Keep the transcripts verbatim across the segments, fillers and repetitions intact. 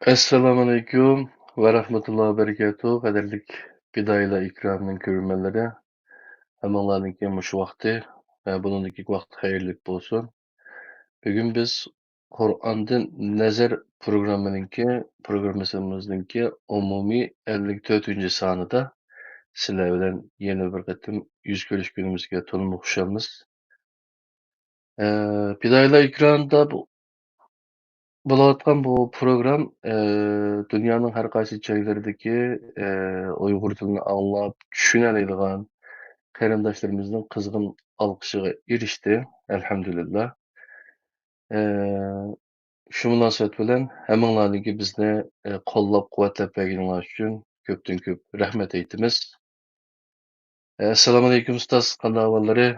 ئەسسالامۇئەلەيكۇم ۋە رەھمەتۇللاھى ۋە بەرىكاتۇھ. قەدىرلىك پىدائىيلار ئېكرانىنىڭ كۆرۈرمەنلىرى، ھەممىڭلارنىڭكى مۇشۇ ۋاقتى ۋە بۇنىڭدىكى ۋاقتى خەيرلىك بولسۇن. بۈگۈن بىز قۇرئاندىن نەزەر پروگراممىنىڭكى، پروگراممىسىمىزنىڭكى ئومۇمىي ئەللىك تۆتىنچى سانىدا سىلەر بىلەن يەنە بىر قېتىم يۈز كۆرۈشكىنىمىزگە تولىمۇ خۇشالمىز. ئە، پىدائىيلار ئېكرانىدا بۇ، بولۇۋاتقان بۇ پروگرام، ئە، دۇنيانىڭ ھەر قايسى جايلىرىدىكى، ئە، ئۇيغۇر تىلىنى ئاڭلاپ چۈشىنەلەيدىغان قېرىنداشلىرىمىزنىڭ قىزغىن ئالقىشىغا ئېرىشتى، ئەلھەمدۇلىللا. ئە، شۇ مۇناسىۋەت بىلەن ھەممىڭلارنىڭكى بىزنى، ئە، قوللاپ-قۇۋۋەتلەپ بەرگىنىڭلار ئۈچۈن كۆپتىن كۆپ رەھمەت ئېيتىمىز. ئە، ئەسسالامۇئەلەيكۇم ئۇستاز، قانداق ئەھۋاللىرى؟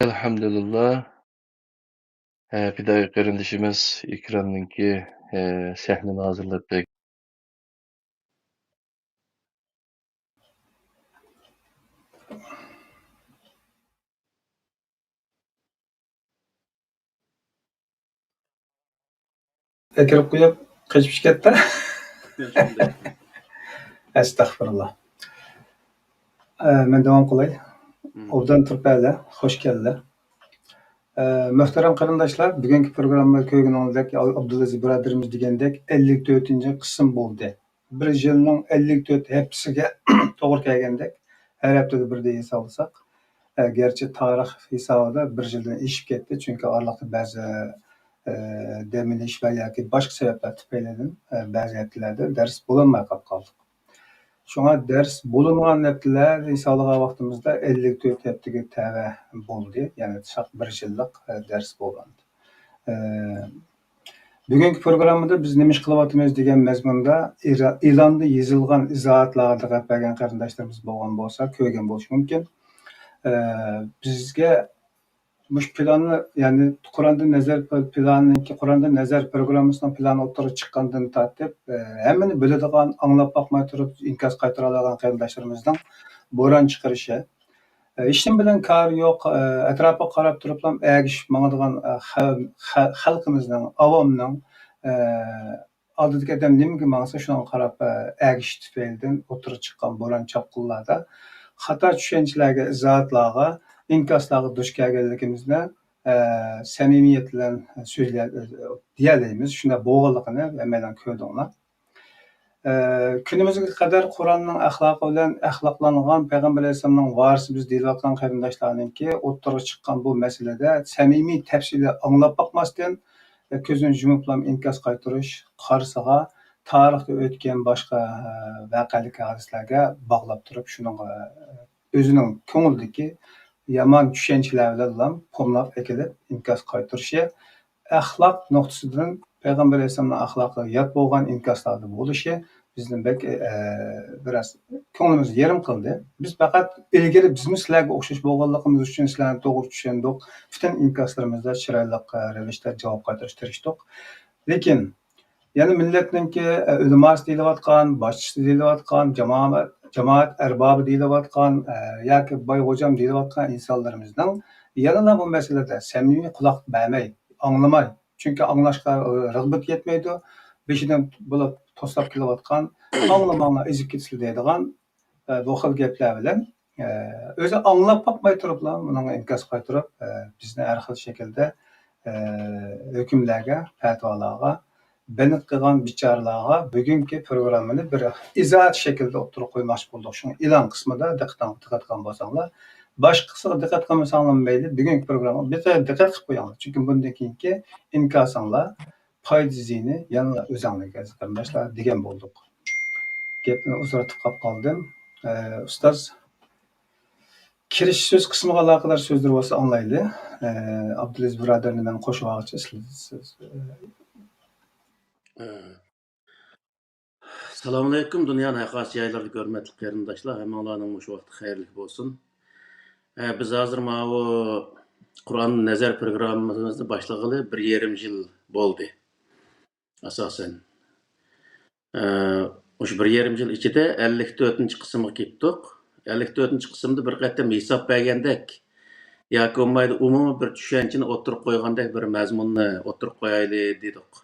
ئەلھەمدۇلىللا. ئە، پىدائىي قېرىندىشىمىز ئېكراننىڭكى، ئە، سەھنىنى ھازىرلاپ بەر- ئەكىرىپ قويۇپ قېچىپ كەتتى. ئەستەغپۇرۇللا. ئە، مەن داۋام قىلاي. مم. ئوبدان تۇرۇپ ھەلە، خوش كەلدى. ئە، مۆھتەرەم قېرىنداشلار، بۈگۈنكى پروگرامما كۆرگىنىڭىزدەك، ئابدۇلئەزىز بۇرادىرىمىز دېگەندەك، ئەللىك تۆتىنچى قىسىم بولدى. بىر يىلنىڭ ئەللىك تۆت ھەپتىسىگە توغرا كەلگەندەك، ھەر ھەپتىدە بىردە ھېسابلىساق، ئە، گەرچە تارىخ ھېسابىدا بىر يىلدىن ئېشىپ كەتتى، چۈنكى ئارىلىقتا بەزى، ئە، دەم ئېلىش ۋە ياكى باشقا سەۋەبلەر تۈپەيلىدىن، ئە، بەزى ھەپتىلەردە دەرس بولالماي قاپ قالدۇق. شۇڭا دەرس بولۇنغان ھەپتىلەر ھېسابلىغان ۋاقتىمىزدا ئەللىك تۆت ھەپتىگە تەۋە بولدى، يەنى شاق بىر يىللىق، ئە، دەرس بولغانىدى. ئە، بۈگۈنكى پروگراممىدا بىز نېمە ئىش قىلىۋاتىمىز دېگەن مەزمۇندا ئىرا-، ئېلاندا يېزىلغان ئىزاھاتلارغا دىققەت بەرگەن قېرىنداشلىرىمىز بولغان بولسا، كۆرگەن بولۇشى مۇمكىن. ئە، بىزگە مۇشۇ پىلاننى، يەنى قۇراندىن نەزەر پىلانىنىڭكى، قۇراندىن نەزەر پروگراممىسىنىڭ پىلانى ئوتتۇرىغا چىققاندىن تارتىپ، ئە، ھەممىنى بىلىدىغان، ئاڭلاپ باقماي تۇرۇپ ئىنكاس قايتۇرالايدىغان قېرىنداشلىرىمىزنىڭ بوران چىقىرىشى، ئە، ھېچنېمە بىلەن كارى يوق، ئە، ئەتراپىغا قاراپ تۇرۇپلا ئەگىشىپ ماڭىدىغان، ئە، خەل-، خە-، خەلقىمىزنىڭ، ئاۋامنىڭ، ئە، ئالدىدىكى ئادەم نېمىگە ماڭسا، شۇنىڭغا قاراپ، ئە، ئەگىشىش تۈپەيلىدىن ئوتتۇرىغا چىققان بوران چاپقۇنلاردا خاتا چۈشەنچىلەرگە، ئىزاھاتلارغا، ئىنكاسلارغا دۇچ كەلگەنلىكىمىزنى، ئە، سەمىمىيەت بىلەن سۆزلە-، دېيەلەيمىز. شۇنداق بولغانلىقىنى ھەممەيلەن كۆردۈڭلار. ئە، كۈنىمىزگە قەدەر قۇرئاننىڭ ئەخلاقى بىلەن ئەخلاقلانغان پەيغەمبەر ئەلەيھىسسالامنىڭ ۋارىسى بىز دېيىلىۋاتقان قېرىنداشلارنىڭكى ئوتتۇرىغا چىققان بۇ مەسىلىدە سەمىمىي، تەپسىلىي ئاڭلاپ باقماستىن، كۆزىنى يۇمۇپلا ئىنكاس قايتۇرۇش قارىسىغا، تارىختا ئۆتكەن باشقا، ئە، ۋەقەلىك ھادىسىلەرگە باغلاپ تۇرۇپ، شۇنىڭغا، ئۆزىنىڭ كۆڭلىدىكى يامان چۈشەنچىلەر بىلەنلا پوملاپ ئەكېلىپ ئىنكاس قايتۇرۇشى، ئەخلاق نۇقتىسىدىن پەيغەمبەر ئەلەيھىسسالامنىڭ ئەخلاقىغا يات بولغان ئىنكاسلاردا بولۇشى بىزنى بەك، ئە، بىراز كۆڭلىمىزنى يېرىم قىلدى. بىز پەقەت ئىلگىرى بىزمۇ سىلەرگە ئوخشاش بولغانلىقىمىز ئۈچۈن سىلەرنى توغرا چۈشەندۇق، پۈتۈن ئىنكاسلىرىمىزدا چىرايلىق، ئە، رەۋىشتە جاۋاب قايتۇرۇشقا تىرىشتۇق. لېكىن يەنە مىللەتنىڭكى، ئە، ئۆلىماسى دېيىلىۋاتقان، باشچىسى دېيىلىۋاتقان، جامائەت، جامائەت ئەربابى دېيىلىۋاتقان، ئە، ياكى باي غوجام دېيىلىۋاتقان ئىنسانلىرىمىزنىڭ يەنىلا بۇ مەسىلىدە سەمىمىي قۇلاق بەرمەي، ئاڭلىماي، چۈنكى ئاڭلاشقا، ئە، رىغبىتى يەتمەيدۇ، بېشىدىن بولۇپ توسلاپ كېلىۋاتقان، ئاڭلىماڭلار، ئېزىپ كېتىسىلەر دەيدىغان، ئە، بۇ خىل گەپلەر بىلەن، ئە، ئۆزى ئاڭلاپ باقماي تۇرۇپلا، بۇنىڭغا ئىنكاس قايتۇرۇپ، ئە، بىزنى ھەر خىل شەكىلدە، ئە، ھۆكۈملەرگە، پەتىۋالارغا بەند قىلغان بىچارىلارغا بۈگۈنكى پروگراممىنى بىر ئىزاھات شەكلىدە ئوتتۇرىغا قويماقچى بولدۇق. شۇڭا ئېلان قىسمىدا دىققىتىڭ-، دىققەت قىلغان بولساڭلار، باشقا قىسمىغا دىققەت قىلمىساڭلار مەيلى، بۈگۈنكى پروگراممىغا بىر دىققەت قىلىپ قويۇڭلار. چۈنكى بۇندىن كېيىنكى ئىنكاسىڭلار پايدا زىيىنى يەنىلا ئۆزەڭلىكى، ئەزىز قېرىنداشلار، دېگەن بولدۇق. گەپنى ئۇزارتىپ قاپ قالدىم. ئە، ئۇستاز، كىرىش سۆز قىسمىغا ئالاقىدار سۆزلىرى بولسا ئاڭلايلى. ئە، ئابدۇلئەزىز بۇرادەرنى مەن قوشۇۋالغۇچە سىز، سىز، ئە، ئە، سالامۇئەلەيكۇم، دۇنيانىڭ ھەر قايسى جايلىرىدىكى ھۆرمەتلىك قېرىنداشلار، ھەممىڭلارنىڭ مۇشۇ ۋاقتى خەيرلىك بولسۇن. ئە، بىز ھازىر ماۋۇ قۇرئان نەزەر پروگراممىمىزنى باشلىغىلى بىر يېرىم يىل بولدى، ئاساسەن. ئە، مۇشۇ بىر يېرىم يىل ئىچىدە ئەللىك تۆتىنچى قىسىمغا كېلىپتۇق. ئەللىك تۆتىنچى قىسىمدا بىر قېتىم ھېساب بەرگەندەك، ياكى بولمايدۇ ئومۇمىي بىر چۈشەنچىنى ئوتتۇرىغا قويغاندەك بىر مەزمۇننى ئوتتۇرىغا قويايلى دېدۇق.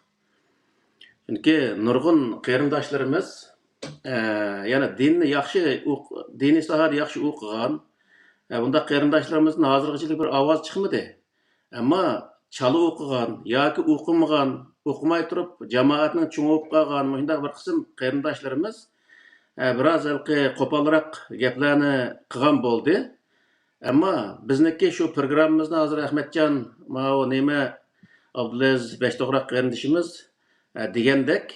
چۈنكى نۇرغۇن قېرىنداشلىرىمىز، ئە، يەنە دىننى ياخشى ئوق-، دىنىي ساھەدە ياخشى ئوقۇغان، ئە، بۇنداق قېرىنداشلىرىمىزدىن ھازىرغىچىلىك بىر ئاۋاز چىقمىدى. ئەمما چالا ئوقۇغان ياكى ئوقۇمىغان، ئوقۇماي تۇرۇپ جامائەتنىڭ چوڭى بولۇپ قالغان مۇشۇنداق بىر قىسىم قېرىنداشلىرىمىز، ئە، بىراز ھېلىقى قوپالراق گەپلەرنى قىلغان بولدى. ئەمما بىزنىڭكى شۇ پروگراممىمىزنى ھازىر ئەخمەتجان، ماۋۇ نېمە، ئابدۇلئەزىز بەشتوغراق قېرىندىشىمىز، ئە، دېگەندەك،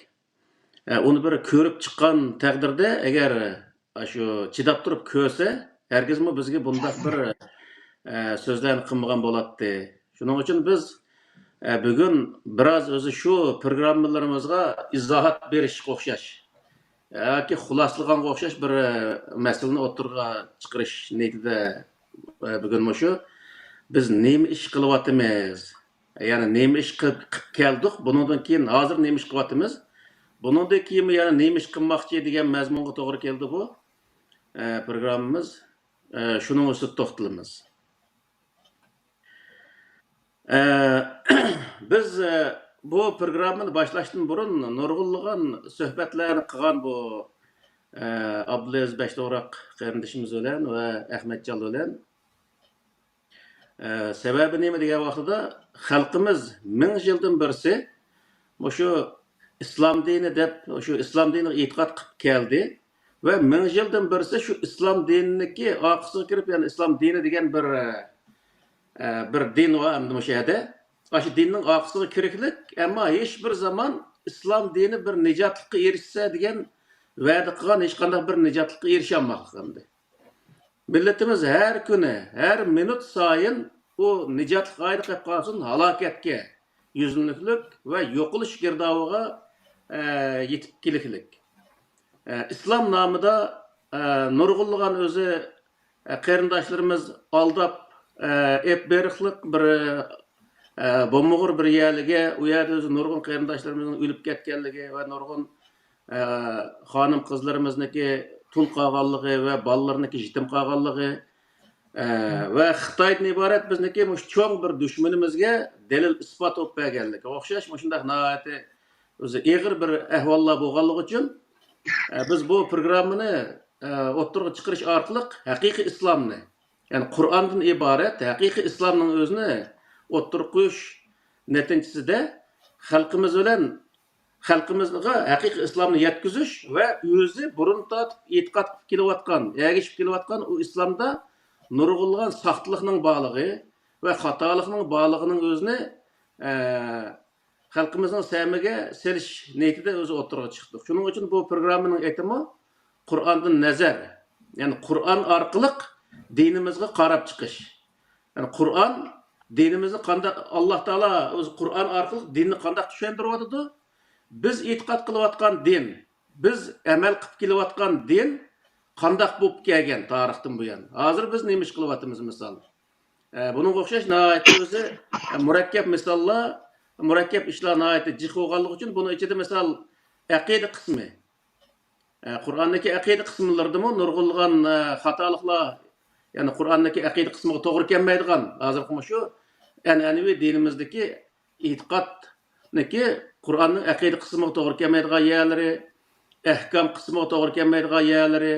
ئە، ئۇنى بىر كۆرۈپ چىققان تەقدىردە، ئەگەر ئاشۇ چىداپ تۇرۇپ كۆرسە، ھەرگىزمۇ بىزگە بۇنداق بىر، ئە، سۆزلەرنى قىلمىغان بولاتتى. شۇنىڭ ئۈچۈن بىز، ئە، بۈگۈن بىراز ئۆزى شۇ پروگراممىلىرىمىزغا ئىزاھات بېرىشقا ئوخشاش ياكى خۇلاسىلىغانغا ئوخشاش بىر، ئە، مەسىلىنى ئوتتۇرىغا چىقىرىش نىيىتىدە، ئە، بۈگۈن مۇشۇ بىز نېمە ئىش قىلىۋاتىمىز؟ يەنى نېمە ئىش قىلىپ، قىلىپ كەلدۇق؟ بۇنىڭدىن كېيىن ھازىر نېمە ئىش قىلىۋاتىمىز؟ بۇنىڭدىن كېيىنمۇ يەنە نېمە ئىش قىلماقچى دېگەن مەزمۇنغا توغرا كېلىدۇ بۇ، ئە، پروگراممىمىز. ئە، شۇنىڭ ئۈستىدە توختىلىمىز. ئە، بىز، ئە، بۇ پروگراممىنى باشلاشتىن بۇرۇن نۇرغۇنلىغان سۆھبەتلەرنى قىلغان بۇ، ئە، ئابدۇلئەزىز بەشتوغراق قېرىندىشىمىز بىلەن ۋە ئەخمەتجان بىلەن. ئە، سەۋەبى نېمە دېگەن ۋاقتىدا، خەلقىمىز مىڭ يىلدىن بىرسى مۇشۇ ئىسلام دىنى دەپ، شۇ ئىسلام دىنىغا ئېتىقاد قىلىپ كەلدى ۋە مىڭ يىلدىن بىرسى شۇ ئىسلام دىنىنىڭكى ئارقىسىغا كىرىپ، يەنى ئىسلام دىنى دېگەن بىر، ئە، بىر دىن بار ئەمدى مۇشۇ يەردە. ئاشۇ دىننىڭ ئارقىسىغا كىرىكلىك، ئەمما ھېچ بىر زامان ئىسلام دىنى بىر نىجاتلىققا ئېرىشسە دېگەن ۋەدە قىلغان ھېچقانداق بىر نىجاتلىققا ئېرىشەلمەيۋاتقانىدى. مىللىتىمىز ھەر كۈنى، ھەر مىنۇت سايىن ئۇ نىجاتلىق ئايدا قېلىپ قالسۇن، ھالاكەتكە يۈزلىنىكلىك ۋە يوقىلىش گىردابىغا، ئە، يېتىپ كېلىكلىك. ئە، ئىسلام نامىدا، ئە، نۇرغۇنلىغان ئۆزى، ئە، قېرىنداشلىرىمىز ئالداپ، ئە، ئېلىپ بېرىقلىق بىر، ئە، بولمىغۇر بىر يەرلىگە، ئۇ يەردە ئۆزى نۇرغۇن قېرىنداشلىرىمىزنىڭ ئۆلۈپ كەتكەنلىكى ۋە نۇرغۇن ئە، خانىم-قىزلىرىمىزنىڭكى تۇل قالغانلىقى ۋە بالىلىرىنىڭكى يېتىم قالغانلىقى، ئە، ۋە خىتايدىن ئىبارەت بىزنىڭكى مۇشۇ چوڭ بىر دۈشمىنىمىزگە دەلىل-ئىسپات بولۇپ بەرگەنلىكى ئوخشاش مۇشۇنداق ناھايىتى ئۆزى ئېغىر بىر ئەھۋاللار بولغانلىقى ئۈچۈن، ئە، بىز بۇ پروگراممىنى، ئە، ئوتتۇرىغا چىقىرىش ئارقىلىق ھەقىقىي ئىسلامنى، يەنى قۇرئاندىن ئىبارەت ھەقىقىي ئىسلامنىڭ ئۆزىنى ئوتتۇرىغا قويۇش نەتىجىسىدە خەلقىمىز بىلەن خەلقىمىزغا ھەقىقىي ئىسلامنى يەتكۈزۈش ۋە ئۆزى بۇرۇن تارتىپ ئېتىقاد قىلىپ كېلىۋاتقان، ئەگىشىپ كېلىۋاتقان ئۇ ئىسلامدا نۇرغۇنلىغان ساختىلىقنىڭ بارلىقى ۋە خاتالىقنىڭ بارلىقىنىڭ ئۆزىنى، ئە، خەلقىمىزنىڭ سەمىگە سېلىش نىيىتىدە ئۆزى ئوتتۇرىغا چىقتۇق. شۇنىڭ ئۈچۈن بۇ پروگراممىنىڭ ئېتىمۇ قۇرئاندىن نەزەر، يەنى قۇرئان ئارقىلىق دىنىمىزغا قاراپ چىقىش. يەنى قۇرئان دىنىمىزنى قانداق، ئاللا تائالا ئۆزى قۇرئان ئارقىلىق دىننى قانداق چۈشەندۈرۈۋاتىدۇ؟ بىز ئېتىقاد قىلىۋاتقان دىن، بىز ئەمەل قىلىپ كېلىۋاتقان دىن قانداق بولۇپ كەلگەن تارىختىن بۇيان؟ ھازىر بىز نېمە ئىش قىلىۋاتىمىز، مىسال؟ ئە، بۇنىڭغا ئوخشاش ناھايىتى ئۆزى، ئە، مۇرەككەپ مىساللار، مۇرەككەپ ئىشلار ناھايىتى جىق بولغانلىقى ئۈچۈن بۇنىڭ ئىچىدە، مىسال، ئەقىدە قىسمى. ئە، قۇرئاندىكى ئەقىدە قىسىملىرىدىمۇ نۇرغۇنلىغان، ئە، خاتالىقلار، يەنى قۇرئاندىكى ئەقىدە قىسمىغا توغرا كەلمەيدىغان، ھازىرقى مۇشۇ ئەنئەنىۋى دىنىمىزدىكى ئېتىقادنىكى قۇرئاننىڭ ئەقىدە قىسمىغا توغرا كەلمەيدىغان يەرلىرى، ئەھكام قىسمىغا توغرا كەلمەيدىغان يەرلىرى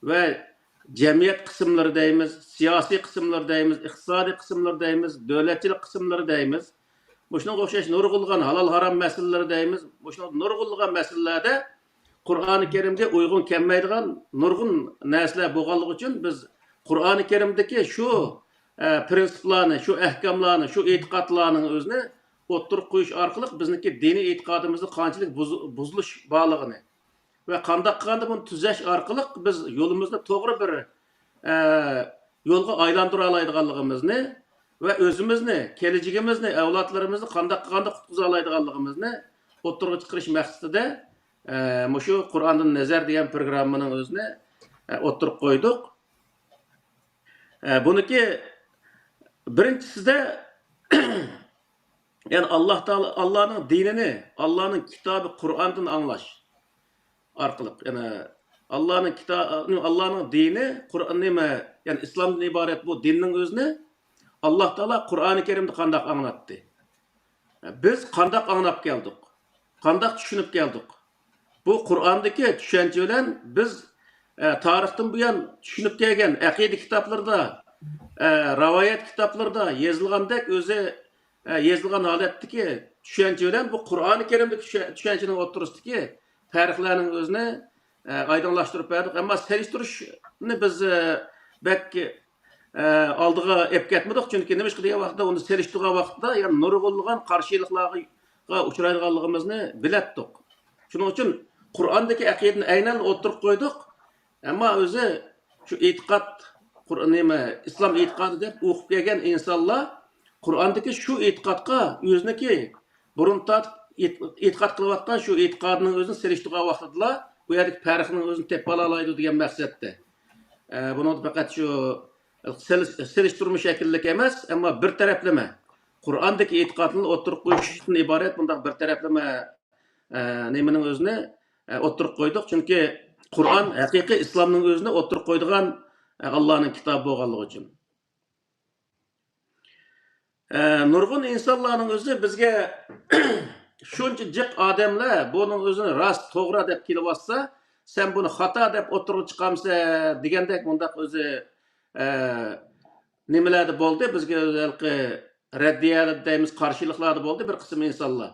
ۋە جەمئىيەت قىسىملىرى دەيمىز، سىياسىي قىسىملىرى دەيمىز، ئىقتىسادىي قىسىملىرى دەيمىز، دۆلەتچىلىك قىسىملىرى دەيمىز. مۇشۇنىڭغا ئوخشاش نۇرغۇنلىغان ھالال-ھارام مەسىلىلىرى دەيمىز. مۇشۇ نۇرغۇنلىغان مەسىلىلەردە قۇرئانى كەرىمگە ئۇيغۇن كەلمەيدىغان نۇرغۇن نەرسىلەر بولغانلىقى ئۈچۈن بىز قۇرئانى كەرىمدىكى شۇ، ئە، پىرىنسىپلارنى، شۇ ئەھكاملارنى، شۇ ئېتىقادلارنىڭ ئۆزىنى ئوتتۇرىغا قويۇش ئارقىلىق بىزنىڭكى دىنىي ئېتىقادىمىزدا قانچىلىك بۇز-، بۇزۇلۇش بارلىقىنى ۋە قانداق قىلغاندا بۇنى تۈزەش ئارقىلىق بىز يولىمىزنى توغرا بىر، ئە، يولغا ئايلاندۇرالايدىغانلىقىمىزنى ۋە ئۆزىمىزنى، كېلىچىكىمىزنى، ئەۋلادلىرىمىزنى قانداق قىلغاندا قۇتقۇزالايدىغانلىقىمىزنى ئوتتۇرىغا چىقىرىش مەقسىتىدە، ئە، مۇشۇ قۇرئاندىن نەزەر دېگەن پروگراممىنىڭ ئۆزىنى، ئە، ئوتتۇرىغا قويدۇق. ئە، بۇنىڭكى بىرىنچىسىدە، يەنى ئاللا تائالا، ئاللانىڭ دىنىنى، ئاللانىڭ كىتابى قۇرئاندىن ئاڭلاش ئارقىلىق، يەنى ئاللانىڭ كىتا-، ئاللانىڭ دىنى، قۇرئان نېمە، يەنى ئىسلامدىن ئىبارەت بۇ دىننىڭ ئۆزىنى ئاللا تائالا قۇرئانى كەرىمدە قانداق ئاڭلاتتى؟ بىز قانداق ئاڭلاپ كەلدۇق؟ قانداق چۈشىنىپ كەلدۇق؟ بۇ قۇرئاندىكى چۈشەنچە بىلەن بىز، ئە، تارىختىن بۇيان چۈشىنىپ كەلگەن ئەقىدە كىتابلىرىدا، ئە، رىۋايەت كىتابلىرىدا يېزىلغاندەك ئۆزى، ئە، يېزىلغان ھالەتتىكى چۈشەنچە بىلەن بۇ قۇرئانى كەرىمدىكى چۈشە-، چۈشەنچىنىڭ ئوتتۇرىسىدىكى پەرقلەرنىڭ ئۆزىنى، ئە، ئايدىڭلاشتۇرۇپ بەردۇق. ئەمما سېلىشتۇرۇشنى بىز، ئە، بەك، ئە، ئالدىغا ئېلىپ كەتمىدۇق. چۈنكى نېمىشقا دېگەن ۋاقىتتا، ئۇنى سېلىشتۇرغان ۋاقىتتا يەنە نۇرغۇنلىغان قارشىلىقلارغا ئۇچرايدىغانلىقىمىزنى بىلەتتۇق. شۇنىڭ ئۈچۈن قۇرئاندىكى ئەقىدىنى ئەينەن ئوتتۇرىغا قويدۇق. ئەمما ئۆزى شۇ ئېتىقاد، قۇر-، نېمە، ئىسلام ئېتىقادى دەپ ئوقۇپ كەلگەن ئىنسانلار قۇرئاندىكى شۇ ئېتىقادقا ئۆزىنىڭكى بۇرۇن تارتىپ ئېت-، ئېتىقاد قىلىۋاتقان شۇ ئېتىقادىنىڭ ئۆزىنى سېلىشتۇرغان ۋاقتىدىلا بۇ يەردىكى پەرقنىڭ ئۆزىنى تېپىپ ئالالايدۇ دېگەن مەقسەتتە. ئە، بۇنىڭدا پەقەت شۇ سېلىش-، سېلىشتۇرما شەكىللىك ئەمەس، ئەمما بىر تەرەپلىمە. قۇرئاندىكى ئېتىقادنى ئوتتۇرىغا قويۇشتىن ئىبارەت بۇنداق بىر تەرەپلىمە، ئە، نېمىنىڭ ئۆزىنى، ئە، ئوتتۇرىغا قويدۇق. چۈنكى قۇرئان ھەقىقىي ئىسلامنىڭ ئۆزىنى ئوتتۇرىغا قويىدىغان، ئە، ئاللانىڭ كىتابى بولغانلىقى ئۈچۈن. ئە، نۇرغۇن ئىنسانلارنىڭ ئۆزى بىزگە شۇنچە جىق ئادەملەر بۇنىڭ ئۆزىنى راست، توغرا دەپ كېلىۋاتسا، سەن بۇنى خاتا دەپ ئوتتۇرىغا چىقامسەن دېگەندەك مۇنداق ئۆزى، ئە، نېمىلەردە بولدى، بىزگە ئۆزى ھېلىقى رەددىيە دەيمىز، قارشىلىقلاردا بولدى بىر قىسىم ئىنسانلار.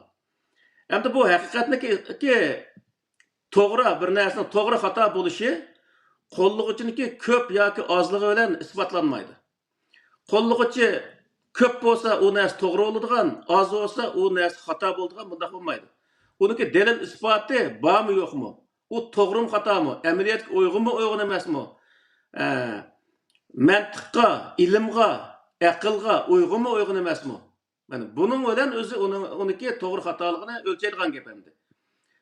ئەمدى بۇ ھەقىقەتنىكى توغرا، بىر نەرسىنىڭ توغرا خاتا بولۇشى قوللىغۇچىنىڭكى كۆپ ياكى ئازلىقى بىلەن ئىسپاتلانمايدۇ. قوللىغۇچى كۆپ بولسا، ئۇ نەرسە توغرا بولىدىغان، ئاز بولسا، ئۇ نەرسە خاتا بولىدىغان، بۇنداق بولمايدۇ. ئۇنىڭكى دەلىل ئىسپاتى بارمۇ، يوقمۇ؟ ئۇ توغرىمۇ، خاتامۇ؟ ئەمەلىيەتكە ئۇيغۇنمۇ، ئۇيغۇن ئەمەسمۇ؟ ئە، مەنتىققا، ئىلىمغا، ئەقىلغا ئۇيغۇنمۇ، ئۇيغۇن ئەمەسمۇ؟ مانا بۇنىڭ بىلەن ئۆزى ئۇنىڭ، ئۇنىڭكى توغرا خاتالىقىنى ئۆلچەيدىغان گەپ ئەمدى.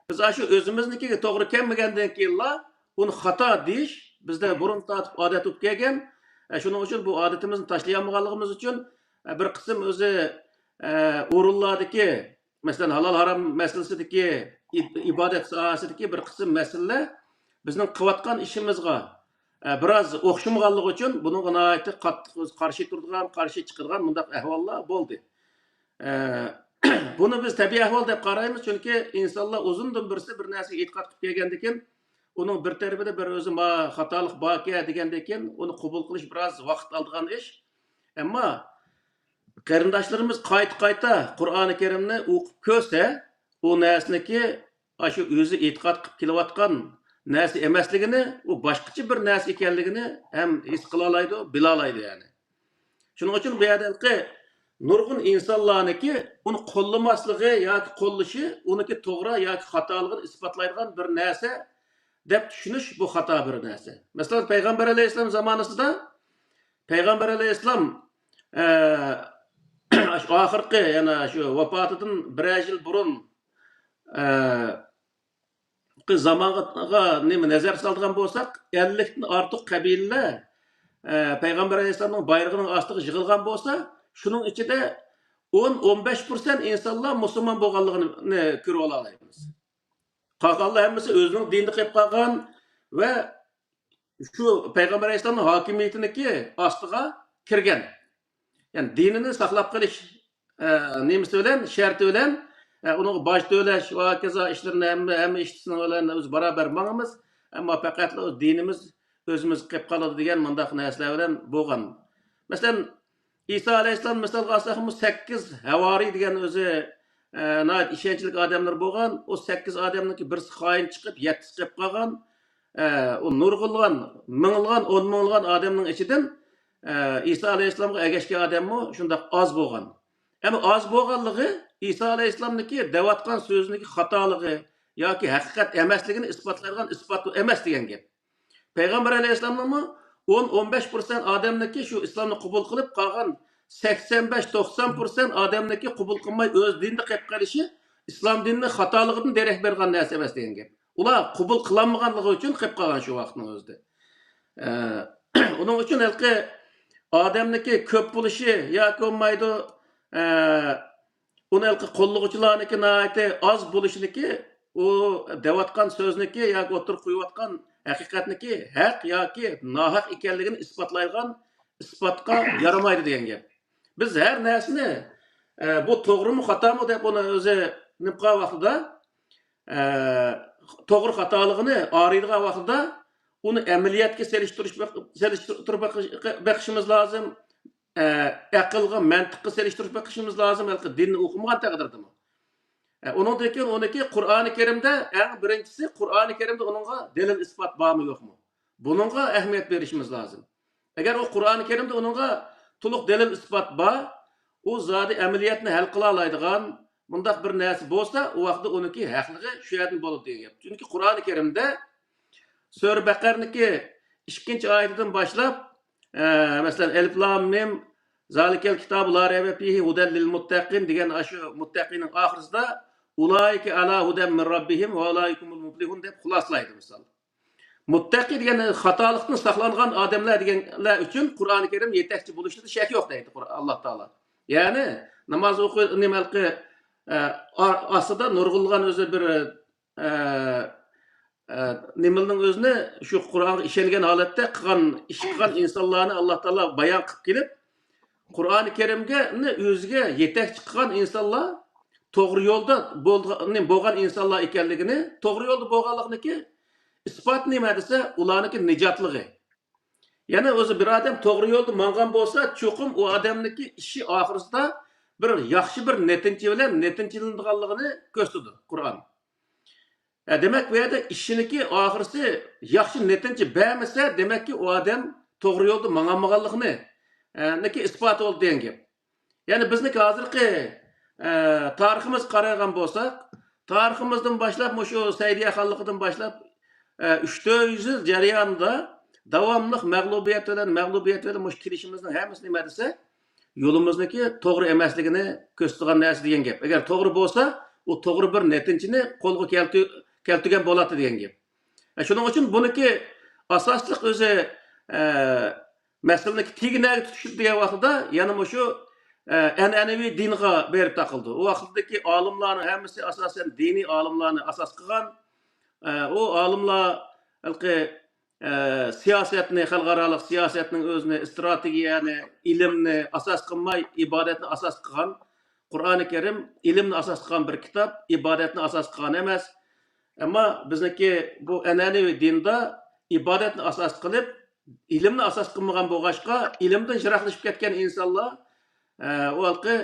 بىز ئاشۇ ئۆزىمىزنىڭكىگە توغرا كەلمىگەندىن كېيىنلا ئۇنى خاتا دېيىش بىزدە بۇرۇن تارتىپ ئادەت بولۇپ كەلگەن. ئە، شۇنىڭ ئۈچۈن بۇ ئادىتىمىزنى تاشلىيالمىغانلىقىمىز ئۈچۈن، ئە، بىر قىسىم ئۆزى، ئە، ئورۇنلاردىكى، مەسىلەن، ھالال ھارام مەسىلىسىدىكى، ئىب-، ئىبادەت ساھەسىدىكى بىر قىسىم مەسىلىلەر بىزنىڭ قىلىۋاتقان ئىشىمىزغا، ئە، بىراز ئوخشىمىغانلىقى ئۈچۈن بۇنىڭغا ناھايىتى قاتتىق ئۆزى قارشى تۇرىدىغان، قارشى چىقىدىغان مۇنداق ئەھۋاللار بولدى. ئە، بۇنى بىز تەبىئىي ئەھۋال دەپ قارايمىز، چۈنكى ئىنسانلار ئۇزۇندىن بىرسى بىر نەرسىگە ئېتىقاد قىلىپ كەلگەندىكىن، ئۇنىڭ بىر تەرىپىدە بىر ئۆزى ما-، خاتالىق باركەن دېگەندىكىن، ئۇنى قوبۇل قىلىش بىراز ۋاقىت ئالىدىغان ئىش. ئەمما قېرىنداشلىرىمىز قايتا-قايتا قۇرئانى كەرىمنى ئوقۇپ كۆرسە، ئۇ نەرسىنىكى ئاشۇ ئۆزى ئېتىقاد قىلىپ كېلىۋاتقان نەرسە ئەمەسلىكىنى، ئۇ باشقىچە بىر نەرسە ئىكەنلىكىنى ھەم ھېس قىلالايدۇ، بىلالايدۇ يەنى. شۇنىڭ ئۈچۈن بۇ يەردە ھېلىقى نۇرغۇن ئىنسانلارنىڭكى ئۇنى قوللىماسلىقى ياكى قوللىشى ئۇنىڭكى توغرا ياكى خاتالىقىنى ئىسپاتلايدىغان بىر نەرسە دەپ چۈشىنىش، بۇ خاتا بىر نەرسە. مەسىلەن، پەيغەمبەر ئەلەيھىسسالام زامانىسىدا پەيغەمبەر ئەلەيھىسسالام، ئە، ئاشۇ ئاخىرقى، يەنى شۇ ۋاپاتىدىن بىرەر يىل بۇرۇن، ئە، زامانغا نېمە نەزەر سالىدىغان بولساق، ئەللىكتىن ئارتۇق قەبىلىلەر، ئە، پەيغەمبەر ئەلەيھىسسالامنىڭ بايرىقىنىڭ ئاستىغا يىغىلغان بولسا، شۇنىڭ ئىچىدە ئون، ئون بەش پىرسەنت ئىنسانلار مۇسۇلمان بولغانلىقىنى كۆرۈۋالالايمىز. قالغانلار ھەممىسى ئۆزىنىڭ دىنىدا قېلىپ قالغان ۋە شۇ پەيغەمبەر ئەلەيھىسسالامنىڭ ھاكىمىيىتىنىڭكى ئاستىغا كىرگەن. يەنى دىنىنى ساقلاپ قېلىش، ئە، نېمىسى بىلەن، شەرتى بىلەن، ئە، ئۇنىڭغا باج تۆلەش ۋە ھاكازا ئىشلىرىنى ھەممە، ھەممە ئىشىنىڭ بىلەن بىز باراۋەر ماڭىمىز. ئەمما پەقەتلا ئۆز دىنىمىز ئۆزىمىزگە قېلىپ قالىدۇ دېگەن مۇنداق نەرسىلەر بىلەن بولغان. مەسىلەن، ئىسا ئەلەيھىسسالام مىسالغا ئالساقمۇ، سەككىز ھەۋارىي دېگەن ئۆزى، ئە، ناھايىتى ئىشەنچلىك ئادەملەر بولغان. ئۇ سەككىز ئادەمنىڭكى بىرسى خائىن چىقىپ، يەتتىسى قېلىپ قالغان. ئە، ئۇ نۇرغۇنلىغان، مىڭلىغان، ئون مىڭلىغان ئادەمنىڭ ئىچىدىن، ئە، ئىسا ئەلەيھىسسالامغا ئەگەشكەن ئادەممۇ شۇنداق ئاز بولغان. ئەمما ئاز بولغانلىقى ئىسا ئەلەيھىسسالامنىڭكى دەۋاتقان سۆزىنىڭكى خاتالىقى ياكى ھەقىقەت ئەمەسلىكىنى ئىسپاتلايدىغان ئىسپات ئەمەس دېگەن گەپ. پەيغەمبەر ئەلەيھىسسالامنىڭمۇ ئون، ئون بەش پىرسەنت ئادەمنىڭكى شۇ ئىسلامنى قوبۇل قىلىپ، قالغان سەكسەن بەش، توقسان پىرسەنت ئادەمنىڭكى قوبۇل قىلماي ئۆز دىنىدا قېلىپ قېلىشى ئىسلام دىنىنىڭ خاتالىقىدىن دېرەك بەرگەن نەرسە ئەمەس دېگەن گەپ. ئۇلار قوبۇل قىلالمىغانلىقى ئۈچۈن قېلىپ قالغان شۇ ۋاقىتنىڭ ئۆزىدە. ئە، ئۇنىڭ ئۈچۈن ھېلىقى ئادەمنىڭكى كۆپ بولۇشى ياكى بولمايدۇ، ئە، ئۇنى ھېلىقى قوللىغۇچىلارنىڭكى ناھايىتى ئاز بولۇشىنىڭكى، ئۇ دەۋاتقان سۆزنىڭكى ياكى ئوتتۇرىغا قويۇۋاتقان ھەقىقەتنىڭكى ھەق ياكى ناھەق ئىكەنلىكىنى ئىسپاتلايدىغان ئىسپاتقا يارىمايدۇ دېگەن گەپ. بىز ھەر نەرسىنى، ئە، بۇ توغرىمۇ، خاتامۇ دەپ ئۇنى ئۆزى نېمە قىلغان ۋاقتىدا، ئە، توغرا خاتالىقىنى ئايرىيدىغان ۋاقتىدا ئۇنى ئەمەلىيەتكە سېلىشتۇرۇش، سېلىشتۇرۇپ بېقىش-، بېقىشىمىز لازىم. ئە، ئەقىلگە، مەنتىققە سېلىشتۇرۇپ بېقىشىمىز لازىم، ھېلىقى دىننى ئوقۇمىغان تەقدىردىمۇ. ئە، ئۇنىڭدىن كېيىن ئۇنىڭكى قۇرئانى كەرىمدە، ئەڭ بىرىنچىسى، قۇرئانى كەرىمدە ئۇنىڭغا دەلىل ئىسپات بارمۇ يوقمۇ؟ بۇنىڭغا ئەھمىيەت بېرىشىمىز لازىم. ئەگەر ئۇ قۇرئانى كەرىمدە ئۇنىڭغا تولۇق دەلىل ئىسپات بار، ئۇ زادى ئەمەلىيەتنى ھەل قىلالايدىغان مۇنداق بىر نەرسە بولسا، ئۇ ۋاقىتتا ئۇنىڭكى ھەقلىقى شۇ يەردىن بولىدۇ دېگەن گەپ. چۈنكى قۇرئانى كەرىمدە سۈرە بەقەرىنىڭكى ئىككىنچى ئايىتىدىن باشلاپ، ئە، مەسىلەن، ئەلىف لام مىم، زالىكەل كىتابۇ لا رەيبە فىھى ھۇدەل لىل مۇتتەقىن دېگەن ئاشۇ مۇتتەقىننىڭ ئاخىرىسىدا، ئۇلائىكە ئەلا ھۇدەن مىن رەببىھىم ۋە ئۇلائىكە ھۇمۇل مۇپلىھۇن دەپ خۇلاسىلايدۇ، مىسال. مۇتتەقى دېگەن خاتالىقتىن ساقلانغان ئادەملەر دېگەنلەر ئۈچۈن قۇرئانى كەرىم يېتەكچى بولۇشىدا شەك يوق دەيدۇ قۇر-، ئاللا تائالا. يەنى ناماز ئوقۇ-، نېمە ھېلىقى، ئە، ئا-، ئاستىدا نۇرغۇنلىغان ئۆزى بىر، ئە، ئە، نېمىلىنىڭ ئۆزىنى، شۇ قۇرئانغا ئىشەنگەن ھالەتتە قىلغان، ئىش قىلغان ئىنسانلارنى ئاللا تائالا بايان قىلىپ كېلىپ، قۇرئانى كەرىمگە ئۆزىگە يېتەكچى قىلغان ئىنسانلار، توغرا يولدا بولغان، بولغان ئىنسانلار ئىكەنلىكىنى، توغرا يولدا بولغانلىقنىكى ئىسپاتى نېمە دېسە، ئۇلارنىڭكى نىجاتلىقى. يەنى ئۆزى بىر ئادەم توغرا يولدا ماڭغان بولسا، چوقۇم ئۇ ئادەمنىڭكى ئىشى ئاخىرىسىدا بىر ياخشى بىر نەتىجە بىلەن نەتىجىلىنىدىغانلىقىنى كۆرسىتىدۇ قۇرئان. ئە، دېمەك، بۇ يەردە ئىشىنىڭكى ئاخىرسى ياخشى نەتىجە بەرمىسە، دېمەككى، ئۇ ئادەم توغرا يولدا ماڭالمىغانلىقىنى، ئە، نىكى ئىسپاتى بولدى دېگەن گەپ. يەنى بىزنىڭكى ھازىرقى، ئە، تارىخىمىزغا قارايدىغان بولساق، تارىخىمىزدىن باشلاپ، مۇشۇ سەئىدىيە خانلىقىدىن باشلاپ، ئە، ئۈچ تۆت يۈز يىل جەريانىدا داۋاملىق مەغلۇبىيەت بىلەن، مەغلۇبىيەت بىلەن مۇشۇ كېلىشىمىزنىڭ ھەممىسى نېمە دېسە، يولىمىزنىڭكى توغرا ئەمەسلىكىنى كۆرسىتىدىغان نەرسە دېگەن گەپ. ئەگەر توغرا بولسا، ئۇ توغرا بىر نەتىجىنى قولغا كەلتۈ-، كەلتۈرگەن بولاتتى دېگەن گەپ. ئە، شۇنىڭ ئۈچۈن بۇنىڭكى ئاساسلىق ئۆزى، ئە، مەسىلىنىڭكى تېگى نەگە تۇتىشىدۇ دېگەن ۋاقتىدا يەنە مۇشۇ، ئە، ئەنئەنىۋى دىنغا بېرىپ تاقىلىدۇ. ئۇ ۋاقىتتىكى ئالىملارنىڭ ھەممىسى، ئاساسەن دىنىي ئالىملارنى ئاساس قىلغان. ئە، ئۇ ئالىملار ھېلىقى ئە، سىياسەتنى، خەلقئارالىق سىياسەتنىڭ ئۆزىنى، ئىستراتېگىيەنى، ئىلىمنى ئاساس قىلماي، ئىبادەتنى ئاساس قىلغان. قۇرئانى كەرىم ئىلىمنى ئاساس قىلغان بىر كىتاب، ئىبادەتنى ئاساس قىلغان ئەمەس. ئەمما بىزنىڭكى بۇ ئەنئەنىۋى دىندا ئىبادەتنى ئاساس قىلىپ، ئىلىمنى ئاساس قىلمىغان بولغاچقا، ئىلىمدىن يىراقلىشىپ كەتكەن ئىنسانلار، ئە، ئۇ ھېلىقى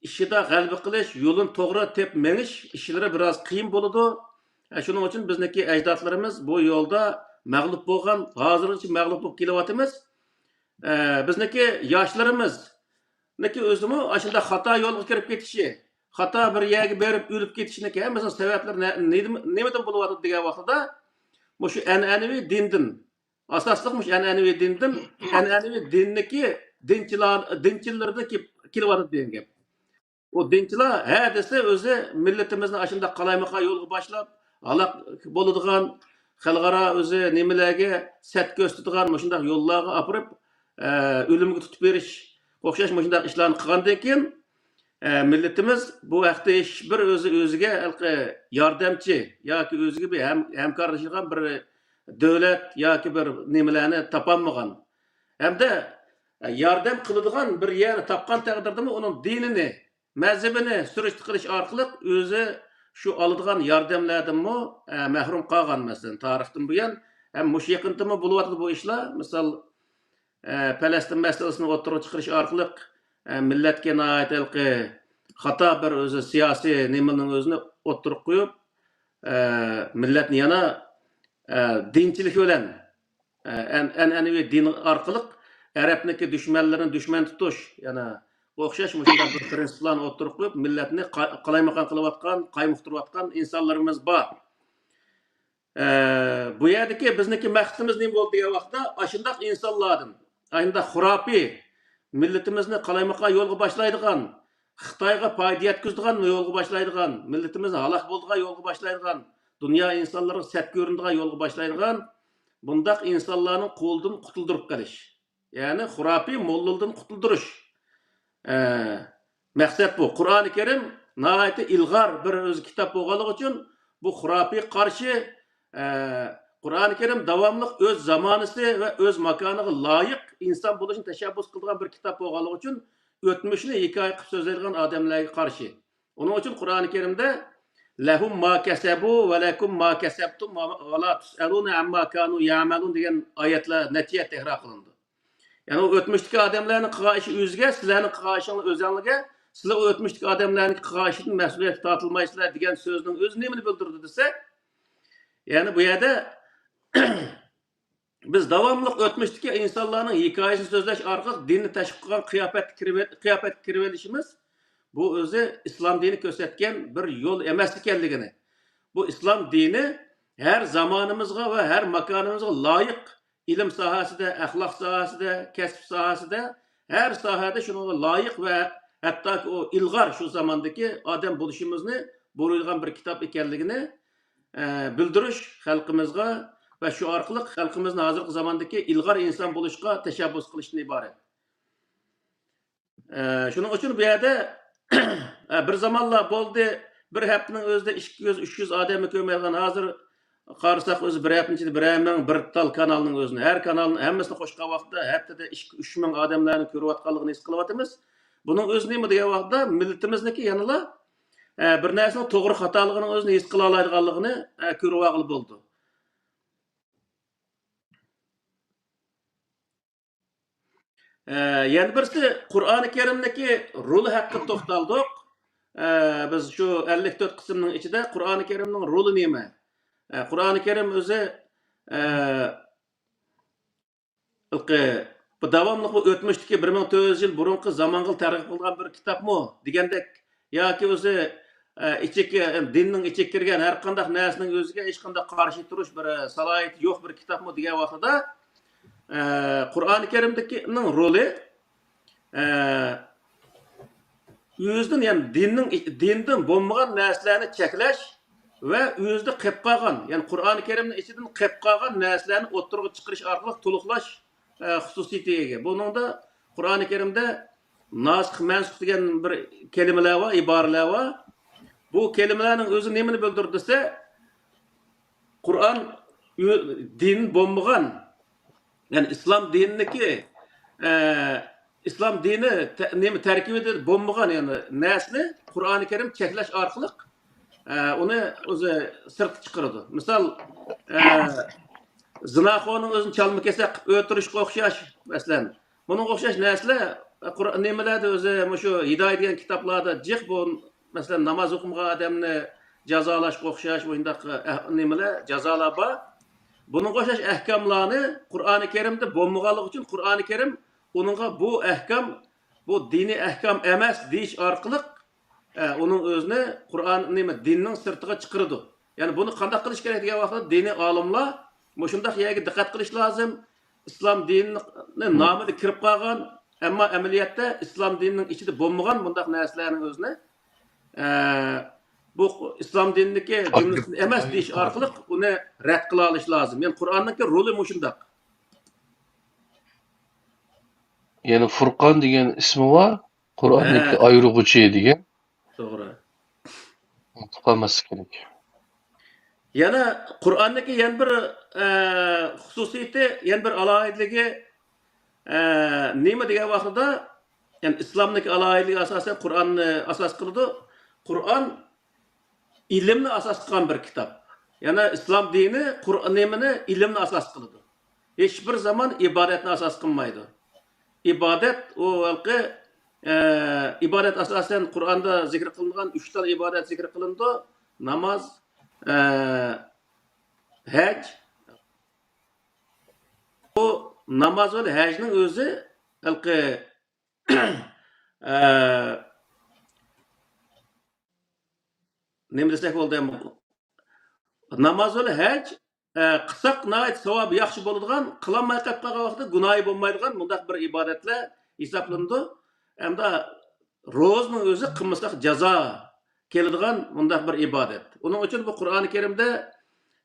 ئىشىدا غەلىبە قىلىش، يولىنى توغرا تېپىپ مېڭىش ئىشلىرى بىراز قىيىن بولىدۇ. ئە، شۇنىڭ ئۈچۈن بىزنىڭكى ئەجدادلىرىمىز بۇ يولدا مەغلۇپ بولغان، ھازىرغىچە مەغلۇپ بولۇپ كېلىۋاتىمىز. ئە، بىزنىڭكى ياشلىرىمىزنىڭكى ئۆزىمۇ ئاشۇنداق خاتا يولغا كىرىپ كېتىشى، خاتا بىر يەرگە بېرىپ ئۆلۈپ كېتىشىنىڭكى ھەممىسىنىڭ سەۋەبلىرى نە-، نېمە-، نېمىدىن بولۇۋاتىدۇ دېگەن ۋاقتىدا، مۇشۇ ئەنئەنىۋى دىندىن، ئاساسلىق مۇشۇ ئەنئەنىۋى دىندىن، ئەنئەنىۋى دىننىكى دىنچىلار، دىنچىلىرىدىن كېلىپ، كېلىۋاتىدۇ دېگەن گەپ. ئۇ دىنچىلار ھە دېسە، ئۆزى مىللىتىمىزنى ئاشۇنداق قالايمىقان يولغا باشلاپ، ھالاك بولىدىغان، خەلقئارا ئۆزى نېمىلەرگە سەت كۆرسىتىدىغان مۇشۇنداق يوللارغا ئاپىرىپ، ئە، ئۆلۈمگە تۇتۇپ بېرىش ئوخشاش مۇشۇنداق ئىشلارنى قىلغاندىن كېيىن، ئە، مىللىتىمىز بۇ ھەقتە ھېچ بىر ئۆزى ئۆزىگە ھېلىقى ياردەمچى ياكى ئۆزىگە بىر ھەم-، ھەمكارلىشىدىغان بىر دۆلەت ياكى بىر نېمىلەرنى تاپالمىغان. ھەمدە، ئە، ياردەم قىلىدىغان بىر يەرنى تاپقان تەقدىردىمۇ ئۇنىڭ دىنىنى، مەزھىپىنى سۈرۈشتە قىلىش ئارقىلىق ئۆزى شۇ ئالىدىغان ياردەملەردىنمۇ، ئە، مەھرۇم قالغان، مەسىلەن، تارىختىن بۇيان. ھەم مۇشۇ يېقىندىمۇ بولۇۋاتىدۇ بۇ ئىشلار. مىسال، ئە، پەلەستىن مەسىلىسىنى ئوتتۇرىغا چىقىرىش ئارقىلىق، ئە، مىللەتكە ناھايىتى ھېلىقى خاتا بىر ئۆزى سىياسىي نېمىنىڭ ئۆزىنى ئوتتۇرىغا قويۇپ، ئە، مىللەتنى يەنە، ئە، دىنچىلىك بىلەن، ئە، ئەن-، ئەنئەنىۋى دىن ئارقىلىق ئەرەبنىڭكى دۈشمەنلىرىنى دۈشمەن تۇتۇش، يەنە ئوخشاش مۇشۇنداق بىر پىرىنسىپلارنى ئوتتۇرىغا قويۇپ، مىللەتنى قا-، قالايمىقان قىلىۋاتقان، قايمۇقتۇرۇۋاتقان ئىنسانلىرىمىز بار. ئە، بۇ يەردىكى بىزنىڭكى مەقسىتىمىز نېمە بولدى دېگەن ۋاقىتتا، ئاشۇنداق ئىنسانلاردىن، ئاشۇنداق خۇراپىي، مىللىتىمىزنى قالايمىقان يولغا باشلايدىغان، خىتايغا پايدا يەتكۈزىدىغان يولغا باشلايدىغان، مىللىتىمىزنى ھالاك بولىدىغان يولغا باشلايدىغان، دۇنيا ئىنسانلىرىغا سەت كۆرۈنىدىغان يولغا باشلايدىغان بۇنداق ئىنسانلارنىڭ قولىدىن قۇتۇلدۇرۇپ قېلىش. يەنى خۇراپىي موللىلىدىن قۇتۇلدۇرۇش. ئە، مەقسەت بۇ. قۇرئانى كەرىم ناھايىتى ئىلغار بىر ئۆزى كىتاب بولغانلىقى ئۈچۈن، بۇ خۇراپىي قارشى، ئە، قۇرئانى كەرىم داۋاملىق ئۆز زامانىسى ۋە ئۆز ماكانىغا لايىق ئىنسان بولۇشنى تەشەببۇس قىلىدىغان بىر كىتاب بولغانلىقى ئۈچۈن، ئۆتمۈشنى ھېكايە قىلىپ سۆزلەيدىغان ئادەملەرگە قارشى. ئۇنىڭ ئۈچۈن قۇرئانى كەرىمدە «لەھۇم ما كەسەبۇ ۋە لەكۇم ما كەسەبتۇم ۋە لا تۇسئەلۇنە ئەمما كانۇ يەمەلۇن» دېگەن ئايەتلەر نەچچە يەر تەكرار قىلىنىدۇ. يەنى ئۇ ئۆتمۈشتىكى ئادەملەرنىڭ قىلغان ئىشى ئۆزىگە، سىلەرنىڭ قىلغان ئىشىڭلار ئۆزەڭلارگە، سىلەر ئۇ ئۆتمۈشتىكى ئادەملەرنىڭ قىلغان ئىشىدىن مەسئۇلىيەتكە تارتىلمايسىلەر دېگەن سۆزنىڭ ئۆزى نېمىنى بىلدۈرىدۇ دېسە، يەنى بۇ يەردە بىز داۋاملىق ئۆتمۈشتىكى ئىنسانلارنىڭ ھېكايىسىنى سۆزلەش ئارقىلىق دىننى تەشۋىق قىلغان قىياپەت-، قىياپەتكە كىرىۋېلىشىمىز، بۇ ئۆزى ئىسلام دىنى كۆرسەتكەن بىر يول ئەمەس ئىكەنلىكىنى، بۇ ئىسلام دىنى ھەر زامانىمىزغا ۋە ھەر ماكانىمىزغا لايىق ئىلىم ساھەسىدە، ئەخلاق ساھەسىدە، كەسىپ ساھەسىدە، ھەر ساھەدە شۇنىڭغا لايىق ۋە ھەتتاكى ئۇ ئىلغار شۇ زاماندىكى ئادەم بولۇشىمىزنى بۇيرۇيدىغان بىر كىتاب ئىكەنلىكىنى، ئە، بىلدۈرۈش خەلقىمىزغا ۋە شۇ ئارقىلىق خەلقىمىزنى ھازىرقى زاماندىكى ئىلغار ئىنسان بولۇشقا تەشەببۇس قىلىشتىن ئىبارەت. ئە، شۇنىڭ ئۈچۈن بۇ يەردە، ئە، بىر زامانلار بولدى، بىر ھەپتىنىڭ ئۆزىدە ئىككى يۈز، ئۈچ يۈز ئادەمنى كۆرمەيدىغان، ھازىر قارىساق ئۆزى بىر ھەپتىنىڭ ئىچىدە بىرەر مىڭ، بىر تال كانالنىڭ ئۆزىنى، ھەر كانالنىڭ ھەممىسىنى قوشقان ۋاقىتتا ھەپتىدە ئىككى، ئۈچ مىڭ ئادەملەرنى كۆرۈۋاتقانلىقىنى ھېس قىلىۋاتىمىز. بۇنىڭ ئۆزى نېمە دېگەن ۋاقىتتا مىللىتىمىزنىڭكى يەنىلا، ئە، بىر نەرسىنىڭ توغرا خاتالىقىنىڭ ئۆزىنى ھېس قىلالايدىغانلىقىنى، ئە، كۆرۈۋالغىلى بولىدۇ. ئە، يەنە بىرسى، قۇرئانى كەرىمدىكى رولى ھەققىدە توختالدۇق. ئە، بىز شۇ ئەللىك تۆت قىسىمنىڭ ئىچىدە قۇرئانى كەرىمنىڭ رولى نېمە؟ ئە، قۇرئانى كەرىم ئۆزى، ئە، بۇ داۋاملىق بۇ ئۆتمۈشتىكى بىر مىڭ تۆت يۈز يىل بۇرۇنقى زامانغا تەرغىب قىلغان بىر كىتابمۇ دېگەندەك، ياكى ئۆزى، ئە، ئىچىكى، دىننىڭ ئىچىگە كىرگەن ھەر قانداق نەرسىنىڭ ئۆزىگە ھېچقانداق قارشى تۇرۇش بىر، ئە، سالاھىيىتى يوق بىر كىتابمۇ دېگەن ۋاقتىدا، ئە، قۇرئانى كەرىمدىكىنىڭ رولى، ئە، ئۆزىدىن، يەنى دىننىڭ، دىندىن بولمىغان نەرسىلەرنى چەكلەش ۋە ئۆزىدە قېلىپ قالغان، يەنى قۇرئانى كەرىمنىڭ ئىچىدىن قېلىپ قالغان نەرسىلەرنى ئوتتۇرىغا چىقىرىش ئارقىلىق تولۇقلاش، ئە، خۇسۇسىيىتىگە ئىگە. بۇنىڭدا قۇرئانى كەرىمدە ناسىخ، مەنسۇخ دېگەن بىر كەلىمىلەر بار، ئىبارىلەر بار. بۇ كەلىمىلەرنىڭ ئۆزى نېمىنى بىلدۈرىدۇ دېسە، قۇرئان ئۆ-، دىن بولمىغان، يەنى ئىسلام دىنىنىڭكى، ئە، ئىسلام دىنى تە-، نېمە تەركىبىدە بولمىغان، يەنى نەرسىنى قۇرئانى كەرىم چەكلەش ئارقىلىق، ئە، ئۇنى ئۆزى سىرتقا چىقىرىدۇ. مىسال، ئە، زىناخورنىڭ ئۆزىنى چالما-كېسەك قىلىپ ئۆلتۈرۈشكە ئوخشاش، مەسىلەن. بۇنىڭغا ئوخشاش نەرسىلەر، قۇر-، نېمىلەردە ئۆزى مۇشۇ ھىدايە دېگەن كىتابلاردا جىق بۇ، مەسىلەن، ناماز ئوقۇمىغان ئادەمنى جازالاشقا ئوخشاش مۇشۇنداق، ئەھ-، نېمىلەر، جازالار بار. بۇنىڭغا ئوخشاش ئەھكاملارنى قۇرئانى كەرىمدە بولمىغانلىقى ئۈچۈن قۇرئانى كەرىم ئۇنىڭغا بۇ ئەھكام، بۇ دىنىي ئەھكام ئەمەس دېيىش ئارقىلىق، ئە، ئۇنىڭ ئۆزىنى قۇرئان، نېمە، دىننىڭ سىرتىغا چىقىرىدۇ. يەنى بۇنى قانداق قىلىش كېرەك دېگەن ۋاقىتتا دىنىي ئالىملار مۇشۇنداق يەرگە دىققەت قىلىش لازىم. ئىسلام دىنىنى نامىدا كىرىپ قالغان، ئەمما ئەمەلىيەتتە ئىسلام دىنىنىڭ ئىچىدە بولمىغان بۇنداق نەرسىلەرنىڭ ئۆزىنى، ئە، بۇ ئىسلام دىنىدىكى جۈملىسىدىن ئەمەس دېيىش ئارقىلىق ئۇنى رەت قىلالىش لازىم. يەنى قۇرئاننىڭكى رولى مۇشۇنداق. يەنى فۇرقان دېگەن ئىسمى بار، قۇرئاندىكى ھە. ئايرىغۇچى دېگەن. توغرا. ئۇنتۇپ قالماسلىق كېرەك. يەنە قۇرئاندىكى يەنە بىر، ئە، خۇسۇسىيىتى، يەنە بىر ئالاھىدىلىكى، ئە، نېمە دېگەن ۋاقتىدا، يەنى ئىسلامدىكى ئالاھىدىلىكى ئاساسەن قۇرئاننى ئاساس قىلىدۇ. قۇرئان ئىلىمنى ئاساس قىلغان بىر كىتاب. يەنى ئىسلام دىنى قۇرئان نېمىنى؟ ئىلىمنى ئاساس قىلىدۇ. ھېچبىر زامان ئىبادەتنى ئاساس قىلمايدۇ. ئىبادەت ئۇ ھېلىقى، ئە، ئىبادەت ئاساسەن قۇرئاندا زىكىر قىلىنغان ئۈچ تال ئىبادەت زىكىر قىلىنىدۇ. ناماز، ئە، ھەج. بۇ ناماز ۋە ھەجنىڭ ئۆزى ھېلىقى، ئە، نېمە دېسەك بولدى؟ ناماز ۋە ھەج، ئە، قىلساق ناھايىتى ساۋابى ياخشى بولىدىغان، قىلالماي قېلىپ قالغان ۋاقىتتا گۇناھى بولمايدىغان مۇنداق بىر ئىبادەتلەر ھېسابلىنىدۇ. ئەمدى روزىنىڭ ئۆزى قىلمىساق جازا كېلىدىغان مۇنداق بىر ئىبادەت. ئۇنىڭ ئۈچۈن بۇ قۇرئانى كەرىمدە،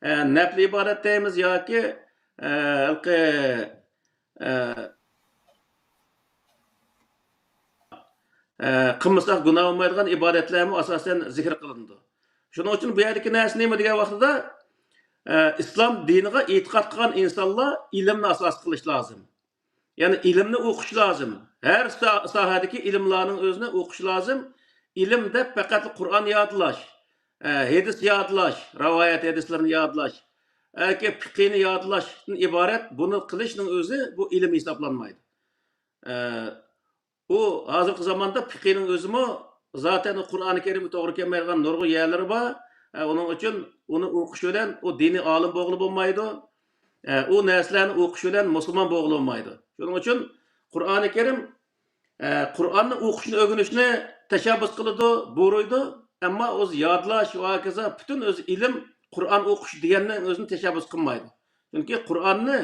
ئە، نەپلى ئىبادەت دەيمىز ياكى، ئە، ھېلىقى، ئە، ئە، قىلمىساق گۇناھ بولمايدىغان ئىبادەتلەرمۇ ئاساسەن زىكىر قىلىنىدۇ. شۇنىڭ ئۈچۈن بۇ يەردىكى نەرسە نېمە دېگەن ۋاقتىدا، ئە، ئىسلام دىنىغا ئېتىقاد قىلغان ئىنسانلار ئىلىمنى ئاساس قىلىش لازىم. يەنى ئىلىمنى ئوقۇش لازىم. ھەر سا-، ساھەدىكى ئىلىملارنىڭ ئۆزىنى ئوقۇش لازىم. ئىلىم دەپ پەقەت قۇرئان يادلاش، ئە، ھەدىس يادلاش، رىۋايەت ھەدىسلىرىنى يادلاش، ئەكى پىقىنى يادلاشتىن ئىبارەت. بۇنى قىلىشنىڭ ئۆزى بۇ ئىلىم ھېسابلانمايدۇ. ئە، ئۇ ھازىرقى زاماندا پىقىنىڭ ئۆزىمۇ زاتەن قۇرئانى كەرىمگە توغرا كەلمەيدىغان نۇرغۇن يەرلىرى بار. ئە، ئۇنىڭ ئۈچۈن ئۇنى ئوقۇش بىلەن ئۇ دىنىي ئالىم بولغىلى بولمايدۇ. ئە، ئۇ نەرسىلەرنى ئوقۇش بىلەن مۇسۇلمان بولغىلى بولمايدۇ. شۇنىڭ ئۈچۈن قۇرئانى كەرىم، ئە، قۇرئاننى ئوقۇشنى، ئۆگىنىشنى تەشەببۇس قىلىدۇ، بۇيرۇيدۇ. ئەمما ئۆزى يادلاش ۋە ھاكازا پۈتۈن ئۆزى ئىلىم، قۇرئان ئوقۇش دېگەننىڭ ئۆزىنى تەشەببۇس قىلمايدۇ. چۈنكى قۇرئاننى،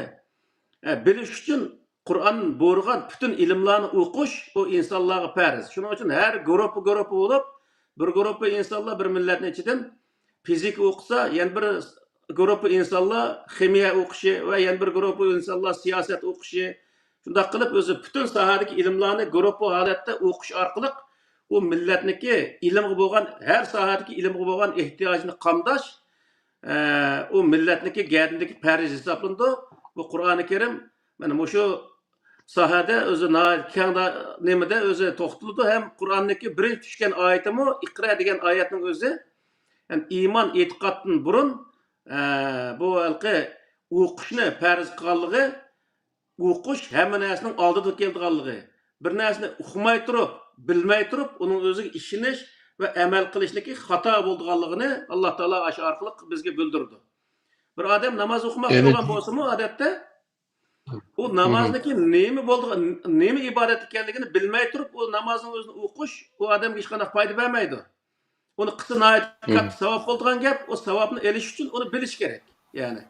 ئە، بىلىش ئۈچۈن قۇرئان بۇيرۇغان پۈتۈن ئىلىملارنى ئوقۇش، ئۇ ئىنسانلارغا پەرز. شۇنىڭ ئۈچۈن ھەر گۇرۇپپا گۇرۇپپا بولۇپ، بىر گۇرۇپپا ئىنسانلار بىر مىللەتنىڭ ئىچىدىن فىزىكا ئوقۇسا، يەنە بىر گۇرۇپپا ئىنسانلار خىمىيە ئوقۇشى ۋە يەنە بىر گۇرۇپپا ئىنسانلار سىياسەت ئوقۇشى، شۇنداق قىلىپ ئۆزى پۈتۈن ساھەدىكى ئىلىملارنى گۇرۇپپا ھالەتتە ئوقۇش ئارقىلىق ئۇ مىللەتنىكى ئىلىمغا بولغان، ھەر ساھەدىكى ئىلىمغا بولغان ئېھتىياجنى قامداش، ئە، ئۇ مىللەتنىكى گەدىنىدىكى پەرز ھېسابلىنىدۇ. بۇ قۇرئانى كەرىم مانا مۇشۇ ساھەدە ئۆزى ناھايىتى كەڭ دا-، نېمىدە ئۆزى توختىلىدۇ ھەم قۇرئاندىكى بىرىنچى چۈشكەن ئايىتىمۇ ئىقرا دېگەن ئايەتنىڭ ئۆزى، يەنى ئىمان ئېتىقادتىن بۇرۇن، ئە، بۇ ھېلىقى ئوقۇشنى پەرز قىلغانلىقى، ئوقۇش ھەممە نەرسىنىڭ ئالدىدا كېلىدىغانلىقى، بىر نەرسىنى ئۇقماي تۇرۇپ، بىلمەي تۇرۇپ، ئۇنىڭ ئۆزىگە ئىشىنىش ۋە ئەمەل قىلىشنىكى خاتا بولىدىغانلىقىنى ئاللا تائالا ئاشۇ ئارقىلىق بىزگە بىلدۈرىدۇ. بىر ئادەم ناماز ئوقۇماقچى يەنى بولغان بولسىمۇ، ئادەتتە ئۇ نامازنىڭكى نېمە بولىدىغان، نېمە ئىبادەت ئىكەنلىكىنى بىلمەي تۇرۇپ، ئۇ نامازنىڭ ئۆزىنى ئوقۇش ئۇ ئادەمگە ھېچقانداق پايدا بەرمەيدۇ. ئۇنى قىلسا ناھايىتى كاتتا ساۋاب بولىدىغان گەپ. ئۇ ساۋابنى ئېلىش ئۈچۈن ئۇنى بىلىش كېرەك. يەنى،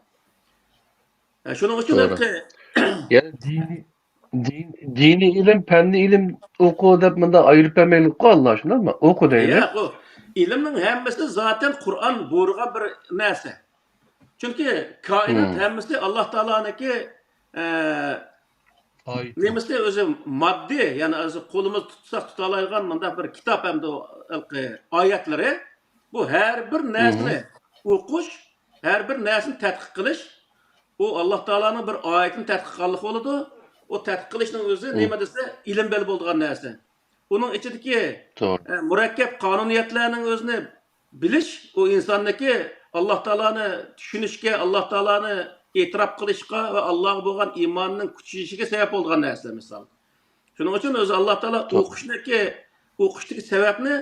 ئە، شۇنىڭ ئۈچۈن توغرا. ھېلىقى يەنى دىنىي، دىن-، دىنىي ئىلىم، پەننىي ئىلىم ئوقۇ دەپ مۇنداق ئايرىپ بەرمەيلىققۇ ئاللا، شۇنداقمۇ؟ ئوقۇ دەيلى. ياق، ئۇ ئىلىمنىڭ ھەممىسى زاتەن قۇرئان بۇيرۇغان بىر نەرسە. چۈنكى كائىنات ھەممىسى ئاللا تائالانىڭكى، ئە، نېمىسى ئۆزى ماددىي، يەنى ئۆزى قولىمىز تۇتساق تۇتالايدىغان مۇنداق بىر كىتاب ھەمدە ھېلىقى ئايەتلىرى. بۇ ھەر بىر نەرسىنى ئوقۇش، ھەر بىر نەرسىنى تەتقىق قىلىش، ئۇ ئاللا تائالانىڭ بىر ئايىتىنى تەتقىق قىلغانلىق بولىدۇ. ئۇ تەتقىق قىلىشنىڭ ئۆزى نېمە دېسە، ئىلىم بىلەن بولىدىغان نەرسە. ئۇنىڭ ئىچىدىكى، توغرا. ئە، مۇرەككەپ قانۇنىيەتلەرنىڭ ئۆزىنى بىلىش، ئۇ ئىنساننىڭكى ئاللا تائالانى چۈشىنىشكە، ئاللا تائالانى ئېتىراپ قىلىشقا ۋە ئاللاغا بولغان ئىماننىڭ كۈچىيىشىگە سەۋەب بولىدىغان نەرسىلەر، مىسال. شۇنىڭ ئۈچۈن ئۆزى ئاللا تائالا توغرا. ئوقۇشنىكى، ئوقۇشتىكى سەۋەبنى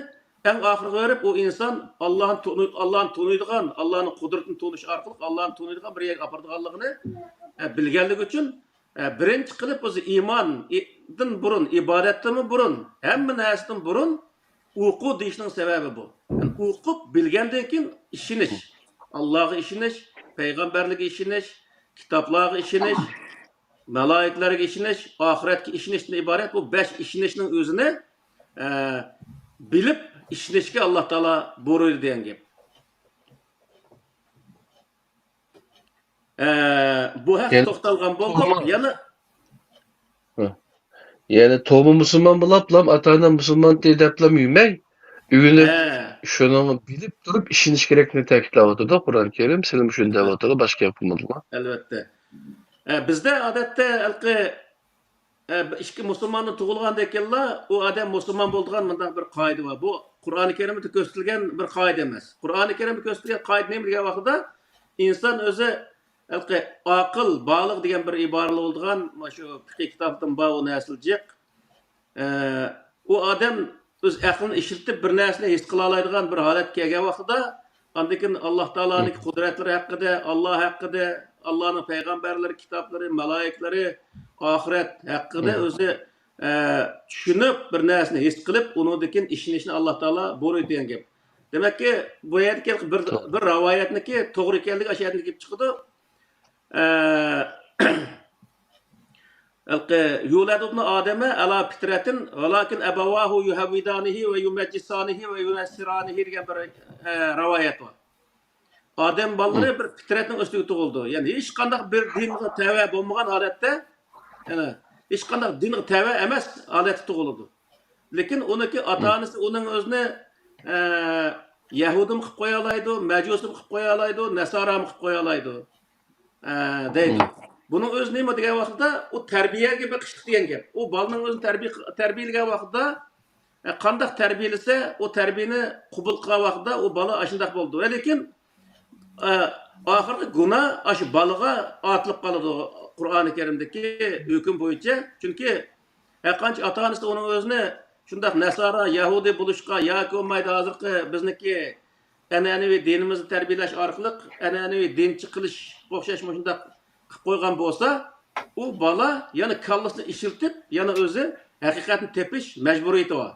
ئەڭ ئاخىرىغا بېرىپ، ئۇ ئىنسان ئاللانى تونۇي-، ئاللانى تونۇيدىغان، ئاللانىڭ قۇدرىتىنى تونۇش ئارقىلىق ئاللانى تونۇيدىغان بىر يەرگە ئاپىرىدىغانلىقىنى، ئە، بىلگەنلىكى ئۈچۈن، ئە، بىرىنچى قىلىپ ئۆزى ئىمان، ئى-، دىن بۇرۇن، ئىبادەتتىنمۇ بۇرۇن، ھەممە نەرسىدىن بۇرۇن ئوقۇ دېيىشنىڭ سەۋەبى بۇ. يەنى ئوقۇپ بىلگەندىن كېيىن ئىشىنىش. ئاللاغا ئىشىنىش، پەيغەمبەرلەرگە ئىشىنىش، كىتابلارغا ئىشىنىش، مالايىكىلەرگە ئىشىنىش، ئاخىرەتكە ئىشىنىشتىن ئىبارەت بۇ بەش ئىشىنىشنىڭ ئۆزىنى، ئە، بىلىپ ئىشىنىشكە ئاللا تائالا بۇيرۇيدۇ دېگەن گەپ. ئە، بۇ ھەقتە يەنى توختالغان بولدۇق. توغرا. يەنە ھە. يەنى تومۇ مۇسۇلمان بولاپلام، ئاتا-ئانا مۇسۇلمان دەپلام يۈرمەي، ئۆگىنىپ، ھە. شۇنىڭ بىلىپ تۇرۇپ ئىشىنىش كېرەكلىكىنى تەكىتلەۋاتىدۇ قۇرئان كەرىم. سىلىمۇ شۇنى دەۋاتىدۇ، باشقا گەپ قىلمىدىلا. ئەلۋەتتە. ئە، بىزدە ئادەتتە ھېلىقى ئە، بىر ئىككى مۇسۇلماندىن تۇغۇلغاندىن كېيىنلا ئۇ ئادەم مۇسۇلمان بولىدىغان مۇنداق بىر قائىدە بار. بۇ قۇرئانى كەرىمدە كۆرسىتىلگەن بىر قائىدە ئەمەس. قۇرئانى كەرىمدە كۆرسىتىلگەن قائىدە نېمە دېگەن ۋاقتىدا، ئىنسان ئۆزى ھېلىقى ئاقىل، بالىغ دېگەن بىر ئىبارە بولىدىغان، مانا شۇ پىقىي كىتابتىن بار ئۇ نەرسىلەر جىق. ئە، ئۇ ئادەم ئۆز ئەقلىنى ئىشلىتىپ، بىر نەرسىنى ھېس قىلالايدىغان بىر ھالەتكە كەلگەن ۋاقتىدا، ئاندىن كېيىن ئاللا تائالانىڭكى قۇدرەتلىرى ھەققىدە، ئاللا ھەققىدە، ئاللانىڭ پەيغەمبەرلىرى، كىتابلىرى، مالايىكلىرى، ئاخىرەت ھەققىدە ئۆزى، ئە، چۈشىنىپ، بىر نەرسىنى ھېس قىلىپ، ئۇنىڭدىن كېيىن ئىشىنىشنى ئاللا تائالا بۇيرۇيدۇ دېگەن گەپ. دېمەككى، بۇ يەردىكى بىر، بىر رىۋايەتنىكى توغرا ئىكەنلىكى ئاشۇ يەردىن كېلىپ چىقىدۇ. ئە، ھېلىقى، يۇلەدۇ ئىبنۇ ئادەمە ئەلا پىترەتىن، ۋەلاكىن ئەبەۋاھۇ يۇھەۋۋىدانىھى ۋە يۇمەججىسانىھى ۋە يۇنەسسىرانىھى دېگەن بىر، ئە، رىۋايەت بار. ئادەم بالىلىرى بىر پىترەتنىڭ ئۈستىگە تۇغۇلىدۇ. يەنى ھېچقانداق بىر دىنغا تەۋە بولمىغان ھالەتتە، يەنى ھېچقانداق دىنغا تەۋە ئەمەس ھالەتتە تۇغۇلىدۇ. لېكىن ئۇنىڭكى ئاتا-ئانىسى ئۇنىڭ ئۆزىنى، ئە، يەھۇدىيمۇ قىلىپ قويالايدۇ، مەجۇسىمۇ قىلىپ قويالايدۇ، نەسارامۇ قىلىپ قويالايدۇ. ئە، دەيدۇ. بۇنىڭ ئۆزى نېمە دېگەن ۋاقىتتا، ئۇ تەربىيەگە بېقىشلىق دېگەن گەپ. ئۇ بالىنىڭ ئۆزىنى تەربىيە، تەربىيەلىگەن ۋاقىتتا، ئە، قانداق تەربىيەلىسە، ئۇ تەربىيەنى قوبۇل قىلغان ۋاقىتتا ئۇ بالا ئاشۇنداق بولىدۇ. ۋە لېكىن، ئە، ئاخىرقى گۇناھ ئاشۇ بالىغا ئارتىلىپ قالىدۇ قۇرئانى كەرىمدىكى ھۆكۈم بويىچە. چۈنكى ھەرقانچە ئاتا-ئانىسى ئۇنىڭ ئۆزىنى شۇنداق نەسارا، يەھۇدىي بولۇشقا ياكى بولمايدۇ ھازىرقى بىزنىكى ئەنئەنىۋى دىنىمىزنى تەربىيەلەش ئارقىلىق ئەنئەنىۋى دىنچى قىلىش ئوخشاش مۇشۇنداق قىلىپ قويغان بولسا، ئۇ بالا يەنە كاللىسىنى ئىشلىتىپ، يەنە ئۆزى ھەقىقەتنى تېپىش مەجبۇرىيىتى بار.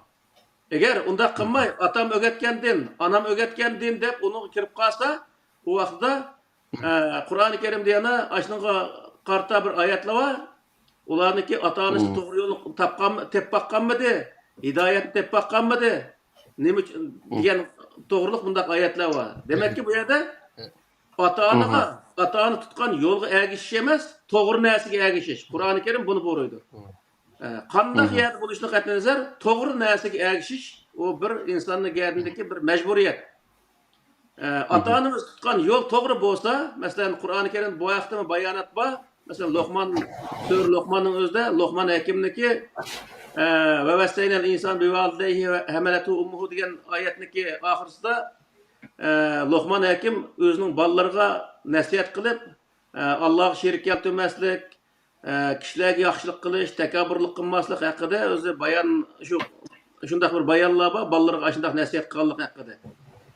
ئەگەر ئۇنداق قىلماي، ئاتام ئۆگەتكەن دىن، ئانام ئۆگەتكەن دىن دەپ ئۇنىڭغا كىرىپ قالسا، ئۇ ۋاقىتتا، ئە، قۇرئانى كەرىمدە يەنە ئاشۇنىڭغا قارىتا بىر ئايەتلەر بار. ئۇلارنىڭكى ئاتا-ئانىسى توغرا يولنى تاپقان، تېپىپ باققانمىدى؟ ھىدايەتنى تېپىپ باققانمىدى؟ نېمە ئۈچۈن دېگەن توغرۇلۇق بۇنداق ئايەتلەر بار. دېمەككى، بۇ يەردە ئاتا-ئانىغا، ئاتا-ئانا تۇتقان يولغا ئەگىشىش ئەمەس، توغرا نەرسىگە ئەگىشىش. قۇرئانى كەرىم بۇنى بۇيرۇيدۇ. ئە، قانداق يەردە بولۇشىدىن قەتئىينەزەر، توغرا نەرسىگە ئەگىشىش، ئۇ بىر ئىنساننىڭ گەدىنىدىكى بىر مەجبۇرىيەت. ئە، ئاتا-ئانىمىز تۇتقان يول توغرا بولسا، مەسىلەن، قۇرئانى كەرىمدە بۇ ھەقتىمۇ بايانات بار. مەسىلەن، لوقمان، سۈرە لوقماننىڭ ئۆزىدە، لوقمان ھەكىمنىكى، ئە، «ۋە ۋەسسەينەل ئىنسان بىۋالىدەيھى ۋە ھەمەلەتھۇ ئۇممۇھۇ» دېگەن ئايەتنىكى ئاخىرسىدا، ئە، لوقمان ھەكىم ئۆزىنىڭ بالىلىرىغا نەسىھەت قىلىپ، ئە، ئاللاغا شېرىك كەلتۈرمەسلىك، ئە، كىشىلەرگە ياخشىلىق قىلىش، تەكەببۇرلۇق قىلماسلىق ھەققىدە ئۆزى بايان، شۇ، شۇنداق بىر بايانلار بار، بالىلىرىغا ئاشۇنداق نەسىھەت قىلغانلىق ھەققىدە.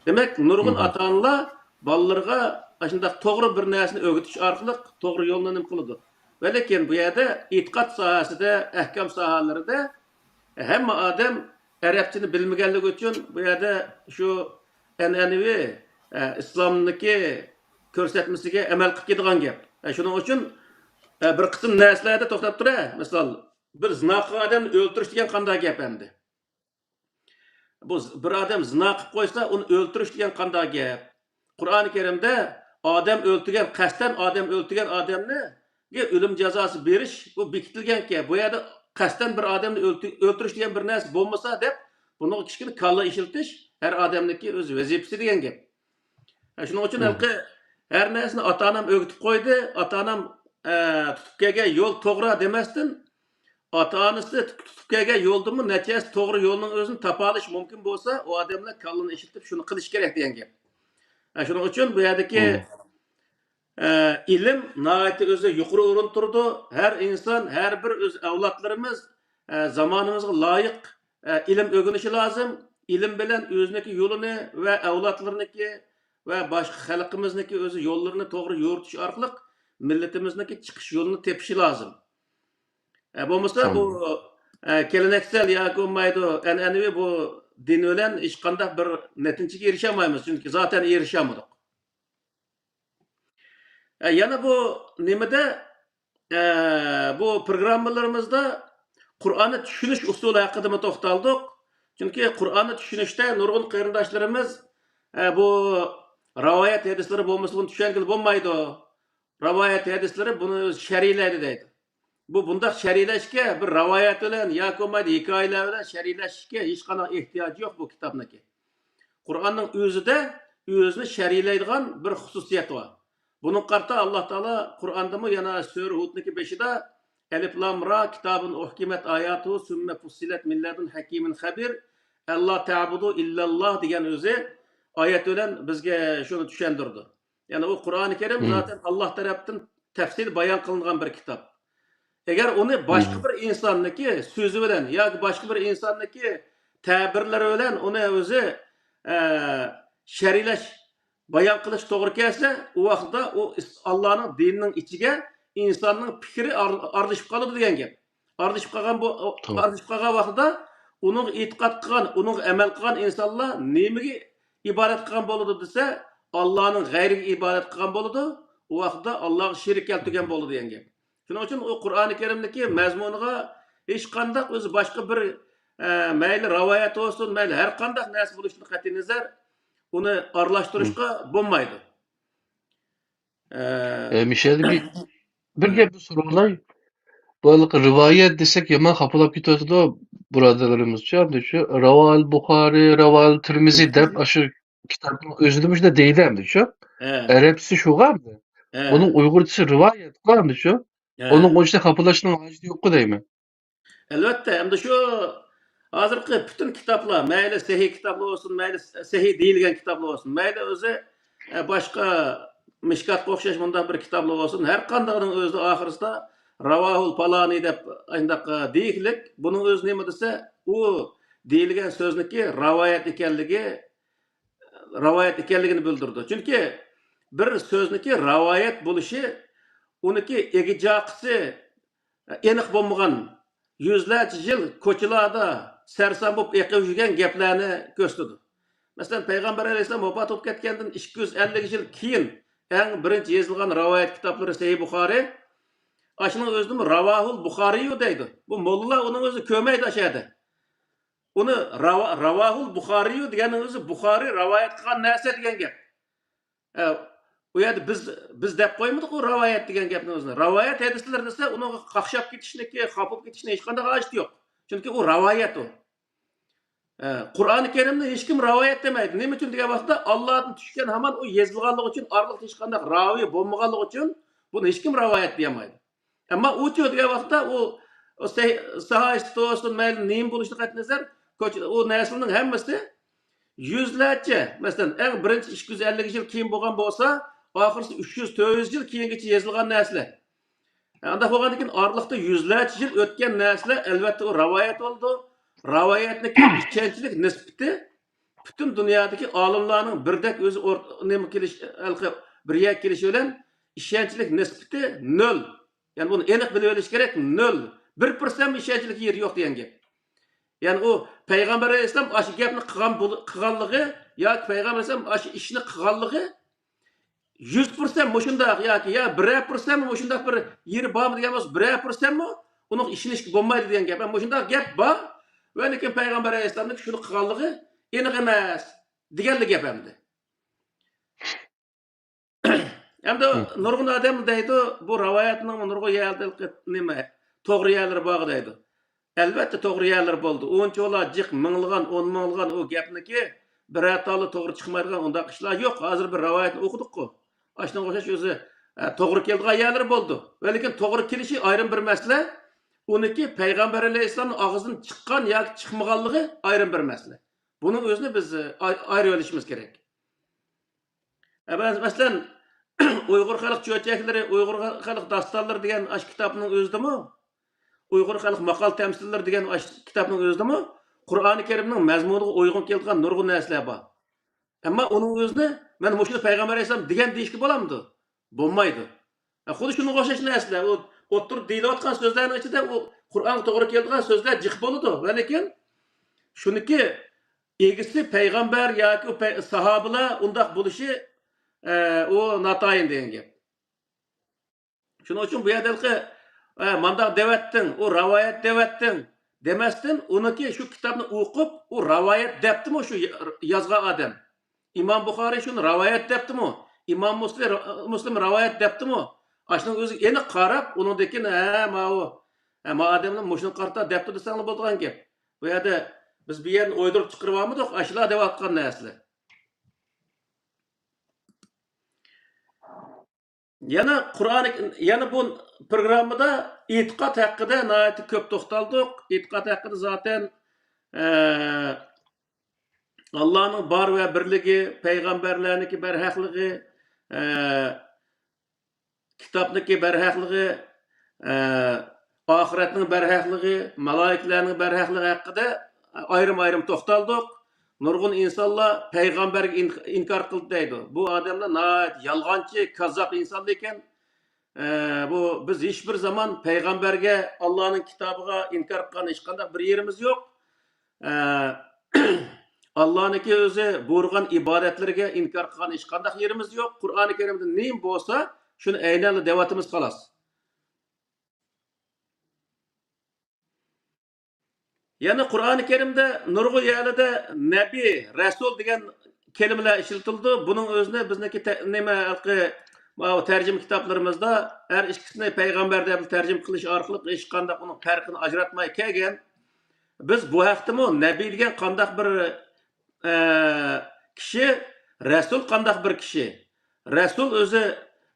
دېمەك، نۇرغۇن ئاتا-ئانىلار بالىلىرىغا ئاشۇنداق توغرا بىر نەرسىنى ئۆگىتىش ئارقىلىق توغرا يولنى نېمە قىلىدۇ. ۋە لېكىن بۇ يەردە ئېتىقاد ساھەسىدە، ئەھكام ساھەلىرىدە ھەممە ئادەم ئەرەبچىنى بىلمىگەنلىكى ئۈچۈن بۇ يەردە شۇ ئەنئەنىۋى، ئە، ئىسلامنىڭكى كۆرسەتمىسىگە ئەمەل قىلىپ كېتىدىغان گەپ. ئە، شۇنىڭ ئۈچۈن، ئە، بىر قىسىم نەرسىلەردە توختاپ تۇرە. مىسال، بىر زىنا قىلغان ئادەمنى ئۆلتۈرۈش دېگەن قانداق گەپ ئەمدى؟ بۇ ز-، بىر ئادەم زىنا قىلىپ قويسا، ئۇنى ئۆلتۈرۈش دېگەن قانداق گەپ؟ قۇرئانى كەرىمدە ئادەم ئۆلتۈرگەن، قەستەن ئادەم ئۆلتۈرگەن ئادەمنىگە ئۆلۈم جازاسى بېرىش، بۇ بېكىتىلگەنكەن. بۇ يەردە قەستەن بىر ئادەمنى ئۆلتۈ-، ئۆلتۈرۈش دېگەن بىر نەرسە بولمىسا دەپ، بۇنىڭغا كىچىككىنە كاللا ئىشلىتىش ھەر ئادەمنىڭكى ئۆز ۋەزىپىسى دېگەن گەپ. ئە، شۇنىڭ ئۈچۈن ھېلىقى ھەر نەرسىنى ئاتا-ئانام ئۆگىتىپ قويدى، ئاتا-ئانام، ئە، تۇتۇپ كەلگەن يول توغرا دېمەستىن، ئاتا-ئانىسى تۇتۇپ كەلگەن يولدىنمۇ نەچچىسى توغرا يولنىڭ ئۆزىنى تاپالىشى مۇمكىن بولسا، ئۇ ئادەملەر كاللىنى ئىشلىتىپ شۇنى قىلىشى كېرەك دېگەن گەپ. ئە، شۇنىڭ ئۈچۈن بۇ يەردىكى، ئە، ئىلىم ناھايىتى ئۆزى يۇقىرى ئورۇندا تۇرىدۇ. ھەر ئىنسان، ھەر بىر ئۆز ئەۋلادلىرىمىز، ئە، زامانىمىزغا لايىق، ئە، ئىلىم ئۆگىنىشى لازىم. ئىلىم بىلەن ئۆزىنىڭكى يولىنى ۋە ئەۋلادلىرىنىڭكى ۋە باشقا خەلقىمىزنىڭكى ئۆزى يوللىرىنى توغرا يورۇتۇش ئارقىلىق مىللىتىمىزنىڭكى چىقىش يولىنى تېپىشى لازىم. ئە، بولمىسا بۇ، ئە، كېلەنەكسەل ياكى بولمايدۇ، ئەنئەنىۋى بۇ دىن بىلەن ھېچقانداق بىر نەتىجىگە ئېرىشەلمەيمىز، چۈنكى زاتەن ئېرىشەلمىدۇق. ئە، يەنە بۇ نېمىدە، ئە، بۇ پروگراممىلىرىمىزدا قۇرئاننى چۈشىنىش ئۇسۇلى ھەققىدىمۇ توختالدۇق. چۈنكى قۇرئاننى چۈشىنىشتە نۇرغۇن قېرىنداشلىرىمىز، ئە، بۇ رىۋايەت ھەدىسلىرى بولمىسا بۇنى چۈشەنگىلى بولمايدۇ. رىۋايەت ھەدىسلىرى بۇنى ئۆزى شەرھلەيدۇ دەيدۇ. بۇ بۇنداق شەرھلەشكە بىر رىۋايەت بىلەن ياكى بولمايدۇ ھېكايىلەر بىلەن شەرھلەشكە ھېچقانداق ئېھتىياجى يوق بۇ كىتابنىڭكى. قۇرئاننىڭ ئۆزىدە ئۆزىنى شەرھلەيدىغان بىر خۇسۇسىيەت بار. بۇنىڭغا قارىتا ئاللا تائالا قۇرئاندىمۇ يەنە سۈرە ھۇدنىڭكى بېشىدا، «ئەلىف لام را، كىتابۇن ئۇھكىمەت ئاياتۇ، سۈممە فۇسسىلەت مىن لەدۇن ھەكىمىن خەبىر، ئەللا تەبۇدۇ ئىللەللا» دېگەن ئۆزى ئايەت بىلەن بىزگە شۇنى چۈشەندۈرىدۇ. يەنى ئۇ قۇرئانى كەرىم زاتەن ئاللا تەرەپتىن تەپسىلىي بايان قىلىنغان بىر كىتاب. ئەگەر ئۇنى باشقا بىر ئىنساننىڭكى سۆزى بىلەن ياكى باشقا بىر ئىنساننىڭكى تەبىرلىرى بىلەن ئۇنى ئۆزى، ئە، شەرھلەش، بايان قىلىش توغرا كەلسە، ئۇ ۋاقىتتا ئۇ ئىس-، ئاللانىڭ دىنىنىڭ ئىچىگە ئىنساننىڭ پىكرى ئار-، ئارىلىشىپ قالىدۇ دېگەن گەپ. ئارىلىشىپ قالغان بۇ، ئارىلىشىپ قالغان ۋاقتىدا ئۇنىڭغا ئېتىقاد قىلغان، ئۇنىڭغا ئەمەل قىلغان ئىنسانلار نېمىگە ئىبادەت قىلغان بولىدۇ دېسە، ئاللانىڭ غەيرىگە ئىبادەت قىلغان بولىدۇ، ئۇ ۋاقىتتا ئاللاغا شېرىك كەلتۈرگەن بولىدۇ دېگەن گەپ. شۇنىڭ ئۈچۈن ئۇ قۇرئانى كەرىمدىكى مەزمۇنىغا ھېچقانداق ئۆزى باشقا بىر، ئە، مەيلى رىۋايەت بولسۇن، مەيلى ھەر قانداق نەرسە بولۇشىدىن قەتئىينەزەر، ئۇنى ئارىلاشتۇرۇشقا بولمايدۇ. ئە، ئە، مىشەل، بىر، بىر گەپنى سوراۋالاي. بۇ ھېلىقى رىۋايەت دېسەك يامان خاپىلاپ كېتىۋاتىدۇ بۇرادەرلىرىمىزچۇ، ئەمدى شۇ راۋال بۇخارى، راۋال تىرمىزى دەپ ئاشۇ كىتابنىڭ ئۆزىدىمۇ شۇنداق دەيدۇ ئەمدى شۇ. ئەرەبچىسى شۇغۇ ئەمدى. ھە. ئۇنىڭ ئۇيغۇرچىسى رىۋايەتقۇ ئەمدى شۇ. ھە. ئۇنىڭ ئۇنچىلىك خاپىلاشنىڭ ھاجىتى يوققۇ دەيمەن. ئەلۋەتتە، ئەمدى شۇ ھازىرقى پۈتۈن كىتابلار، مەيلى سەھىھ كىتابلار بولسۇن، مەيلى سەھىھ دېيىلگەن كىتابلار بولسۇن، مەيلى ئۆزى، ئە، باشقا مىشكاتقا ئوخشاش مۇنداق بىر كىتابلار بولسۇن، ھەر قاندىقىنىڭ ئۆزىدە ئاخىرسىدا راۋاھۇل پالانى دەپ ئانداق دېيىكلىك، بۇنىڭ ئۆزى نېمە دېسە، ئۇ دېيىلگەن سۆزنىكى راۋايەت ئىكەنلىكى، راۋايەت ئىكەنلىكىنى بىلدۈرىدۇ. چۈنكى بىر سۆزنىكى راۋايەت بولۇشى، ئۇنىكى ئىگىجاقىسى ئېنىق بولمىغان، يۈزلەرچە يىل كوچىلاردا سەرسان بولۇپ ئېقىپ يۈرگەن گەپلەرنى كۆرسىتىدۇ. مەسىلەن، پەيغەمبەر ئەلەيھىسسالام ۋاپات بولۇپ كەتكەندىن ئىككى يۈز ئەللىك يىل كېيىن ئەڭ بىرىنچى يېزىلغان راۋايەت كىتابلىرى سەھىھ بۇخارىي. ئاشۇنىڭ ئۆزىنىمۇ راۋاھۇل بۇخارىيۇ دەيدۇ. بۇ موللىلار ئۇنىڭ ئۆزىنى كۆرمەيدۇ ئاشۇ يەردە. ئۇنى راۋا-، راۋاھۇل بۇخارىيۇ دېگەننىڭ ئۆزى بۇخارىي راۋايەت قىلغان نەرسە دېگەن گەپ. ئە، ئۇ يەردە بىز، بىز دەپ قويمىدۇق ئۇ راۋايەت دېگەن گەپنى ئۆزىنى. راۋايەت ھەدىسلەر دېسە، ئۇنىڭغا قاقشاپ كېتىشنىكى، خاپا بولۇپ كېتىشنىڭ ھېچقانداق ھاجىتى يوق. چۈنكى ئۇ راۋايەت ئۇ. ئە، قۇرئانى كەرىمنى ھېچكىم راۋايەت دېمەيدۇ. نېمە ئۈچۈن دېگەن ۋاقىتتا، ئاللادىن چۈشكەن ھامان ئۇ يېزىلغانلىقى ئۈچۈن، ئارىلىقتا ھېچقانداق راۋى بولمىغانلىقى ئۈچۈن بۇنى ھېچكىم راۋايەت دېيەلمەيدۇ. ئەمما ئۇچۇ دېگەن ۋاقىتتا ئۇ، ئۇ سەھ-، ساھايىسى بولسۇن، مەيلى نېمە بولۇشىدىن قەتئىينەزەر، كوچ-، ئۇ نەرسىلەرنىڭ ھەممىسى يۈزلەرچە، مەسىلەن، ئەڭ بىرىنچى ئىككى يۈز ئەللىك يىل كېيىن بولغان بولسا، ئاخىرسى ئۈچ يۈز، تۆت يۈز يىل كېيىنگىچە يېزىلغان نەرسىلەر. ئانداق بولغاندىن كېيىن ئارىلىقتا يۈزلەرچە يىل ئۆتكەن نەرسىلەر، ئەلۋەتتە، ئۇ راۋايەت بولىدۇ. راۋايەتنىڭكى ئىشەنچلىك نىسبىتى پۈتۈن دۇنيادىكى ئالىملارنىڭ بىردەك ئۆزى ئور-، نېمە كېلىش، ھېلىقى بىر يەرگە كېلىشى بىلەن ئىشەنچلىك نىسبىتى نۆل. يەنى بۇنى ئېنىق بىلىۋېلىش كېرەك، نۆل. بىر پىرسەنتمۇ ئىشەنچلىك يېرى يوق دېگەن گەپ. يەنى ئۇ پەيغەمبەر ئەلەيھىسسالام ئاشۇ گەپنى قىلغان بول-، قىلغانلىقى ياكى پەيغەمبەر ئەلەيھىسسالام ئاشۇ ئىشنى قىلغانلىقى يۈز پىرسەنت مۇشۇنداق ياكى يا بىرەر پىرسەنتمۇ مۇشۇنداق بىر يېرى بارمۇ دېگەن بولسا، بىرەر پىرسەنتمۇ ئۇنىڭغا ئىشىنىشكە بولمايدۇ دېگەن گەپ. مۇشۇنداق گەپ بار ۋە لېكىن پەيغەمبەر ئەلەيھىسسالامنىڭ شۇنى قىلغانلىقى ئېنىق ئەمەس دېگەنلا گەپ ئەمدى. ئەمدى نۇرغۇن ئادەم دەيدۇ، بۇ رىۋايەتنىڭ نۇرغۇن يەردە نېمە، توغرا يەرلىرى بارغۇ دەيدۇ. ئەلۋەتتە توغرا يەرلىرى بولىدۇ. ئۇنچىۋالا جىق مىڭلىغان، ئون مىڭلىغان ئۇ گەپنىكى بىرەر تاللا توغرا چىقمايدىغان ئۇنداق ئىشلار يوق. ھازىر بىر رىۋايەتنى ئوقۇدۇققۇ. ئاشۇنىڭغا ئوخشاش ئۆزى، ئە، توغرا كېلىدىغان يەرلىرى بولىدۇ. ۋە لېكىن توغرا كېلىشى ئايرىم بىر مەسىلە. ئۇنىڭكى پەيغەمبەر ئەلەيھىسسالامنىڭ ئاغزىدىن چىققان ياكى چىقمىغانلىقى ئايرىم بىر مەسىلە. بۇنىڭ ئۆزىنى بىز، ئە، ئاي-، ئايرىۋېلىشىمىز كېرەك. ئە، مەس-، مەسىلەن، ئۇيغۇر خەلق چۆچەكلىرى، ئۇيغۇر خەلق داستانلىرى دېگەن ئاشۇ كىتابنىڭ ئۆزىدىمۇ، ئۇيغۇر خەلق ماقال تەمسىللىرى دېگەن ئاشۇ كىتابنىڭ ئۆزىدىمۇ قۇرئانى كەرىمنىڭ مەزمۇنىغا ئۇيغۇن كېلىدىغان نۇرغۇن نەرسىلەر بار. ئەمما ئۇنىڭ ئۆزىنى مەن مۇشۇنى پەيغەمبەر ئەلەيھىسسالام دېگەن دېيىشكە بولامدۇ؟ بولمايدۇ. ئە، خۇددى شۇنىڭغا ئوخشاش نەرسىلەر. ئۇ ئوتتۇرىدا دېيىلىۋاتقان سۆزلەرنىڭ ئىچىدە ئۇ قۇرئانغا توغرا كېلىدىغان سۆزلەر جىق بولىدۇ. ۋە لېكىن شۇنىكى ئىگىسى پەيغەمبەر ياكى ئۇ پەي-، ساھابىلار ئۇنداق بولۇشى، ئە، ئۇ ناتايىن دېگەن گەپ. شۇنىڭ ئۈچۈن بۇ يەردە ھېلىقى، ئە، مانداق دەۋەتتىڭ، ئۇ رىۋايەت دەۋەتتىڭ دېمەستىن، ئۇنىڭكى شۇ كىتابنى ئوقۇپ، ئۇ رىۋايەت دەپتىمۇ شۇ يا-، يازغان ئادەم؟ ئىمام بۇخارىي شۇنى رىۋايەت دەپتىمۇ؟ ئىمام مۇسلى-، مۇسلىم رىۋايەت دەپتىمۇ؟ ئاشۇنىڭ ئۆزىگە ئېنىق قاراپ، ئۇنىڭدىن كېيىن، ھە، ماۋۇ، ھە، ما ئادەمنى مۇشۇنى قارىتا دەپتۇ دېسەڭلار بولىدىغان گەپ. بۇ يەردە بىز بۇ يەرنى ئويدۇرۇپ چىقىرىۋالمىدۇق، ئاشۇلار دەۋاتقان نەرسىلەر. يەنە قۇرئان، يەنە بۇ پروگراممىدا ئېتىقاد ھەققىدە ناھايىتى كۆپ توختالدۇق. ئېتىقاد ھەققىدە زاتەن، ئە، ئاللانىڭ بار ۋە بىرلىكى، پەيغەمبەرلەرنىڭكى بەرھەقلىقى، ئە، كىتابنىڭكى بەرھەقلىقى، ئە، ئاخىرەتنىڭ بەرھەقلىقى، مالايىكىلەرنىڭ بەرھەقلىقى ھەققىدە ئايرىم-ئايرىم توختالدۇق. نۇرغۇن ئىنسانلار پەيغەمبەرگە ئىن-، ئىنكار قىلدى دەيدۇ. بۇ ئادەملەر ناھايىتى يالغانچى، كاززاپ ئىنسانلار ئىكەن. ئە، بۇ، بىز ھېچبىر زامان پەيغەمبەرگە، ئاللانىڭ كىتابىغا ئىنكار قىلغان ھېچقانداق بىر يېرىمىز يوق. ئە، ئاللانىڭكى ئۆزى بۇيرۇغان ئىبادەتلىرىگە ئىنكار قىلغان ھېچقانداق يېرىمىز يوق. قۇرئانى كەرىمدە نېمە بولسا، شۇنى ئەينەنلا دەۋاتىمىز، خالاس. يەنە قۇرئانى كەرىمدە نۇرغۇن يەرلەردە نەبىي، رەسۇل دېگەن كەلىمىلەر ئىشلىتىلىدۇ. بۇنىڭ ئۆزىنى بىزنىڭكى تە-، نېمە، ھېلىقى، ماۋۇ تەرجىمە كىتابلىرىمىزدا ھەر ئىككىسىنى پەيغەمبەر دەپ تەرجىمە قىلىش ئارقىلىق ھېچقانداق ئۇنىڭ پەرقىنى ئاجراتماي كەلگەن. بىز بۇ ھەقتىمۇ نەبىي دېگەن قانداق بىر، ئە، كىشى، رەسۇل قانداق بىر كىشى؟ رەسۇل ئۆزى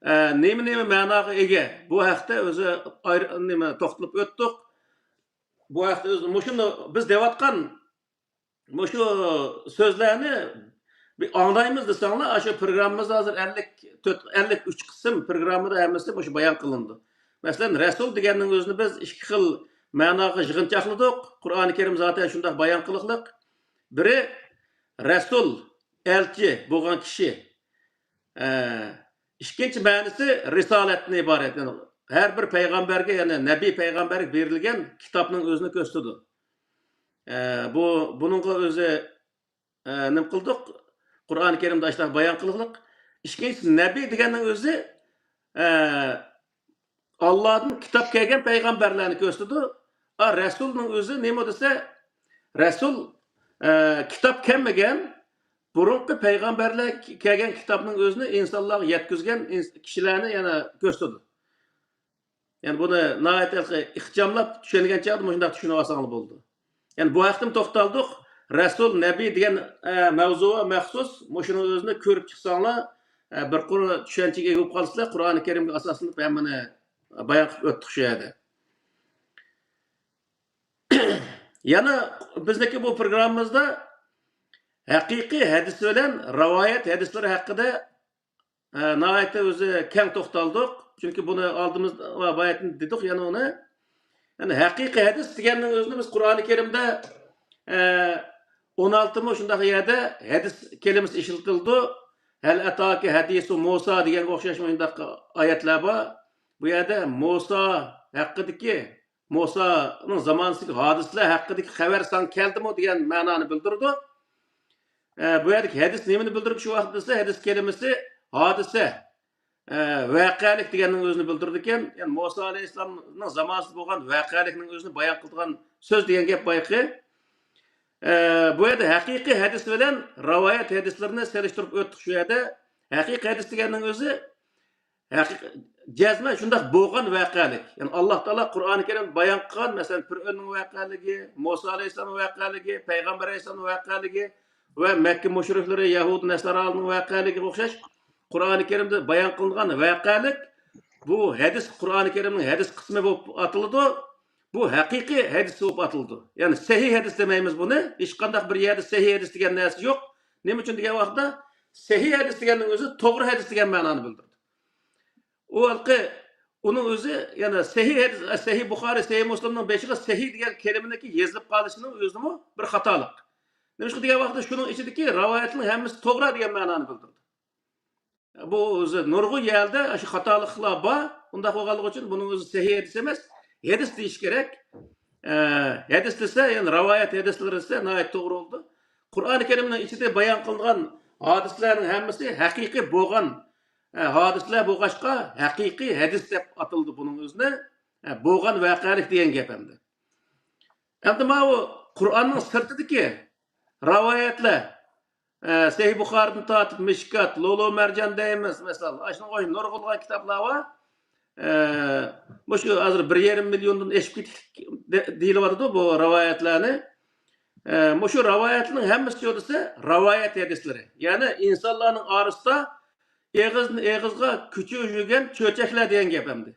ئە، نېمە-نېمە مەناغا ئىگە؟ بۇ ھەقتە ئۆزى ئاير-، نېمە، توختىلىپ ئۆتتۇق. بۇ ھەقتە ئۆزى مۇشۇنى بىز دەۋاتقان مۇشۇ سۆزلەرنى بىر ئاڭلايمىز دېسەڭلار، ئاشۇ پروگراممىمىزدا ھازىر ئەللىك تۆت، ئەللىك ئۈچ قىسىم پروگراممىدا ھەممىسى مۇشۇ بايان قىلىنىدۇ. مەسىلەن، رەسۇل دېگەننىڭ ئۆزىنى بىز ئىككى خىل مەناغا يىغىنچاقلىدۇق. قۇرئانى كەرىم زاتەن شۇنداق بايان قىلىقلىق. بىرى رەسۇل، ئەلچى بولغان كىشى. ئە، ئىككىنچى مەنىسى رىسالەتتىن ئىبارەت. يەنى ھەر بىر پەيغەمبەرگە، يەنى نەبىي پەيغەمبەرگە بېرىلگەن كىتابنىڭ ئۆزىنى كۆرسىتىدۇ. ئە، بۇ، بۇنىڭغا ئۆزى، ئە، نېمە قىلدۇق؟ قۇرئانى كەرىمدە ئاشۇنداق بايان قىلىقلىق. ئىككىنچىسى، نەبىي دېگەننىڭ ئۆزى، ئە، ئاللادىن كىتاب كەلگەن پەيغەمبەرلەرنى كۆرسىتىدۇ. ئا، رەسۇلنىڭ ئۆزى نېمە دېسە، رەسۇل، ئە، كىتاب كەلمىگەن، بۇرۇنقى پەيغەمبەرلەر كەلگەن كىتابنىڭ ئۆزىنى ئىنسانلارغا يەتكۈزگەن ئىنس-، كىشىلەرنى يەنە كۆرسىتىدۇ. يەنى بۇنى ناھايىتى ئىخچاملاپ چۈشەنگەن چاغدا مۇشۇنداق چۈشىنىۋالساڭلار بولىدۇ. يەنى بۇ ھەقتىمۇ توختالدۇق. رەسۇل، نەبىي دېگەن، ئە، مەۋزۇغا مەخسۇس مۇشۇنىڭ ئۆزىنى كۆرۈپ چىقساڭلار، ئە، بىر قۇر چۈشەنچىگە ئىگە بولۇپ قالىسىلەر. قۇرئانى كەرىمگە ئاساسلىنىپ ھەممىنى بايان قىلىپ ئۆتتۇق شۇ يەردە. يەنە بىزنىڭكى بۇ پروگراممىمىزدا ھەقىقىي ھەدىس بىلەن رىۋايەت ھەدىسلىرى ھەققىدە، ئە، ناھايىتى ئۆزى كەڭ توختالدۇق. چۈنكى بۇنى ئالدىمىزدا باياتىن دېدۇق يەنە ئۇنى. يەنى ھەقىقىي ھەدىس دېگەننىڭ ئۆزىنى بىز قۇرئانى كەرىمدە، ئە، ئون ئالتە مۇشۇنداق يەردە ھەدىس كەلىمىسى ئىشلىتىلىدۇ. ھەل ئەتاكە ھەدىسۇ مۇسا دېگەنگە ئوخشاش مۇشۇنداق ئايەتلەر بار. بۇ يەردە مۇسا ھەققىدىكى، مۇسانىڭ زامانىسىدىكى ھادىسىلەر ھەققىدىكى خەۋەر ساڭا كەلدىمۇ دېگەن مەنانى بىلدۈرىدۇ. ئە، بۇ يەردىكى ھەدىس نېمىنى بىلدۈرىدۇ شۇ ۋاقىتتا دېسە، ھەدىس كەلىمىسى ھادىسە، ئە، ۋەقەلىك دېگەننىڭ ئۆزىنى بىلدۈرىدىكەن. يەنى مۇسا ئەلەيھىسسالامنىڭ زامانىسىدا بولغان ۋەقەلىكنىڭ ئۆزىنى بايان قىلىدىغان سۆز دېگەن گەپ بايىقى. ئە، بۇ يەردە ھەقىقىي ھەدىس بىلەن رىۋايەت ھەدىسلىرىنى سېلىشتۇرۇپ ئۆتتۇق شۇ يەردە. ھەقىقىي ھەدىس دېگەننىڭ ئۆزى ھەقىقەت، جەزمەن شۇنداق بولغان ۋەقەلىك. يەنى ئاللا تائالا قۇرئانى كەرىمدە بايان قىلغان، مەسىلەن، پىرئۆننىڭ ۋەقەلىكى، مۇسا ئەلەيھىسسالامنىڭ ۋەقەلىكى، پەيغەمبەر ئەلەيھىسسالامنىڭ ۋەقەلىكى ۋە مەككە مۇشرىكلىرى، يەھۇدىي نەسارانىڭ ۋەقەلىكىگە ئوخشاش قۇرئانى كەرىمدە بايان قىلىنغان ۋەقەلىك بۇ ھەدىس، قۇرئانى كەرىمنىڭ ھەدىس قىسمى بولۇپ ئاتىلىدۇ. بۇ ھەقىقىي ھەدىس بولۇپ ئاتىلىدۇ. يەنى سەھىھ ھەدىس دېمەيمىز بۇنى. ھېچقانداق بىر يەردە سەھىھ ھەدىس دېگەن نەرسە يوق. نېمە ئۈچۈن دېگەن ۋاقىتتا، سەھىھ ھەدىس دېگەننىڭ ئۆزى توغرا ھەدىس دېگەن مەنانى بىلدۈرىدۇ. ئۇ ھېلىقى ئۇنىڭ ئۆزى يەنە سەھىھ ھەدىس، سەھىھ بۇخارى، سەھىھ مۇسلىمنىڭ بېشىغا سەھىھ دېگەن كەلىمىنىڭكى يېزىلىپ قالىشىنىڭ ئۆزىمۇ بىر خاتالىق. نېمىشقا دېگەن ۋاقىتتا شۇنىڭ ئىچىدىكى رىۋايەتلەرنىڭ ھەممىسى توغرا دېگەن مەنانى بىلدۈرىدۇ. بۇ ئۆزى نۇرغۇن يەردە شۇ خاتالىقلار بار. ئۇنداق بولغانلىقى ئۈچۈن بۇنىڭ ئۆزى سەھىھ ھەدىس ئەمەس، ھەدىس دېيىش كېرەك. ئە، ھەدىس دېسە، يەنى رىۋايەت ھەدىسلىرى دېسە ناھايىتى توغرا بولىدۇ. قۇرئانى كەرىمنىڭ ئىچىدە بايان قىلىنغان ھادىسىلەرنىڭ ھەممىسى ھەقىقىي بولغان، ئە، ھادىسىلەر بولغاچقا، ھەقىقىي ھەدىس دەپ ئاتىلىدۇ بۇنىڭ ئۆزىنى. ئە، بولغان ۋەقەلىك دېگەن گەپ ئەمدى. ئەمدى ماۋۇ قۇرئاننىڭ سىرتىدىكى رىۋايەتلەر، ئە، سەھىھ بۇخارىدىن تارتىپ مىشكات، لۇلۇ مەرجان دەيمىز، مەسىلەن، ئاشۇنىڭغا ئوخشاش نۇرغۇنلىغان كىتابلار بار. ئە، مۇشۇ ھازىر بىر يېرىم مىليوندىن ئېشىپ كېتىپ دە-، دېيىلىۋاتىدۇ بۇ رىۋايەتلەرنى. ئە، مۇشۇ رىۋايەتلەرنىڭ ھەممىسى شۇ دېسە، رىۋايەت ھەدىسلىرى. يەنى ئىنسانلارنىڭ ئارىسىدا ئېغىزدىن ئېغىزغا كۆچۈپ يۈرگەن چۆچەكلەر دېگەن گەپ ئەمدى.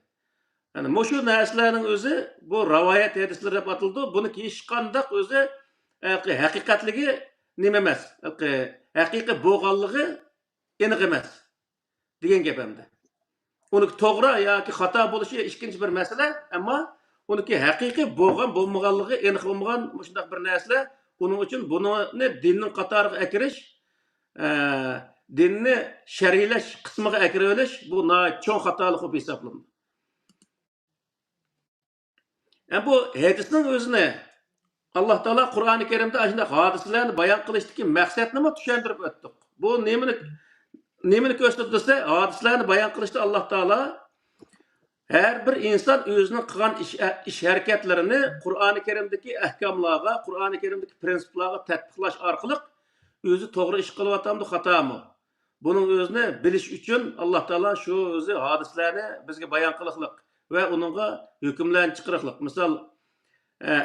يەنى مۇشۇ نەرسىلەرنىڭ ئۆزى بۇ رىۋايەت ھەدىسلىرى دەپ ئاتىلىدۇ. بۇنىڭكى ھېچقانداق ئۆزى، ھەققى-، ھەقىقەتلىكى نېمە ئەمەس، ھەققى-، ھەقىقىي بولغانلىقى ئېنىق ئەمەس دېگەن گەپ ئەمدى. ئۇنىڭكى توغرا ياكى خاتا بولۇشى ئىككىنچى بىر مەسىلە، ئەمما ئۇنىڭكى ھەقىقىي بولغان بولمىغانلىقى ئېنىق بولمىغان مۇشۇنداق بىر نەرسىلەر. ئۇنىڭ ئۈچۈن بۇنى دىننىڭ قاتارىغا ئەكىرىش، ئە، دىننى شەرھلەش قىسمىغا ئەكىرىۋېلىش، بۇ ناھايىتى چوڭ خاتالىق بولۇپ ھېسابلىنىدۇ. ئە، بۇ ھەدىسنىڭ ئۆزىنى ئاللا تائالا قۇرئانى كەرىمدە ئاشۇنداق ھادىسىلەرنى بايان قىلىشتىكى مەقسەتنىمۇ چۈشەندۈرۈپ ئۆتتۇق. بۇ نېمىنى، نېمىنى كۆرسىتىدۇ دېسە، ھادىسىلەرنى بايان قىلىشتا ئاللا تائالا ھەر بىر ئىنسان ئۆزىنىڭ قىلغان ئىش، ئىش ھەرىكەتلىرىنى قۇرئانى كەرىمدىكى ئەھكاملارغا، قۇرئانى كەرىمدىكى پرىنسىپلارغا تەتبىقلاش ئارقىلىق ئۆزى توغرا ئىش قىلىۋاتامدۇ، خاتامۇ؟ بۇنىڭ ئۆزىنى بىلىش ئۈچۈن ئاللا تائالا شۇ ئۆزى ھادىسىلەرنى بىزگە بايان قىلىقلىق ۋە ئۇنىڭغا ھۆكۈملەرنى چىقىرىقلىق. مىسال،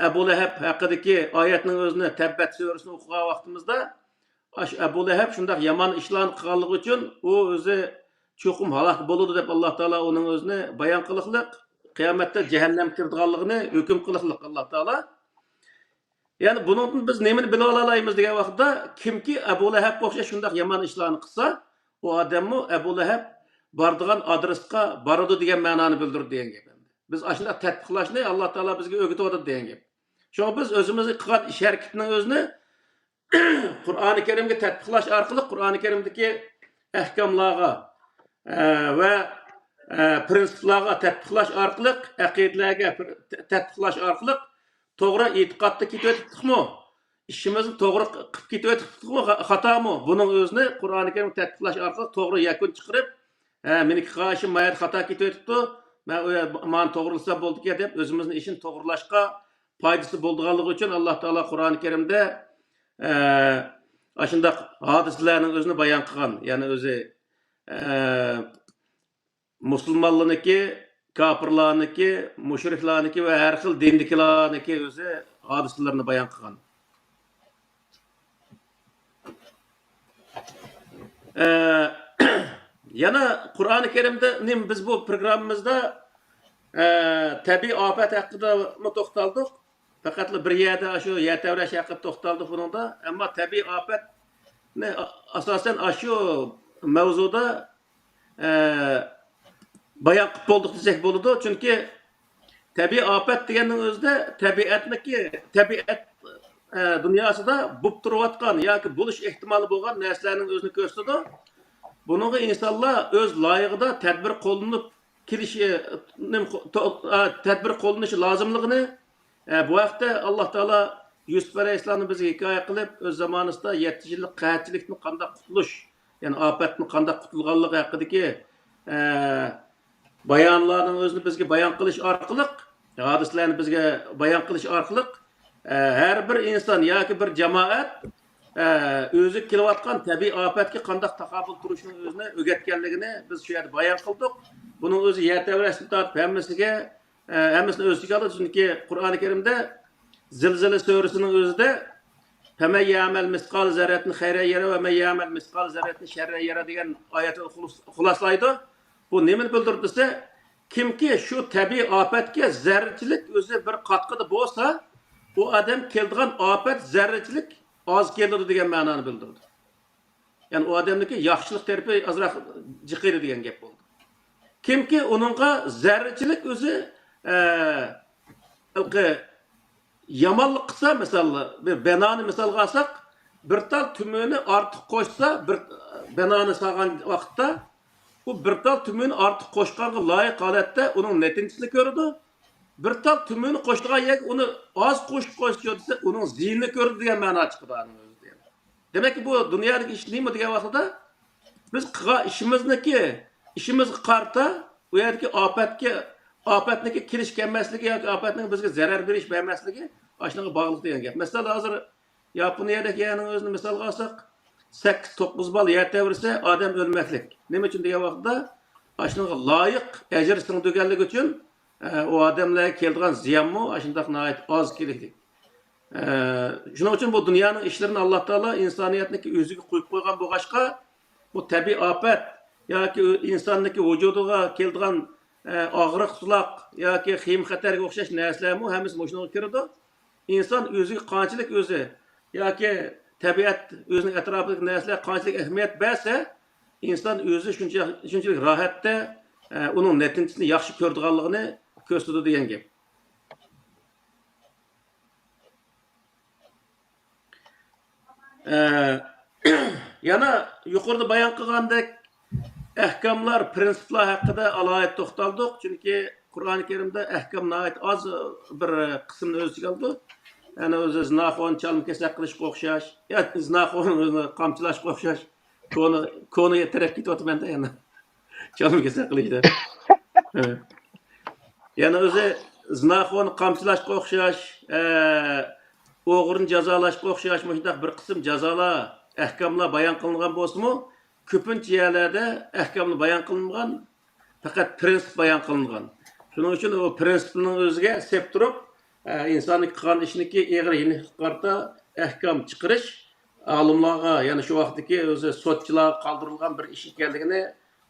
ئەبۇ لەھەب ھەققىدىكى ئايەتنىڭ ئۆزىنى، تەببەت سۈرىسىنى ئوقۇغان ۋاقتىمىزدا، ئاشۇ ئەبۇ لەھەب شۇنداق يامان ئىشلارنى قىلغانلىقى ئۈچۈن ئۇ ئۆزى چوقۇم ھالاك بولىدۇ دەپ ئاللا تائالا ئۇنىڭ ئۆزىنى بايان قىلىقلىق، قىيامەتتە جەھەننەمگە كىرىدىغانلىقىنى ھۆكۈم قىلىقلىق ئاللا تائالا. يەنى بۇنىڭدىن بىز نېمىنى بىلىۋالالايمىز دېگەن ۋاقىتتا، كىمكى ئەبۇ لەھەبكە ئوخشاش شۇنداق يامان ئىشلارنى قىلسا، ئۇ ئادەممۇ ئەبۇ لەھەب بارىدىغان ئادرېسقا بارىدۇ دېگەن مەنانى بىلدۈرىدۇ دېگەن گەپ ئەمدى. بىز ئاشۇنداق تەتبىقلاشنى ئاللا تائالا بىزگە ئۆگىتىۋاتىدۇ دېگەن گەپ. شۇڭا بىز ئۆزىمىزنىڭ قىلغان ئىش ھەرىكىتىنىڭ ئۆزىنى قۇرئانى كەرىمگە تەتبىقلاش ئارقىلىق، قۇرئانى كەرىمدىكى ئەھكاملارغا، ئە، ۋە، ئە، پىرىنسىپلارغا تەتبىقلاش ئارقىلىق، ئەقىدىلەرگە پىر-، تە-، تەتبىقلاش ئارقىلىق توغرا ئېتىقادتا كېتىۋېتىپتىقمۇ؟ ئىشىمىزنى توغرا قىلىپ كېتىۋېتىپتىقمۇ؟ خا-، خاتامۇ؟ بۇنىڭ ئۆزىنى قۇرئانى كەرىمگە تەتبىقلاش ئارقىلىق توغرا يەكۈن چىقىرىپ، ھە، مېنىڭكى قارىشىم ما يەردە خاتا كېتىۋېتىپتۇ، مەن ئۇ يەر-، مانى توغرىلىسام بولىدىكەن دەپ، ئۆزىمىزنىڭ ئىشىنى توغرىلاشقا پايدىسى بولىدىغانلىقى ئۈچۈن، ئاللا تائالا قۇرئانى كەرىمدە، ئە، ئاشۇنداق ھادىسىلەرنىڭ ئۆزىنى بايان قىلغان. يەنى ئۆزى، ئە، مۇسۇلمانلارنىڭكى، كاپىرلارنىڭكى، مۇشرىكلارنىڭكى ۋە ھەر خىل دىندىكىلارنىڭكى ئۆزى ھادىسىلىرىنى بايان قىلغان. ئە، يەنە قۇرئانى كەرىمدە نېمە، بىز بۇ پروگراممىمىزدا، ئە، تەبىئىي ئاپەت ھەققىدىمۇ توختالدۇق. پەقەتلا بىر يەردە شۇ يەر تەۋرەش ھەققىدە توختالدۇق بۇنىڭدا. ئەمما تەبىئىي ئاپەتنى ئاساسەن ئاشۇ مەۋزۇدا، ئە، بايان قىلىپ بولدۇق دېسەك بولىدۇ. چۈنكى تەبىئىي ئاپەت دېگەننىڭ ئۆزىدە تەبىئەتنىكى، تەبىئەت، ئە، دۇنياسىدا بولۇپ تۇرۇۋاتقان ياكى بولۇش ئېھتىمالى بولغان نەرسىلەرنىڭ ئۆزىنى كۆرسىتىدۇ. بۇنىڭغا ئىنسانلار ئۆز لايىقىدا تەدبىر قوللىنىپ كېلىشى، نېمە، تو-، ئە، تەدبىر قوللىنىشى لازىملىقىنى، ئە، بۇ ھەقتە ئاللا تائالا يۈسۈپ ئەلەيھىسسالامنى بىزگە ھېكايە قىلىپ، ئۆز زامانىسىدا يەتتە يىللىق قەھەتچىلىكتىن قانداق قۇتۇلۇش، يەنى ئاپەتتىن قانداق قۇتۇلغانلىقى ھەققىدىكى، ئە، بايانلارنىڭ ئۆزىنى بىزگە بايان قىلىش ئارقىلىق، ھادىسىلەرنى بىزگە بايان قىلىش ئارقىلىق، ئە، ھەر بىر ئىنسان ياكى بىر جامائەت، ئە، ئۆزىگە كېلىۋاتقان تەبىئىي ئاپەتكە قانداق تاقابىل تۇرۇشنىڭ ئۆزىنى ئۆگەتكەنلىكىنى بىز شۇ يەردە بايان قىلدۇق. بۇنىڭ ئۆزى يەر تەۋرەشتىن تارتىپ ھەممىسىگە، ئە، ھەممىسىنى ئۆز ئىچىگە ئالىدۇ. چۈنكى قۇرئانى كەرىمدە زىلزىلە سۈرىسىنىڭ ئۆزىدە فَمَنْ يَعْمَلْ مِثْقَالَ ذَرَّةٍ خَيْرًا يَرَهُ وَمَنْ يَعْمَلْ مِثْقَالَ ذَرَّةٍ شَرًّا يَرَهُ دېگەن ئايەتنى خۇلۇس-، خۇلاسىلايدۇ. بۇ نېمىنى بىلدۈرىدۇ دېسە، كىمكى شۇ تەبىئىي ئاپەتكە زەررىچىلىك ئۆزى بىر قاتقىدى بولسا، ئۇ ئادەم كېلىدىغان ئاپەت زەررىچىلىك ئاز كېلىدۇ دېگەن مەنانى بىلدۈرىدۇ. يەنى ئۇ ئادەمنىڭكى ياخشىلىق تەرىپى ئازراق جىقىيدۇ دېگەن گەپ بولىدۇ. كىمكى ئۇنىڭغا زەررىچىلىك ئۆزى، ئە، ھېلىقى يامانلىق قىلسا، مىسال، بىر بىنانى مىسالغا ئالساق، بىر تال تۈمۈنى ئارتۇق قوشسا، بىر بىنانى سالغان ۋاقىتتا، ئۇ بىر تال تۈمۈنى ئارتۇق قوشقانغا لايىق ھالەتتە ئۇنىڭ نەتىجىسىنى كۆرىدۇ. بىر تال تۈمۈنى قوشىدىغان يەرگە ئۇنى ئاز قوشۇپ قويسا دېسە، ئۇنىڭ زىيىنىنى كۆرىدۇ دېگەن مەنا چىقىدۇ ئانىڭ ئۆزىدە. دېمەككى، بۇ دۇنيادىكى ئىش نېمە دېگەن ۋاقتىدا، بىز قىلغان ئىشىمىزنىكى، ئىشىمىزغا قارىتا، ئۇ يەردىكى ئاپەتكە، ئاپەتنىڭكى كېلىش كەلمەسلىكى ياكى ئاپەتنىڭ بىزگە زەرەر بېرىش بەرمەسلىكى ئاشۇنىڭغا باغلىق دېگەن گەپ. مەسىلەن، ھازىر ياپونىيەدىكى يەرنىڭ ئۆزىنى مىسالغا ئالساق، سەككىز، توققۇز بال يەر تەۋرىسە، ئادەم ئۆلمەكلىك. نېمە ئۈچۈن دېگەن ۋاقىتتا، ئاشۇنىڭغا لايىق ئەجىر سىڭدۈرگەنلىكى ئۈچۈن، ئە، ئۇ ئادەملەرگە كېلىدىغان زىيانمۇ ئاشۇنداق ناھايىتى ئاز كېلىكلىك. ئە، شۇنىڭ ئۈچۈن بۇ دۇنيانىڭ ئىشلىرىنى ئاللا تائالا ئىنسانىيەتنىڭكى ئۆزىگە قويۇپ قويغان بولغاچقا، بۇ تەبىئىي ئاپەت ياكى ئىنساننىڭكى ۋۇجۇدىغا كېلىدىغان، ئە، ئاغرىق-سۇلاق ياكى خېيىم-خەتەرگە ئوخشاش نەرسىلەرمۇ ھەممىسى مۇشۇنىڭغا كىرىدۇ. ئىنسان ئۆزىگە قانچىلىك ئۆزى ياكى تەبىئەت، ئۆزىنىڭ ئەتراپىدىكى نەرسىلەرگە قانچىلىك ئەھمىيەت بەرسە، ئىنسان ئۆزى شۇنچە، شۇنچىلىك راھەتتە، ئە، ئۇنىڭ نەتىجىسىنى ياخشى كۆرىدىغانلىقىنى كۆرسىتىدۇ دېگەن گەپ. ئە، يەنە يۇقىرىدا بايان قىلغاندەك، ئەھكاملار، پىرىنسىپلار ھەققىدە ئالاھىدە توختالدۇق، چۈنكى قۇرئانى كەرىمدە ئەھكام ناھايىتى ئاز بىر قىسىمنى ئۆز ئىچىگە ئالىدۇ. يەنى ئۆزى زىناخورنى چالما-كېسەك قىلىشقا ئوخشاش، يا زىناخورنى ئۆزىنى قامچىلاش ئوخشاش، كونا، كونا تەرەپ كېتىۋاتىمەن-دە يەنە. چالما-كېسەك قىلىش دەپ. يەنە ئۆزى زىناخورنى قامچىلاشقا ئوخشاش، ئە، ئوغرىنى جازالاشقا ئوخشاش مۇشۇنداق بىر قىسىم جازالار، ئەھكاملار بايان قىلىنغان بولسىمۇ، كۆپىنچە يەرلەردە ئەھكاملار بايان قىلىنمىغان، پەقەت پىرىنسىپ بايان قىلىنغان. شۇنىڭ ئۈچۈن ئۇ پىرىنسىپنىڭ ئۆزىگە سەپ تۇرۇپ، ئە، ئىنساننىڭ قىلغان ئىشىنىڭكى ئېغىر يېنىكلىقىغا قارىتا ئەھكام چىقىرىش ئالىملارغا، يەنى شۇ ۋاقىتتىكى ئۆزى سوتچىلارغا قالدۇرۇلغان بىر ئىش ئىكەنلىكىنى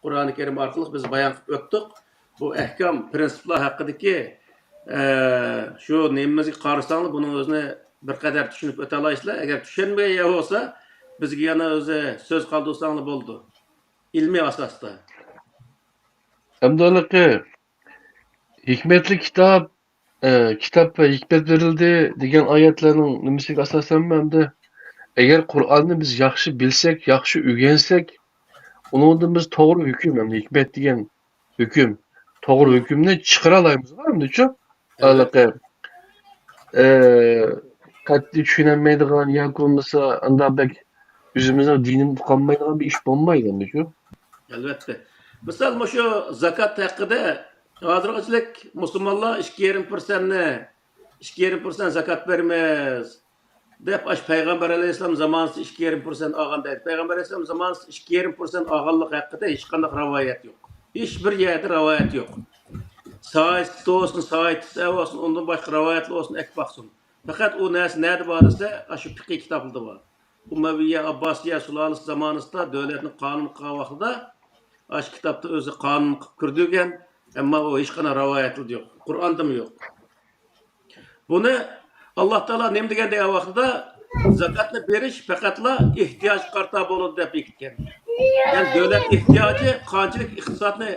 قۇرئانى كەرىم ئارقىلىق بىز بايان قىلىپ ئۆتتۇق. بۇ ئەھكام، پىرىنسىپلار ھەققىدىكى، ئە، شۇ نېمىمىزگە قارىساڭلار، بۇنىڭ ئۆزىنى بىر قەدەر چۈشىنىپ ئۆتەلايسىلەر. ئەگەر چۈشەنمىگەن يەر بولسا، بىزگە يەنە ئۆزى سۆز قالدۇرساڭلار بولىدۇ. ئىلمىي ئاساستا. ئەمدى ھېلىقى ھېكمەتلىك كىتاب، ئە، كىتاب ۋە ھېكمەت بېرىلدى دېگەن ئايەتلەرنىڭ نېمىسىگە ئاساسەنمۇ ئەمدى؟ ئەگەر قۇرئاننى بىز ياخشى بىلسەك، ياخشى ئۆگەنسەك، ئۇنىڭدىن بىز توغرا ھۆكۈم، ئەمدى ھېكمەت دېگەن ھۆكۈم، توغرا ھۆكۈمنى چىقىرالايمىز ئەمدىچۇ؟ ئەلۋەتتە. ھېلىقى، ئە، قەتئىي چۈشىنەلمەيدىغان ياكى بولمىسا ئانداق بەك ئۆزىمىزنىڭ دىنىنى ئۇقالمايدىغان بىر ئىش بولمايدۇ ئەمدىچۇ؟ ئەلۋەتتە. مىسال، مۇشۇ زاكات ھەققىدە ھازىرغىچىلىك مۇسۇلمانلار ئىككى يېرىم پىرسەنتنى، ئىككى يېرىم پىرسەنت زاكات بېرىمىز دەپ، ئاشۇ پەيغەمبەر ئەلەيھىسسالام زامانىسىدا ئىككى يېرىم پىرسەنت ئالغان دەيدۇ. پەيغەمبەر ئەلەيھىسسالام زامانىسىدا ئىككى يېرىم پىرسەنت ئالغانلىقى ھەققىدە ھېچقانداق رىۋايەت يوق. ھېچ بىر يەردە رىۋايەت يوق. ساھىھتا بولسۇن، ساھىھتا بولسۇن، ئۇندىن باشقا رىۋايەتلەر بولسۇن، ئەكىپ باقسۇن. پەقەت ئۇ نەرسە نەدە بار دېسە، ئاشۇ پىقىي كىتابلىرىدا بار. ئۇمەۋىيە، ئابباسىيە سۇلالىسى زامانىسىدا دۆلەتنى قانۇن قىلغان ۋاقتىدا ئاشۇ كىتابتا ئۆزى قانۇن قىلىپ كىرگۈزگەن، ئەمما ئۇ ھېچقانداق رىۋايەتلىرىدە يوق، قۇرئانىدىمۇ يوق. بۇنى ئاللا تائالا نېمە دېگەن دېگەن ۋاقتىدا، زاكاتنى بېرىش پەقەتلا ئېھتىياجغا قارىتا بولىدۇ دەپ بېكىتكەن. يەنى دۆلەت ئېھتىياجى قانچىلىك ئىقتىسادنى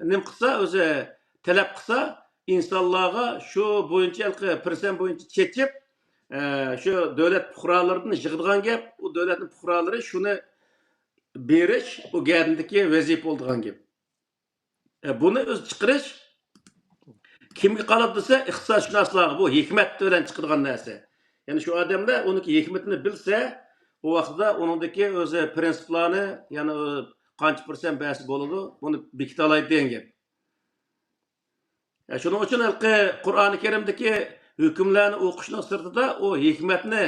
نېمە قىلسا، ئۆزى تەلەپ قىلسا، ئىنسانلارغا شۇ بويىچە، ھېلىقى پىرسەنت بويىچە چېچىپ، ئە، شۇ دۆلەت پۇقرالىرىدىن يىغىدىغان گەپ، ئۇ دۆلەتنىڭ پۇقرالىرى شۇنى بېرىش، ئۇ گەدىنىدىكى ۋەزىپە بولىدىغان گەپ. ئە، بۇنى ئۆزى چىقىرىش كىمگە قالىدۇ دېسە، ئىقتىسادشۇناسلارغا، بۇ ھېكمەت بىلەن چىقىدىغان نەرسە. يەنى شۇ ئادەملەر ئۇنىڭكى ھېكمىتىنى بىلسە، ئۇ ۋاقىتتا ئۇنىڭدىكى ئۆزى پىرىنسىپلارنى، يەنى ئۇ قانچە پىرسەنت بەرسە بولىدۇ، بۇنى بېكىتەلەيدۇ دېگەن گەپ. ئە، شۇنىڭ ئۈچۈن ھېلىقى قۇرئانى كەرىمدىكى ھۆكۈملەرنى ئوقۇشنىڭ سىرتىدا ئۇ ھېكمەتنى،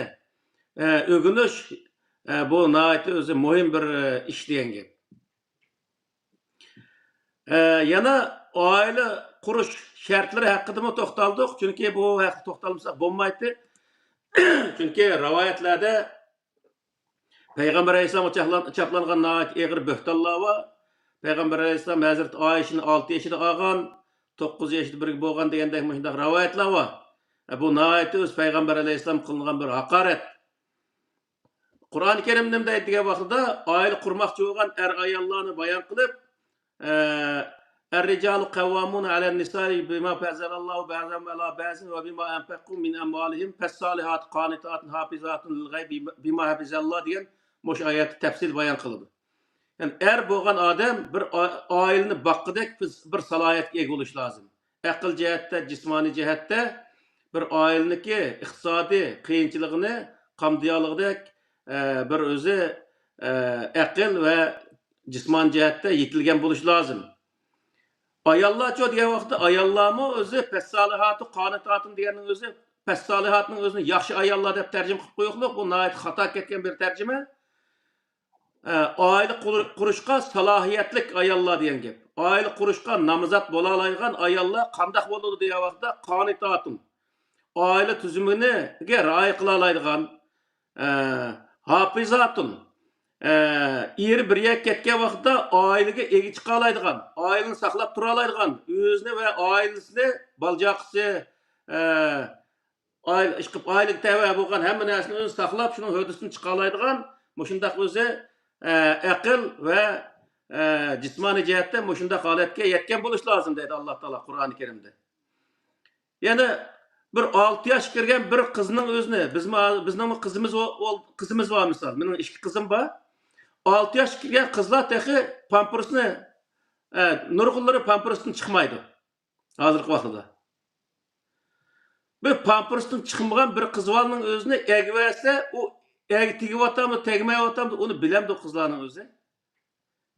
ئە، ئۆگىنىش، ئە، بۇ ناھايىتى ئۆزى مۇھىم بىر، ئە، ئىش دېگەن گەپ. ئە، يەنە ئائىلە قۇرۇش شەرتلىرى ھەققىدىمۇ توختالدۇق، چۈنكى بۇ ھەقتە توختالمىساق بولمايتتى. چۈنكى رىۋايەتلەردە پەيغەمبەر ئەلەيھىسسالامغا چاپلان-، چاپلانغان ناھايىتى ئېغىر بۆھتانلار بار. پەيغەمبەر ئەلەيھىسسالام ھەزرىتى ئائىشىنى ئالتە يېشىدا ئالغان، توققۇز يېشىدا بىرگە بولغان دېگەندەك مۇشۇنداق رىۋايەتلەر بار. ئە، بۇ ناھايىتى ئۆزى پەيغەمبەر ئەلەيھىسسالامغا قىلىنغان بىر ھاقارەت. قۇرئانى كەرىم نېمە دەيدۇ دېگەن ۋاقتىدا، ئائىلە قۇرماقچى بولغان ئەر-ئاياللارنى بايان قىلىپ، ئە، الرجال قوامون على النساء بما فضل الله بعضهم على بعض وبما أنفقوا من أموالهم فالصالحات قانتات حافظات للغيب بما حفظ الله دېگەن مۇشۇ ئايەتتە تەپسىلىي بايان قىلىدۇ. يەنى ئەر بولغان ئادەم بىر ئا-، ئائىلىنى باققۇدەك بىز بىر سالاھىيەتكە ئىگە بولۇش لازىم. ئەقىل جەھەتتە، جىسمانىي جەھەتتە بىر ئائىلىنىڭكى ئىقتىسادىي قىيىنچىلىقىنى قامدىيالىغۇدەك، ئە، بىر ئۆزى، ئە، ئەقىل ۋە جىسمانىي جەھەتتە يېتىلگەن بولۇشى لازىم. ئاياللارچۇ دېگەن ۋاقىتتا، ئاياللارمۇ ئۆزى پەسسالىھاتۇ قانىتاتۇن دېگەننىڭ ئۆزى، پەسسالىھاتنىڭ ئۆزىنى ياخشى ئاياللار دەپ تەرجىمە قىلىپ قويۇقلۇق، بۇ ناھايىتى خاتا كەتكەن بىر تەرجىمە. ئە، ئائىلە قۇر-، قۇرۇشقا سالاھىيەتلىك ئاياللار دېگەن گەپ. ئائىلە قۇرۇشقا نامزات بولالايدىغان ئاياللار قانداق بولىدۇ دېگەن ۋاقىتتا، قانىتاتۇن. ئائىلە تۈزۈمىگە رىئايە قىلالايدىغان، ئە، ھاپىزاتۇن. ئە، ئېرى بىر يەرگە كەتكەن ۋاقىتتا ئائىلىگە ئىگە چىقالايدىغان، ئائىلىنى ساقلاپ تۇرالايدىغان، ئۆزىنى ۋە ئائىلىسىنى، بالا-چاقىسى، ئە، ئائىلە، ئىشقىلىپ ئائىلىگە تەۋە بولغان ھەممە نەرسىنى ئۆزى ساقلاپ، شۇنىڭ ھۆددىسىدىن چىقالايدىغان مۇشۇنداق ئۆزى، ئە، ئەقىل ۋە، ئە، جىسمانىي جەھەتتە مۇشۇنداق ھالەتكە يەتكەن بولۇش لازىم دەيدۇ ئاللا تائالا قۇرئانى كەرىمدە. يەنى بىر ئالتە ياشقا كىرگەن بىر قىزنىڭ ئۆزىنى، بىزمۇ، بىزنىڭمۇ قىزىمىز بو-، بول-، قىزىمىز بار مىسال. مېنىڭ ئىككى قىزىم بار. ئالتە ياشقا كىرگەن قىزلار تېخى پامپېرسنى، ئە، نۇرغۇنلىرى پامپېرستىن چىقمايدۇ. ھازىرقى ۋاقتىدا. بىر پامپېرستىن چىقمىغان بىر قىز بالىنىڭ ئۆزىنى ئەگىۋەرسە، ئۇ ئەگى تېگىۋاتامدۇ، تەگمەيۋاتامدۇ، ئۇنى بىلەمدۇ قىزلارنىڭ ئۆزى؟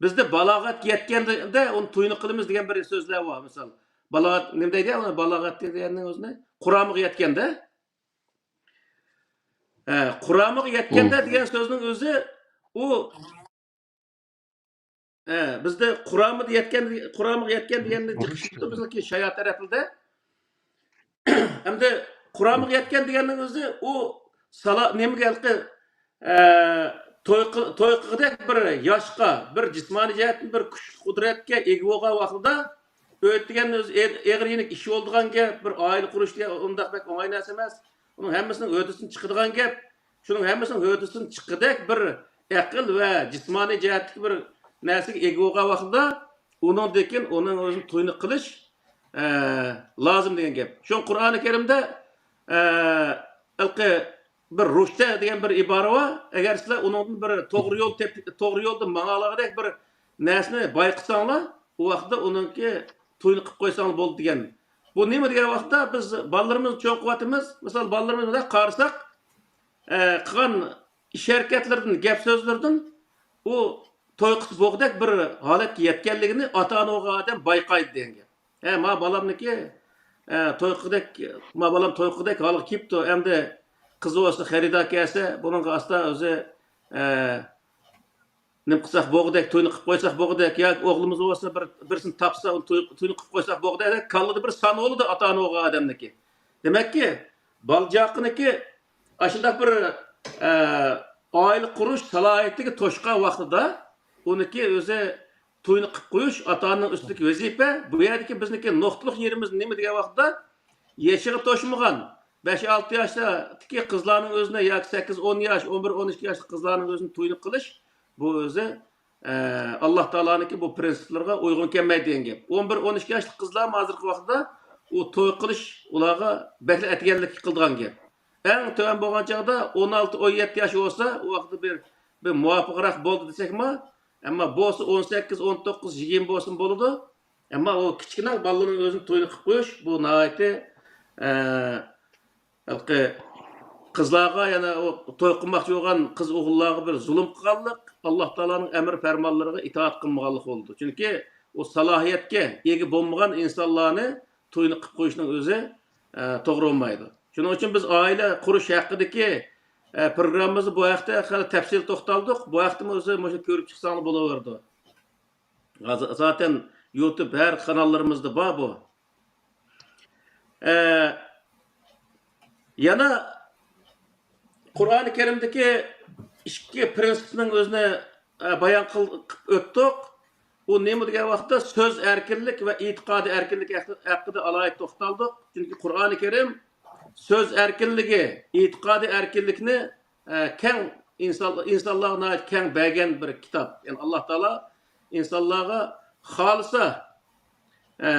بىزدە بالاغەتكە يەتكەندە ئۇنى توينى قىلىمىز دېگەن بىر سۆزلەر بار، مىسال. بالاغەت، نېمە دەيدۇ ئۇنى؟ بالاغەت دېگەننىڭ ئۆزىنى؟ قۇرامىغا يەتكەندە. ھە، قۇرامىغا يەتكەندە دېگەن سۆزنىڭ ئۆزى، ئۇ، ھە، بىزدە قۇرامىدا يەتكەن، قۇرامىغا يەتكەن دېگەننى جىق ئىشلىتىدۇ بىزنىڭكى شايار تەرەپلىدە. ئەمدى قۇرامىغا يەتكەن دېگەننىڭ ئۆزى ئۇ سالا-، نېمىگە ھېلىقى، ئە، توي قىل-، توي قىلغۇدەك بىر ياشقا، بىر جىسمانىي جەھەتتىن بىر كۈچ قۇدرەتكە ئىگە بولغان ۋاقتىدا، ئۆي دېگەن ئۆزى ئېغ-، ئېغىر يېنىك ئىش بولىدىغان گەپ، بىر ئائىلە قۇرۇش دېگەن ئۇنداق بەك ئوڭاي نەرسە ئەمەس. ئۇنىڭ ھەممىسىنىڭ ھۆددىسىدىن چىقىدىغان گەپ. شۇنىڭ ھەممىسىنىڭ ھۆددىسىدىن چىققۇدەك بىر ئەقىل ۋە جىسمانىي جەھەتتىكى بىر نەرسىگە ئىگە بولغان ۋاقتىدا، ئۇنىڭدىن كېيىن ئۇنىڭ ئۆزىنى توينى قىلىش، ئە، لازىم دېگەن گەپ. شۇڭا قۇرئانى كەرىمدە، ئە، ھېلىقى بىر رۇشدە دېگەن بىر ئىبارە بار. ئەگەر سىلەر ئۇنىڭدىن بىر توغرا يول تېپ-، توغرا يولدا ماڭالاغۇدەك بىر نەرسىنى بايقىساڭلار، ئۇ ۋاقىتتا ئۇنىڭكى تويىنى قىلىپ قويساڭلار بولدى دېگەن. بۇ نېمە دېگەن ۋاقىتتا، بىز بالىلىرىمىزنى چوڭ قىلىۋاتىمىز. مىسال، بالىلىرىمىز بۇنداق قارىساق، ئە، قىلغان ئىش ھەرىكەتلىرىدىن، گەپ سۆزلىرىدىن ئۇ توي قىلسا بوغدەك بىر ھالەتكە يەتكەنلىكىنى ئاتا ئانا بولغان ئادەم بايقايدۇ دېگەن گەپ. ھە، ما بالامنىكى، ئە، توي قىلغۇدەك، ما بالام توي قىلغۇدەك ھالغا كېلىپتۇ. ئەمدى قىزى بولسا خېرىدار كەلسە، بۇنىڭغا ئاستا ئۆزى، ئە، نېمە قىلساق بوغدەك، توينى قىلىپ قويساق بوغدەك، ياكى ئوغلىمىز بولسا بىر، بىرسىنى تاپسا، ئۇنى توي، توينى قىلىپ قويساق بوغدەك، دەپ كاللىدا بىر سان بولىدۇ ئاتا ئانا بولغان ئادەمنىكى. دېمەككى، بالا-چاقىنىڭكى ئاشۇنداق بىر، ئە، ئائىلە قۇرۇش سالاھىيىتىگە توشقان ۋاقتىدا ئۇنىڭكى ئۆزى توينى قىلىپ قويۇش ئاتا ئانىنىڭ ئۈستىدىكى ۋەزىپە. بۇ يەردىكى بىزنىڭكى نۇقتىلىق يېرىمىز نېمە دېگەن ۋاقىتتا، يېشىغا توشمىغان بەش ئالتە ياشتىكى قىزلارنىڭ ئۆزىنى ياكى سەككىز ئون ياش، ئون بىر ئون ئىككى ياشلىق قىزلارنىڭ ئۆزىنى توينى قىلىش، بۇ ئۆزى، ئە، ئاللا تائالانىڭكى بۇ پرىنسىپلىرىغا ئۇيغۇن كەلمەيدۇ دېگەن گەپ. ئون بىر ئون ئىككى ياشلىق قىزلارمۇ ھازىرقى ۋاقىتتا ئۇ توي قىلىش ئۇلارغا بەكلا ئەتىگەنلىك قىلىدىغان گەپ. ئەڭ تۆۋەن بولغان چاغدا ئون ئالتە ئون يەتتە ياش بولسا، ئۇ ۋاقىتتا بىر، بىر مۇۋاپىقراق بولدى دېسەكمۇ، ئەمما بولسا ئون سەككىز ئون توققۇز يىگىرمە بولسىمۇ بولىدۇ. ئەمما ئۇ كىچىككىنە بالىلارنىڭ ئۆزىنى توينى قىلىپ قويۇش، بۇ ناھايىتى، ئە، ھېلىقى قىزلارغا، يەنە ئۇ توي قىلماقچى بولغان قىز ئوغۇللارغا بىر زۇلۇم قىلغانلىق، ئاللا تائالانىڭ ئەمر پەرمانلىرىغا ئىتائەت قىلمىغانلىق بولىدۇ. چۈنكى ئۇ سالاھىيەتكە ئىگە بولمىغان ئىنسانلارنى توينى قىلىپ قويۇشنىڭ ئۆزى، ئە، توغرا بولمايدۇ. شۇنىڭ ئۈچۈن بىز ئائىلە قۇرۇش ھەققىدىكى، ئە، پروگراممىمىزدا بۇ ھەقتە خېلى تەپسىلىي توختالدۇق. بۇ ھەقتىمۇ ئۆزى مۇشۇ كۆرۈپ چىقساڭلار بولۇۋېرىدۇ. ز-، زاتەن يۇتۇب ھەر قاناللىرىمىزدا بار بۇ. ئە، يەنە قۇرئانى كەرىمدىكى ئىككى پرىنسىپنىڭ ئۆزىنى، ئە، بايان قىل-، قىلىپ ئۆتتۇق. ئۇ نېمە دېگەن ۋاقىتتا سۆز ئەركىنلىك ۋە ئېتىقادىي ئەركىنلىك ھەق-، ھەققىدە ئالاھىدە توختالدۇق. چۈنكى قۇرئانى كەرىم سۆز ئەركىنلىكى، ئېتىقادىي ئەركىنلىكنى، ئە، كەڭ ئىنسان، ئىنسانلارغا ناھايىتى كەڭ بەرگەن بىر كىتاب. يەنى ئاللا تائالا ئىنسانلارغا خالىسا، ئە،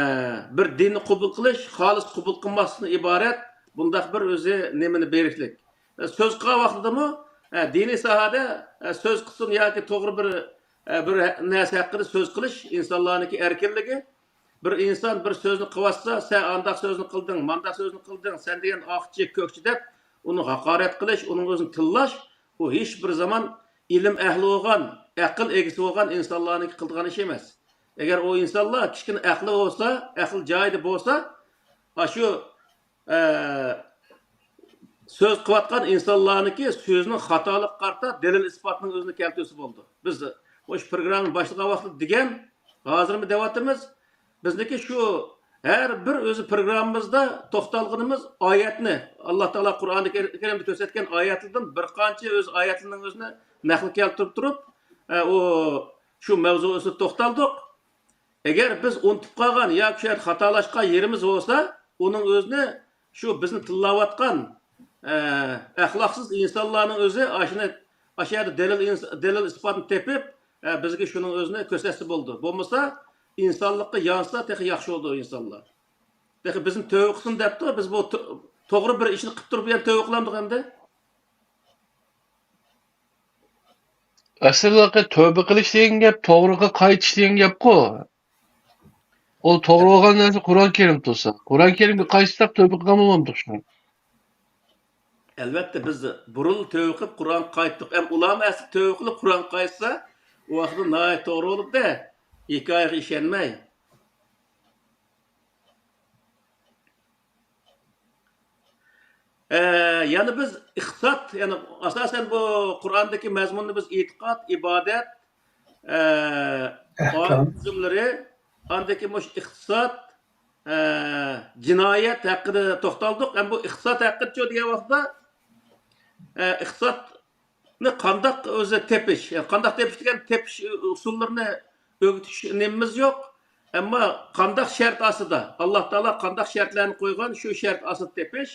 بىر دىننى قوبۇل قىلىش، خالىس قوبۇل قىلماسلىقتىن ئىبارەت بۇنداق بىر ئۆزى نېمىنى بېرىشلىك. ئە، سۆز قىلغان ۋاقتىدىمۇ، ئە، دىنىي ساھەدە، ئە، سۆز قىلسۇن ياكى توغرا بىر، ئە، بىر نەرسە ھەققىدە سۆز قىلىش ئىنسانلارنىڭكى ئەركىنلىكى. بىر ئىنسان بىر سۆزنى قىلىۋاتسا، سەن ئانداق سۆزنى قىلدىڭ، مانداق سۆزنى قىلدىڭ، سەن دېگەن ئاقچى، كۆكچى دەپ ئۇنى ھاقارەت قىلىش، ئۇنىڭ ئۆزىنى تىللاش، ئۇ ھېچ بىر زامان ئىلىم ئەھلى بولغان، ئەقىل ئىگىسى بولغان ئىنسانلارنىڭكى قىلىدىغان ئىشى ئەمەس. ئەگەر ئۇ ئىنسانلار كىچىككىنە ئەقلى بولسا، ئەقلى جايىدا بولسا، ئاشۇ، ئە، سۆز قىلىۋاتقان ئىنسانلارنىڭكى سۆزىنىڭ خاتالىقىغا قارىتا دەلىل ئىسپاتنىڭ ئۆزىنى كەلتۈرسە بولىدۇ. بىز مۇشۇ پروگراممىنى باشلىغان ۋاقتىدا دېگەن، ھازىرمۇ دەۋاتىمىز. بىزنىڭكى شۇ ھەر بىر ئۆزى پروگراممىمىزدا توختالغىنىمىز ئايەتنى، ئاللا تائالا قۇرئانى كەرىمدە كۆرسەتكەن ئايەتلەردىن بىر قانچە ئۆز ئايەتلىرىنىڭ ئۆزىنى نەقىل كەلتۈرۈپ تۇرۇپ، ئە، ئۇ، شۇ مەۋزۇ ئۈستىدە توختالدۇق. ئەگەر بىز ئۇنتۇپ قالغان ياكى شۇ يەردە خاتالاشقان يېرىمىز بولسا، ئۇنىڭ ئۆزىنى شۇ بىزنى تىللاۋاتقان، ئە، ئەخلاقسىز ئىنسانلارنىڭ ئۆزى ئاشۇنى، ئاشۇ يەردە دەلىل ئىنس-، دەلىل ئىسپاتنى تېپىپ، ئە، بىزگە شۇنىڭ ئۆزىنى كۆرسەتسە بولىدۇ. بولمىسا، ئىنسانلىققا يانسا تېخى ياخشى بولىدۇ ئىنسانلار. تېخى بىزنى تۆۋە قىلسۇن دەپتۇ، بىز بۇ تو-، توغرا بىر ئىشنى قىلىپ تۇرۇپ يەنە تۆۋە قىلامدۇق ئەمدى؟ ئەسلىدىكى تۆبە قىلىش دېگەن گەپ توغرىغا قايتىش دېگەن گەپقۇ. ئۇ توغرا بولغان نەرسە قۇرئان كەرىم تۇرسا. قۇرئان كەرىمگە قايتساق تۆبە قىلغان بولمامدۇق شۇ. ئەلۋەتتە، بىز بۇرۇن تۆبە قىلىپ قۇرئانغا قايتتۇق. ئەم ئۇلارمۇ ئەسلى تۆبە قىلىپ قۇرئانغا قايتسا، ئۇ ۋاقىتتا ناھايىتى توغرا بولۇپتۇ. ھېكايىگە ئىشەنمەي. ئە، يەنە بىز ئىقتىساد، يەنى ئاساسەن بۇ قۇرئاندىكى مەزمۇننى بىز ئېتىقاد، ئىبادەت، ئە، ئايەت تۈزۈملىرى، ئاندىن كېيىن مۇشۇ ئىقتىساد، ئە، جىنايەت ھەققىدە توختالدۇق. ئەمما بۇ ئىقتىساد ھەققىدىچۇ دېگەن ۋاقىتتا، ئە، ئىقتىساد قانداق ئۆزى تېپىش، يەنى قانداق تېپىش دېگەن، تېپىش ئۇسۇللىرىنى ئۆگىتىش نېمىمىز يوق. ئەمما قانداق شەرت ئاستىدا، ئاللا تائالا قانداق شەرتلەرنى قويغان، شۇ شەرت ئاستىدا تېپىش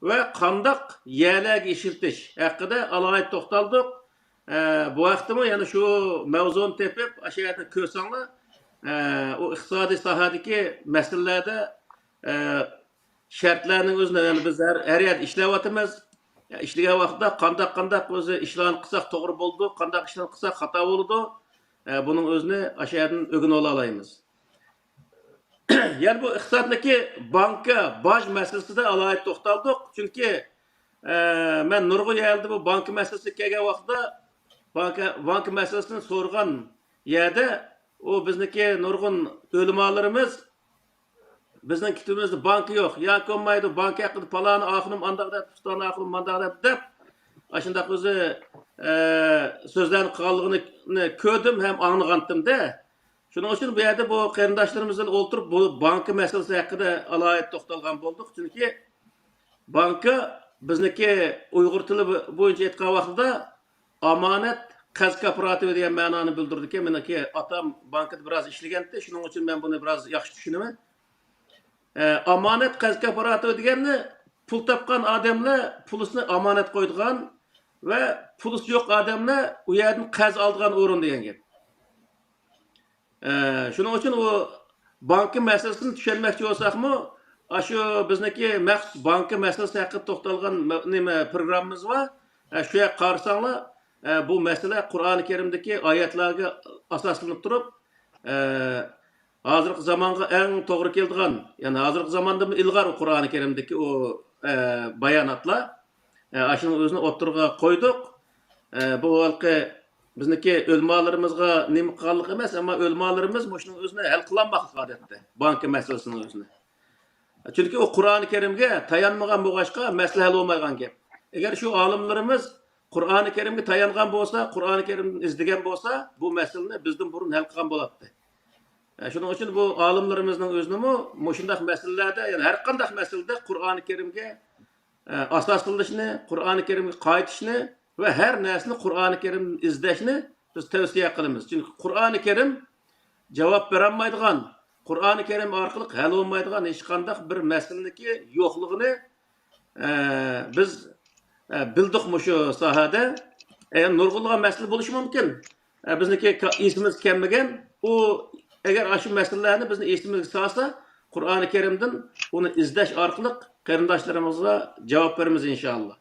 ۋە قانداق يەرلەرگە ئىشلىتىش ھەققىدە ئالاھىدە توختالدۇق. ئە، بۇ ھەقتىمۇ يەنە شۇ مەۋزۇنى تېپىپ، ئاشۇ يەردە كۆرسەڭلار، ئە، ئۇ ئىقتىسادىي ساھەدىكى مەسىلىلەردە، ئە، شەرتلەرنىڭ ئۆزىنى، يەنى بىز ھەر، ھەر يەردە ئىشلەۋاتىمىز. ئىشلىگەن ۋاقىتتا قانداق، قانداق ئۆزى ئىشلارنى قىلساق توغرا بولىدۇ، قانداق ئىشلارنى قىلساق خاتا بولىدۇ. ئە، بۇنىڭ ئۆزىنى ئاشۇ يەردىن ئۆگىنىۋالالايمىز. يەنە بۇ ئىقتىسادتىكى بانكا باج مەسىلىسىدە ئالاھىدە توختالدۇق. چۈنكى، ئە، مەن نۇرغۇن يەردە بۇ بانكا مەسىلىسىگە كەلگەن ۋاقىتتا بانكا، بانكا مەسىلىسىنى سورىغان يەردە ئۇ بىزنىڭكى نۇرغۇن ئۆلىمالىرىمىز بىزنىڭ كىتابىمىزدا بانكا يوق، ياكى بولمايدۇ، بانكا ھەققىدە پالانى ئاخۇنۇم ئانداق دەپ، پۇستانى ئاخۇنۇم مانداق دەپ، دەپ، ئاشۇنداق ئۆزى، ئە، سۆزلەرنى قىلغانلىقىنى كۆردۈم ھەم ئاڭلىغانتىم-دە. شۇنىڭ ئۈچۈن بۇ يەردە بۇ قېرىنداشلىرىمىز بىلەن ئولتۇرۇپ، بۇ بانكا مەسىلىسى ھەققىدە ئالاھىدە توختالغان بولدۇق. چۈنكى بانكا بىزنىڭكى ئۇيغۇر تىلى بويىچە ئېيتقان ۋاقتىدا ئامانەت قەرز كاپالىتى دېگەن مەنانى بىلدۈرىدىكەن. مېنىڭكى ئاتام بانكىدا بىراز ئىشلىگەنتى، شۇنىڭ ئۈچۈن مەن بۇنى بىراز ياخشى چۈشىنىمەن. ئە، ئامانەت قەرز كاپالىتى دېگەننى پۇل تاپقان ئادەملەر پۇلىسىنى ئامانەت قويىدىغان ۋە پۇلىسى يوق ئادەملەر ئۇ يەردىن قەرز ئالىدىغان ئورۇن دېگەن گەپ. ئە، شۇنىڭ ئۈچۈن ئۇ بانكا مەسىلىسىنى چۈشەنمەكچى بولساقمۇ، ئاشۇ بىزنىڭكى مەخسۇس بانكا مەسىلىسى ھەققىدە توختالغان مە-، نېمە، پروگراممىمىز بار. ئە، شۇ يەرگە قارىساڭلار، ئە، بۇ مەسىلە قۇرئانى كەرىمدىكى ئايەتلەرگە ئاساسلىنىپ تۇرۇپ، ئە، ھازىرقى زامانغا ئەڭ توغرا كېلىدىغان، يەنى ھازىرقى زاماندىمۇ ئىلغار ئۇ قۇرئانى كەرىمدىكى ئۇ، ئە، باياناتلار. ئە، ئاشۇنىڭ ئۆزىنى ئوتتۇرىغا قويدۇق. ئە، بۇ ھېلىقى بىزنىڭكى ئۆلىمالىرىمىزغا نېمە قىلغانلىق ئەمەس، ئەمما ئۆلىمالىرىمىز مۇشۇنىڭ ئۆزىنى ھەل قىلالماقلىق ئادەتتە، بانكا مەسىلىسىنىڭ ئۆزىنى. چۈنكى ئۇ قۇرئانى كەرىمگە تايانمىغان بولغاچقا، مەسىلە ھەل بولمايدىغان گەپ. ئەگەر شۇ ئالىملىرىمىز قۇرئانى كەرىمگە تايانغان بولسا، قۇرئانى كەرىمدىن ئىزدىگەن بولسا، بۇ مەسىلىنى بىزدىن بۇرۇن ھەل قىلغان بولاتتى. ئە، شۇنىڭ ئۈچۈن بۇ ئالىملىرىمىزنىڭ ئۆزىنىمۇ مۇشۇنداق مەسىلىلەردە، يەنى ھەر قانداق مەسىلىدە قۇرئانى كەرىمگە، ئە، ئاساسلىنىشنى، قۇرئانى كەرىمگە قايتىشنى ۋە ھەر نەرسىنى قۇرئانى كەرىمدىن ئىزدەشنى بىز تەۋسىيە قىلىمىز. چۈنكى قۇرئانى كەرىم جاۋاب بېرەلمەيدىغان، قۇرئانى كەرىم ئارقىلىق ھەل بولمايدىغان ھېچقانداق بىر مەسىلىنىڭكى يوقلۇقىنى ئە، بىز، ئە، بىلدۇق مۇشۇ ساھەدە. ئە، نۇرغۇنلىغان مەسىلە بولۇشى مۇمكىن. ئە، بىزنىڭكى كا-، ئېسىمىزگە كەلمىگەن. ئۇ ئەگەر ئاشۇ مەسىلىلەرنى بىزنىڭ ئېسىمىزگە سالسا، قۇرئانى كەرىمدىن ئۇنى ئىزدەش ئارقىلىق قېرىنداشلىرىمىزغا جاۋاب بېرىمىز، ئىنشائاللا.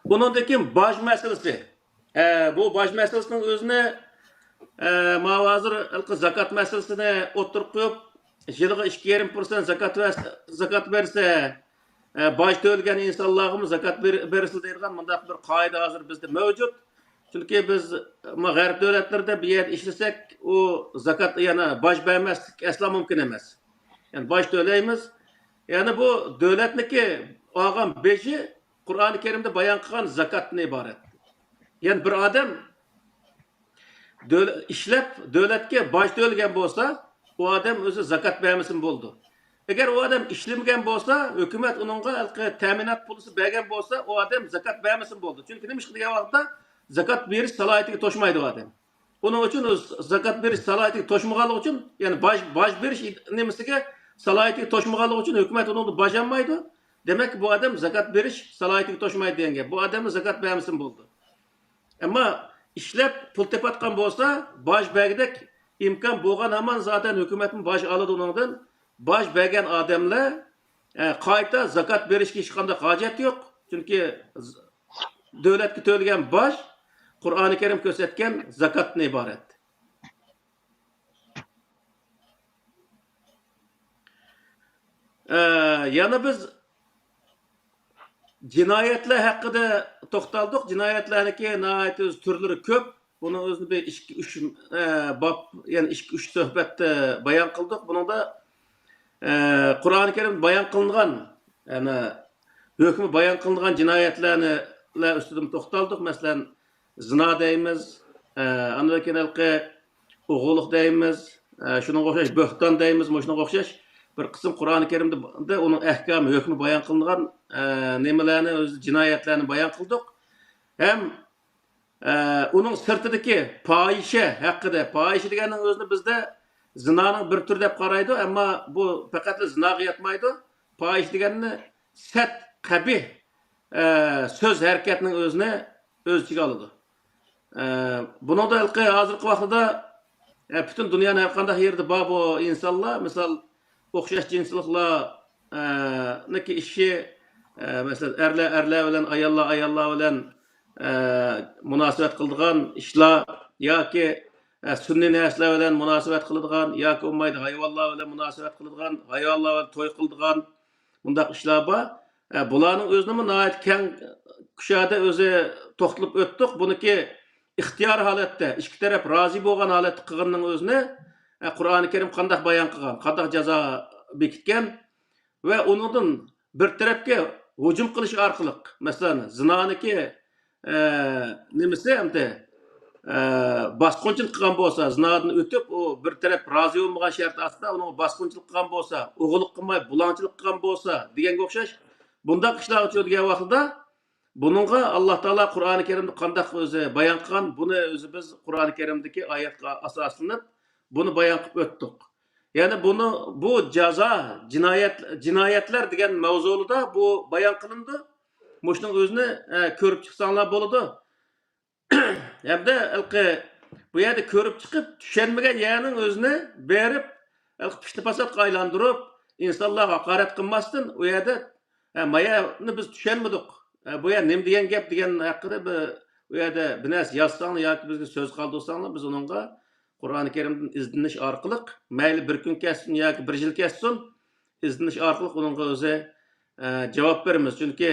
ئۇنىڭدىن كېيىن باج مەسىلىسى. ئە، بۇ باج مەسىلىسىنىڭ ئۆزىنى، ئە، ماۋۇ ھازىر ھېلىقى زاكات مەسىلىسىنى ئوتتۇرىغا قويۇپ، يىلىغا ئىككى يېرىم پىرسەنت زاكات بەرسە، زاكات بەرسە، ئە، باج تۆلىگەن ئىنسانلارغىمۇ زاكات بېر-، بېرىلسە دەيدىغان مۇنداق بىر قائىدە ھازىر بىزدە مەۋجۇت. چۈنكى بىز، ما، غەرب دۆلەتلىرىدە بىر يەردە ئىشلىسەك، ئۇ زاكات، يەنى باج بەرمەسلىك ئەسلا مۇمكىن ئەمەس. يەنى باج تۆلەيمىز. يەنى بۇ دۆلەتنىڭكى ئالغان بېجى قۇرئانى كەرىمدە بايان قىلغان زاكاتتىن ئىبارەت. يەنى بىر ئادەم دۆل-، ئىشلەپ، دۆلەتكە باج تۆلىگەن بولسا، ئۇ ئادەم ئۆزى زاكات بەرمىسىمۇ بولىدۇ. ئەگەر ئۇ ئادەم ئىشلىمىگەن بولسا، ھۆكۈمەت ئۇنىڭغا ھېلىقى تەمىنات پۇلىسى بەرگەن بولسا، ئۇ ئادەم زاكات بەرمىسىمۇ بولىدۇ. چۈنكى نېمىشقا دېگەن ۋاقىتتا، زاكات بېرىش سالاھىيىتىگە توشمايدۇ ئۇ ئادەم. ئۇنىڭ ئۈچۈن ئۇ زاكات بېرىش سالاھىيىتىگە توشمىغانلىقى ئۈچۈن، يەنى باج، باج بېرىش نېمىسىگە، سالاھىيىتىگە توشمىغانلىقى ئۈچۈن ھۆكۈمەت ئۇنىڭدىن باج ئالمايدۇ. دېمەك، بۇ ئادەم زاكات بېرىش سالاھىيىتىگە توشمايدۇ دېگەن گەپ. بۇ ئادەممۇ زاكات بەرمىسىمۇ بولىدۇ. ئەمما ئىشلەپ پۇل تېپىۋاتقان بولسا، باج بەرگۈدەك ئىمكان بولغان ھامان زادەن ھۆكۈمەتمۇ باج ئالىدۇ ئۇنىڭدىن. باج بەرگەن ئادەملەر، ئە، قايتا زاكات بېرىشكە ھېچقانداق ھاجەت يوق. چۈنكى ز-، دۆلەتكە تۆلىگەن باج قۇرئانى كەرىم كۆرسەتكەن زاكاتتىن ئىبارەت. ئە، يەنە بىز جىنايەتلەر ھەققىدە توختالدۇق. جىنايەتلەرنىڭكى ناھايىتى ئۆز تۈرلىرى كۆپ. بۇنىڭ ئۆزىنى بىر ئىككى، ئۈچ، ئە، باب، يەنى ئىككى، ئۈچ سۆھبەتتە بايان قىلدۇق. بۇنىڭدا، ئە، قۇرئانى كەرىمدە بايان قىلىنغان، يەنى ھۆكمى بايان قىلىنغان جىنايەتلەرنى، لەر ئۈستىدىمۇ توختالدۇق. مەسىلەن، زىنا دەيمىز، ئە، ئاندىن كېيىن ھېلىقى ئوغرىلىق دەيمىز، ئە، شۇنىڭغا ئوخشاش بۆھتان دەيمىز، مۇشۇنىڭغا ئوخشاش بىر قىسىم قۇرئانى كەرىمدە ئۇنىڭ ئەھكامى، ھۆكمى بايان قىلىنغان، ئە، نېمىلەرنى، ئۆزى جىنايەتلەرنى بايان قىلدۇق. ھەم، ئە، ئۇنىڭ سىرتىدىكى پاھىشە ھەققىدە، پاھىشە دېگەننىڭ ئۆزىنى بىزدە زىنانىڭ بىر تۈرى دەپ قارايدۇ، ئەمما بۇ پەقەتلا زىناغا ياتمايدۇ. پاھىشە دېگەننى سەت، قەبىھ، ئە، سۆز، ھەرىكەتنىڭ ئۆزىنى ئۆز ئىچىگە ئالىدۇ. ئە، بۇنىڭدا ھېلىقى ھازىرقى ۋاقتىدا، ئە، پۈتۈن دۇنيانىڭ ھەر قانداق يېرىدە بار بۇ ئىنسانلار، مىسال، ئوخشاش جىنسلىقلار، ئە، نىكى ئىشى، ئە، مەسىلەن، ئەرلەر ئەرلەر بىلەن، ئاياللار ئاياللار بىلەن، ئە، مۇناسىۋەت قىلىدىغان ئىشلار ياكى، ئە، سۈنئىي نەرسىلەر بىلەن مۇناسىۋەت قىلىدىغان ياكى بولمايدۇ ھايۋانلار بىلەن مۇناسىۋەت قىلىدىغان، ھايۋانلار بىلەن توي قىلىدىغان، بۇنداق ئىشلار بار. ئە، بۇلارنىڭ ئۆزىنىمۇ ناھايىتى كەڭ كۇشادە ئۆزى توختىلىپ ئۆتتۇق. بۇنىكى ئىختىيار ھالەتتە، ئىككى تەرەپ رازى بولغان ھالەتتە قىلغىنىنىڭ ئۆزىنى، ئە، قۇرئانى كەرىم قانداق بايان قىلغان، قانداق جازا بېكىتكەن ۋە ئۇنىڭدىن بىر تەرەپكە ھۇجۇم قىلىش ئارقىلىق، مەسىلەن، زىنانىكى، ئە، نېمىسى ئەمدى، ئە، باسقۇنچىلىق قىلغان بولسا، زىنادىن ئۆتۈپ، ئۇ بىر تەرەپ رازى بولمىغان شەرت ئاستىدا ئۇنىڭغا باسقۇنچىلىق قىلغان بولسا، ئوغرىلىق قىلماي بۇلاڭچىلىق قىلغان بولسا دېگەنگە ئوخشاش، بۇنداق ئىشلارغا چۆرىگەن ۋاقتىدا، بۇنىڭغا ئاللا تائالا قۇرئانى كەرىمدە قانداق ئۆزى بايان قىلغان، بۇنى ئۆزى بىز قۇرئانى كەرىمدىكى ئايەتكە ئاساسلىنىپ، بۇنى بايان قىلىپ ئۆتتۇق. يەنى بۇنى، بۇ جازا، جىنايەت، جىنايەتلەر دېگەن ماۋزۇلىدا بۇ بايان قىلىنىدۇ. مۇشۇنىڭ ئۆزىنى، ئە، كۆرۈپ چىقساڭلار بولىدۇ. ھەمدە ھېلىقى بۇ يەردە كۆرۈپ چىقىپ، چۈشەنمىگەن يەرنىڭ ئۆزىنى بېرىپ، ھېلىقى پىتنە-پاساتقا ئايلاندۇرۇپ، ئىنسانلارغا ھاقارەت قىلماستىن، ئۇ يەردە، ھە، مايانى بىز چۈشەنمىدۇق. ھە، بۇ يەر نېمە دېگەن گەپ دېگەن ھەققىدە بىر، ئۇ يەردە بىر نەرسە يازساڭلار ياكى بىزگە سۆز قالدۇرساڭلار، بىز ئۇنىڭغا قۇرئانى كەرىمدىن ئىزدىنىش ئارقىلىق، مەيلى بىر كۈن كەتسۇن ياكى بىر يىل كەتسۇن، ئىزدىنىش ئارقىلىق ئۇنىڭغا ئۆزى، ئە، جاۋاب بېرىمىز. چۈنكى،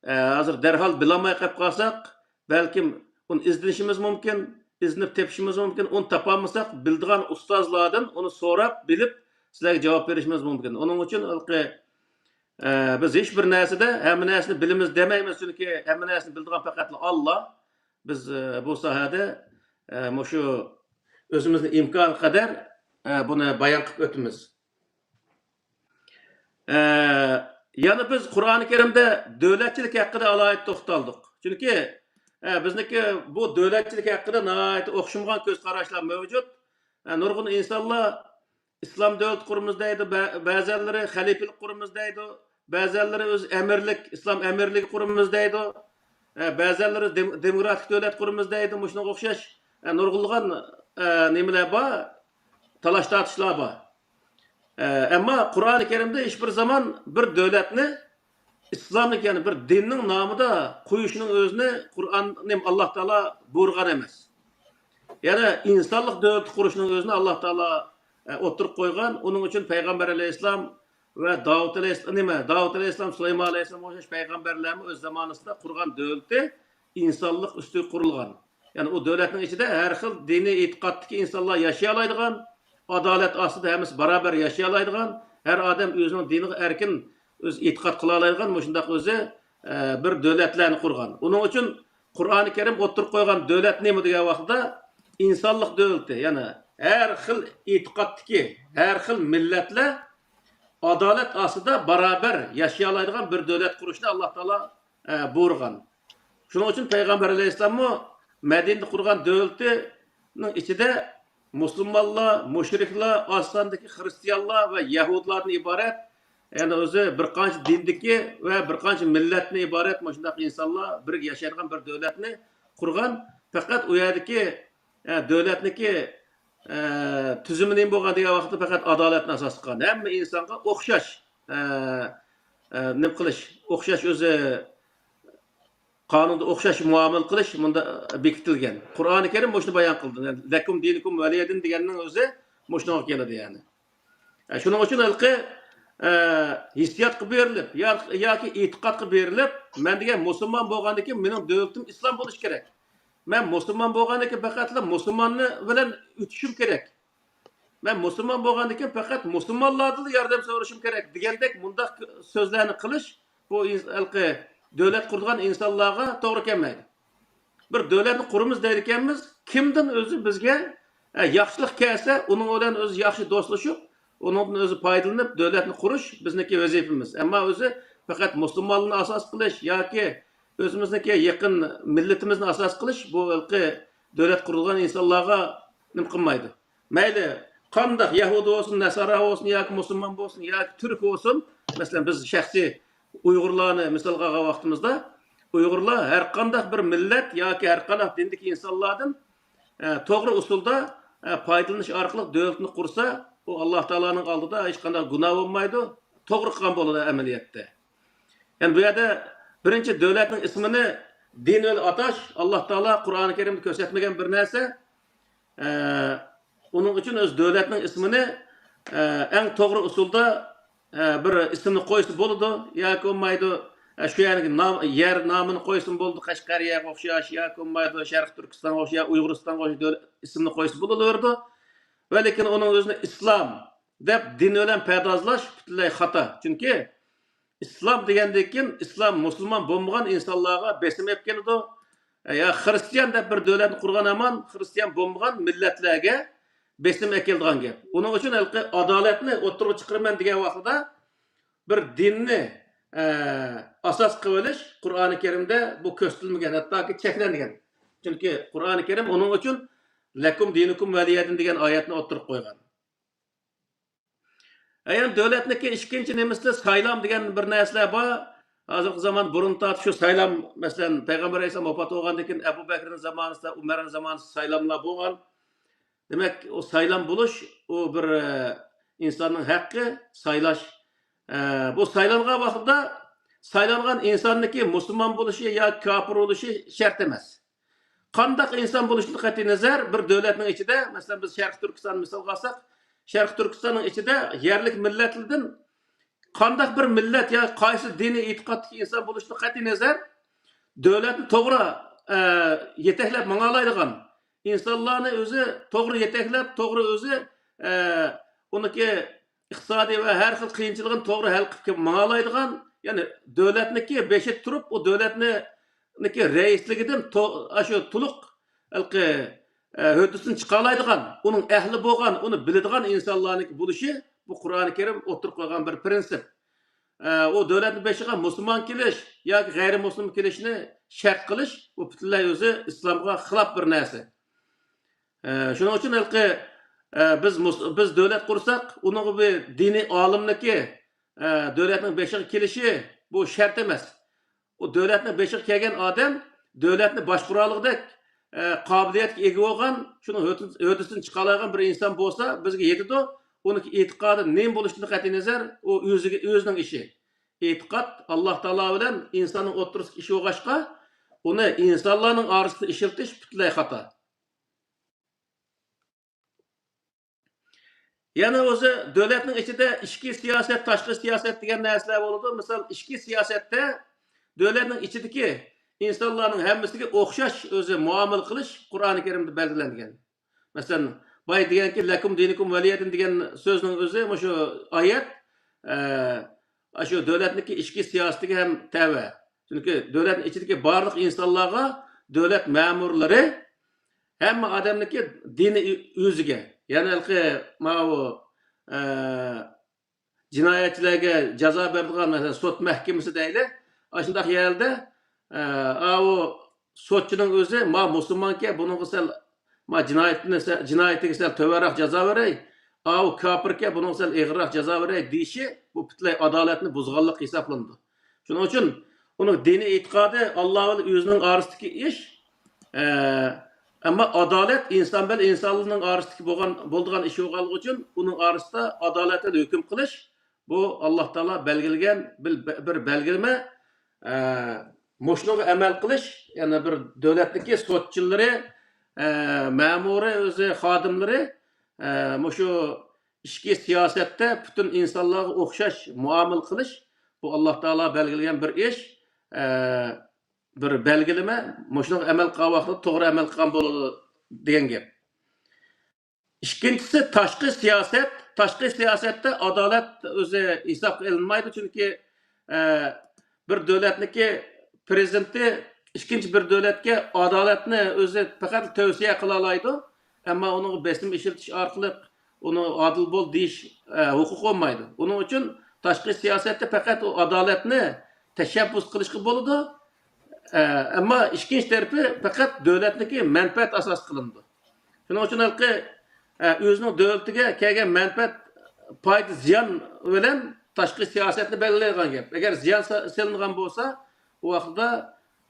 ئە، ھازىر دەرھال بىلالماي قېلىپ قالساق، بەلكىم ئۇنى ئىزدىنىشىمىز مۇمكىن، ئىزدىنىپ تېپىشىمىز مۇمكىن، ئۇنى تاپالمىساق، بىلىدىغان ئۇستازلاردىن ئۇنى سوراپ بىلىپ، سىلەرگە جاۋاب بېرىشىمىز مۇمكىن. ئۇنىڭ ئۈچۈن ھېلىقى، ئە، بىز ھېچ بىر نەرسىدە ھەممە نەرسىنى بىلىمىز دېمەيمىز، چۈنكى ھەممە نەرسىنى بىلىدىغان پەقەتلا ئاللا. بىز، ئە، بۇ ساھەدە، ئە، مۇشۇ ئۆزىمىزنىڭ ئىمكانى قەدەر، ئە، بۇنى بايان قىلىپ ئۆتىمىز. ئە، يەنە بىز قۇرئانى كەرىمدە دۆلەتچىلىك ھەققىدە ئالاھىدە توختالدۇق. چۈنكى، ئە، بىزنىڭكى بۇ دۆلەتچىلىك ھەققىدە ناھايىتى ئوخشىمىغان كۆز قاراشلار مەۋجۇت. ئە، نۇرغۇن ئىنسانلار ئىسلام دۆلىتى قۇرىمىز دەيدۇ، بە-، بەزەنلىرى خەلىپىلىك قۇرىمىز دەيدۇ، بەزەنلىرى ئۆز ئەمىرلىك، ئىسلام ئەمىرلىكى قۇرىمىز دەيدۇ، ئە، بەزەنلىرى دېم-، دېموكراتىك دۆلەت قۇرىمىز دەيدۇ، مۇشۇنىڭغا ئوخشاش، ئە، نۇرغۇنلىغان، ئە، نېمىلەر بار، تالاش-تارتىشلار بار. ئە، ئەمما قۇرئانى كەرىمدە ھېچ بىر زامان بىر دۆلەتنى ئىسلاملىق، يەنى بىر دىننىڭ نامىدا قويۇشنىڭ ئۆزىنى قۇرئان، نېمە، ئاللا تائالا بۇيرۇغان ئەمەس. يەنى ئىنسانلىق دۆلىتى قۇرۇشنىڭ ئۆزىنى ئاللا تائالا، ئە، ئوتتۇرىغا قويغان. ئۇنىڭ ئۈچۈن پەيغەمبەر ئەلەيھىسسالام ۋە داۋۇت ئەلەيھىسسالام، نېمە، داۋۇت ئەلەيھىسسالام، سۇلايمان ئەلەيھىسسالامغا ئوخشاش پەيغەمبەرلەرمۇ ئۆز زامانىسىدا قۇرغان دۆلىتى ئىنسانلىق ئۈستىگە قۇرۇلغان. يەنى ئۇ دۆلەتنىڭ ئىچىدە ھەر خىل دىنىي ئېتىقادتىكى ئىنسانلار ياشىيالايدىغان، ئادالەت ئاستىدا ھەممىسى باراۋەر ياشىيالايدىغان، ھەر ئادەم ئۆزىنىڭ دىنىغا ئەركىن ئۆزى ئېتىقاد قىلالايدىغان مۇشۇنداق ئۆزى، ئە، بىر دۆلەتلەرنى قۇرغان. ئۇنىڭ ئۈچۈن قۇرئانى كەرىم ئوتتۇرىغا قويغان دۆلەت نېمە دېگەن ۋاقتىدا، ئىنسانلىق دۆلىتى، يەنى ھەر خىل ئېتىقادتىكى، ھەر خىل مىللەتلەر ئادالەت ئاستىدا باراۋەر ياشىيالايدىغان بىر دۆلەت قۇرۇشنى ئاللا تائالا، ئە، بۇيرۇغان. شۇنىڭ ئۈچۈن پەيغەمبەر ئەلەيھىسسالاممۇ مەدىنىدە قۇرغان دۆلىتىنىڭ ئىچىدە مۇسۇلمانلار، مۇشرىكلار، ئاز ساندىكى خىرىستىيانلار ۋە يەھۇدىيلاردىن ئىبارەت، يەنى ئۆزى بىر قانچە دىندىكى ۋە بىر قانچە مىللەتتىن ئىبارەت مۇشۇنداق ئىنسانلار بىرگە ياشايدىغان بىر دۆلەتنى قۇرغان. پەقەت ئۇ يەردىكى، ئە، دۆلەتنىكى، ئە، تۈزۈمى نېمە بولغان دېگەن ۋاقىتتا پەقەت ئادالەتنى ئاساس قىلغان. ھەممە ئىنسانغا ئوخشاش، ئە، ئە، نېمە قىلىش، ئوخشاش ئۆزى قانۇندا ئوخشاش مۇئامىلە قىلىش مۇندا بېكىتىلگەن. قۇرئانى كەرىم مۇشۇنى بايان قىلدى. لەكۇم دىنۇكۇم ۋەلىيەدىن دېگەننىڭ ئۆزى مۇشۇنىڭغا كېلىدۇ يەنى. ئە، شۇنىڭ ئۈچۈن ھېلىقى، ئە، ھېسسىياتقا بېرىلىپ، يا-، ياكى ئېتىقادقا بېرىلىپ، مەن دېگەن مۇسۇلمان بولغاندىن كېيىن مېنىڭ دۆلىتىم ئىسلام بولۇشى كېرەك. مەن مۇسۇلمان بولغاندىن كېيىن پەقەتلا مۇسۇلماننى بىلەن ئۆتۈشۈم كېرەك. مەن مۇسۇلمان بولغاندىن كېيىن پەقەت مۇسۇلمانلاردىنلا ياردەم سورىشىم كېرەك دېگەندەك مۇنداق سۆزلەرنى قىلىش، بۇ ئىنس-، ھېلىقى دۆلەت قۇرىدىغان ئىنسانلارغا توغرا كەلمەيدۇ. بىر دۆلەتنى قۇرىمىز دەيدىكەنمىز، كىمدىن ئۆزى بىزگە، ئە، ياخشىلىق كەلسە، ئۇنىڭ بىلەن ئۆزى ياخشى دوستلىشىپ، ئۇنىڭدىن ئۆزى پايدىلىنىپ، دۆلەتنى قۇرۇش بىزنىڭكى ۋەزىپىمىز. ئەمما ئۆزى پەقەت مۇسۇلمانلارنى ئاساس قىلىش ياكى ئۆزىمىزنىڭكى يېقىن مىللىتىمىزنى ئاساس قىلىش، بۇ ھېلىقى دۆلەت قۇرۇلغان ئىنسانلارغا نېمە قىلمايدۇ. مەيلى قانداق يەھۇدىي بولسۇن، نەسارا بولسۇن ياكى مۇسۇلمان بولسۇن ياكى تۈرك بولسۇن، مەسىلەن، بىز شەخسىي ئۇيغۇرلارنى مىسالغا ئالغان ۋاقتىمىزدا، ئۇيغۇرلار ھەر قانداق بىر مىللەت ياكى ھەر قانداق دىندىكى ئىنسانلاردىن، ئە، توغرا ئۇسۇلدا، ئە، پايدىلىنىش ئارقىلىق دۆلىتىنى قۇرسا، ئۇ ئاللا تائالانىڭ ئالدىدا ھېچقانداق گۇناھ بولمايدۇ، توغرا قىلغان بولىدۇ ئەمەلىيەتتە. يەنى بۇ يەردە بىرىنچى، دۆلەتنىڭ ئىسمىنى دىن بىلەن ئاتاش ئاللا تائالا قۇرئانى كەرىمدە كۆرسەتمىگەن بىر نەرسە. ئە، ئۇنىڭ ئۈچۈن ئۆز دۆلەتنىڭ ئىسمىنى، ئە، ئەڭ توغرا ئۇسۇلدا، ئە، بىر ئىسىمنى قويسا بولىدۇ ياكى بولمايدۇ. ئە، شۇ يەرنىڭ نام-، يەر نامىنى قويسىمۇ بولىدۇ، قەشقەرىيەگە ئوخشاش ياكى بولمايدۇ، شەرقىي تۈركىستانغا ئوخشاش، ئۇيغۇرىستانغا ئوخشاش دۆلەت ئىسىمنى قويسا بولۇۋېرىدۇ. ۋە لېكىن ئۇنىڭ ئۆزىنى ئىسلام دەپ دىن بىلەن پەردازلاش پۈتۈنلەي خاتا. چۈنكى ئىسلام دېگەندىن كېيىن ئىسلام مۇسۇلمان بولمىغان ئىنسانلارغا بېسىم ئېلىپ كېلىدۇ. يا خىرىستىيان دەپ بىر دۆلەتنى قۇرغان ھامان خىرىستىيان بولمىغان مىللەتلەرگە بېسىم ئەكېلىدىغان گەپ. ئۇنىڭ ئۈچۈن ھېلىقى ئادالەتنى ئوتتۇرىغا چىقىرىمەن دېگەن ۋاقتىدا بىر دىننى، ئە، ئاساس قىلىۋېلىش قۇرئانى كەرىمدە بۇ كۆرسىتىلمىگەن، ھەتتاكى چەكلەنگەن. چۈنكى قۇرئانى كەرىم ئۇنىڭ ئۈچۈن لەكۇم دىنۇكۇم ۋەلىيەدىن دېگەن ئايەتنى ئوتتۇرىغا قويغان. ئە، يەنە دۆلەتنىڭكى ئىككىنچى نېمىسىدە سايلام دېگەن بىر نەرسىلەر بار. ھازىرقى زامان بۇرۇن تارتىپ شۇ سايلام، مەسىلەن، پەيغەمبەر ئەلەيھىسسالام ۋاپات بولغاندىن كېيىن ئەبۇ بەكرىنىڭ زامانىسىدا، ئۇمەرنىڭ زامانىسىدا سايلاملار بولغان. دېمەك، ئۇ سايلام بولۇش، ئۇ بىر، ئە، ئىنساننىڭ ھەققى سايلاش. ئە، بۇ سايلانغان ۋاقتىدا سايلانغان ئىنساننىڭكى مۇسۇلمان بولۇشى ياكى كاپىر بولۇشى شەرت ئەمەس. قانداق ئىنسان بولۇشىدىن قەتئىينەزەر، بىر دۆلەتنىڭ ئىچىدە، مەسىلەن، بىز شەرقىي تۈركىستاننى مىسالغا ئالساق، شەرقىي تۈركىستاننىڭ ئىچىدە يەرلىك مىللەتلەردىن قانداق بىر مىللەت يا قايسى دىنىي ئېتىقادتىكى ئىنسان بولۇشىدىن قەتئىينەزەر، دۆلەتنى توغرا، ئە، يېتەكلەپ ماڭالايدىغان، ئىنسانلارنى ئۆزى توغرا يېتەكلەپ، توغرا ئۆزى، ئە، ئۇنىڭكى ئىقتىسادىي ۋە ھەر خىل قىيىنچىلىقىنى توغرا ھەل قىلىپ ماڭالايدىغان، يەنى دۆلەتنىڭكى بېشىدا تۇرۇپ، ئۇ دۆلەتنىڭكى رەئىسلىكىدىن تو-، ئاشۇ تولۇق ھېلىقى، ئە، ھۆددىسىنى چىقالايدىغان، ئۇنىڭ ئەھلى بولغان، ئۇنى بىلىدىغان ئىنسانلارنىڭكى بولۇشى، بۇ قۇرئانى كەرىم ئوتتۇرىغا قويغان بىر پىرىنسىپ. ئە، ئۇ دۆلەتنىڭ بېشىغا مۇسۇلمان كېلىش ياكى غەيرىي مۇسۇلمان كېلىشنى شەرت قىلىش، بۇ پۈتۈنلەي ئۆزى ئىسلامغا خىلاپ بىر نەرسە. ئە، شۇنىڭ ئۈچۈن ھېلىقى، ئە، بىز مۇس-، بىز دۆلەت قۇرساق، ئۇنىڭغا بىر دىنىي ئالىمنىڭكى، ئە، دۆلەتنىڭ بېشىغا كېلىشى بۇ شەرت ئەمەس. ئۇ دۆلەتنىڭ بېشىغا كەلگەن ئادەم دۆلەتنى باشقۇرالىغۇدەك، ئە، قابىلىيەتكە ئىگە بولغان، شۇنىڭ ھۆددىسىنى چىقالايدىغان بىر ئىنسان بولسا بىزگە يېتىدۇ. ئۇنىڭكى ئېتىقادى نېمە بولۇشىدىن قەتئىينەزەر، ئۇ ئۆزىگە، ئۆزىنىڭ ئىشى. ئېتىقاد ئاللا تائالا بىلەن ئىنساننىڭ ئوتتۇرىسىدىكى ئىش بولغاچقا، ئۇنى ئىنسانلارنىڭ ئارىسىدا ئىشلىتىش پۈتۈنلەي خاتا. يەنە ئۆزى دۆلەتنىڭ ئىچىدە ئىچكى سىياسەت، تاشقى سىياسەت دېگەن نەرسىلەر بولىدۇ. مىسال، ئىچكى سىياسەتتە دۆلەتنىڭ ئىچىدىكى ئىنسانلارنىڭ ھەممىسىگە ئوخشاش ئۆزى مۇئامىلە قىلىش قۇرئانى كەرىمدە بەلگىلەنگەن. مەسىلەن، بايا دېگەنكى، لەكۇم دىنىكۇم ۋەلىيەدىن دېگەن سۆزنىڭ ئۆزى مۇشۇ ئايەت، ئە، ئاشۇ دۆلەتنىڭكى ئىچكى سىياسىتىگە ھەم تەۋە. چۈنكى دۆلەتنىڭ ئىچىدىكى بارلىق ئىنسانلارغا دۆلەت مەمۇرلىرى ھەممە ئادەمنىڭكى دىنى ئۆزىگە. يەنى ھېلىقى ماۋۇ، ئە، جىنايەتچىلەرگە جازا بېرىدىغان، مەسىلەن، سوت مەھكىمىسى دەيلى. ئاشۇنداق يەردە، ئە، ئاۋۇ سوتچىنىڭ ئۆزى، ما مۇسۇلمانكەن، بۇنىڭغا سەل، ما جىنايىتىنى سە-، جىنايىتىگە سەل تۆۋەنرەك جازا بېرەي، ئاۋۇ كاپىركەن، بۇنىڭغا سەل ئېغىرراق جازا بېرەي دېيىشى، بۇ پۈتۈنلەي ئادالەتنى بۇزغانلىق ھېسابلىنىدۇ. شۇنىڭ ئۈچۈن ئۇنىڭ دىنىي ئېتىقادى ئاللا بىلەن ئۆزىنىڭ ئارىسىدىكى ئىش، ئە، ئەمما ئادالەت ئىنسان بىلەن ئىنساننىڭ ئارىسىدىكى بولغان، بولىدىغان ئىش بولغانلىقى ئۈچۈن ئۇنىڭ ئارىسىدا ئادالەت بىلەن ھۆكۈم قىلىش، بۇ ئاللا تائالا بەلگىلىگەن بىر، بىر بەلگىلىمە. ئە، مۇشۇنىڭغا ئەمەل قىلىش، يەنى بىر دۆلەتنىڭكى سوتچىلىرى، ئە، مەمۇرى ئۆزى خادىملىرى، ئە، مۇشۇ ئىچكى سىياسەتتە پۈتۈن ئىنسانلارغا ئوخشاش مۇئامىلە قىلىش، بۇ ئاللا تائالا بەلگىلىگەن بىر ئىش، ئە، بىر بەلگىلىمە، مۇشۇنىڭغا ئەمەل قىلغان ۋاقتىدا توغرا ئەمەل قىلغان بولىدۇ دېگەن گەپ. ئىككىنچىسى، تاشقى سىياسەت. تاشقى سىياسەتتە ئادالەت ئۆزى ھېسابقا ئېلىنمايدۇ، چۈنكى، ئە، بىر دۆلەتنىڭكى پرېزىدېنتى ئىككىنچى بىر دۆلەتكە ئادالەتنى ئۆزى پەقەت تەۋسىيە قىلالايدۇ، ئەمما ئۇنىڭغا بېسىم ئىشلىتىش ئارقىلىق ئۇنى ئادىل بول دېيىش، ئە، ھوقۇقى بولمايدۇ. ئۇنىڭ ئۈچۈن تاشقى سىياسەتتە پەقەت ئۇ ئادالەتنى تەشەببۇس قىلىشقا بولىدۇ. ئە، ئەمما ئىككىنچى تەرىپى پەقەت دۆلەتنىڭكى مەنپەئەت ئاساس قىلىنىدۇ. شۇنىڭ ئۈچۈن ھېلىقى، ئە، ئۆزىنىڭ دۆلىتىگە كەلگەن مەنپەئەت، پايدا، زىيان بىلەن تاشقى سىياسەتنى بەلگىلەيدىغان گەپ. ئەگەر زىيان سا-، سېلىنغان بولسا، ئۇ ۋاقىتتا،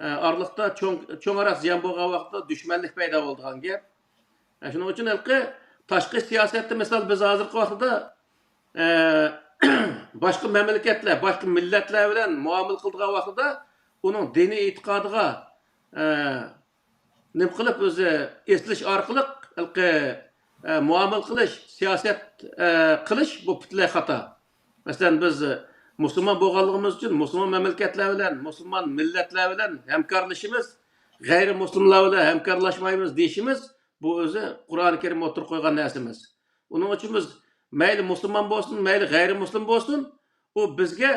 ئە، ئارىلىقتا چوڭ، چوڭراق زىيان بولغان ۋاقىتتا دۈشمەنلىك پەيدا بولىدىغان گەپ. ئە، شۇنىڭ ئۈچۈن ھېلىقى تاشقى سىياسەتتە، مىسال، بىز ھازىرقى ۋاقىتتا، ئە، باشقا مەملىكەتلەر، باشقا مىللەتلەر بىلەن مۇئامىلە قىلىدىغان ۋاقتىدا ئۇنىڭ دىنىي ئېتىقادىغا، ئە، نېمە قىلىپ ئۆزى ئېسىلىش ئارقىلىق ھېلىقى، ئە، مۇئامىلە قىلىش، سىياسەت، ئە، قىلىش، بۇ پۈتۈنلەي خاتا. مەسىلەن، بىز مۇسۇلمان بولغانلىقىمىز ئۈچۈن مۇسۇلمان مەملىكەتلەر بىلەن، مۇسۇلمان مىللەتلەر بىلەن ھەمكارلىشىمىز، غەيرىي مۇسۇلمانلار بىلەن ھەمكارلاشمايمىز دېيىشىمىز، بۇ ئۆزى قۇرئانى كەرىم ئوتتۇرىغا قويغان نەرسە ئەمەس. ئۇنىڭ ئۈچۈن بىز مەيلى مۇسۇلمان بولسۇن، مەيلى غەيرىي مۇسۇلمان بولسۇن، ئۇ بىزگە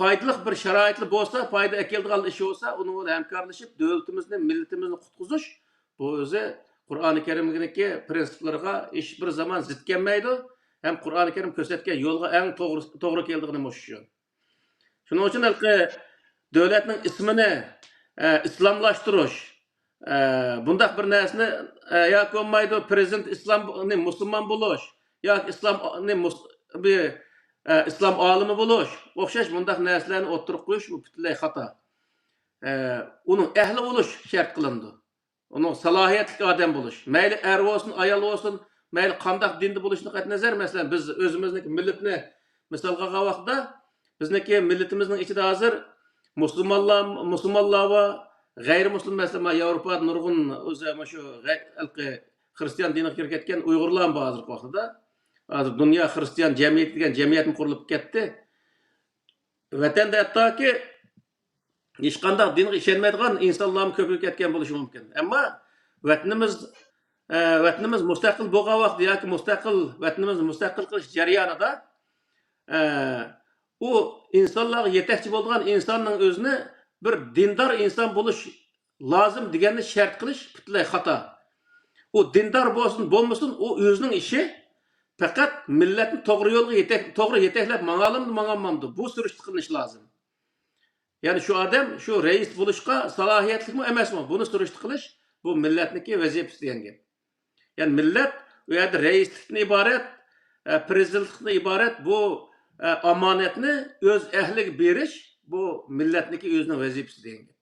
پايدىلىق بىر شارائىتلا بولسا، پايدا ئەكېلىدىغان ئىش بولسا، ئۇنىڭ بىلەن ھەمكارلىشىپ، دۆلىتىمىزنى، مىللىتىمىزنى قۇتقۇزۇش، بۇ ئۆزى قۇرئانى كەرىمنىڭكى پىرىنسىپلىرىغا ھېچ بىر زامان زىت كەلمەيدۇ ھەم قۇرئانى كەرىم كۆرسەتكەن يولغا ئەڭ توغرا، توغرا كېلىدىغىنى مۇشۇ. شۇنىڭ ئۈچۈن ھېلىقى دۆلەتنىڭ ئىسمىنى، ئە، ئىسلاملاشتۇرۇش، ئە، بۇنداق بىر نەرسىنى، ئە، ياكى بولمايدۇ، پرېزىدېنت ئىسلام، مۇسۇلمان بولۇش ياكى ئىسلام، مۇس-، بىر، ئە، ئىسلام ئالىمى بولۇش ئوخشاش بۇنداق نەرسىلەرنى ئوتتۇرىغا قويۇش، بۇ پۈتۈنلەي خاتا. ئە، ئۇنىڭ ئەھلى بولۇش شەرت قىلىنىدۇ. ئۇنىڭ سالاھىيەتلىك ئادەم بولۇش. مەيلى ئەر بولسۇن، ئايال بولسۇن، مەيلى قانداق دىندا بولۇشىدىن قەتئىينەزەر، مەسىلەن، بىز ئۆزىمىزنىڭ مىللىتىنى مىسالغا ئالغان ۋاقىتتا، بىزنىڭكى مىللىتىمىزنىڭ ئىچىدە ھازىر مۇسۇلمانلار، مۇسۇلمانلار بار، غەيرىي مۇسۇلمان، مەسىلەن، ياۋروپادا نۇرغۇن ئۆزى مانا شۇ غەي-، ھېلىقى خرىستىيان دىنىغا كىرىپ كەتكەن ئۇيغۇرلار بار ھازىرقى ۋاقىتتا. ھازىر دۇنيا خرىستىيان جەمئىيىتى دېگەن جەمئىيەتمۇ قۇرۇلۇپ كەتتى. ۋەتەندە ھەتتاكى ھېچقانداق دىنغا ئىشەنمەيدىغان ئىنسانلارمۇ كۆپىيىپ كەتكەن بولۇشى مۇمكىن. ئەمما ۋەتىنىمىز، ئە، ۋەتىنىمىز مۇستەقىل بولغان ۋاقىتتا ياكى مۇستەقىل، ۋەتىنىمىزنى مۇستەقىل قىلىش جەريانىدا، ئە، ئۇ ئىنسانلارغا يېتەكچى بولىدىغان ئىنساننىڭ ئۆزىنى بىر دىندار ئىنسان بولۇش لازىم دېگەننى شەرت قىلىش پۈتۈنلەي خاتا. ئۇ دىندار بولسۇن، بولمىسۇن، ئۇ ئۆزىنىڭ ئىشى. پەقەت مىللەتنى توغرا يولغا يېتەك-، توغرا يېتەكلەپ ماڭالامدۇ، ماڭالمامدۇ؟ بۇ سۈرۈشتە قىلىنىشى لازىم. يەنى شۇ ئادەم شۇ رەئىس بولۇشقا سالاھىيەتلىكمۇ ئەمەسمۇ؟ بۇنى سۈرۈشتە قىلىش، بۇ مىللەتنىڭكى ۋەزىپىسى دېگەن گەپ. يەنى مىللەت ئۇ يەردە رەئىسلىكتىن ئىبارەت، ئە، پرېزىدېنتلىقتىن ئىبارەت بۇ، ئە، ئامانەتنى ئۆز ئەھلىگە بېرىش، بۇ مىللەتنىڭكى ئۆزىنىڭ ۋەزىپىسى دېگەن گەپ.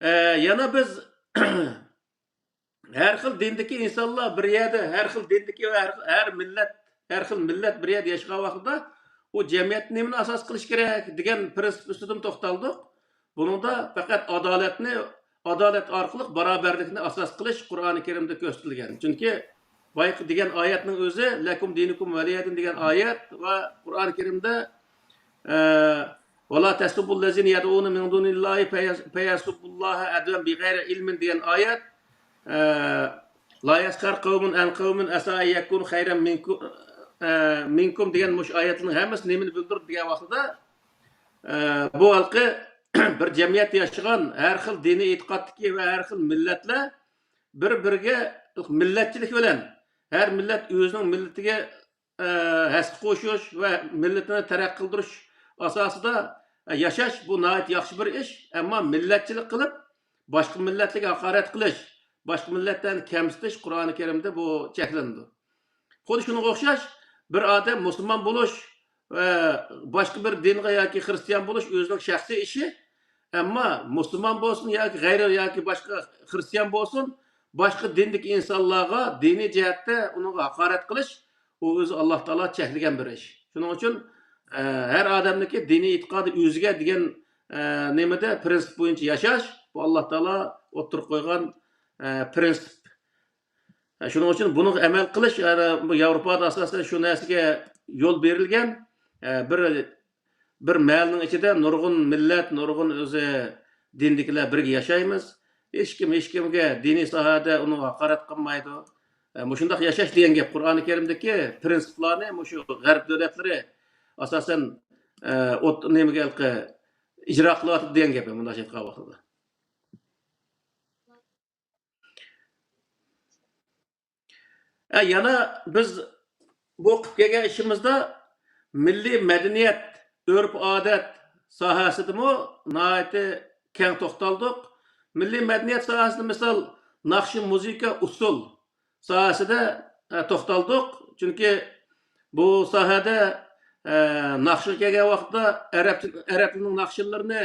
ئە، يەنە بىز ھەر خىل دىندىكى ئىنسانلار بىر يەردە، ھەر خىل دىندىكى ۋە ھەر، ھەر مىللەت، ھەر خىل مىللەت بىر يەردە ياشىغان ۋاقتىدا ئۇ جەمئىيەتتە نېمىنى ئاساس قىلىش كېرەك دېگەن پرىنسىپ ئۈستىدىمۇ توختالدۇق. بۇنىڭدا پەقەت ئادالەتنى، ئادالەت ئارقىلىق باراۋەرلىكنى ئاساس قىلىش قۇرئانى كەرىمدە كۆرسىتىلگەن. چۈنكى بايىقى دېگەن ئايەتنىڭ ئۆزى، لەكۇم دىنۇكۇم ۋەلىيەدىن دېگەن ئايەت ۋە قۇرئانى كەرىمدە، ئە، ۋەلا تەسۇببۇللەزىنە يەدئۇنە مىن دۇنىللاھى فەيەس-، فەيەسۇببۇللاھە ئەدۋەن بىغەيرى ئىلمىن دېگەن ئايەت، ئە، لا يەسخەر قەۋمۇن ئەن قەۋمىن ئەسا ئەن يەكۇنۇ خەيرەن مىنكۇ-، ئە، مىنكۇم دېگەن مۇشۇ ئايەتلەرنىڭ ھەممىسى نېمىنى بىلدۈرىدۇ دېگەن ۋاقتىدا، ئە، بۇ ھېلىقى بىر جەمئىيەتتە ياشىغان ھەر خىل دىنىي ئېتىقادتىكى ۋە ھەر خىل مىللەتلەر بىر-بىرىگە مىللەتچىلىك بىلەن، ھەر مىللەت ئۆزىنىڭ مىللىتىگە، ئە، ھەسسە قوشۇش ۋە مىللىتىنى تەرەققىي قىلدۇرۇش ئاساسىدا، ئە، ياشاش، بۇ ناھايىتى ياخشى بىر ئىش. ئەمما مىللەتچىلىك قىلىپ، باشقا مىللەتلەرگە ھاقارەت قىلىش، باشقا مىللەتلەرنى كەمسىتىش قۇرئانى كەرىمدە بۇ چەكلىنىدۇ. خۇددى شۇنىڭغا ئوخشاش، بىر ئادەم مۇسۇلمان بولۇش ۋە باشقا بىر دىنغا ياكى خرىستىيان بولۇش ئۆزىنىڭ شەخسىي ئىشى. ئەمما مۇسۇلمان بولسۇن ياكى غەيرىي ياكى باشقا خرىستىيان بولسۇن، باشقا دىندىكى ئىنسانلارغا دىنىي جەھەتتە ئۇنىڭغا ھاقارەت قىلىش، ئۇ ئۆزى ئاللا تائالا چەكلىگەن بىر ئىش. شۇنىڭ ئۈچۈن، ئە، ھەر ئادەمنىڭكى دىنىي ئېتىقادى ئۆزىگە دېگەن، ئە، نېمىدە، پرىنسىپ بويىچە ياشاش، بۇ ئاللا تائالا ئوتتۇرىغا قويغان، ئە، پرىنسىپ. شۇنىڭ ئۈچۈن بۇنىڭغا ئەمەل قىلىش، يەنى بۇ ياۋروپادا ئاساسەن شۇ نەرسىگە يول بېرىلگەن. بىر، بىر مەھەللىنىڭ ئىچىدە نۇرغۇن مىللەت، نۇرغۇن ئۆزى دىندىكىلەر بىرگە ياشايمىز. ھېچكىم ھېچكىمگە دىنىي ساھەدە ئۇنىڭغا ھاقارەت قىلمايدۇ. مۇشۇنداق ياشاش دېگەن گەپ قۇرئانى كەرىمدىكى پرىنسىپلارنى مۇشۇ غەرب دۆلەتلىرى ئاساسەن، ئوت-، نېمىگە، ئىجرا قىلىۋاتىدۇ دېگەن گەپ، مۇنداق ئېيتقان ۋاقتىدا. ھە، يەنە بىز بۇ قىلىپ كەلگەن ئىشىمىزدا مىللىي مەدەنىيەت، ئۆرپ-ئادەت ساھەسىدىمۇ ناھايىتى كەڭ توختالدۇق. مىللىي مەدەنىيەت ساھەسىدە مىسال ناخشا، مۇزىكا، ئۇسسۇل ساھەسىدە، ئە، توختالدۇق. چۈنكى بۇ ساھەدە، ئە، ناخشىغا كەلگەن ۋاقىتتا ئەرەب، ئەرەبلەرنىڭ ناخشىلىرىنى،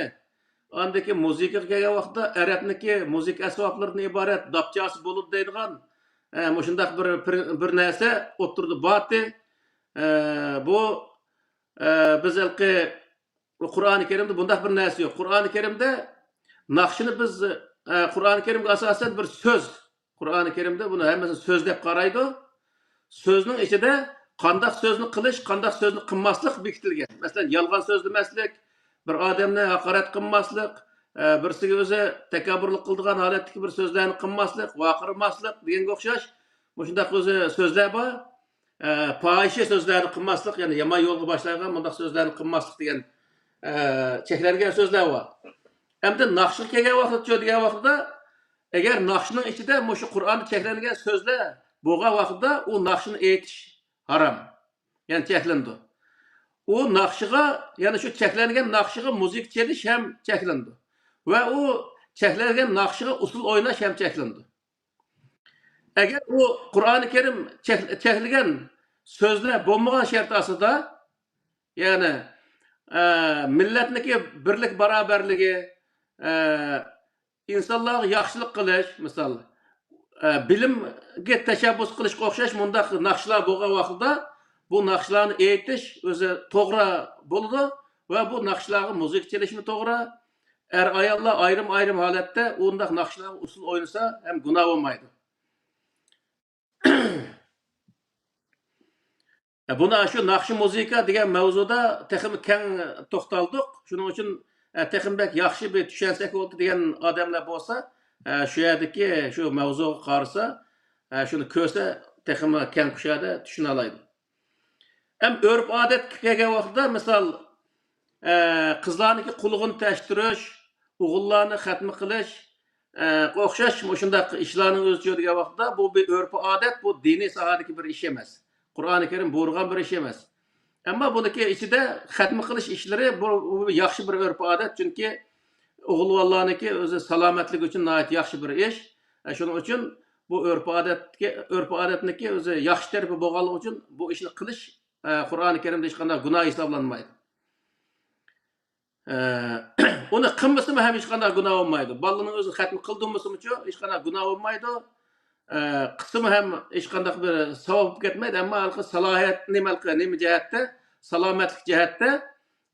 ئاندىن كېيىن مۇزىكىغا كەلگەن ۋاقىتتا ئەرەبنىڭكى مۇزىكا ئەسۋابلىرىدىن ئىبارەت داپچاسى بولىدۇ دەيدىغان، ئە، مۇشۇنداق بىر، بىر، بىر نەرسە ئوتتۇرىدا بارتى. ئە، بۇ، ئە، بىز ھېلىقى قۇرئانى كەرىمدە بۇنداق بىر نەرسە يوق. قۇرئانى كەرىمدە ناخشىنى بىز، ئە، قۇرئانى كەرىمگە ئاساسەن بىر سۆز، قۇرئانى كەرىمدە بۇنى ھەممىسىنى سۆز دەپ قارايدۇ. سۆزنىڭ ئىچىدە قانداق سۆزنى قىلىش، قانداق سۆزنى قىلماسلىق بېكىتىلگەن. مەسىلەن، يالغان سۆزلىمەسلىك، بىر ئادەمنى ھاقارەت قىلماسلىق، ئە، بىرسىگە ئۆزى تەكەببۇرلۇق قىلىدىغان ھالەتتىكى بىر سۆزلەرنى قىلماسلىق، ۋارقىرىماسلىق دېگەنگە ئوخشاش مۇشۇنداق ئۆزى سۆزلەر بار. ئە، پاھىشە سۆزلەرنى قىلماسلىق، يەنى يامان يولغا باشلايدىغان مۇنداق سۆزلەرنى قىلماسلىق دېگەن، ئە، چەكلەنگەن سۆزلەر بار. ئەمدى ناخشىغا كەلگەن ۋاقىتتا، دېگەن ۋاقىتتا، ئەگەر ناخشىنىڭ ئىچىدە مۇشۇ قۇرئاندا چەكلەنگەن سۆزلەر بولغان ۋاقىتتا ئۇ ناخشىنى ئېيتىش ھارام. يەنى چەكلىنىدۇ. ئۇ ناخشىغا، يەنى شۇ چەكلەنگەن ناخشىغا مۇزىكا چېلىش ھەم چەكلىنىدۇ. ۋە ئۇ چەكلەنگەن ناخشىغا ئۇسسۇل ئويناش ھەم چەكلىنىدۇ. ئەگەر ئۇ قۇرئانى كەرىم چەك-، چەكلىگەن سۆزلەر بولمىغان شەرت ئاستىدا، يەنى، ئە، مىللەتنىڭكى بىرلىك باراۋەرلىكى، ئە، ئىنسانلارغا ياخشىلىق قىلىش، مىسال، ئە، بىلىمگە تەشەببۇس قىلىشقا ئوخشاش مۇنداق ناخشىلار بولغان ۋاقتىدا بۇ ناخشىلارنى ئېيتىش ئۆزى توغرا بولىدۇ ۋە بۇ ناخشىلارغا مۇزىكا چېلىشمۇ توغرا. ئەر-ئاياللار ئايرىم-ئايرىم ھالەتتە ئۇنداق ناخشىلارغا ئۇسسۇل ئوينىسا ھەم گۇناھ بولمايدۇ. بۇنى شۇ ناخشا مۇزىكا دېگەن مەۋزۇدا تېخىمۇ كەڭ توختالدۇق. شۇنىڭ ئۈچۈن، ئە، تېخىمۇ بەك ياخشى بىر چۈشەنسەك بولدى دېگەن ئادەملەر بولسا، ئە، شۇ يەردىكى شۇ مەۋزۇغا قارىسا، ئە، شۇنى كۆرسە تېخىمۇ كەڭ كۇشادە چۈشىنەلەيدۇ. ھەم ئۆرپ-ئادەتكە كەلگەن ۋاقىتتا، مىسال، ئە، قىزلارنىڭكى قۇلىقىنى تەشتۈرۈش، ئوغۇللارنى خەتمە قىلىش، ئە، ئوخشاش مۇشۇنداق ئىشلارنىڭ ئۆزى دېگەن ۋاقىتتا، بۇ بىر ئۆرپ-ئادەت، بۇ دىنىي ساھەدىكى بىر ئىش ئەمەس. قۇرئانى كەرىم بۇيرۇغان بىر ئىش ئەمەس. ئەمما بۇنىڭكى ئىچىدە خەتمە قىلىش ئىشلىرى، بۇ، بۇ ياخشى بىر ئۆرپ-ئادەت، چۈنكى ئوغۇل بالىلارنىڭكى ئۆزى سالامەتلىكى ئۈچۈن ناھايىتى ياخشى بىر ئىش. ئە، شۇنىڭ ئۈچۈن بۇ ئۆرپ-ئادەتكە، ئۆرپ-ئادەتنىڭكى ئۆزى ياخشى تەرىپى بولغانلىقى ئۈچۈن بۇ ئىشنى قىلىش، ئە، قۇرئانى كەرىمدە ھېچقانداق گۇناھ ھېسابلانمايدۇ. ئە، ئۇنى قىلمىسىمۇ ھەم ھېچقانداق گۇناھ بولمايدۇ. بالىنىڭ ئۆزى خەتمە قىلدۇرمىسىمۇچۇ ھېچقانداق گۇناھ بولمايدۇ. ئە، قىلسىمۇ ھەم ھېچقانداق بىر ساۋاب بولۇپ كەتمەيدۇ. ئەمما ھېلىقى سالاھىيەت نېمە، نېمە جەھەتتە، سالامەتلىك جەھەتتە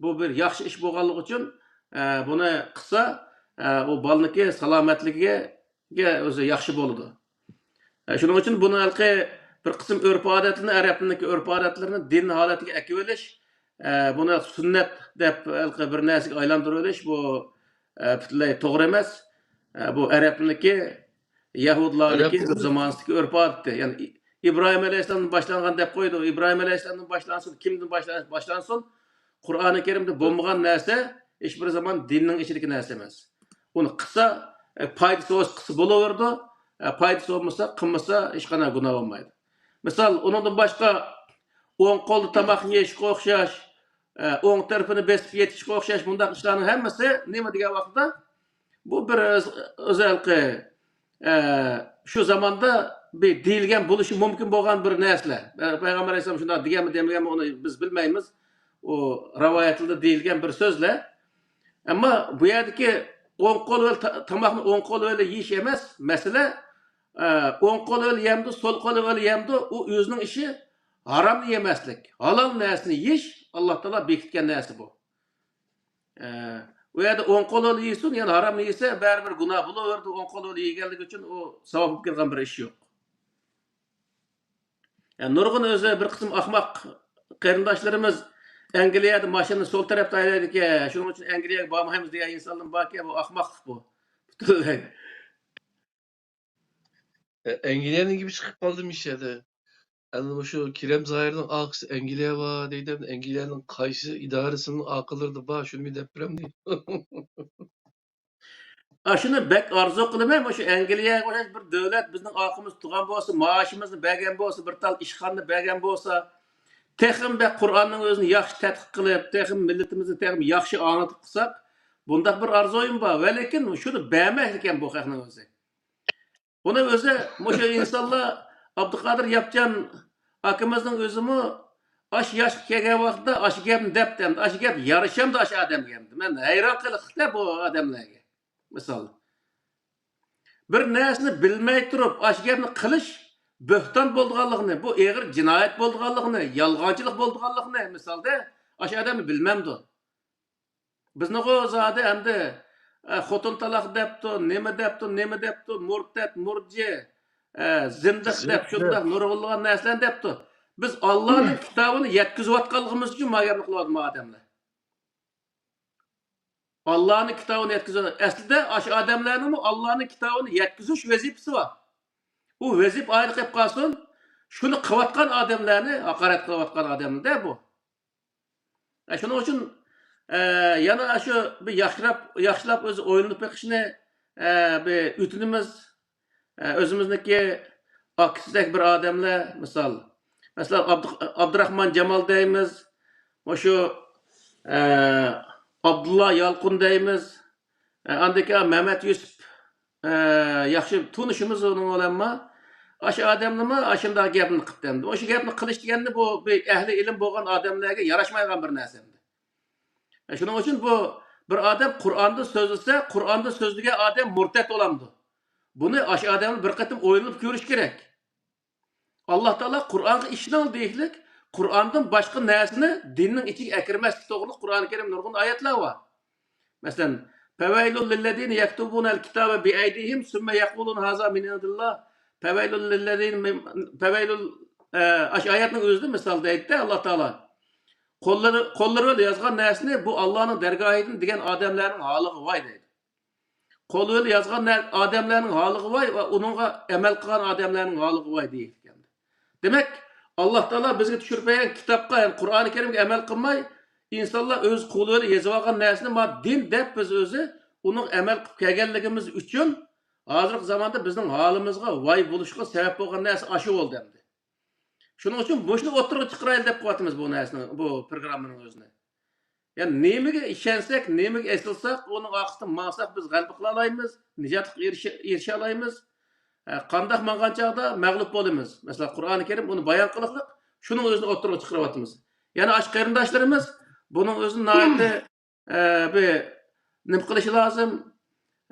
بۇ بىر ياخشى ئىش بولغانلىقى ئۈچۈن، ئە، بۇنى قىلسا، ئە، ئۇ بالىنىڭكى سالامەتلىكىگە ئۆزى ياخشى بولىدۇ. ئە، شۇنىڭ ئۈچۈن بۇنى ھېلىقى بىر قىسىم ئۆرپ-ئادەتلىرىنى، ئەرەبنىڭكى ئۆرپ-ئادەتلىرىنى دىن ھالەتىگە ئەكىۋېلىش، ئە، بۇنى سۈننەت دەپ ھېلىقى بىر نەرسىگە ئايلاندۇرۇۋېلىش، بۇ، ئە، پۈتۈنلەي توغرا ئەمەس. ئە، بۇ ئەرەبنىڭكى، يەھۇدلارنىڭكى ئەرەب بىر زامانىسىدىكى ئۆرپ-ئادىتى. يەنى ئى-، ئىبراھىم ئەلەيھىسسالامدىن باشلانغان دەپ قويىدۇ. ئىبراھىم ئەلەيھىسسالامدىن باشلانسۇن، كىمدىن باشلا-، باشلانسۇن، قۇرئانى كەرىمدە بولمىغان نەرسە ھېچبىر زامان دىننىڭ ئىچىدىكى نەرسە ئەمەس. ئۇنى قىلسا، ئە، پايدىسى بولسا قىلسا بولۇۋېرىدۇ، ئە، پايدىسى بولمىسا، قىلمىسا ھېچقانداق گۇناھ بولمايدۇ. مىسال، ئۇنىڭدىن باشقا ئوڭ قولدا تاماق يېيىشقا ئوخشاش، ئە، ئوڭ تەرىپىنى بېسىپ يېتىشقا ئوخشاش مۇنداق ئىشلارنىڭ ھەممىسى نېمە دېگەن ۋاقىتتا، بۇ بىر ئۆز-، ئۆزەلقى، ئە، شۇ زاماندا بىر دېيىلگەن بولۇشى مۇمكىن بولغان بىر نەرسىلەر. ئە، پەيغەمبەر ئەلەيھىسسالام شۇنداق دېگەنمۇ دېمىگەنمۇ ئۇنى بىز بىلمەيمىز. ئۇ رىۋايەتلەردە دېيىلگەن بىر سۆزلەر. ئەمما بۇ يەردىكى ئوڭ قول بىلەن تا-، تاماقنى ئوڭ قول بىلەن يېيىش ئەمەس مەسىلە. ئە، ئوڭ قول بىلەن يەمدۇ، سول قول بىلەن يەمدۇ، ئۇ ئۆزىنىڭ ئىشى. ھارامنى يېمەسلىك، ھالال نەرسىنى يېيىش، ئاللا تائالا بېكىتكەن نەرسە بۇ. ئە، ئۇ يەردە ئوڭ قول بىلەن يېسۇن، يەنى ھارامنى يېسە، بەرىبىر گۇناھ بولۇۋېرىدۇ، ئوڭ قول بىلەن يېگەنلىكى ئۈچۈن ئۇ ساۋاب بولۇپ كەلگەن بىر ئىش يوق. يەنى نۇرغۇن ئۆزى بىر قىسىم ئاخماق قېرىنداشلىرىمىز ئەنگلىيەدە ماشىنىنى سول تەرەپتە ھەيدەيدىكەن، شۇنىڭ ئۈچۈن ئەنگلىيەگە بارمايمىز دېگەن ئىنسانلار باركەن، بۇ ئاخماقلىق بۇ. پۈتۈنلەي. ئە، ئەنگلىيەنىڭ گېپى چىقىپ قالدىمۇ ئىچىدە؟ ئەمدى مۇشۇ كېرەم زاھىرنىڭ ئاقىسى ئەنگلىيە بار دەيدۇ. ئەمدى ئەنگلىيەنىڭ قايسى ئىدارىسىنىڭ ئاقىلىرىدا بار، شۇنى بىر دەپ بېرەمدۇ. ئاشۇنى بەك ئارزۇ قىلىمەن، مۇشۇ ئەنگلىيەگە ئوخشاش بىر دۆلەت بىزنىڭ ئارقىمىزدا تۇرغان بولسا، مائاشىمىزنى بەرگەن بولسا، بىر تال ئىشخانىنى بەرگەن بولسا، تېخىمۇ بەك قۇرئاننىڭ ئۆزىنى ياخشى تەتقىق قىلىپ، تېخىمۇ مىللىتىمىزنى تېخىمۇ ياخشى ئاڭلىتىپ قىلساق، بۇنداق بىر ئارزۇيۇم بار. ۋە لېكىن شۇنى بەرمەكلىككەن بۇ خەقنىڭ ئۆزى. بۇنى ئۆزى مۇشۇ ئىنسانلار، ئابدۇقادىر ياپچان ئاكىمىزنىڭ ئۆزىمۇ ئاشۇ ياشقا كەلگەن ۋاقتىدا ئاشۇ گەپنى دەپتۇ ئەمدى. ئاشۇ گەپ يارىشامدۇ ئاشۇ ئادەمگە ئەمدى؟ مەن ھەيران قېلىقلىقتا بۇ ئادەملەرگە. مىسال، بىر نەرسىنى بىلمەي تۇرۇپ ئاشۇ گەپنى قىلىش بۆھتان بولىدىغانلىقىنى، بۇ ئېغىر جىنايەت بولىدىغانلىقىنى، يالغانچىلىق بولىدىغانلىقىنى مىسالدا ئاشۇ ئادەمنى بىلمەمدۇ؟ بىزنىغۇ زادى ئەمدى، ئە، خوتۇن تالاق دەپتۇ، نېمە دەپتۇ، نېمە دەپتۇ، مۇرتەت، مۇرجى، ئە، زىندىق دەپ، شۇنداق نۇرغۇنلىغان نەرسىلەرنى دەپتۇ. بىز ئاللانىڭ كىتابىنى يەتكۈزۈۋاتقانلىقىمىز ئۈچۈن ما گەپنى قىلىۋاتىدۇ ما ئادەملەر. ئاللانىڭ كىتابىنى يەتكۈزۈۋات-، ئەسلىدە ئاشۇ ئادەملەرنىڭمۇ ئاللانىڭ كىتابىنى يەتكۈزۈش ۋەزىپىسى بار. ئۇ ۋەزىپە ئايرى قېلىپ قالسۇن، شۇنى قىلىۋاتقان ئادەملەرنى ھاقارەت قىلىۋاتقان ئادەملەر بۇ. ئە، شۇنىڭ ئۈچۈن، ئە، يەنە شۇ بىر ياخشىراپ، ياخشىلاپ ئۆزى ئويلىنىپ بېقىشنى، ئە، بىر ئۆتۈنىمىز. ئە، ئۆزىمىزنىڭكى ئاكىسىدەك بىر ئادەملەر، مىسال، مەسىلەن، ئابدۇ-، ئابدۇراخمان جامال دەيمىز، مۇشۇ، ئە، ئابدۇللا يالقۇن دەيمىز، ئە، ئاندىن كېيىن مەمەت يۈسۈپ، ئە، ياخشى تونۇشىمىز ئۇنىڭ بىلەنمۇ. ئاشۇ ئادەمنىمۇ ئاشۇنداق گەپنى قىپتۇ ئەمدى. ئاشۇ گەپنى قىلىش دېگەننى بۇ بىر ئەھلى ئىلىم بولغان ئادەملەرگە ياراشمايدىغان بىر نەرسە ئەمدى. ئە، شۇنىڭ ئۈچۈن بۇ بىر ئادەم قۇرئاندا سۆزلىسە، قۇرئاندا سۆزلىگەن ئادەم مۇرتەت بولامدۇ؟ بۇنى ئاشۇ ئادەمنى بىر قېتىم ئويلىنىپ كۆرۈش كېرەك. ئاللا تائالا قۇرئانغا ئىشىنىڭ دېيىشلىك، قۇرئاندىن باشقا نەرسىنى دىننىڭ ئىچىگە ئەكىرمەسلىك توغرىلىق قۇرئانى كەرىمدە نۇرغۇن ئايەتلەر بار. مەسىلەن، فَوَيْلٌ لِلَّذِينَ يَكْتُبُونَ الْكِتَابَ بِأَيْدِيهِمْ ثُمَّ يَقُولُونَ هَذَا مِنْ عِنْدِ اللَّهِ، فَوَيْلٌ لِلَّذِينَ مِنْ، فَوَيْلٌ، ئە، ئاشۇ ئايەتنىڭ ئۆزىدە مىسال دەيدىدە ئاللا تائالا. قوللىرى، قوللىرى بىلەن يازغان نەرسىنى بۇ ئاللانىڭ دەرگاھىدىن دېگەن ئادەملەرنىڭ ھالىغا ۋاي دەيدۇ. قولى بىلەن يازغان نە-، ئادەملەرنىڭ ھالىغا ۋاي ۋە ئۇنىڭغا ئەمەل قىلغان ئادەملەرنىڭ ھالىغا ۋاي دېيىلگەن. دېمەك، ئاللا تائالا بىزگە چۈشۈرۈپ بەرگەن كىتابقا، يەنى قۇرئانى كەرىمگە ئەمەل قىلماي، ئىنسانلار ئۆز قولى بىلەن يېزىۋالغان نەرسىنى ما دىن دەپ بىز ئۆزى ئۇنىڭ ئەمەل قىلىپ كەلگەنلىكىمىز ئۈچۈن ھازىرقى زاماندا بىزنىڭ ھالىمىزغا ۋاي بولۇشقا سەۋەب بولغان نەرسە ئاشۇ بولدى ئەمدى. شۇنىڭ ئۈچۈن مۇشۇنى ئوتتۇرىغا چىقىرايلى دەپ قىلىۋاتىمىز بۇ نەرسىنى، بۇ پروگراممىنىڭ ئۆزىنى. يەنى نېمىگە ئىشەنسەك، نېمىگە ئېسىلساق، ئۇنىڭ ئارقىسىدىن ماڭساق، بىز غەلىبە قىلالايمىز، نىجاتقا ئېرىشە-، ئېرىشەلەيمىز. ئە، قانداق ماڭغان چاغدا مەغلۇپ بولىمىز. مەسىلەن، قۇرئانى كەرىم ئۇنى بايان قىلىقلىق، شۇنىڭ ئۆزىنى ئوتتۇرىغا چىقىرىۋاتىمىز. يەنە ئاشۇ قېرىنداشلىرىمىز بۇنىڭ ئۆزىنى ناھايىتى، ئە، بىر نېمە قىلىشى لازىم،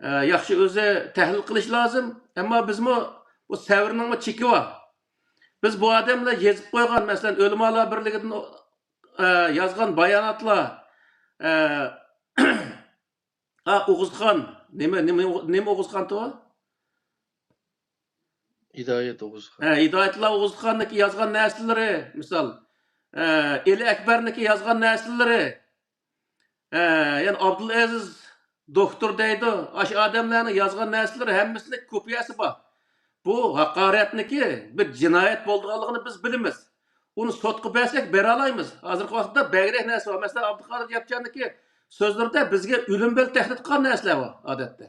ئە، ياخشى ئۆزى تەھلىل قىلىشى لازىم. ئەمما بىزمۇ بۇ سەۋرنىڭمۇ چېكى بار. بىز بۇ ئادەملەر يېزىپ قويغان، مەسىلەن، ئۆلىمالار بىرلىكىدىن ئە، يازغان باياناتلار، ئە، ئا، ئوغۇزخان، نېمە، نېمە، نېمە ئوغۇزخانتى ئۇ؟ ھىدايەت ئوغۇزخان. ھە، ھىدايەتلار ئوغۇزخاننىڭكى يازغان نەرسىلىرى، مىسال، ئە، ئېلى ئەكبەرنىڭكى يازغان نەرسىلىرى، ئە، يەنى ئابدۇلئەزىز دوكتور دەيدۇ، ئاشۇ ئادەملەرنىڭ يازغان نەرسىلىرى ھەممىسىنىڭ كوپىيەسى بار. بۇ ھاقارەتنىكى بىر جىنايەت بولىدىغانلىقىنى بىز بىلىمىز. ئۇنى سوتقا بەرسەك بېرەلايمىز. ھازىرقى ۋاقىتتا بەكرەك نەرسە بار. مەسىلەن، ئابدۇقادىر ياپچاننىڭكى سۆزلىرىدە بىزگە ئۆلۈم بىلەن تەھدىت قىلغان نەرسىلەر بار ئادەتتە.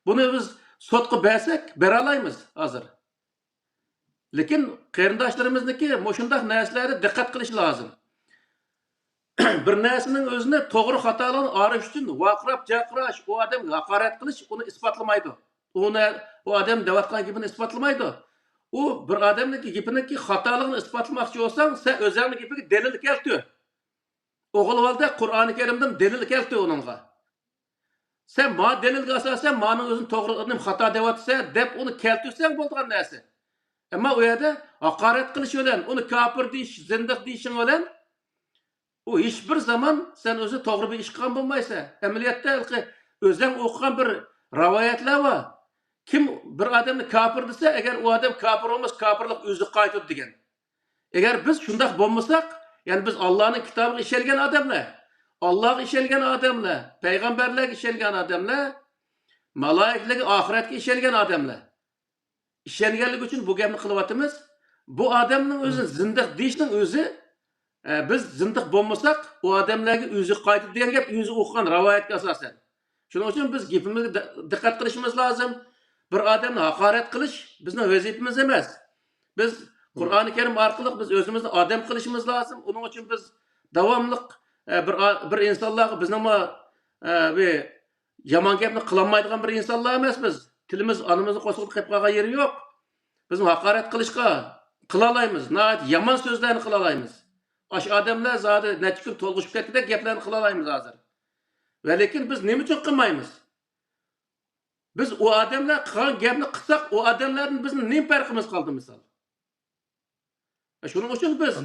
بۇنى بىز سوتقا بەرسەك بېرەلايمىز ھازىر. لېكىن قېرىنداشلىرىمىزنىڭكى مۇشۇنداق نەرسىلەردە دىققەت قىلىشى لازىم. بىر نەرسىنىڭ ئۆزىنى توغرا خاتالىقىنى ئايرىش ئۈچۈن ۋارقىراپ جارقىراش، ئۇ ئادەمگە ھاقارەت قىلىش ئۇنى ئىسپاتلىمايدۇ. ئۇ نە-، ئۇ ئادەم دەۋاتقان گېپىنى ئىسپاتلىمايدۇ. ئۇ بىر ئادەمنىڭكى گېپىنىڭكى خاتالىقىنى ئىسپاتلىماقچى بولساڭ، سەن ئۆزۈڭنىڭ گېپىگە دەلىل كەلتۈر. ئوغۇل بالىدەك قۇرئانى كەرىمدىن دەلىل كەلتۈر ئۇنىڭغا. سەن ما دەلىلگە ئاساسەن مانىڭ ئۆزىنى توغرا، نېمە خاتا دەۋاتىسەن دەپ ئۇنى كەلتۈرسەڭ بولىدىغان نەرسە. ئەمما ئۇ يەردە ھاقارەت قىلىش بىلەن، ئۇنى كاپىر دېيىش، زىندىق دېيىشىڭ بىلەن ئۇ ھېچبىر زامان سەن ئۆزى توغرا بىر ئىش قىلغان بولمايسەن. ئەمەلىيەتتە ھېلىقى ئۆزەڭ ئوقۇغان بىر رىۋايەتلەر بار. كىم بىر ئادەمنى كاپىر دېسە، ئەگەر ئۇ ئادەم كاپىر بولمىسا، كاپىرلىق ئۆزىگە قايتىدۇ دېگەن. ئەگەر بىز شۇنداق بولمىساق، يەنى بىز ئاللانىڭ كىتابىغا ئىشەنگەن ئادەملەر، ئاللاغا ئىشەنگەن ئادەملەر، پەيغەمبەرلەرگە ئىشەنگەن ئادەملەر، مالائىكىلەرگە، ئاخىرەتكە ئىشەنگەن ئادەملەر. ئىشەنگەنلىكى ئۈچۈن بۇ گەپنى قىلىۋاتىمىز. بۇ ئادەمنىڭ ئۆزى زىندىق دېيىشنىڭ ئۆزى، ئە، بىز زىندىق بولمىساق، ئۇ ئادەملەرگە ئۆزى قايتىدۇ دېگەن گەپ ئۆزى ئوقۇغان رىۋايەتكە ئاساسەن. شۇنىڭ ئۈچۈن بىز گېپىمىزگە دە-، دىققەت قىلىشىمىز لازىم. بىر ئادەمنى ھاقارەت قىلىش بىزنىڭ ۋەزىپىمىز ئەمەس. بىز قۇرئانى كەرىم ئارقىلىق بىز ئۆزىمىزنى ئادەم قىلىشىمىز لازىم. ئۇنىڭ ئۈچۈن بىز داۋاملىق، ئە، بىر ئا-، بىر ئىنسانلارغا بىزنىڭمۇ، ئە، بىر يامان گەپنى قىلالمايدىغان بىر ئىنسانلار ئەمەس بىز. تىلىمىز ئانىمىزنىڭ قورسىقىدا قېلىپ قالغان يېرى يوق. بىزنى ھاقارەت قىلىشقا، قىلالايمىز. ناھايىتى يامان سۆزلەرنى قىلالايمىز. ئاشۇ ئادەملەر زادى نەچچە كۈن تولغىشىپ كەتكۈدەك گەپلەرنى قىلالايمىز ھازىر. ۋەلىكىن بىز نېمە ئۈچۈن قىلمايمىز؟ بىز ئۇ ئادەملەر قىلغان گەپنى قىلساق، ئۇ ئادەملەردىن بىزنىڭ نېمە پەرقىمىز قالدى، مىسال؟ شۇنىڭ ئۈچۈن بىز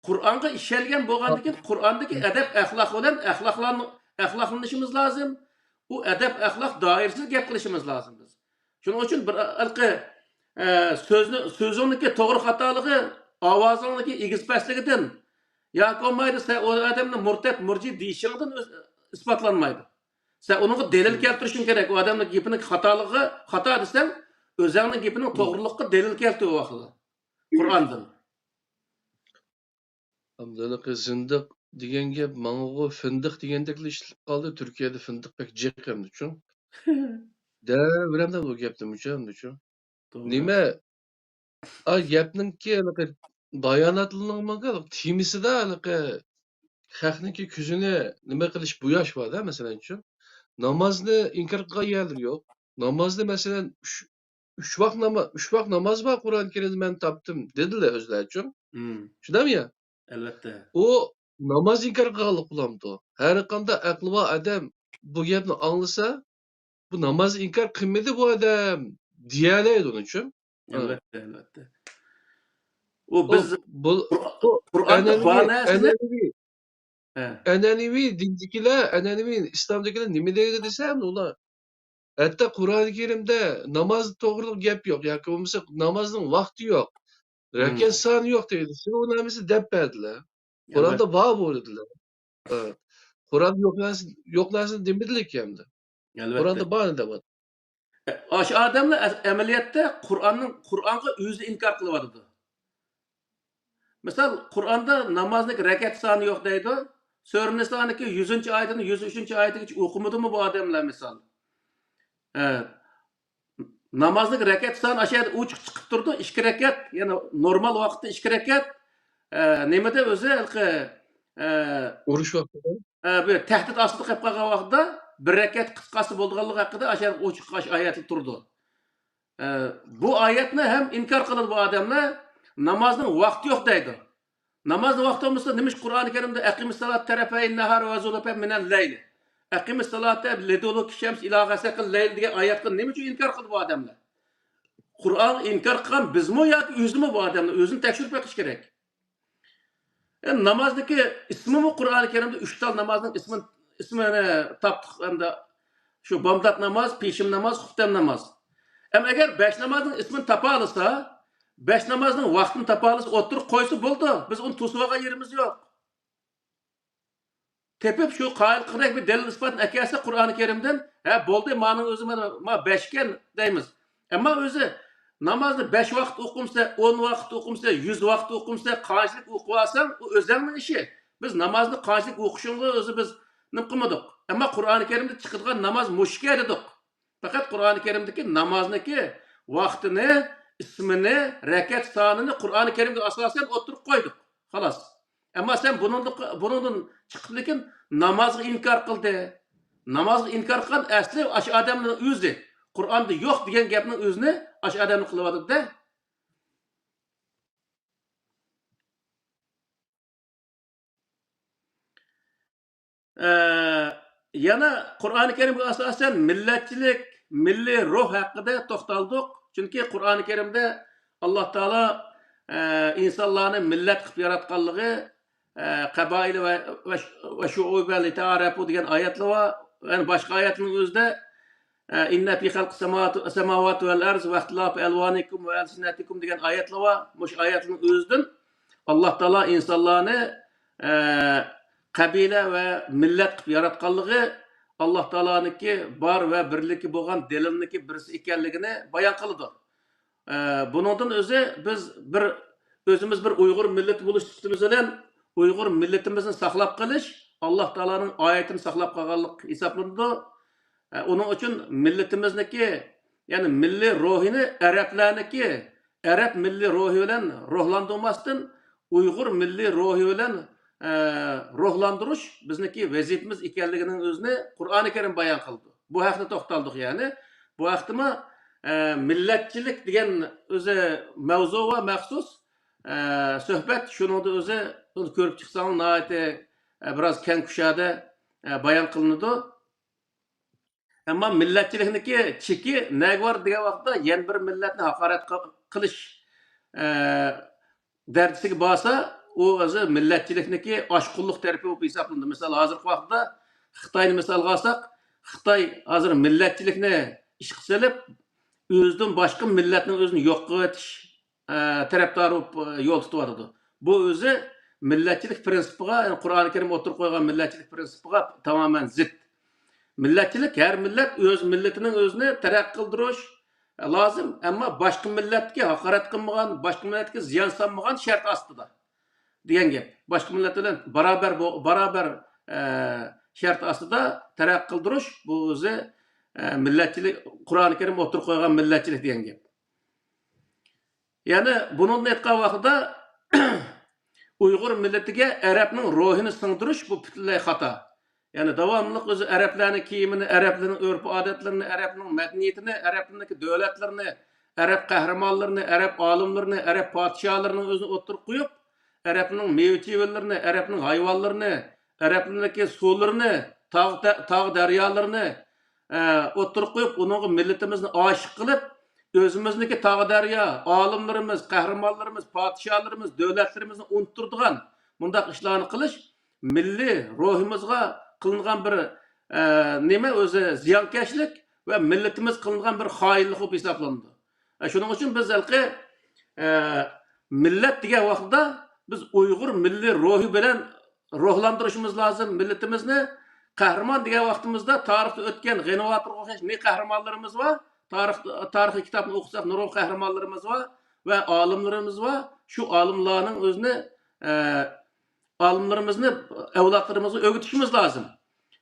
قۇرئانغا ئىشەنگەن بولغاندىكىن، قۇرئاندىكى ئەدەپ ئەخلاق بىلەن ئەخلاقلان-، ئەخلاقلىنىشىمىز لازىم. ئۇ ئەدەپ ئەخلاق دائىرىسىدە گەپ قىلىشىمىز لازىم بىز. شۇنىڭ ئۈچۈن بىر ھېلىقى، ئە، سۆزنى، سۆزۈڭنىكى توغرا خاتالىقى ئاۋازىڭنىكى ئېگىز پەسلىكىدىن ياكى بولمايدۇ، سەن ئۇ ئادەمنى مۇرتەت، مۇرجى دېيىشىڭدىن ئۆز-، ئىسپاتلانمايدۇ. سەن ئۇنىڭغا دەلىل كەلتۈرۈشۈڭ كېرەك. ئۇ ئادەمنىڭ گېپىنىڭ خاتالىقىغا خاتا دېسەڭ، ئۆزەڭنىڭ گېپىنىڭ توغرىلىقىغا دەلىل كەلتۈر ئۇ ۋاقىتتا. قۇرئاندىن. ئەمدى ھېلىقى زىندىق دېگەن گەپ ماڭىغۇ فىندىق دېگەندەكلا ئىشلىتىپ قالدى. تۈركىيەدە فىندىق بەك جىق ئەمدىچۇ. دەۋېرەمدۇ بۇ گەپنىمۇچۇ ئەمدىچۇ. توغرا. نېمە؟ ئا، گەپنىڭكى ھېلىقى باياناتلىرىنىڭ تېمىسىدا ھېلىقى خەقنىڭكى كۆزىنى نېمە قىلىش بۇياش بار-دە، مەسىلەنچۇ. نامازنى ئىنكار قىلغان يەرلىرى يوق. نامازنى، مەسىلەن، ئۈچ، ئۈچ ۋاق ناما-، ئۈچ ۋاق ناماز بار قۇرئان كەرىمدە مەن تاپتىم، دېدىلە ئۆزلەرچۇ. مم. شۇنداقمۇ يا؟ ئەلۋەتتە. ئۇ ناماز ئىنكار قىلغانلىق بولامدۇ؟ ھەر قانداق ئەقلى بار ئادەم بۇ گەپنى ئاڭلىسا، بۇ ناماز ئىنكار قىلمىدى بۇ ئادەم دېيەلەيدۇ ئۇنىڭ ئۈچۈن. ئەلۋەتتە، ئەلۋەتتە. ئۇ ئۇ بىز بۇ، قۇر-، بۇ قۇرئاندا ئەنئەنىۋى، بار نەرسىنى ئەنئەنىۋى، ھە. ئەنئەنىۋى دىندىكىلەر، ئەنئەنىۋى ئىسلامدىكىلەر نېمە دەيدۇ دېسەم، ئۇلار ھەتتا قۇرئانى كەرىمدە ناماز توغرىلىق گەپ يوق ياكى بولمىسا نامازنىڭ ۋاقتى يوق، مم. رەكەت سانى يوق دەيدۇ. سىلەر ئۇ نەرسىنى دەپ بەردىلە. ئەلۋەتتە. قۇرئاندا بار بۇ دېدىلە. ھە. قۇرئاندا يوق نەرسە، يوق نەرسىنى دېمىدىلە ئەمدى. ئەلۋەتتە. قۇرئاندا بارنى دەۋاتىدۇ. ئاشۇ ئادەملەر ئەس-، ئەمەلىيەتتە قۇرئاننىڭ، قۇرئانغا ئۆزى ئىنكار قىلىۋاتىدۇ. مىسال، قۇرئاندا نامازنىڭ رەكەت سانى يوق دەيدۇ. سۈرە نىسانىڭكى يۈزىنچى ئايىتىدىن يۈز ئۈچىنچى ئايىتىگىچە ئوقۇمىدىمۇ بۇ ئادەملەر، مىسال؟ ھە. نامازنىڭ رەكەت سانى ئاشۇ يەردە ئوچۇق چىقىپ تۇرىدۇ. ئىككى رەكەت، يەنى نورمال ۋاقىتتا ئىككى رەكەت. ئە، نېمىدە ئۆزى ھېلىقى، ئە، ئۇرۇش ۋاقتىدا؟ ئە، بىر تەھدىت ئاستىدا قېلىپ قالغان ۋاقتىدا بىر رەكەت قىسقارتسا بولىدىغانلىقى ھەققىدە ئاشۇ يەردە ئوچۇق ئاش-، ئايەتلەر تۇرىدۇ. ئە، بۇ ئايەتنى ھەم ئىنكار قىلىدۇ بۇ ئادەملەر. نامازنىڭ ۋاقتى يوق دەيدۇ. نامازنىڭ ۋاقتى بولمىسا، نېمىش قۇرئانى كەرىمدە «ئەقىمىس سالاتە تەرەپەيىن نەھار ۋە زۇلەفەن مىنەل لەيل»، «ئەقىمىس سالاتە لىدۇلۇكى شەمس ئىلا غەسەقىل لەيل» دېگەن ئايەتكە نېمە ئۈچۈن ئىنكار قىلدى بۇ ئادەملەر؟ قۇرئانغا ئىنكار قىلغان بىزمۇ ياكى ئۆزىمۇ بۇ ئادەملەر؟ ئۆزىنى تەكشۈرۈپ بېقىش كېرەك. ئە، نامازنىڭكى ئىسمىمۇ قۇرئانى كەرىمدە ئۈچ تال نامازنىڭ ئىسمىنى، ئىسمىنى تاپتۇق ھەمدە شۇ بامدات ناماز، پېشىم ناماز، خۇپتەن ناماز. ئەمما ئەگەر بەش نامازنىڭ ئىسمىنى تاپالىسا، بەش نامازنىڭ ۋاقتىنى تاپالىسا، ئوتتۇرىغا قويسا بولىدۇ. بىز ئۇنى توسۇۋالغان يېرىمىز يوق. تېپىپ شۇ قايىل قىلغۇدەك بىر دەلىل ئىسپاتنى ئەكەلسە قۇرئانى كەرىمدىن، ھە، بولدى، مانىڭ ئۆزى مانا، ما بەشكەن دەيمىز. ئەمما ئۆزى نامازنى بەش ۋاقىت ئوقۇمسە، ئون ۋاقىت ئوقۇمسە، يۈز ۋاقىت ئوقۇمسە، قانچىلىك ئوقۇۋالساڭ، ئۇ ئۆزەڭنىڭ ئىشى. بىز نامازنى قانچىلىك ئوقۇشۇڭغا ئۆزى بىز نېمە قىلمىدۇق. ئەمما قۇرئانى كەرىمدە چىقىدىغان ناماز مۇشۇكەن دېدۇق. پەقەت قۇرئانى كەرىمدىكى نامازنىڭكى ۋاقتىنى، ئىسمىنى، رەكەت سانىنى قۇرئانى كەرىمگە ئاساسەن ئوتتۇرىغا قويدۇق. خالاس. ئەمما سەن بۇنىڭدىن، بۇنىڭدىن چىقىپ، لېكىن نامازغا ئىنكار قىلدى. نامازغا ئىنكار قىلغان ئەسلى ئاشۇ ئادەمنىڭ ئۆزى. قۇرئاندا يوق دېگەن گەپنىڭ ئۆزىنى ئاشۇ ئادەمنى قىلىۋاتىدۇ-دە. ئە، يەنە قۇرئانى كەرىمگە ئاساسەن مىللەتچىلىك، مىللىي روھ ھەققىدە توختالدۇق. چۈنكى قۇرئانى كەرىمدە ئاللا تائالا، ئە، ئىنسانلارنى مىللەت قىلىپ ياراتقانلىقى، ئە، قەبائىل ۋە، ۋە، ۋە شۇئۇبە لىتەئارەپۇ دېگەن ئايەتلەر بار. يەنە باشقا ئايەتنىڭ ئۆزىدە، ئە، «ئىننە فى خەلقىس سەماۋاتى، سەماۋاتى ۋەل ئەرز ۋەختىلاپى ئەلۋانىكۇم ۋە ئەلسىنەتىكۇم» دېگەن ئايەتلەر بار. مۇشۇ ئايەتنىڭ ئۆزىدىن ئاللا تائالا ئىنسانلارنى، ئە، قەبىلە ۋە مىللەت قىلىپ ياراتقانلىقى ئاللا تائالانىڭكى بار ۋە بىرلىكى بولغان دەلىلنىڭكى بىرسى ئىكەنلىكىنى بايان قىلىدۇ. ئە، بۇنىڭدىن ئۆزى بىز بىر، ئۆزىمىز بىر ئۇيغۇر مىللىتى بولۇش سۈپىتىمىز بىلەن ئۇيغۇر مىللىتىمىزنى ساقلاپ قېلىش، ئاللا تائالانىڭ ئايىتىنى ساقلاپ قالغانلىق ھېسابلىنىدۇ. ئە، ئۇنىڭ ئۈچۈن مىللىتىمىزنىكى، يەنى مىللىي روھىنى ئەرەبلەرنىكى، ئەرەب مىللىي روھى بىلەن روھلاندۇرماستىن، ئۇيغۇر مىللىي روھى بىلەن، ئە، روھلاندۇرۇش بىزنىڭكى ۋەزىپىمىز ئىكەنلىكىنىڭ ئۆزىنى قۇرئانى كەرىم بايان قىلىدۇ. بۇ ھەقتە توختالدۇق، يەنى. بۇ ھەقتىمۇ، ئە، مىللەتچىلىك دېگەن ئۆزى مەۋزۇ ۋە مەخسۇس، ئە، سۆھبەت، شۇنىڭدا ئۆزى بۇنى كۆرۈپ چىقساڭلار ناھايىتى، ئە، بىراز كەڭ كۇشادە، ئە، بايان قىلىنىدۇ. ئەمما مىللەتچىلىكنىڭكى چېكى نەگە بار دېگەن ۋاقىتتا، يەنە بىر مىللەتنى ھاقارەت قىل-، قىلىش، ئە، دەرىجىسىگە بارسا، ئۇ ئۆزى مىللەتچىلىكنىڭكى ئاشقۇنلۇق تەرىپى بولۇپ ھېسابلىنىدۇ. مىسال، ھازىرقى ۋاقىتتا خىتاينى مىسالغا ئالساق، خىتاي ھازىر مىللەتچىلىكنى ئىشقا سېلىپ، ئۆزىدىن باشقا مىللەتنىڭ ئۆزىنى يوق قىلىۋېتىش، ئە، تەرەپدارى بولۇپ، ئە، يول تۇتۇۋاتىدۇ. بۇ ئۆزى مىللەتچىلىك پىرىنسىپىغا، يەنى قۇرئانى كەرىم ئوتتۇرىغا قويغان مىللەتچىلىك پىرىنسىپىغا تامامەن زىت. مىللەتچىلىك ھەر مىللەت ئۆز مىللىتىنىڭ ئۆزىنى تەرەققىي قىلدۇرۇش لازىم، ئەمما باشقا مىللەتكە ھاقارەت قىلمىغان، باشقا مىللەتكە زىيان سالمىغان شەرت ئاستىدا دېگەن گەپ. باشقا مىللەت بىلەن بارابەر بو-، بارابەر، ئە، شەرت ئاستىدا تەرەققىي قىلدۇرۇش، بۇ ئۆزى، ئە، مىللەتچىلىك، قۇرئانى كەرىم ئوتتۇرىغا قويغان مىللەتچىلىك دېگەن گەپ. يەنى بۇنىڭدىن ئېيتقان ۋاقتىدا ئۇيغۇر مىللىتىگە ئەرەبنىڭ روھىنى سىڭدۈرۈش، بۇ پۈتۈنلەي خاتا. يەنى داۋاملىق ئۆزى ئەرەبلەرنىڭ كىيىمىنى، ئەرەبلەرنىڭ ئۆرپ-ئادەتلىرىنى، ئەرەبنىڭ مەدەنىيىتىنى، ئەرەبلەرنىڭكى دۆلەتلىرىنى، ئەرەب قەھرىمانلىرىنى، ئەرەب ئالىملىرىنى، ئەرەب پادىشاھلىرىنىڭ ئۆزىنى ئوتتۇرىغا قويۇپ، ئەرەبنىڭ مېۋە-چېۋىلىرىنى، ئەرەبنىڭ ھايۋانلىرىنى، ئەرەبلەرنىڭكى سۇلىرىنى، تاغ دە-، تاغ دەريالىرىنى، ئە، ئوتتۇرىغا قويۇپ، ئۇنىڭغا مىللىتىمىزنى ئاشىق قىلىپ، ئۆزىمىزنىڭكى تاغ دەريا، ئالىملىرىمىز، قەھرىمانلىرىمىز، پادىشاھلىرىمىز، دۆلەتلىرىمىزنى ئۇنتۇتىدىغان مۇنداق ئىشلارنى قىلىش مىللىي روھىمىزغا قىلىنغان بىر، ئە، نېمە ئۆزى زىيانكەشلىك ۋە مىللىتىمىز قىلىنغان بىر خائىنلىق بولۇپ ھېسابلىنىدۇ. ئە، شۇنىڭ ئۈچۈن بىز ھېلىقى، ئە، مىللەت دېگەن ۋاقتىدا بىز ئۇيغۇر مىللىي روھى بىلەن روھلاندۇرۇشىمىز لازىم مىللىتىمىزنى. قەھرىمان دېگەن ۋاقتىمىزدا تارىختا ئۆتكەن غەنىۋاتىرغا ئوخشاش نى قەھرىمانلىرىمىز بار. تارىخ، تارىخىي كىتابنى ئوقۇساق نۇرغۇن قەھرىمانلىرىمىز بار ۋە ئالىملىرىمىز بار. شۇ ئالىملارنىڭ ئۆزىنى، ئە، ئالىملىرىمىزنى ئەۋلادلىرىمىزغا ئۆگىتىشىمىز لازىم.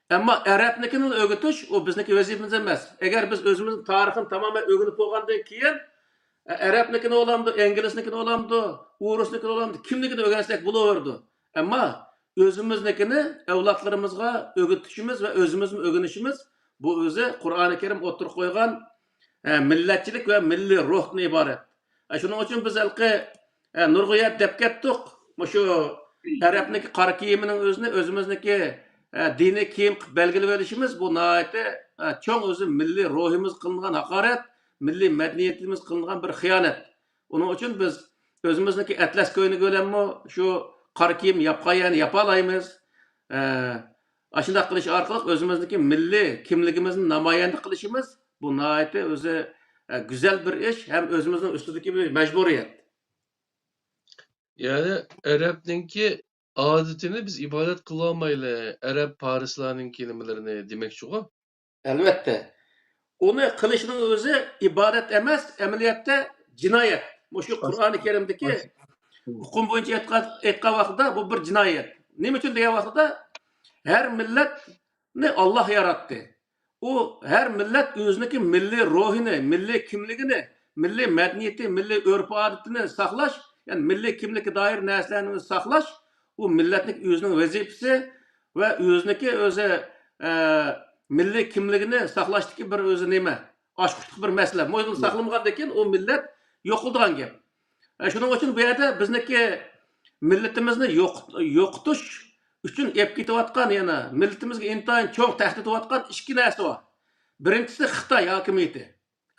ئەمما ئەرەبنىڭكىنى ئۆگىتىش، ئۇ بىزنىڭكى ۋەزىپىمىز ئەمەس. ئەگەر بىز ئۆزىمىزنىڭ تارىخىنى تامامەن ئۆگىنىپ بولغاندىن كېيىن، ئە، ئەرەبنىڭكىنى بولامدۇ، ئىنگلىزنىڭكىنى بولامدۇ، ئورۇسنىڭكىنى بولامدۇ، كىمنىڭكىنى ئۆگەنسەك بولۇۋېرىدۇ. ئەمما ئۆزىمىزنىڭكىنى ئەۋلادلىرىمىزغا ئۆگىتىشىمىز ۋە ئۆزىمىزمۇ ئۆگىنىشىمىز، بۇ ئۆزى قۇرئانى كەرىم ئوتتۇرىغا قويغان، ئە، مىللەتچىلىك ۋە مىللىي روھتىن ئىبارەت. ئە، شۇنىڭ ئۈچۈن بىز ھېلىقى، ئە، نۇرغۇن يەردە دەپ كەتتۇق. مۇشۇ ئەرەبنىڭكى قارا كىيىمىنىڭ ئۆزىنى ئۆزىمىزنىڭكى، ئە، دىنىي كىيىم قىلىپ بەلگىلىۋېلىشىمىز، بۇ ناھايىتى، ئە، چوڭ ئۆزى مىللىي روھىمىزغا قىلىنغان ھاقارەت، مىللىي مەدەنىيىتىمىزگە قىلىنغان بىر خىيانەت. ئۇنىڭ ئۈچۈن بىز ئۆزىمىزنىڭكى ئەتلەس كۆينىكى بىلەنمۇ شۇ قارا كىيىم ياپقان يەرنى ياپالايمىز. ئە، ئاشۇنداق قىلىش ئارقىلىق ئۆزىمىزنىڭكى مىللىي كىملىكىمىزنى نامايەندە قىلىشىمىز، بۇ ناھايىتى ئۆزى، ئە، گۈزەل بىر ئىش ھەم ئۆزىمىزنىڭ ئۈستىدىكى بىر مەجبۇرىيەت. يەنى ئەرەبنىڭكى ئادىتىنى بىز ئىبادەت قىلالمايلى، ئەرەب پارسلارنىڭكى نېمىلىرىنى دېمەكچىغۇ؟ ئەلۋەتتە. ئۇنى قىلىشنىڭ ئۆزى ئىبادەت ئەمەس، ئەمەلىيەتتە جىنايەت. مۇشۇ قۇرئانى كەرىمدىكى ئۇقۇم بويىچە ئېيتقان، ئېيتقان ۋاقىتتا بۇ بىر جىنايەت. نېمە ئۈچۈن دېگەن ۋاقىتتا، ھەر مىللەتنى ئاللاھ ياراتتى. ئۇ ھەر مىللەت ئۆزىنىڭكى مىللىي روھىنى، مىللىي كىملىكىنى، مىللىي مەدەنىيىتى، مىللىي ئۆرپ-ئادىتىنى ساقلاش، يەنى مىللىي كىملىككە دائىر نەرسىلەرنى ساقلاش، ئۇ مىللەتنىڭ ئۆزىنىڭ ۋەزىپىسى ۋە ئۆزىنىڭكى ئۆزى، ئە، مىللىي كىملىكىنى ساقلاشتىكى بىر ئۆزى نېمە؟ ئاچقۇچلۇق بىر مەسىلە. مۇ-، ساقلىمىغاندىن كېيىن ئۇ مىللەت يوقىلىدىغان گەپ. ئە، شۇنىڭ ئۈچۈن بۇ يەردە بىزنىڭكى مىللىتىمىزنى يوق-، يوقىتىش ئۈچۈن ئېلىپ كېتىۋاتقان، يەنە مىللىتىمىزگە ئىنتايىن چوڭ تەھدىت بولۇۋاتقان ئىككى نەرسە بار. بىرىنچىسى خىتاي ھاكىمىيىتى.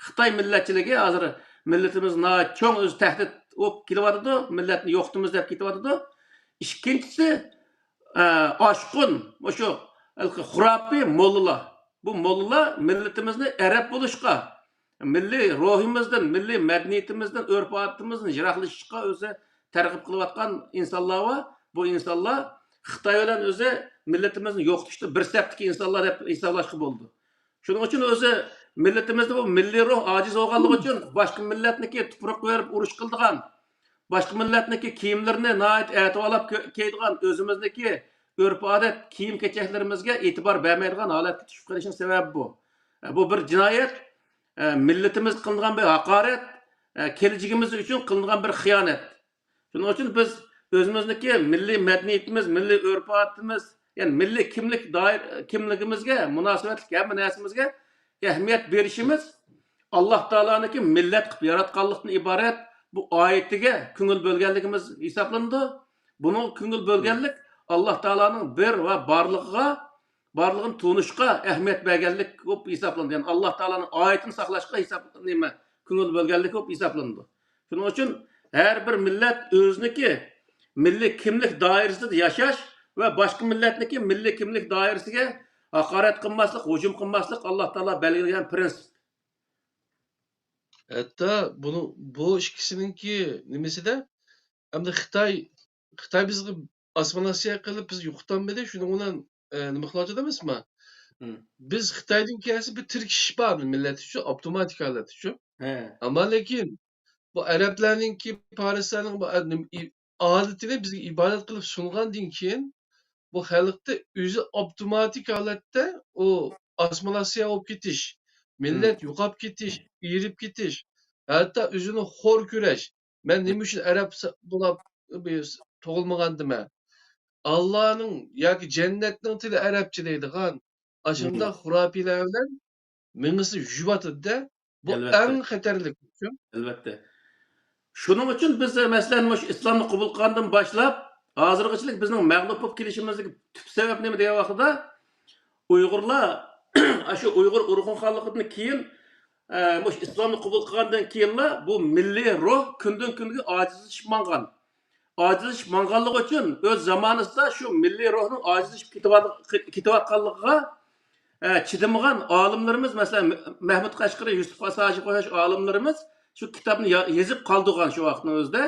خىتاي مىللەتچىلىكى ھازىر مىللىتىمىزگە ناھايىتى چوڭ ئۆزى تەھدىت بولۇپ كېلىۋاتىدۇ، مىللەتنى يوقىتىمىز دەپ كېتىۋاتىدۇ. ئىككىنچىسى، ئە، ئاشقۇن، مۇشۇ ھېلىقى خۇراپىي موللىلار. بۇ موللىلار مىللىتىمىزنى ئەرەب بولۇشقا، مىللىي روھىمىزدىن، مىللىي مەدەنىيىتىمىزدىن، ئۆرپ-ئادىتىمىزدىن يىراقلىشىشقا ئۆزى تەرغىب قىلىۋاتقان ئىنسانلار بار. بۇ ئىنسانلار خىتاي بىلەن ئۆزى مىللىتىمىزنى يوقىتىشتا بىر سەپتىكى ئىنسانلار دەپ ھېسابلاشقا بولىدۇ. شۇنىڭ ئۈچۈن ئۆزى مىللىتىمىزدە بۇ مىللىي روھ ئاجىز بولغانلىقى ئۈچۈن، باشقا مىللەتنىكى تۇپرىقى بېرىپ ئۇرۇش قىلىدىغان، باشقا مىللەتنىڭكى كىيىملىرىنى ناھايىتى ئەتىۋارلاپ كۆ-، كىيىدىغان، ئۆزىمىزنىڭكى ئۆرپ-ئادەت، كىيىم-كېچەكلىرىمىزگە ئېتىبار بەرمەيدىغان ھالەتكە چۈشۈپ قېلىشنىڭ سەۋەبى بۇ. بۇ بىر جىنايەت، مىللىتىمىزگە قىلىنغان بىر ھاقارەت، كېلىچىكىمىز ئۈچۈن قىلىنغان بىر خىيانەت. شۇنىڭ ئۈچۈن بىز ئۆزىمىزنىڭكى مىللىي مەدەنىيىتىمىز، مىللىي ئۆرپ-ئادىتىمىز، يەنى مىللىي كىملىك دائىر-، كىملىكىمىزگە مۇناسىۋەتلىك ھەممە نەرسىمىزگە ئەھمىيەت بېرىشىمىز، ئاللاھ تائالانىڭكى مىللەت قىلىپ ياراتقانلىقتىن ئىبارەت بۇ ئايىتىگە كۆڭۈل بۆلگەنلىكىمىز ھېسابلىنىدۇ. بۇنىڭغا كۆڭۈل بۆلگەنلىك ئاللاھ تائالانىڭ بىر ۋە بارلىقىغا، بارلىقىنى تونۇشقا ئەھمىيەت بەرگەنلىك بولۇپ ھېسابلىنىدۇ. يەنى ئاللاھ تائالانىڭ ئايىتىنى ساقلاشقا ھېساب-، نېمە، كۆڭۈل بۆلگەنلىك بولۇپ ھېسابلىنىدۇ. شۇنىڭ ئۈچۈن ھەر بىر مىللەت ئۆزىنىڭكى مىللىي كىملىك دائىرىسىدە ياشاش ۋە باشقا مىللەتنىڭكى مىللىي كىملىك دائىرىسىگە ھاقارەت قىلماسلىق، ھۇجۇم قىلماسلىق ئاللاھ تائالا بەلگىلىگەن پرىنسىپ. ھەتتا بۇنىڭ، بۇ ئىككىسىنىڭكى نېمىسىدە، ئەمدى خىتاي، خىتاي بىزگە ئاسسىمىلياتسىيە قىلىپ بىزنى يوقىتالمىدى، شۇنىڭ بىلەن، ئە، نېمە قىلىۋاتىدۇ ئەمەسمۇ؟ مم. بىز خىتايدىن كەلسە بىر تىركىشىش بار مىللەت ئۈچۈن، ئاپتوماتىك ھالەت ئۈچۈن. ھە. ئەمما لېكىن بۇ ئەرەبلەرنىڭكى، پارسلارنىڭ بۇ ئە-، نېمە، ئى-، ئادىتىنى بىزگە ئىبادەت قىلىپ سۇنغاندىن كېيىن، بۇ خەلقتە ئۆزى ئاپتوماتىك ھالەتتە ئۇ ئاسسىمىلياتسىيە بولۇپ كېتىش، مىللەت مم. يوقاپ كېتىش، ئېرىپ كېتىش، ھەتتا ئۆزىنى خور كۆرۈش، مەن نېمە ئۈچۈن ئەرەب س-، بولاپ، بىز تۇغۇلمىغانتىمەن؟ ئاللانىڭ ياكى جەننەتنىڭ تىلى ئەرەبچە دەيدىغان ئاشۇنداق خۇراپىيلار بىلەن مېڭىسى يۈيۈۋاتىدۇ-دە. بۇ ئەلۋەتتە. ئەڭ خەتەرلىك. ئەلۋەتتە. شۇنىڭ ئۈچۈن بىز، مەسىلەن، مۇشۇ ئىسلامنى قوبۇل قىلغاندىن باشلاپ، ھازىرغىچىلىك بىزنىڭ مەغلۇپ بولۇپ كېلىشىمىزدىكى تۈپ سەۋەب نېمە دېگەن ۋاقتىدا، ئۇيغۇرلار، ئاشۇ ئۇيغۇر ئۇرغۇنخانلىقىدىن كېيىن، ئە، مۇشۇ ئىسلامنى قوبۇل قىلغاندىن كېيىنلا بۇ مىللىي روھ كۈندىن-كۈنگە ئاجىزلىشىپ ماڭغان. ئاجىزلىشىپ ماڭغانلىقى ئۈچۈن ئۆز زامانىسىدا شۇ مىللىي روھنىڭ ئاجىزلىشىپ كېتىۋال-، كېتىۋاتقانلىقىغا، ئە، چىدىمىغان ئالىملىرىمىز، مەسىلەن، مەھمۇد قەشقىرى، يۈسۈپ خاس ھاجىپ ئوخشاش ئالىملىرىمىز شۇ كىتابنى يا-، يېزىپ قالدۇرغان شۇ ۋاقىتنىڭ ئۆزىدە.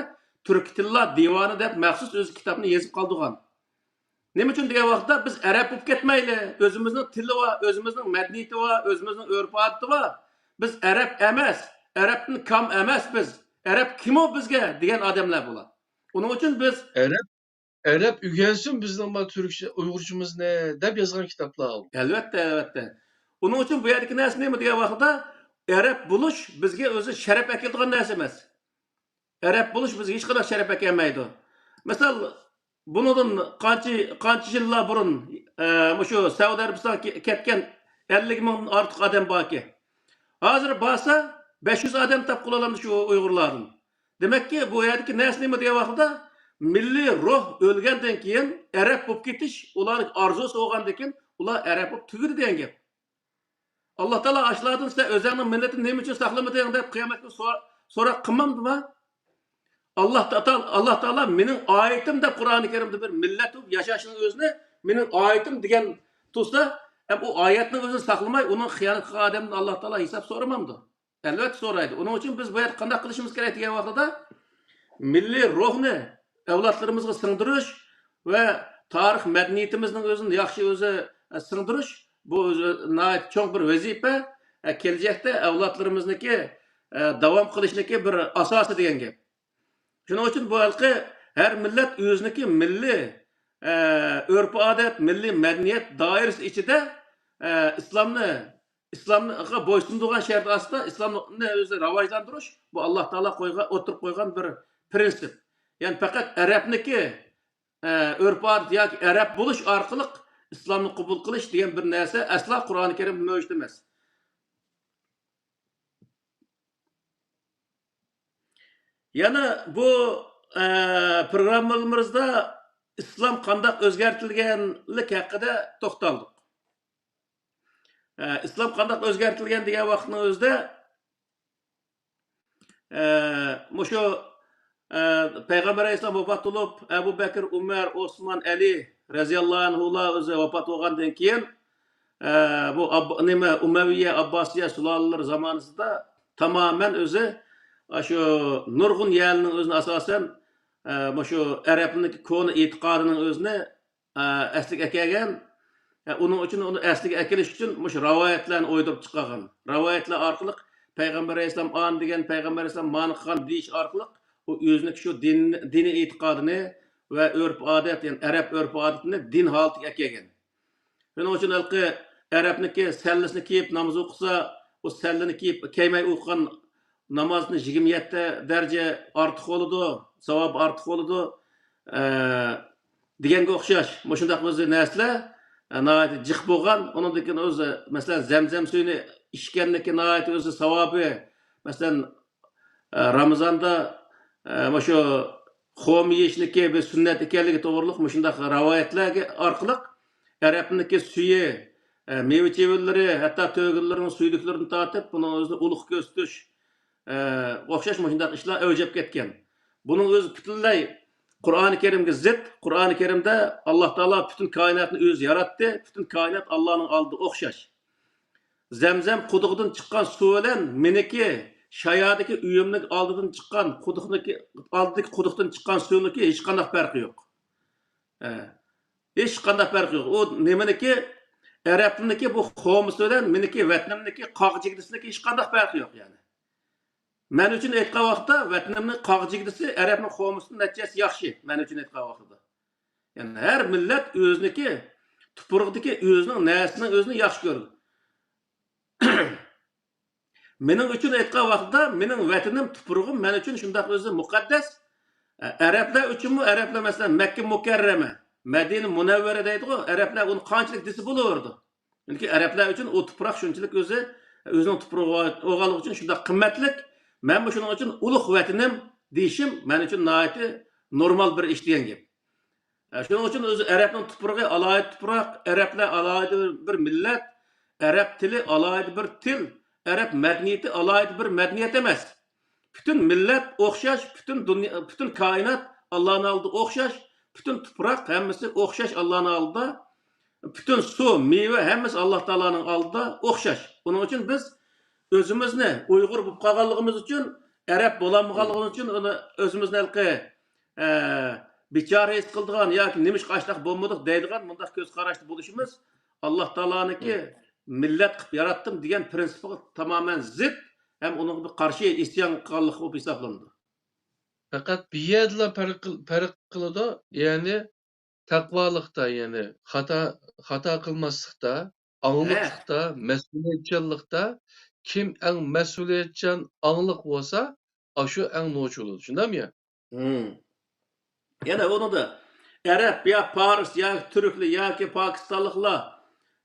تۈركىي تىللار دىۋانى دەپ مەخسۇس ئۆزى كىتابنى يېزىپ قالدۇرغان. نېمە ئۈچۈن دېگەن ۋاقىتتا، بىز ئەرەب بولۇپ كەتمەيلى، ئۆزىمىزنىڭ تىلى بار، ئۆزىمىزنىڭ مەدەنىيىتى بار، ئۆزىمىزنىڭ ئۆرپ-ئادىتى بار. بىز ئەرەب ئەمەس، ئەرەبتىن كام ئەمەس بىز. ئەرەب كىم ئۇ بىزگە دېگەن ئادەملەر بۇلار. ئۇنىڭ ئۈچۈن بىز ئەرەب، ئەرەب ئۆگەنسۇن بىزنىڭ بار تۈركچە، ئۇيغۇرچىمىزنى دەپ يازغان كىتابلار ئۇ. ئەلۋەتتە، ئەلۋەتتە. ئۇنىڭ ئۈچۈن بۇ يەردىكى نەرسە نېمە دېگەن ۋاقىتتا، ئەرەب بولۇش بىزگە ئۆزى شەرەپ ئەكېلىدىغان نەرسە ئەمەس. ئەرەب بولۇش بىزگە ھېچقانداق شەرەپ ئەكەلمەيدۇ. مىسال، بۇنىڭدىن قانچە، قانچە يىللار بۇرۇن، ئە، مۇشۇ سەئۇدى ئەرەبىستانغا كە-، كەتكەن ئەللىك مىڭدىن ئارتۇق ئادەم باركى. ھازىر بارسا، بەش يۈز ئادەم تاپقىلى بولامدۇ شۇ ئۇيغۇرلاردىن. دېمەككى، بۇ يەردىكى نەرسە نېمە دېگەن ۋاقىتتا، مىللىي روھ ئۆلگەندىن كېيىن ئەرەب بولۇپ كېتىش ئۇلارنىڭ ئارزۇسى بولغاندىن كېيىن، ئۇلار ئەرەب بولۇپ تۈگىدى دېگەن گەپ. ئاللا تائالا ئاشۇلاردىن سەن ئۆزۈڭنىڭ مىللىتىنى نېمە ئۈچۈن ساقلىمىدىڭ دەپ قىيامەت كۈنى سورا-، سوراق قىلمامدىما؟ ئاللا تا-، ئاللا تائالا مېنىڭ ئايىتىم دەپ قۇرئانى كەرىمدە بىر مىللەت بولۇپ ياشاشنىڭ ئۆزىنى مېنىڭ ئايىتىم دېگەن تۇرسا، ھەم ئۇ ئايەتنىڭ ئۆزىنى ساقلىماي، ئۇنىڭ خىيانەت قىلغان ئادەمدىن ئاللا تائالا ھېساب سورىمامدۇ؟ ئەلۋەتتە سورايدۇ. ئۇنىڭ ئۈچۈن بىز بۇ يەردە قانداق قىلىشىمىز كېرەك دېگەن ۋاقتىدا، مىللىي روھنى ئەۋلادلىرىمىزغا سىڭدۈرۈش ۋە تارىخ مەدەنىيىتىمىزنىڭ ئۆزىنى ياخشى ئۆزى، ئە، سىڭدۈرۈش، بۇ ئۆزى ناھايىتى چوڭ بىر ۋەزىپە. ئە، كەلجەكتە ئەۋلادلىرىمىزنىڭكى، ئە، داۋام قىلىشنىكى بىر ئاساسى دېگەن گەپ. شۇنىڭ ئۈچۈن بۇ ھېلىقى ھەر مىللەت ئۆزىنىڭكى مىللىي، ئە، ئۆرپ-ئادەت، مىللىي مەدەنىيەت دائىرىسى ئىچىدە، ئە، ئىسلامنى ئىسلامغا بويسۇندۇرغان شەرت ئاستىدا ئىسلامنى ئۆزى راۋاجلاندۇرۇش، بۇ ئاللا تائالا قويغان، ئوتتۇرىغا قويغان بىر پرىنسىپ. يەنى پەقەت ئەرەبنىڭكى، ئە، ئۆرپ-ئادىتى ياكى ئەرەب بولۇش ئارقىلىق ئىسلامنى قوبۇل قىلىش دېگەن بىر نەرسە ئەسلا قۇرئانى كەرىمدە مەۋجۇت ئەمەس. يەنە بۇ، ئە، پروگراممىمىزدا ئىسلام قانداق ئۆزگەرتىلگەنلىك ھەققىدە توختالدۇق. ئە، ئىسلام قانداق ئۆزگەرتىلگەن دېگەن ۋاقىتنىڭ ئۆزىدە، ئە، مۇشۇ، ئە، پەيغەمبەر ئەلەيھىسسالام ۋاپات بولۇپ، ئەبۇ بەكىر، ئۆمەر، ئوسمان، ئەلى رەزىياللاھۇ ئەنھۇلار ئۆزى ۋاپات بولغاندىن كېيىن، ئە، بۇ ئاب-، نېمە، ئۇمەۋىيە، ئابباسىيە سۇلالىلىرى زامانىسىدا تامامەن ئۆزى، ئاشۇ نۇرغۇن يەرلىنىڭ ئۆزىنى ئاساسەن، ئە، مۇشۇ ئەرەبنىڭ كونا ئېتىقادىنىڭ ئۆزىنى ئە، ئەسلىگە ئەكەلگەن، ئە، ئۇنىڭ ئۈچۈن ئۇنى ئەسلىگە ئەكېلىش ئۈچۈن مۇشۇ رىۋايەتلەرنى ئويدۇرۇپ چىقارغان. رىۋايەتلەر ئارقىلىق پەيغەمبەر ئەلەيھىسسالام ئانا دېگەن، پەيغەمبەر ئەلەيھىسسالام مانا قىلغان دېيىش ئارقىلىق ئۇ ئۆزىنىڭ شۇ دىن، دىنىي ئېتىقادىنى ۋە ئۆرپ-ئادەت، يەنى ئەرەب ئۆرپ-ئادىتىنى دىن ھالىتىگە ئەكەلگەن. شۇنىڭ ئۈچۈن ھېلىقى ئەرەبنىڭكى سەللىسىنى كىيىپ ناماز ئوقۇسا، ئۇ سەللىنى كىيىپ كىيمەي ئوقۇغان نامازدىن يىگىرمە يەتتە دەرىجە ئارتۇق بولىدۇ، ساۋابى ئارتۇق بولىدۇ، ئە، دېگەنگە ئوخشاش مۇشۇنداق ئۆزى نەرسىلەر، ئە، ناھايىتى جىق بولغان. ئۇنىڭدىن كېيىن ئۆزى، مەسىلەن، زەمزەم سۈيىنى ئىچكەننىكى ناھايىتى ئۆزى ساۋابى، مەسىلەن، ئە، رامىزاندا، ئە، مۇشۇ خورما يېيىشنىكى بىر سۈننەت ئىكەنلىكى توغرۇلۇق مۇشۇنداق رىۋايەتلەر ئارقىلىق ئەرەبنىڭكى سۈيى، ئە، مېۋە-چېۋىلىرى، ھەتتا تۆگىلىرىنىڭ سۈيدۈكلىرىدىن تارتىپ، بۇنىڭ ئۆزىنى ئۇلۇغ كۆرسىتىش، ئە، ئوخشاش مۇشۇنداق ئىشلار ئەۋج ئېلىپ كەتكەن. بۇنىڭ ئۆزى پۈتۈنلەي قۇرئانى كەرىمگە زىت. قۇرئانى كەرىمدە ئاللا تائالا پۈتۈن كائىناتنى ئۆزى ياراتتى. پۈتۈن كائىنات ئاللانىڭ ئالدىدا ئوخشاش. زەمزەم قۇدۇقىدىن چىققان سۇ بىلەن مېنىڭكى شايادىكى ئۆيۈمنىڭ ئالدىدىن چىققان قۇدۇقنىڭكى، ئالدىدىكى قۇدۇقتىن چىققان سۇنىڭكى ھېچقانداق پەرقى يوق. ئە، ھېچقانداق پەرقى يوق. ئۇ نېمىنىڭكى، ئەرەبنىڭكى بۇ خورمىسى بىلەن مېنىڭكى ۋەتىنىمنىڭكى قاغجىگدىسىنىڭكى ھېچقانداق پەرقى يوق، يەنى. مەن ئۈچۈن ئېيتقان ۋاقىتتا، ۋەتىنىمنىڭ قاغجىگدىسى ئەرەبنىڭ خورمىسىدىن نەچچە ھەسسە ياخشى، مەن ئۈچۈن ئېيتقان ۋاقتىدا. يەنى ھەر مىللەت ئۆزىنىڭكى تۇپرىقىدىكى ئۆزىنىڭ نەرسىنىڭ ئۆزىنى ياخشى كۆرىدۇ. مېنىڭ ئۈچۈن ئېيتقان ۋاقتىدا، مېنىڭ ۋەتىنىم، تۇپرىقىم مەن ئۈچۈن شۇنداق ئۆزى مۇقەددەس. ئەرەبلەر ئۈچۈنمۇ، ئەرەبلەر، مەسىلەن، مەككە مۇكەررەمە، مەدىنە مۇنەۋۋەرە دەيدىغۇ، ئەرەبلەر ئۇنى قانچىلىك دېسە بولۇۋېرىدۇ. چۈنكى ئەرەبلەر ئۈچۈن ئۇ تۇپراق شۇنچىلىك ئۆزى، ئۆزىنىڭ تۇپرىقى بولغانلىقى ئۈچۈن شۇنداق قىممەتلىك. مەنمۇ شۇنىڭ ئۈچۈن ئۇلۇغ ۋەتىنىم دېيىشىم مەن ئۈچۈن ناھايىتى نورمال بىر ئىش دېگەن گەپ. ئە، شۇنىڭ ئۈچۈن ئۆزى ئەرەبنىڭ تۇپرىقى ئالاھىدە تۇپراق، ئەرەبلەر ئالاھىدە بىر مىللەت، ئەرەب تىلى ئالاھىدە بىر تىل، ئەرەب مەدەنىيىتى ئالاھىدە بىر مەدەنىيەت ئەمەس. پۈتۈن مىللەت ئوخشاش، پۈتۈن دۇنيا، پۈتۈن كائىنات ئاللانىڭ ئالدىدا ئوخشاش، پۈتۈن تۇپراق ھەممىسى ئوخشاش ئاللانىڭ ئالدىدا، پۈتۈن سۇ، مېۋە ھەممىسى ئاللا تائالانىڭ ئالدىدا ئوخشاش. ئۇنىڭ ئۈچۈن بىز ئۆزىمىزنى ئۇيغۇر بولۇپ قالغانلىقىمىز ئۈچۈن، ئەرەب بولالمىغانلىقىمىز ئۈچۈن ئۆزىمىزنى ھېلىقى ئە، بىچارە ھېس قىلىدىغان ياكى نېمىشقا ئاشۇنداق بولمىدۇق دەيدىغان مۇنداق كۆز قاراشتا بولۇشىمىز ئاللا تائالانىڭكى مىللەت قىلىپ ياراتتىم دېگەن پىرىنسىپىغا تامامەن زىت ھەم ئۇنىڭغا بىر قارشى ئىسيان قىلغانلىق بولۇپ ھېسابلىنىدۇ. پەقەت بۇ يەردىلا پەرق قىل-، پەرق قىلىدۇ. يەنى تەقۋالىقتا، يەنى خاتا، خاتا قىلماسلىقتا، ئاڭلىقلىقتا، مەسئۇلىيەتچانلىقتا، كىم ئەڭ مەسئۇلىيەتچان، ئاڭلىق بولسا، ئاشۇ ئەڭ نوچى بولىدۇ. شۇنداقمۇ يا؟ مم. يەنە ئۇنىڭدا ئەرەب يا پارس يا تۈركلەر ياكى پاكىستانلىقلار،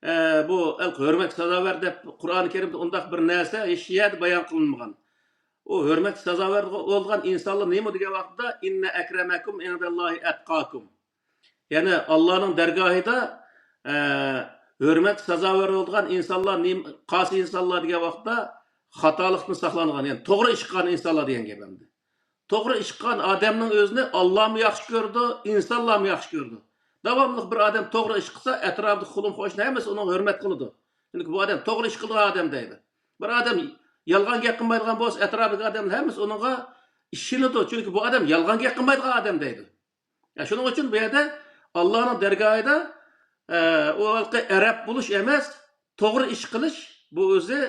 ئە، بۇ ھۆرمەتكە سازاۋەر دەپ قۇرئانى كەرىمدە ئۇنداق بىر نەرسە ھېچ يەردە بايان قىلىنمىغان. ئۇ ھۆرمەتكە سازاۋەر بولغان ئىنسانلار نېمە دېگەن ۋاقىتتا، «ئىننە ئەكرەمەكۇم ئىندەللاھى ئەتقاكۇم.» يەنى ئاللانىڭ دەرگاھىدا، ئە، ھۆرمەتكە سازاۋەر بولىدىغان ئىنسانلار نېمە، قايسى ئىنسانلار دېگەن ۋاقىتتا، خاتالىقتىن ساقلانغان، يەنى توغرا ئىش قىلغان ئىنسانلار دېگەن گەپ ئەمدى. توغرا ئىش قىلغان ئادەمنىڭ ئۆزىنى ئاللامۇ ياخشى كۆرىدۇ، ئىنسانلارمۇ ياخشى كۆرىدۇ. داۋاملىق بىر ئادەم توغرا ئىش قىلسا، ئەتراپىدىكى قولۇم قوشنا ھەممىسى ئۇنىڭغا ھۆرمەت قىلىدۇ. چۈنكى بۇ ئادەم توغرا ئىش قىلىدىغان ئادەم دەيدۇ. بىر ئادەم يالغان گەپ قىلمايدىغان بولسا، ئەتراپىدىكى ئادەملەر ھەممىسى ئۇنىڭغا ئىشىنىدۇ. چۈنكى بۇ ئادەم يالغان گەپ قىلمايدىغان ئادەم دەيدۇ. يا، شۇنىڭ ئۈچۈن بۇ يەردە ئاللانىڭ دەرگاھىدا، ئە، ئۇ ھېلىقى ئەرەب بولۇش ئەمەس، توغرا ئىش قىلىش، بۇ ئۆزى،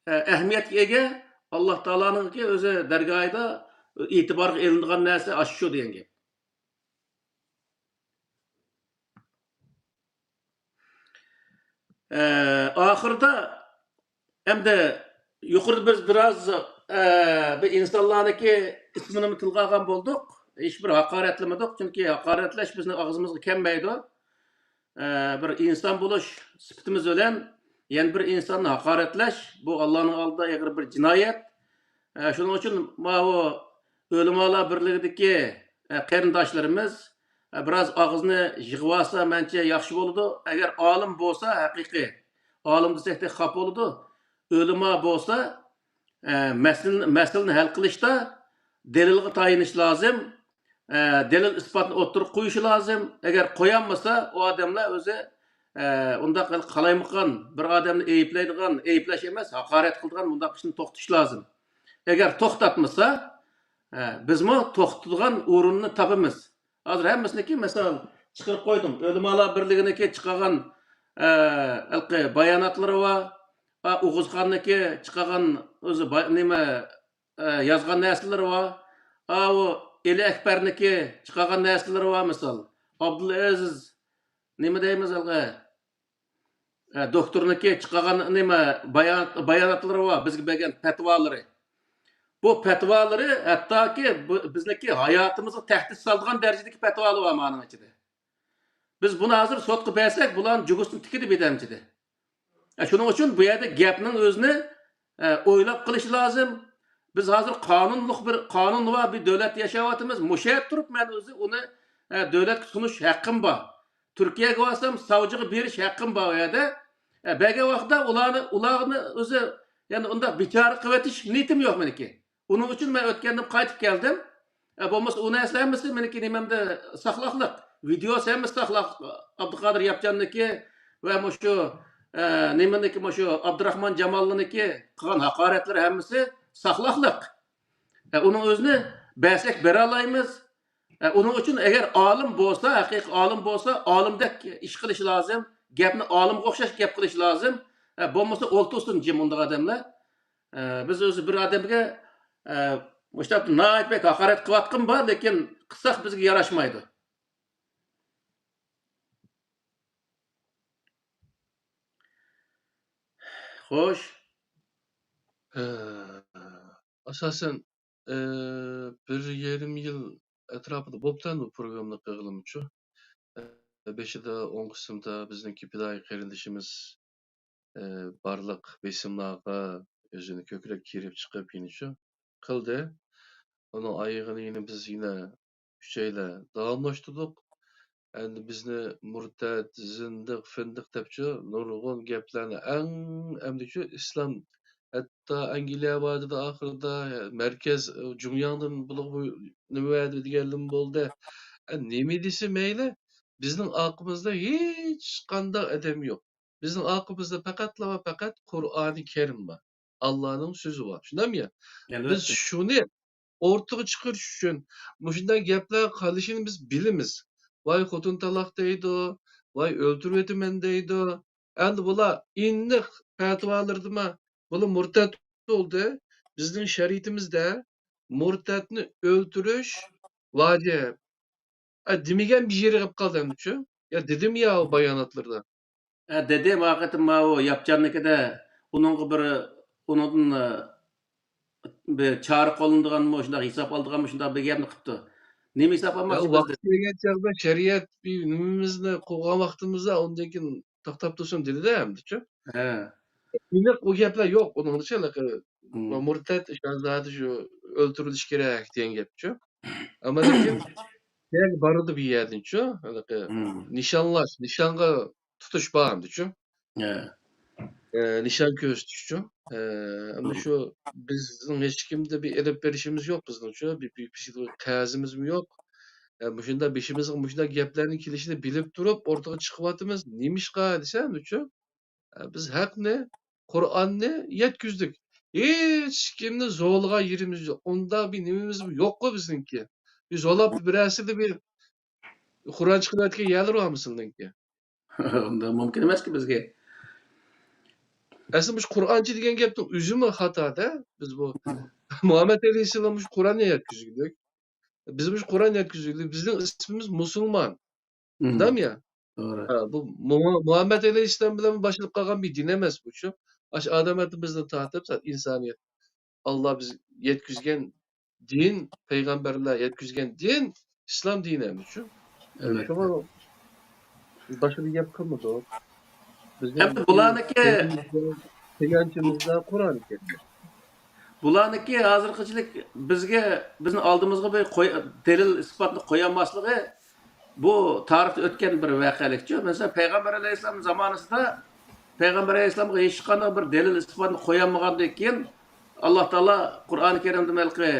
ئە، ئەھمىيەتكە ئىگە، ئاللا تائالانىڭكى ئۆزى دەرگاھىدا ئېتىبارغا ئېلىنىدىغان نەرسە ئاشۇ دېگەن گەپ. ئە، ئاخىرىدا ئەمدى يۇقىرىدا بىز بىراز، ئە، بىر ئىنسانلارنىڭكى ئىسمىنىمۇ تىلغا ئالغان بولدۇق. ھېچبىر ھاقارەتلىمىدۇق، چۈنكى ھاقارەتلەش بىزنىڭ ئاغزىمىزغا كەلمەيدۇ. ئە، بىر ئىنسان بولۇش سۈپىتىمىز بىلەن يەنە بىر ئىنساننى ھاقارەتلەش، بۇ ئاللانىڭ ئالدىدا ئېغىر بىر جىنايەت. ئە، شۇنىڭ ئۈچۈن ماۋۇ ئۆلىمالار بىرلىكىدىكى، ئە، قېرىنداشلىرىمىز، ئە، بىراز ئاغزىنى يىغىۋالسا مەنچە ياخشى بولىدۇ. ئەگەر ئالىم بولسا، ھەقىقىي ئالىم دېسەك تېخى خاپا بولىدۇ. ئۆلىما بولسا، ئە، مەسىلىنى، مەسىلىنى ھەل قىلىشتا دەلىلغا تايىنىش لازىم. ئە، دەلىل ئىسپاتنى ئوتتۇرىغا قويۇشى لازىم. ئەگەر قويالمىسا، ئۇ ئادەملەر ئۆزى، ئە، ئۇنداق قالايمىقان بىر ئادەمنى ئەيىبلەيدىغان، ئەيىبلەش ئەمەس، ھاقارەت قىلىدىغان بۇنداق ئىشنى توختىتىش لازىم. ئەگەر توختاتمىسا، ئە، بىزمۇ توختىتىدىغان ئورۇننى تاپىمىز. ھازىر ھەممىسىنىڭكى مىسال چىقىرىپ قويدۇم. ئۆلىمالار بىرلىكىنىڭكى چىقارغان، ئە، ھېلىقى باياناتلىرى بار. ئا، ئوغۇزخاننىڭكى چىقارغان ئۆزى با-، نېمە، ئە، يازغان نەرسىلىرى بار. ئاۋۇ ئېلى ئەكبەرنىڭكى چىقارغان نەرسىلىرى بار، مىسال. ئابدۇلئەزىز، نېمە دەيمىز ھېلىقى؟ ئە، دوكتورنىڭكى چىقارغان نېمە بايانات، باياناتلىرى بار، بىزگە بەرگەن پەتىۋالىرى. بۇ پەتىۋالىرى ھەتتاكى بۇ، بىزنىڭكى ھاياتىمىزغا تەھدىت سالىدىغان دەرىجىدىكى پەتىۋالار بار مانىڭ ئىچىدە. بىز بۇنى ھازىر سوتقا بەرسەك، بۇلارنى جۇگۇسىنى تىكىدۇ بىردەمچىدە. ئە، شۇنىڭ ئۈچۈن بۇ يەردە گەپنىڭ ئۆزىنى، ئە، ئويلاپ قىلىش لازىم. بىز ھازىر قانۇنلۇق بىر، قانۇن بار بىر دۆلەتتە ياشاۋاتىمىز. مۇشۇ يەردە تۇرۇپ مەن ئۆزى ئۇنى، ئە، دۆلەتكە سۇنۇش ھەققىم بار. تۈركىيەگە بارسام، ساۋجىغا بېرىش ھەققىم بار ئۇ يەردە. ئە، بەرگەن ۋاقىتتا ئۇلارنى، ئۇلارنى ئۆزى، يەنى ئۇنداق بىچارە قىلىۋېتىش نىيىتىم يوق مېنىڭكى. ئۇنىڭ ئۈچۈن مەن ئۆتكەندىن قايتىپ كەلدىم. ئە، بولمىسا ئۇ نەرسىلەر ھەممىسى مېنىڭكى نېمەمدە ساقلاقلىق. ۋىدېئوسى ھەممىسى ساقلاق. ئابدۇقادىر ياپچاننىڭكى ۋە مۇشۇ، ئە، نېمىنىڭكى، مۇشۇ ئابدۇراخمان جاماللىنىڭكى قىلغان ھاقارەتلىرى ھەممىسى ساقلاقلىق. ئە، ئۇنىڭ ئۆزىنى بەرسەك بېرەلەيمىز. ئە، ئۇنىڭ ئۈچۈن ئەگەر ئالىم بولسا، ھەقىقىي ئالىم بولسا، ئالىمدەك ئىش قىلىش لازىم. گەپنى ئالىمغا ئوخشاش گەپ قىلىش لازىم. ئە، بولمىسا ئولتۇرسۇن جىم ئۇنداق ئادەملەر. ئە، بىز ئۆزى بىر ئادەمگە، ئە، مۇشۇنداق ناھايىتى بەك ھاقارەت قىلىۋاتقىنى بار، لېكىن قىلساق بىزگە ياراشمايدۇ. خوش. ئە، ئاساسەن، ئە، بىر يېرىم يىل ئەتراپىدا بوپتۇ بۇ پروگراممىنى قىلغىلىمۇچۇ. ئە، بېشىدا ئوڭ قىسىمدا بىزنىڭكى پىدائىي قېرىندىشىمىز، ئە، بارلىق بېسىملارغا ئۆزىنى كۆكرەك كېرىپ چىقىپ يېنىچۇ قىلدى. ئۇنىڭ ئايىغىنى يەنە بىز يەنە ئۈچەيلەن داۋاملاشتۇردۇق. ئەمدى بىزنى مۇرتەت، زىندىق، فىندىق دەپچۇ نۇرغۇن گەپلەرنى ئەڭ ئەمدىچۇ ئىسلام، ھەتتا ئەنگلىيە بار دېدى ئاخىرىدا، مەركەز جۇڭياڭدىن بۇلىغا بۇ نېمە بەردى دېگەنلىرىمۇ بولدى. ئە، نېمە دېسە مەيلى، بىزنىڭ ئارقىمىزدا ھېچقانداق ئادەم يوق. بىزنىڭ ئارقىمىزدا پەقەتلا ۋە پەقەت قۇرئانى كەرىم بار. ئاللانىڭ سۆزى بار. شۇنداقمۇ يا؟ بىز ئەلۋەتتە. شۇنى ئورتىغا چىقىرىش ئۈچۈن مۇشۇنداق گەپلەر قىلىشىنى بىز بىلىمىز. ۋاي خوتۇن تالاق دەيدۇ، ۋاي ئۆلتۈرۈۋېتىمەن دەيدۇ. ئەمدى بۇلار ئېنىق پەتىۋالىرىدىما بۇلار مۇرتەت بولدى. بىزنىڭ شەرىئىتىمىزدە مۇرتەتنى ئۆلتۈرۈش ۋاجىپ. ئە، دېمىگەن بىر يېرى قېلىپ قالدى ئەمدىچۇ. يا دېدىم يا ئۇ باياناتلىرىدا. ئە، دېدىم، ھەقىقەتەن ماۋۇ ياپچاننىڭكىدە ئۇنىڭغا بىر، ئۇنىڭدىن، ئە، بىر چارە قوللىنىدىغانمۇ، شۇنداق ھېساب ئالىدىغانمۇ، شۇنداق بىر گەپنى قىپتۇ. نېمە ھېساب يا، ئالماقچى بىز ۋاقتى دېدى. كەلگەن چاغدا شەرىئەت بىر نېمىمىزنى قوغلىغان ۋاقتىمىزدا ئۇندىن كېيىن توختاپ تۇرسۇن دېدى-دە ئەمدىچۇ. ھە. ئېنىق ئۇ گەپلەر يوق ئۇنىڭدىچۇ، ھېلىقى مۇرتەت شاھزادە شۇ ئۆلتۈرۈلۈشى كېرەك دېگەن گەپچۇ. ئەمما لېكىن يەنە بارىدۇ بۇ يەردىنچۇ، ھېلىقى نىشانلاش، نىشانغا تۇتۇش بار ئەمدىچۇ. ھە. ئە، نىشان كۆرسىتىشچۇ. ئە، ئەمما شۇ بىزنىڭ ھېچكىمدە بىر ئېلىپ بېرىشىمىز يوق بىزنىڭچۇ، بىر، بىر، بىر قەرزىمىزمۇ يوق. ئە، مۇشۇنداق بېشىمىزغا مۇشۇنداق گەپلەرنىڭ كېلىشىنى بىلىپ تۇرۇپ ئورتىغا چىقىۋاتىمىز. نېمىشقا دېسە ئەمدىچۇ، ئە، بىز ھەقنى، قۇرئاننى يەتكۈزدۇق. ھېچكىمنى زورلىغان يېرىمىز يوق. ئۇنداق بىر نېمىمىزمۇ يوققۇ بىزنىڭكى. بىز زورلاپ بىرەرسىدە بىر قۇرئان چىقىرىۋەتكەن يەرلىرى بارمۇ سىلىنىڭكى؟ ئۇنداق مۇمكىن ئەمەسكى بىزگە. ئەسلى مۇشۇ قۇرئانچى دېگەن گەپنىڭ ئۆزىمۇ خاتا-دە. بىز بۇ مۇھەممەد ئەلەيھىسسالام مۇشۇ قۇرئاننى يەتكۈزگۈدەك. بىز مۇشۇ قۇرئان يەتكۈزگۈدەك. بىزنىڭ ئىسمىمىز مۇسۇلمان. شۇنداقمۇ يا؟ توغرا. ھە، بۇ مۇ-، مۇھەممەد ئەلەيھىسسالام بىلەن باشلىنىپ قالغان بىر دىن ئەمەس بۇ شۇ. ئاشۇ ئادەم ئاتىمىزدىن تارتىپ ئىنسانىيەت، ئاللا بىز يەتكۈزگەن دىن، پەيغەمبەرلەر يەتكۈزگەن دىن ئىسلام دىنى ئەمەس شۇ. ئەلۋەتتە. شۇڭا باشقا بىر گەپ قىلمىدۇق. بىزنىڭ ئەمدى بۇلارنىڭكى دىنىمىزدا، تىيانچىمىزدا قۇرئان كەرىم. بۇلارنىڭكى ھازىرغىچىلىك بىزگە، بىزنىڭ ئالدىمىزغا بىر قوي-، دەلىل ئىسپاتنى قويالماسلىقى بۇ تارىختا ئۆتكەن بىر ۋەقەلىكچۇ. مەسىلەن، پەيغەمبەر ئەلەيھىسسالام زامانىسىدا پەيغەمبەر ئەلەيھىسسالامغا ھېچقانداق بىر دەلىل ئىسپاتنى قويالمىغاندىن كېيىن، ئاللا تائالا قۇرئان كەرىمدە مەلقى،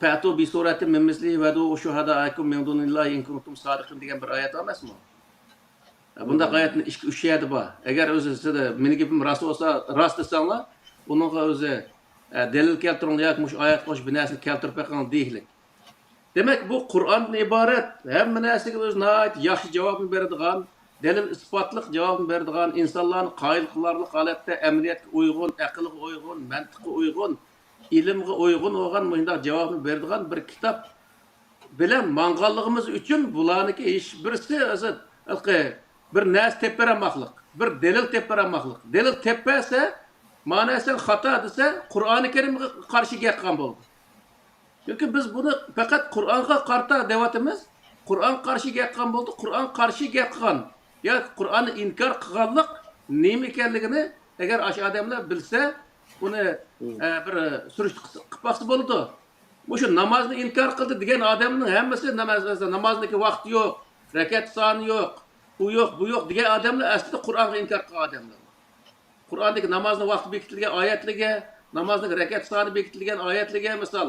فەتۇ بىسۇرەتىن مىن مىسلىھى ۋەدئۇ شۇھەدائەكۇم مىن دۇنىللاھى ئىن كۇنتۇم سادىقىن دېگەن بىر ئايەت ئەمەسمۇ؟ بۇنداق ئايەتنى ئىككى، ئۈچ يەردە بار. ئەگەر ئۆزى سىزدە مېنىڭ گېپىم راست بولسا، راست دېسەڭلار، ئۇنىڭغا ئۆزى، ئە، دەلىل كەلتۈرۈڭلار ياكى مۇشۇ ئايەتكە ئوخشاش بىر نەرسىنى كەلتۈرۈپ بېقىڭ دېيىكلىك. دېمەك، بۇ قۇرئاندىن ئىبارەت، ھەممە نەرسىگە ئۆزى ناھايىتى ياخشى جاۋابنى بېرىدىغان، دەلىل-ئىسپاتلىق جاۋابنى بېرىدىغان، ئىنسانلارنى قايىل قىلارلىق ھالەتتە ئەمەلىيەتكە ئۇيغۇن، ئەقىلگە ئۇيغۇن، مەنتىققا ئۇيغۇن، ئىلىمغا ئۇيغۇن بولغان مۇشۇنداق جاۋابنى بېرىدىغان بىر كىتاب بىلەن ماڭغانلىقىمىز ئۈچۈن بۇلارنىڭكى ھېچ بىرسى ھازىر ھېلىقى بىر نەرسە تېپىپ بېرەلمەقلىق، بىر دەلىل تېپىپ بېرەلمەقلىق. دەلىل تېپىپ بەرسە، مانا سەن خاتا دېسە، قۇرئانى كەرىمگە قارشى گەپ قىلغان بولدى. چۈنكى بىز بۇنى پەقەت قۇرئانغا قارىتا دەۋاتىمىز. قۇرئانغا قارشى گەپ قىلغان بولدى. قۇرئانغا قارشى گەپ قىلغان ياكى قۇرئاننى ئىنكار قىلغانلىق نېمە ئىكەنلىكىنى ئەگەر ئاشۇ ئادەملەر بىلسە، بۇنى، ئە، بىر سۈرۈشتە قىلسا، قىلىپ باقسا بولىدۇ. مۇشۇ نامازنى ئىنكار قىلدى دېگەن ئادەمنىڭ ھەممىسى ناماز، نامازنىڭكى ۋاقتى يوق، رەكەت سانى يوق، ئۇ يوق، بۇ يوق دېگەن ئادەملەر ئەسلىدە قۇرئانغا ئىنكار قىلغان ئادەملەر. قۇرئاندىكى نامازنىڭ ۋاقتى بېكىتىلگەن ئايەتلىرىگە، نامازنىڭ رەكەت سانى بېكىتىلگەن ئايەتلىرىگە، مىسال،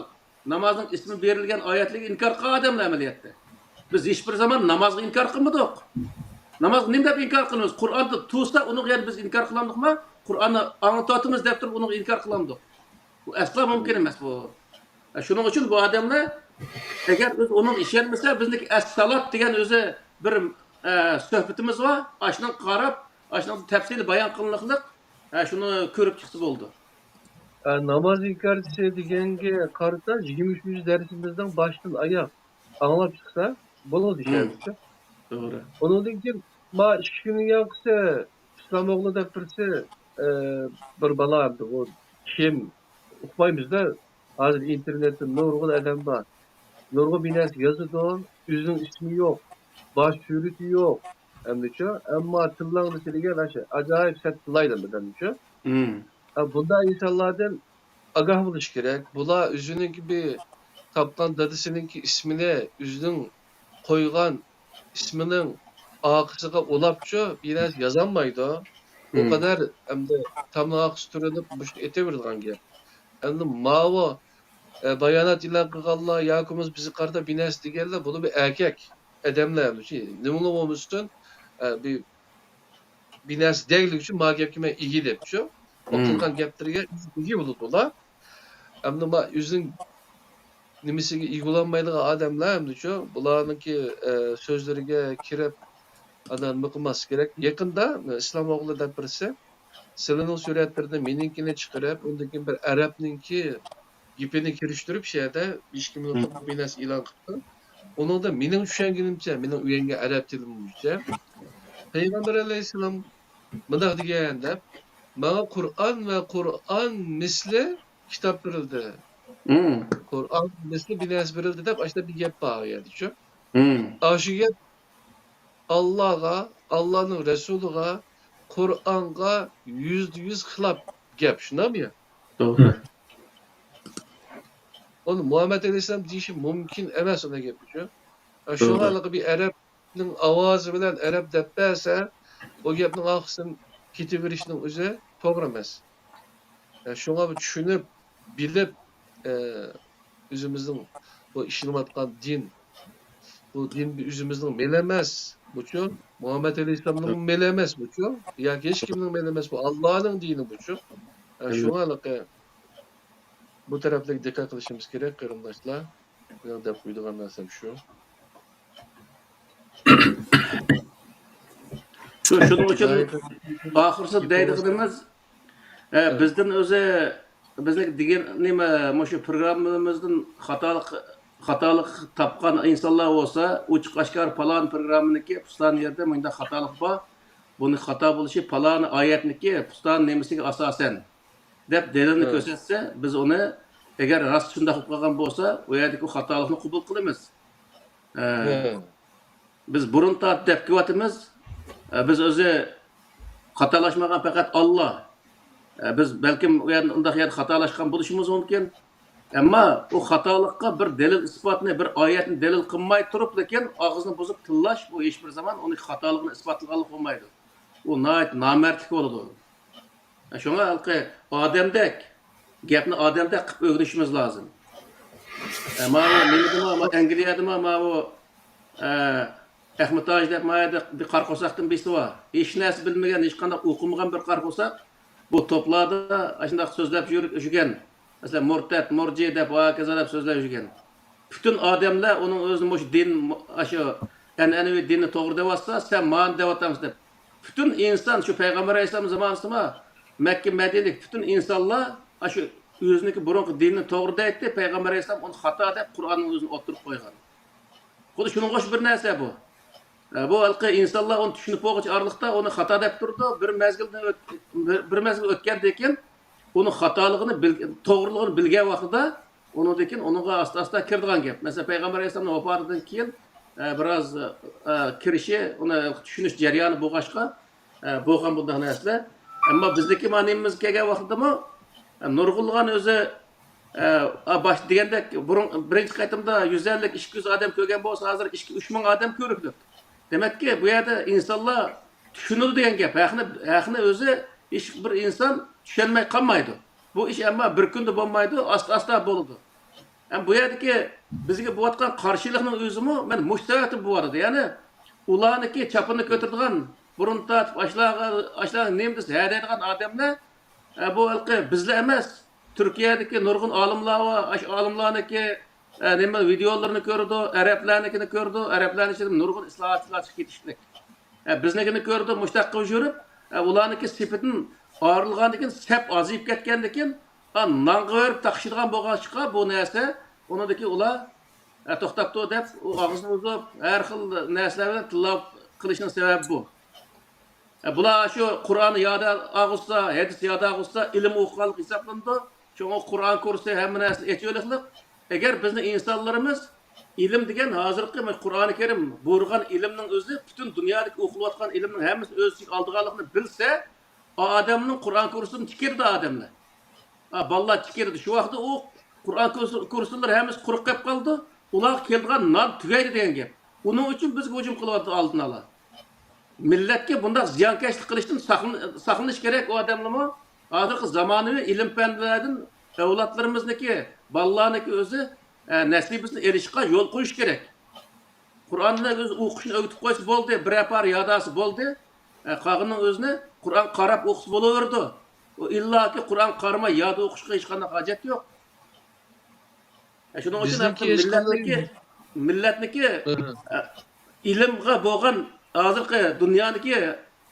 نامازنىڭ ئىسمى بېرىلگەن ئايەتلىرىگە ئىنكار قىلغان ئادەملەر ئەمەلىيەتتە. بىز ھېچبىر زامان نامازغا ئىنكار قىلمىدۇق. نامازغا نېمە دەپ ئىنكار قىلىمىز؟ قۇرئاندا تۇرسا، ئۇنىڭغا يەنە بىز ئىنكار قىلامدۇقما؟ قۇرئاننى ئاڭلىتىۋاتىمىز دەپ تۇرۇپ، ئۇنىڭغا ئىنكار قىلامدۇق؟ بۇ ئەسلا مۇمكىن ئەمەس بۇ. شۇنىڭ ئۈچۈن بۇ ئادەملەر، ئەگەر بىز ئۇنىڭغا ئىشەنمىسە، بىزنىڭكى ئەس-سالات دېگەن ئۆزى بىر، ئە، سۆھبىتىمىز بار. ئاشۇنىڭغا قاراپ، ئاشۇنىڭ تەپسىلىي بايان قىلىنلىقلىق، ئە، شۇنى كۆرۈپ چىقسا بولىدۇ. ئە، ناماز ئىنكارچىسى دېگەنگە قارىتا، يىگىرمە ئۈچىنچى دەرسىمىزنىڭ باشتىن ئاياغ ئاڭلاپ چىقسا بولىدۇ، مم. شەرتكە. توغرا. ئۇنىڭدىن كېيىن، ما، ئىككى كۈندىن كېيىنكىسى ئىسلام ئوغلى دەپ بىرسى، ئە، بىر بالا ئەمدى ئۇ كىم ئۇقمايمىز-دە. ھازىر ئىنتېرنېتتا نۇرغۇن ئادەم بار. نۇرغۇن بىر نەرسە يازىدۇ، ئۆزىنىڭ ئىسمى يوق، باش سۈرىتى يوق. ئەمدىچۇ، ئەمما تىللاڭلىشى دېگەن ئاشۇ ئاجايىپ سەت تىللايدۇ ئادەمچۇ. مم. ئە، بۇنداق ئىنسانلاردىن ئاگاھ بولۇش كېرەك. بۇلار ئۆزىنىڭكى بىر تاپقان دادىسىنىڭكى ئىسمىنى، ئۆزىنىڭ قويغان ئىسمىنىڭ ئارقىسىغا ئۇلاپچۇ بىر نەرسە يازالمايدۇ. ئۇ مم. قەدەر ئەمدى تامنىڭ ئارقىسىدا تۇرۇلۇپ مۇشۇنى ئېتىۋېرىدىغان گەپ. ئەمدى ماۋۇ، ئە، بايانات ئېلان قىلغانلار ياكى بولمىسا بىزگە قارىتا بىر نەرسە دېگەنلەر، بۇلار بىر ئەركەك ئادەملەر. نېمىلا بولمىسۇن، ئە، بىر بىر نەرسە دەيلىك ئۈچۈن ما گەپكە مەن ئىگە دەپچۇ. ئۇ مم. قىلغان گەپلىرىگە ئىگە بولىدۇ ئۇلار. ئەمدى ما ئۆزىنىڭ نېمىسىگە ئىگە بولالمايدىغان ئادەملەر ئەمدىچۇ، بۇلارنىڭكى، ئە، سۆزلىرىگە كىرىپ، ئاندىن نېمە قىلماسلىق كېرەك. يېقىندا ئىسلام ئوغلى دەپ بىرسى سىلىنىڭ سۈرەتلىرىدىن مېنىڭكىنى چىقىرىپ، ئۇندىن كېيىن بىر ئەرەبنىڭكى گېپىنى كىرىشتۈرۈپ، شۇ يەردە بىر ئىككى مىنۇتلۇق بىر نەرسە ئېلان قىپتۇ. ئۇنىڭدا مېنىڭ چۈشەنگىنىمچە، مېنىڭ ئۆگەنگەن ئەرەب تىلىم بويىچە، پەيغەمبەر ئەلەيھىسسالام مۇنداق دېگەن دەپ، ماڭا قۇرئان ۋە قۇرئان مىسلى كىتاب بېرىلدى. مم. قۇرئان مىسلى بىر نەرسە بېرىلدى دەپ، ئاشۇنداق بىر گەپ بار ئۇ يەردىچۇ. مم. ئاشۇ گەپ ئاللاغا، ئاللانىڭ رەسۇلىغا، قۇرئانغا يۈزدە يۈز خىلاپ گەپ، شۇنداقمۇ يا؟ توغرا. ئۇنى مۇھەممەد ئەلەيھىسسالام دېيىشى مۇمكىن ئەمەس، ئۇنداق گەپ ئۈچۈن. شۇڭا توغرا. ھېلىقى بىر ئەرەبنىڭ ئاۋازى بىلەن ئەرەب دەپ بەرسە، ئۇ گەپنىڭ ئارقىسىدىن كېتىۋېرىشنىڭ ئۆزى توغرا ئەمەس. شۇڭا بۇ چۈشىنىپ، بىلىپ، ئە، ئۆزىمىزنىڭ بۇ ئىشىنىۋاتقان دىن، بۇ دىن ئۆزىمىزنىڭ مېلى ئەمەس، بۇچۇ مۇھەممەد ئەلەيھىسسالامنىڭ مېلى ئەمەس، بۇچۇ ياكى ھېچكىمنىڭ مېلى ئەمەس، بۇ ئاللانىڭ دىنى بۇچۇ. ئە، شۇڭا ھېلىقى بۇ تەرەپلىك دىققەت قىلىشىمىز كېرەك، قېرىنداشلار. مېنىڭ دەپ قويىدىغان نەرسەم شۇ. شۇ، شۇنىڭ ئۈچۈن ئاخىرسىدا دەيدىغىنىمىز، ئە، بىزدىن ئۆزى، بىزنىڭ دېگەن نېمە، مۇشۇ پروگراممىمىزدىن خاتالىق، خاتالىق تاپقان ئىنسانلار بولسا، ئوچۇق ئاشكارا پالان پروگراممىنىڭكى پۇستان يەردە مۇنداق خاتالىق بار، بۇنى خاتا بولۇشى پالان ئايەتنىكى پۇستان نېمىسىگە ئاساسەن دەپ دەلىلنى كۆرسەتسە، بىز ئۇنى، ئەگەر راست شۇنداق بولۇپ قالغان بولسا، ئۇ يەردىكى خاتالىقنى قوبۇل قىلىمىز. ئە، بىز بۇرۇن تارتىپ دەپ كېلىۋاتىمىز. ئە، بىز ئۆزى خاتالاشمىغان پەقەت ئاللا. ئە، بىز بەلكىم ئۇ يەردە ئۇنداق يەردە خاتالاشقان بولۇشىمىز مۇمكىن. ئەمما ئۇ خاتالىققا بىر دەلىل ئىسپاتنى، بىر ئايەتنى دەلىل قىلماي تۇرۇپ، لېكىن ئاغزىنى بۇزۇپ تىللاش، بۇ ھېچبىر زامان ئۇنى خاتالىقىنى ئىسپاتلىغانلىق بولمايدۇ. ئۇ ناھايىتى نامەردلىك بولىدۇ. شۇڭا ھېلىقى ئادەمدەك، گەپنى ئادەمدەك قىلىپ ئۆگىنىشىمىز لازىم. ئە، ماۋۇ نېمىدىمۇ، ما ئەنگلىيەدىمۇ، ماۋۇ، ئە، ئەخمىتاج دەپ ما يەردە بىر قارا قورساقتىن بىرسى بار. ھېچ نەرسە بىلمىگەن، ھېچقانداق ئوقۇمىغان بىر قارا قورساق. بۇ توپلاردا ئاشۇنداق سۆزلەپ يۈر-، يۈرگەن. مەسىلەن، مۇرتەت، مۇرجى دەپ، ۋە ھاكازا دەپ سۆزلەپ يۈرگەن. پۈتۈن ئادەملەر ئۇنىڭ ئۆزىنى مۇشۇ دىن، مۇ-، ئاشۇ ئەنئەنىۋى دىننى توغرا دەۋاتسا، سەن مانى دەۋاتامسەن دەپ. پۈتۈن ئىنسان شۇ پەيغەمبەر ئەلەيھىسسالام زامانىسىما مەككە، مەدىنىدىكى پۈتۈن ئىنسانلار ئاشۇ ئۆزىنىڭكى بۇرۇنقى دىنىنى توغرا دەيتتى، پەيغەمبەر ئەلەيھىسسالام ئۇنى خاتا دەپ، قۇرئاننىڭ ئۆزىنى ئوتتۇرىغا قويغان. خۇددى شۇنىڭغا ئوخشاش بىر نەرسە بۇ. ئە، بۇ ھېلىقى ئىنسانلار ئۇنى چۈشىنىپ بولغۇچە ئارىلىقتا ئۇنى خاتا دەپ تۇرىدۇ. بىر مەزگىلدىن ئۆت-، بىر، بىر مەزگىل ئۆتكەندىن كېيىن ئۇنىڭ خاتالىقىنى بىل-، توغرىلىقىنى بىلگەن ۋاقتىدا ئۇنىڭدىن كېيىن ئۇنىڭغا ئاستا-ئاستا كىرىدىغان گەپ. مەسىلەن، پەيغەمبەر ئەلەيھىسسالامنىڭ ۋاپاتىدىن كېيىن، ئە، بىراز، ئە، كىرىشى، ئۇنى چۈشىنىش جەريانى بولغاچقا، ئە، بولغان بۇنداق نەرسىلەر. ئەمما بىزنىڭكى مانا نېمىمىزگە كەلگەن ۋاقتىدىمۇ، ئە، نۇرغۇنلىغان ئۆزى، ئە، ئا، باش دېگەندەك، بۇرۇن، بىرىنچى قېتىمدا يۈز ئەللىك، ئىككى يۈز ئادەم كۆرگەن بولسا، ھازىر ئىككى، ئۈچ مىڭ ئادەم كۆرۈپتۇ. دېمەككى، بۇ يەردە ئىنسانلار چۈشىنىدۇ دېگەن گەپ. ھەقنى، ھەقنى ئۆزى ھېچ بىر ئىنسان چۈشەنمەي قالمايدۇ. بۇ ئىش ئەمما بىر كۈندە بولمايدۇ، ئاستا-ئاستا بولىدۇ. ھەم بۇ يەردىكى بىزگە بولۇۋاتقان قارشىلىقنىڭ ئۆزىمۇ مەن مۇشۇ سەۋەبتىن بولۇۋاتىدۇ. يەنى ئۇلارنىڭكى چاپىنىنى كۆتۈرىدىغان، بۇرۇن تارتىپ ئاشۇلارغا، ئاشۇلارغا نېمە دېسە ھە دەيدىغان ئادەملەر، ئە، بۇ ھېلىقى بىزلا ئەمەس، تۈركىيەدىكى نۇرغۇن ئالىملار بار، ئاشۇ ئالىملارنىڭكى، ئە، نېمە، ۋىدېئولىرىنى كۆرىدۇ، ئەرەبلەرنىڭكىنى كۆرىدۇ، ئەرەبلەرنىڭ ئىچىدە نۇرغۇن ئىسلاھاتچىلار چىقىپ كېتىشلىك. ئە، بىزنىڭكىنى كۆرىدۇ، مۇشۇنداق قىلىپ يۈرۈپ، ئە، ئۇلارنىڭكى سېپىدىن ئايرىلغاندىن كېيىن، سەپ ئازىيىپ كەتكەندىن كېيىن، ئا، نانغا بېرىپ تاقىشىدىغان بولغاچقا، بۇ نەرسە، ئۇنىڭدىكى ئۇلار، ئە، توختاپتۇ دەپ، ئۇ ئاغزىنى ئۇزۇپ، ھەر خىل نەرسىلەر بىلەن تىللاپ قىلىشنىڭ سەۋەبى بۇ. ئە، بۇلار شۇ قۇرئان يادا ئاغۇتسا، ھەدىس يادا ئاغۇتسا، ئىلىم ئوقۇغانلىق ھېسابلىنىدۇ. شۇڭا قۇرئان كۇرسى ھەممە نەرسىنى ئېچىۋېلىقلىق. ئەگەر بىزنىڭ ئىنسانلىرىمىز ئىلىم دېگەن ھازىرقى مۇشۇ قۇرئانى كەرىم بۇيرۇغان ئىلىمنىڭ ئۆزى، پۈتۈن دۇنيادىكى ئوقۇلۇۋاتقان ئىلىمنىڭ ھەممىسى ئۆز ئىچىگە ئالىدىغانلىقىنى بىلسە، ئا-، ئادەمنىڭ قۇرئان كۇرسىدىن تىكىرىدۇ ئادەملەر. ئا، بالىلار تىكىرىدۇ. شۇ ۋاقىتتا ئۇ قۇرئان كۇرسى، كۇرسلىرى ھەممىسى قۇرۇق قېلىپ قالىدۇ. ئۇلارغا كېلىدىغان نان تۈگەيدۇ دېگەن گەپ. ئۇنىڭ ئۈچۈن بىزگە ھۇجۇم قىلىۋاتىدۇ ئالدىن ئالا. مىللەتكە بۇنداق زىيانكەشلىك قىلىشتىن ساقلىن-، ساقلىنىش كېرەك ئۇ ئادەملەرمۇ. ھازىرقى زامانىۋى ئىلىم پەنلەردىن ئەۋلادلىرىمىزنىڭكى، بالىلارنىڭكى ئۆزى، ئە، نەسىبىسىنى ئېلىشقا يول قويۇش كېرەك. قۇرئاننى ئۆزى ئوقۇشنى ئۆگىتىپ قويسا بولدى، بىرەر پارە ياداسا بولدى. ئە، قالغىنىنىڭ ئۆزىنى قۇرئان قاراپ ئوقۇسا بولۇۋېرىدۇ. ئۇ ئىللاكى قۇرئان قارىماي ياد ئوقۇشقا ھېچقانداق ھاجەت يوق. ئە، شۇنىڭ ئۈچۈن بىزنىڭكى ھەم مىللەتنىڭكى، مىللەتنىڭكى، ھە، ئە، ئىلىمغا بولغان ھازىرقى دۇنيادىكى،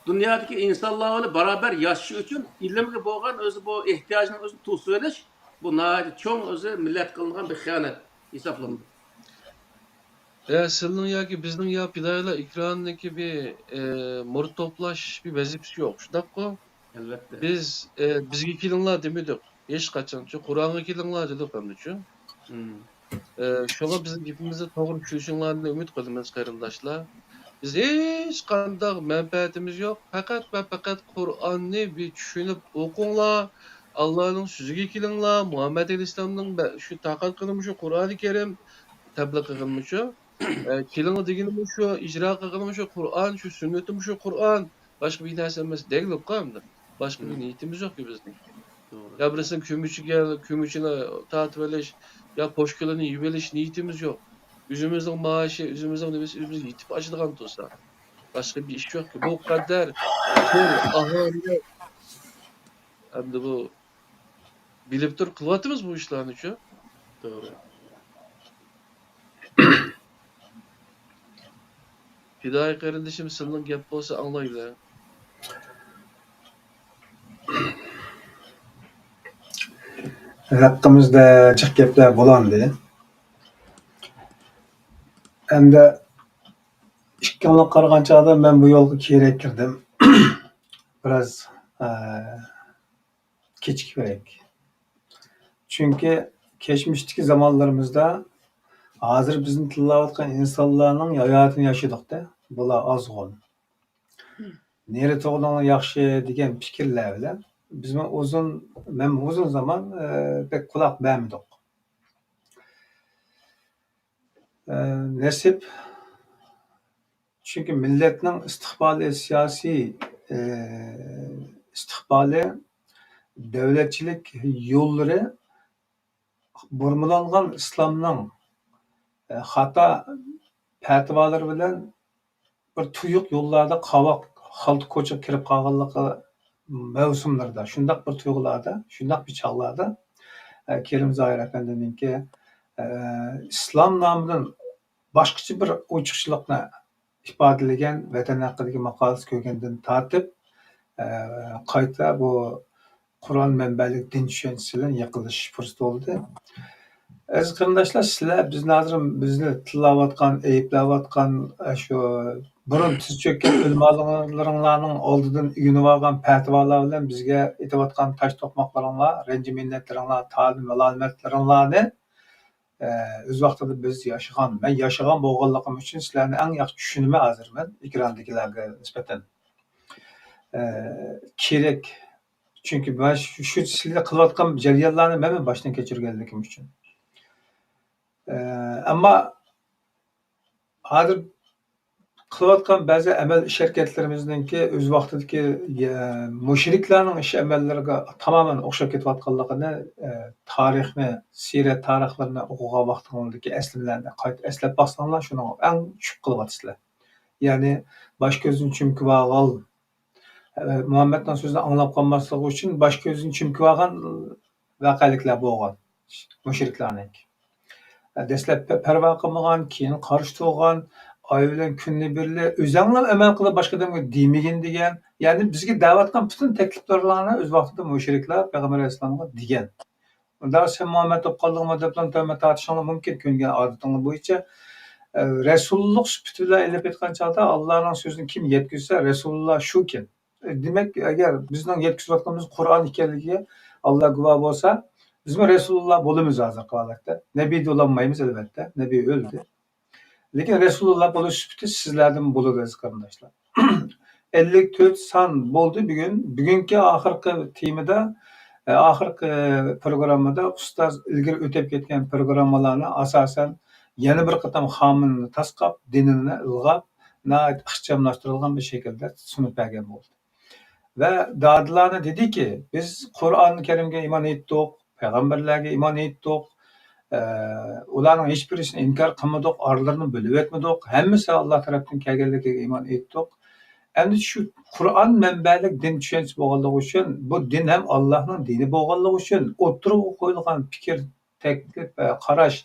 دۇنيادىكى ئىنسانلار بىلەن باراۋەر ياشىشى ئۈچۈن ئىلىمگە بولغان ئۆزى بۇ ئېھتىياجنىڭ ئۆزىنى توسۇۋېلىش، بۇ ناھايىتى چوڭ ئۆزى مىللەتكە قىلىنغان بىر خىيانەت ھېسابلىنىدۇ. يا سىلنىڭ ياكى بىزنىڭ يا پىدائىيلار ئېكرانىدىكى بىر، ئە، مۇرىت توپلاش بىر ۋەزىپىسى يوق، شۇنداققۇ؟ ئەلۋەتتە. بىز، ئە، بىزگە كېلىڭلار دېمىدۇق. ھېچقاچانچۇ قۇرئانغا كېلىڭلار دېدۇق ئەمدىچۇ. مم. ئە، شۇڭا بىزنىڭ گېپىمىزنى توغرا چۈشىنىشىڭلارنى ئۈمىد قىلىمىز، قېرىنداشلار. بىز ھېچقانداق مەنپەئەتىمىز يوق. پەقەت ۋە پەقەت قۇرئاننى بىر چۈشىنىپ ئوقۇڭلار. ئاللانىڭ سۆزىگە كېلىڭلار. مۇھەممەد ئەلەيھىسسالامنىڭ بە-، شۇ تارقاتقىنىمۇ شۇ قۇرئانى كەرىم، تەبلىغ قىلغىنىمۇ شۇ. ئە، كېلىڭلار دېگىنىمۇ شۇ، ئىجرا قىلغىنىمۇ شۇ قۇرئان، شۇ سۈننىتىمۇ شۇ قۇرئان. باشقا بىر نەرسە ئەمەس دەيلۇققا ئەمدى. باشقا بىر مم. نىيىتىمىز يوقكى بىزنىڭ. توغرا. يا بىرسىنىڭ كۆمۈچىگە، كۆمۈچىنى تارتىۋېلىش، يا پوشكىلىنى يېيىۋېلىش نىيىتىمىز يوق. ئۆزىمىزنىڭ مائاشى، ئۆزىمىزنىڭ نېمىسى، ئۆزىمىز يېتىپ ئاشىدىغان تۇرسا. باشقا بىر ئىش يوقكى. بۇ قەدەر چوڭ ئاھاڭنى ئەمدى بۇ بىلىپ تۇرۇپ قىلىۋاتىمىز بۇ ئىشلارنىچۇ. توغرا. پىدائىي قېرىندىشىم، سىلىنىڭ گەپ بولسا ئاڭلايلى. ھەققىمىزدە جىق گەپلەر بولاندى. ئەمدى ئىككىڭلار قارىغان چاغدا مەن بۇ يولغا كېيىنرەك كىردىم. بىراز، ئە، كېچىكىپرەك. چۈنكى كەچمىشتىكى زامانلىرىمىزدا ھازىر بىزنى تىللاۋاتقان ئىنسانلارنىڭ ھاياتىنى ياشىدۇق-دە، بۇلار ئازغۇن. نېرى تۇرغىنىڭلار ياخشى دېگەن پىكىرلەر بىلەن بىزمۇ ئۇزۇن، مەنمۇ ئۇزۇن زامان، ئە، بەك قۇلاق بەرمىدۇق. ئە، نېسىپ، چۈنكى مىللەتنىڭ ئىستىقبالى، سىياسىي، ئە، ئىستىقبالى، دۆلەتچىلىك يوللىرى بۇرمىلانغان ئىسلامنىڭ، ئە، خاتا پەتىۋالىرى بىلەن بىر تۇيۇق يوللاردا قاۋاق، خالتا كوچىغا كىرىپ قالغانلىقى مەۋسۇملىرىدا، شۇنداق بىر تۇيغۇلاردا، شۇنداق بىر چاغلاردا، ئە، كېرىم زاھىر ئەپەندىنىڭكى، ئە، ئىسلام نامىدىن باشقىچە بىر ئوچۇقچىلىقنى ئىپادىلىگەن ۋەتەن ھەققىدىكى ماقالىسى كۆرگەندىن تارتىپ، ئە، قايتا بۇ قۇرئان مەنبەلىك دىن چۈشەنچىسى بىلەن يېقىنلىشىش پۇرسىتى بولدى. ئەزىز قېرىنداشلار، سىلەر بىزنى ھازىر بىزنى تىللاۋاتقان، ئەيىبلەۋاتقان، ئە، شۇ بۇرۇن تىز چۆككەن ئۆلىمالىرىڭلارنىڭ ئالدىدىن ئۆگىنىۋالغان پەتىۋالار بىلەن بىزگە ئېتىۋاتقان تاش توقماقلىرىڭلار، رەنجى مىننەتلىرىڭلار، تالىم مالامەتلىرىڭلارنى، ئە، ئۆز ۋاقتىدا بىز ياشىغان، مەن ياشىغان بولغانلىقىم ئۈچۈن سىلەرنى ئەڭ ياخشى چۈشىنىمەن ھازىر مەن ئېكراندىكىلەرگە نىسبەتەن. ئە، كېرەك. چۈنكى مەن شۇ، شۇ سىلەر قىلىۋاتقان جەريانلارنى مەنمۇ باشتىن كەچۈرگەنلىكىم ئۈچۈن. ئە، ئەمما ھازىر قىلىۋاتقان بەزى ئەمەل ئىش ھەرىكەتلىرىمىزنىڭكى ئۆز ۋاقتىدىكى، يە، مۇشرىكلارنىڭ ئىش ئەمەللىرىگە تامامەن ئوخشاپ كېتىۋاتقانلىقىنى، ئە، تارىخنى، سىيرەت تارىخلىرىنى ئوقۇغان ۋاقتىڭلاردىكى ئەسلىمىلەرنى قايتا ئەسلەپ باقساڭلار، شۇنىڭغا ئەڭ چۈشۈپ قېلىۋاتىسىلەر. يەنى باش كۆزىنى چۈمكۈۋالغان، ئە، مۇھەممەدنىڭ سۆزىنى ئاڭلاپ قالماسلىقى ئۈچۈن باش كۆزىنى چۈمكۈۋالغان ۋەقەلىكلەر بولغان مۇشرىكلارنىڭكى. دەسلەپ پەرۋا قىلمىغان، كېيىن قارشى تۇرغان، ئاي بىلەن كۈننى بىرلە ئۆزەڭلار ئەمەل قىلىپ باشقا ئادەمگە دېمىگىن دېگەن، يەنى بىزگە دەۋاتقان پۈتۈن تەكلىپلەرلەرنى ئۆز ۋاقتىدا مۇشرىكلار پەيغەمبەر ئەلەيھىسسالامغا دېگەن. ئۇنداق سەن مۇھەممەد بولۇپ قالدىڭمۇ دەپلا تۆھمەت تارتىشىڭلار مۇمكىن، كۆنگەن ئادىتىڭلار بويىچە. ئە، رەسۇللۇق سۈپىتى بىلەن ئېلىپ ئېيتقان چاغدا ئاللانىڭ سۆزىنى كىم يەتكۈزسە، رەسۇلۇللا شۇكىن. دېمەك، ئەگەر بىزنىڭ يەتكۈزۈۋاتقىنىمىز قۇرئان ئىكەنلىكىگە ئاللا گۇۋاھ بولسا، بىزمۇ رەسۇلۇللا بولىمىز ھازىرقى ھالەتتە. نەبىي بولالمايمىز، ئەلۋەتتە. نەبىي ئۆلدى. لېكىن رەسۇلۇللا بولۇش سۈپىتى سىزلەردىن بولىدۇ، ئەزىز قېرىنداشلار. ئەللىك تۆت سان بولدى بۈگۈن. بۈگۈنكى ئاخىرقى تېمىدا، ئاخىرقى پروگراممىدا ئۇستاز ئىلگىرى ئۆتۈپ كەتكەن پروگراممىلارنى ئاساسەن يەنە بىر قېتىم خامىنىنى تاسقاپ، دېنىنى ئىلغاپ، ناھايىتى ئىخچاملاشتۇرۇلغان بىر شەكىلدە سۇنۇپ بەرگەن بولدى. ۋە دادىلارنى دېدىكى، بىز قۇرئان كەرىمگە ئىمان ئېيتتۇق، پەيغەمبەرلەرگە ئىمان ئېيتتۇق، ئە، ئۇلارنىڭ ھېچبىرسىنى ئىنكار قىلمىدۇق، ئارىلىرىنى بۆلۈۋەتمىدۇق، ھەممىسى ئاللا تەرەپتىن كەلگەنلىكىگە ئىمان ئېيتتۇق. ئەمدى شۇ قۇرئان مەنبەلىك دىن چۈشەنچىسى بولغانلىقى ئۈچۈن، بۇ دىن ھەم ئاللانىڭ دىنى بولغانلىقى ئۈچۈن ئوتتۇرىغا قويۇلغان پىكىر، تەكلىپ ۋە قاراش،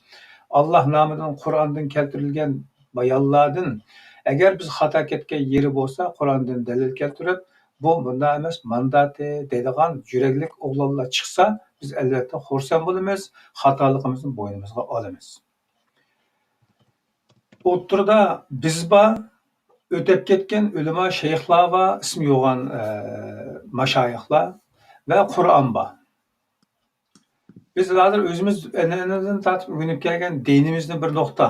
ئاللا نامىدىن، قۇرئاندىن كەلتۈرۈلگەن بايانلاردىن، ئەگەر بىز خاتا كەتكەن يېرى بولسا، قۇرئاندىن دەلىل كەلتۈرۈپ، بۇ مۇنداق ئەمەس، مانداتى دەيدىغان يۈرەكلىك ئوغلانلار چىقسا، بىز ئەلۋەتتە خۇرسەن بولىمىز، خاتالىقىمىزنى بوينىمىزغا ئالىمىز. ئوتتۇرىدا بىز بار، ئۆتۈپ كەتكەن ئۆلىما شەيخلار بار، ئىسمى يوغان، ئە، ماشايىخلار ۋە قۇرئان بار. بىز ھازىر ئۆزىمىز ئەنئەنىدىن تارتىپ ئۆگىنىپ كەلگەن دىنىمىزنى بىر نۇقتا،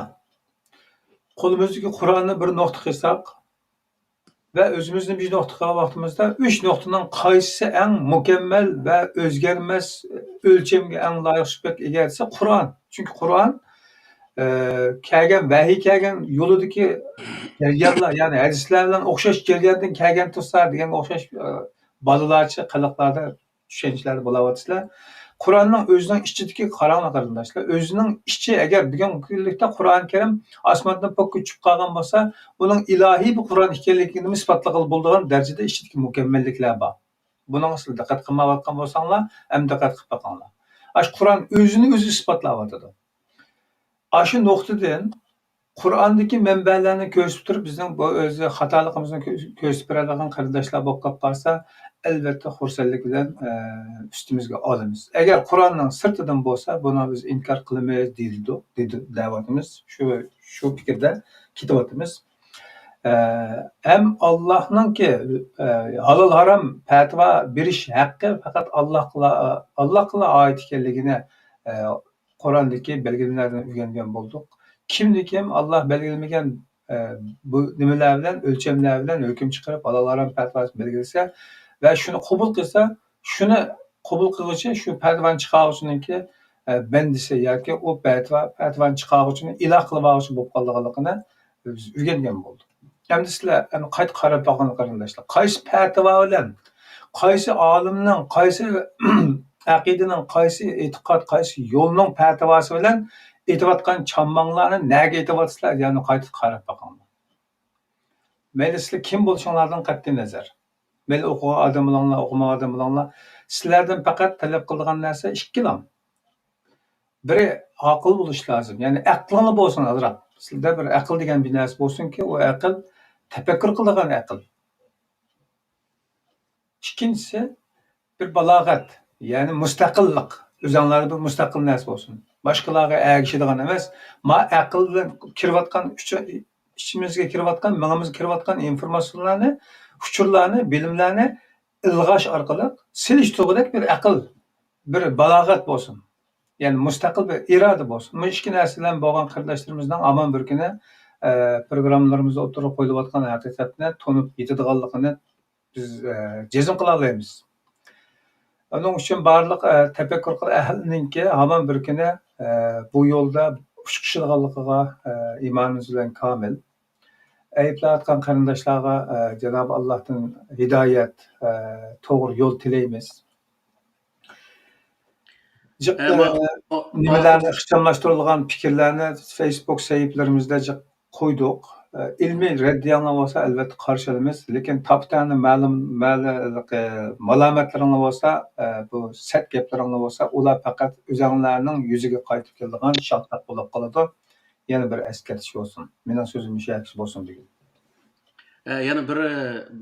قولىمىزدىكى قۇرئاننى بىر نۇقتا قىلساق ۋە ئۆزىمىزنى بىر نۇقتا قىلغان ۋاقتىمىزدا، ئۈچ نۇقتىنىڭ قايسىسى ئەڭ مۇكەممەل ۋە ئۆزگەرمەس ئۆلچەمگە ئەڭ لايىق سۈپەتكە ئىگە دېسە، قۇرئان. چۈنكى قۇرئان، ئە، كەلگەن، ۋەھىي كەلگەن يولىدىكى جەريانلار، يەنى ھەدىسلەر بىلەن ئوخشاش جەرياندىن كەلگەن تۇرسا دېگەنگە ئوخشاش، ئە، بالىلارچە قىلىقلاردا چۈشەنچىلەردە بولاۋاتىسىلەر. قۇرئاننىڭ ئۆزىنىڭ ئىچىدىكى، قاراڭلار قېرىنداشلار، ئۆزىنىڭ ئىچى، ئەگەر بۈگۈنكى كۈنلۈكتە قۇرئان كەرىم ئاسماندىن پوككا چۈشۈپ قالغان بولسا، ئۇنىڭ ئىلاھىي بىر قۇرئان ئىكەنلىكىنى ئىسپاتلىغىلى بولىدىغان دەرىجىدە ئىچىدىكى مۇكەممەللىكلەر بار. بۇنىڭغا سىلەر دىققەت قىلمايۋاتقان بولساڭلار، ئەمدى دىققەت قىلىپ بېقىڭلار. ئاشۇ قۇرئان ئۆزىنى ئۆزى ئىسپاتلاۋاتىدۇ. ئاشۇ نۇقتىدىن قۇرئاندىكى مەنبەلەرنى كۆرسىتىپ تۇرۇپ، بىزنىڭ بۇ ئۆزى خاتالىقىمىزنى كۆ-، كۆرسىتىپ بېرىدىغان قېرىنداشلار بولۇپ قالىپ قالسا، ئەلۋەتتە خۇرسەنلىك بىلەن، ئە، ئۈستىمىزگە ئالىمىز. ئەگەر قۇرئاننىڭ سىرتىدىن بولسا، بۇنى بىز ئىنكار قىلىمىز دېيىلىدۇ، دېدى، دەۋاتىمىز. شۇ، شۇ پىكىردە كېتىۋاتىمىز. ئە، ھەم ئاللاھنىڭكى، ئە، ھالال ھارام پەتىۋا بېرىش ھەققى پەقەت ئاللاھقىلا، ئاللاھقىلا ئائىت ئىكەنلىكىنى، ئە، قۇرئاندىكى بەلگىلىمىلەردىن ئۆگەنگەن بولدۇق. كىمدە كىم ئاللاھ بەلگىلىمىگەن، ئە، بۇ نېمىلەر بىلەن، ئۆلچەملەر بىلەن ھۆكۈم چىقىرىپ، ھالال ھارام پەتىۋاسىنى بەلگىلىسە ۋە شۇنى قوبۇل قىلسا، شۇنى قوبۇل قىلغۇچى شۇ پەتىۋانى چىقارغۇچىنىڭكى، ئە، بەندىسى ياكى ئۇ پەتىۋا، پەتىۋانى چىقارغۇچىنى ئىلاھ قىلىۋالغۇچى بولۇپ قالىدىغانلىقىنى بىز ئۆگەنگەن بولدۇق. ئەمدى سىلەر، ئەمدى قايتا قاراپ باقىڭلار قېرىنداشلار. قايسى پەتىۋا بىلەن، قايسى ئالىمنىڭ، قايسى ئەقىدىنىڭ، قايسى ئېتىقاد، قايسى يولنىڭ پەتىۋاسى بىلەن ئېتىۋاتقان چامماڭلارنى نەگە ئېتىۋاتىسىلەر؟ يەنە قايتا قاراپ باقىڭلار. مەيلى سىلەر كىم بولۇشۇڭلاردىن قەتئىي نەزەر. مەيلى ئوقۇغان ئادەم بولۇڭلار، ئوقۇمىغان ئادەم بولۇڭلار. سىلەردىن پەقەت تەلەپ قىلىدىغان نەرسە ئىككىلا. بىرى ئاقىل بولۇش لازىم. يەنى ئەقلىڭلار بولسۇن ئازراق. سىلەردە بىر ئەقىل دېگەن بىر نەرسە بولسۇنكى، ئۇ ئەقىل تەپەككۇر قىلىدىغان ئەقىل. ئىككىنچىسى، بىر بالاغەت، يەنى مۇستەقىللىق. ئۆزۈڭلاردا بىر مۇستەقىل نەرسە بولسۇن. باشقىلارغا ئەگىشىدىغان ئەمەس. ما ئەقىل بىلەن كىرىۋاتقان، ئىچىمىزگە كىرىۋاتقان، مېڭىمىزگە كىرىۋاتقان ئىنفورماتسىيەلەرنى، ئۇچۇرلارنى، بىلىملەرنى ئىلغاش ئارقىلىق، سېلىشتۇرغۇدەك بىر ئەقىل، بىر بالاغەت بولسۇن. يەنى مۇستەقىل بىر ئىرادە بولسۇن. مۇشۇ ئىككى نەرسە بىلەن بولغان قېرىنداشلىرىمىزنىڭ ھامان بىر كۈنى، ئە، پروگراممىلىرىمىزدا ئوتتۇرىغا قويۇلۇۋاتقان ھەقىقەتنى تونۇپ يېتىدىغانلىقىنى بىز، ئە، جەزم قىلالايمىز. ئۇنىڭ ئۈچۈن بارلىق، ئە، تەپەككۇر قىل ئەھلىنىڭكى ھامان بىر كۈنى، ئە، بۇ يولدا ئۇچقۇچىلىغانلىقىغا، ئە، ئىمانىمىز بىلەن كامىل. ئەيىبلەۋاتقان قېرىنداشلارغا، ئە، جانابى ئاللاھتىن ھىدايەت، ئە، توغرا يول تىلەيمىز. جىق، ئە، ئە، ما-، ما-، نېمىلەرنى، ئىخچاملاشتۇرۇلغان پىكىرلەرنى فېيسبۇك سەھىپىلىرىمىزدە جىق قويدۇق. ئە، ئىلمىي رەددىيەڭلار بولسا، ئەلۋەتتە قارشى ئالىمىز. لېكىن تاپا-تەڭنە مەلۇم، مەلۇ-، مەلۇماتلىرىڭلار بولسا، ئە، بۇ سەت گەپلىرىڭلار بولسا، ئۇلار پەقەت ئۆزۈڭلارنىڭ يۈزىگە قايتىپ كېلىدىغان شالتاق بولۇپ قالىدۇ. يەنە بىر ئەسكەرتىش بولسۇن. مېنىڭ سۆزۈم مۇشۇ يەرگىچە بولسۇن بۈگۈن. ئە، يەنە بىر،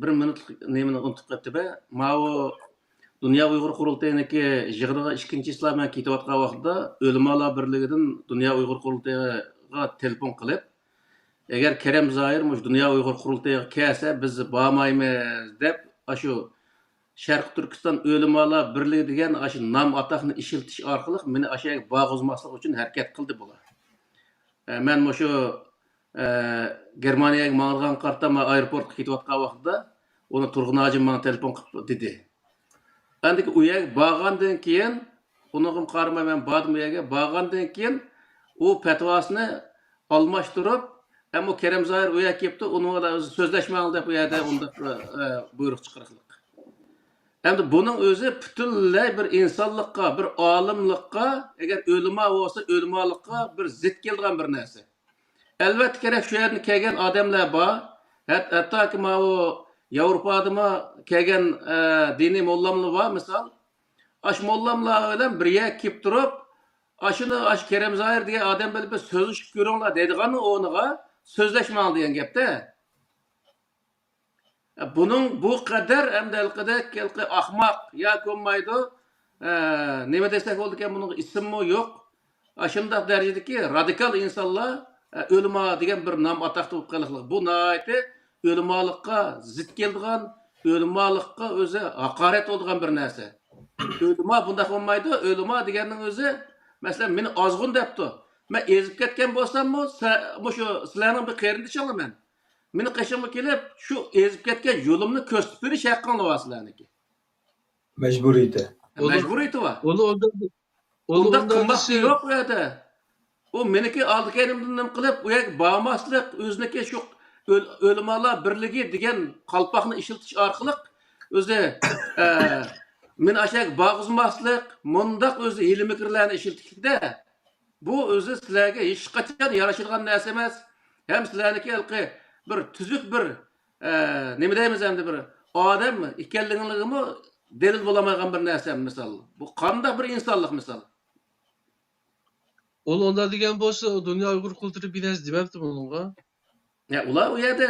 بىر مىنۇتلۇق نېمىنى ئۇنتۇپ قېلىپتىمەن. ماۋۇ دۇنيا ئۇيغۇر قۇرۇلتىيىنىڭكى يىغىنىغا ئىككىنچى چىسلا مەن كېتىۋاتقان ۋاقىتتا ئۆلىمالار بىرلىكىدىن دۇنيا ئۇيغۇر قۇرۇلتىيىغا تېلېفون قىلىپ، ئەگەر كېرەم زاھىر مۇشۇ دۇنيا ئۇيغۇر قۇرۇلتىيىغا كەلسە بىز بارمايمىز دەپ، ئاشۇ شەرقىي تۈركىستان ئۆلىمالار بىرلىكى دېگەن ئاشۇ نام ئاتاقنى ئىشلىتىش ئارقىلىق مېنى ئاشۇ يەرگە بارغۇزماسلىق ئۈچۈن ھەرىكەت قىلدى بۇلار. ئە، مەن مۇشۇ، ئە، گېرمانىيەگە ماڭىدىغان قارىتا مەن ئايروپورتقا كېتىۋاتقان ۋاقتىدا ئۇنى تۇرغۇن ھاجىم ماڭا تېلېفون قىلىپ دېدى. ئەندىكى ئۇ يەرگە بارغاندىن كېيىن، ئۇنىڭغىمۇ قارىماي مەن باردىم ئۇ يەرگە. بارغاندىن كېيىن ئۇ پەتىۋاسىنى ئالماشتۇرۇپ، ئەمما كېرەم زاھىر ئۇ يەرگە كېلىپتۇ، ئۇنىڭ بىلەن ئۆزى سۆزلەشمەڭ دەپ ئۇ يەردە ئۇنداق، ئە، بۇيرۇق چىقىرىقلىق. ئەمدى بۇنىڭ ئۆزى پۈتۈنلەي بىر ئىنسانلىققا، بىر ئالىملىققا، ئەگەر ئۆلىما بولسا، ئۆلىمالىققا بىر زىت كېلىدىغان بىر نەرسە. ئەلۋەتتە كېرەك، شۇ يەردىن كەلگەن ئادەملەر بار. ھەت-، ھەتتاكى ماۋۇ ياۋروپادىمۇ كەلگەن، ئە، دىنىي موللاملار بار، مىسال. ئاشۇ موللاملار بىلەن بىر يەرگە كېلىپ تۇرۇپ، ئاشۇنى، ئاشۇ كېرەم زاھىر دېگەن ئادەم بىلەن بىر سۆزلىشىپ كۆرۈڭلار دەيدىغاننىڭ ئورنىغا سۆزلەشمەڭ دېگەن گەپتە. بۇنىڭ بۇ قەدەر ئەمدى ھېلىقىدەك، ھېلىقى ئاخماق ياكى بولمايدۇ، ئە، نېمە دېسەك بولىدىكەن، بۇنىڭغا ئىسىممۇ يوق. ئاشۇنداق دەرىجىدىكى رادىكال ئىنسانلار، ئە، ئۆلىما دېگەن بىر نام ئاتاقتا بولۇپ قېلىقلىق. بۇ ناھايىتى ئۆلىمالىققا زىت كېلىدىغان، ئۆلىمالىققا ئۆزى ھاقارەت بولىدىغان بىر نەرسە. ئۆلىما بۇنداق بولمايدۇ. ئۆلىما دېگەننىڭ ئۆزى، مەسىلەن، مېنى ئازغۇن دەپتۇ. مەن ئېزىپ كەتكەن بولساممۇ، سە-، مۇشۇ سىلەرنىڭ بىر قېرىندىشىڭلار مەن. مېنى قېشىمغا كېلىپ، شۇ ئېزىپ كەتكەن يولۇمنى كۆرسىتىپ بېرىش ھەققىڭلار بار سىلەرنىڭكى. مەجبۇرىيىتى. ئۇلار، مەجبۇرىيىتى بار. ئۇلار ئۇنداق، ئۇلار ئۇنداق ئۇنداق قىلماسلىق دېسە يوق ئۇ يەردە. ئۇ مېنىڭكى ئالدى كەينىمدىن نېمە قىلىپ، ئۇ يەرگە بارماسلىق، ئۆزىنىڭكى شۇ ئۆل-، ئۆلىمالار بىرلىكى دېگەن قالپاقنى ئىشلىتىش ئارقىلىق ئۆزى، ئە، مېنى ئاشۇ يەرگە بارغۇزماسلىق، مۇنداق ئۆزى ھىيلە-مىكىرلەرنى ئىشلىتىشلىكتە، بۇ ئۆزى سىلەرگە ھېچقاچان يارىشىدىغان نەرسە ئەمەس. ھەم سىلەرنىڭكى ھېلىقى بىر تۈزۈك بىر، ئە، نېمە دەيمىز ئەمدى، بىر ئادەم ئىكەنلىكىڭلارغىمۇ دەلىل بولالمايدىغان بىر نەرسە، مىسال. بۇ قانداق بىر ئىنسانلىق، مىسال؟ ئۇلار ئۇنداق دېگەن بولسا، دۇنيا ئۇيغۇر قۇرۇلتىيى بىر نەرسە دېمەپتۇ بۇنىڭغا. يا، ئۇلار ئۇ يەردە،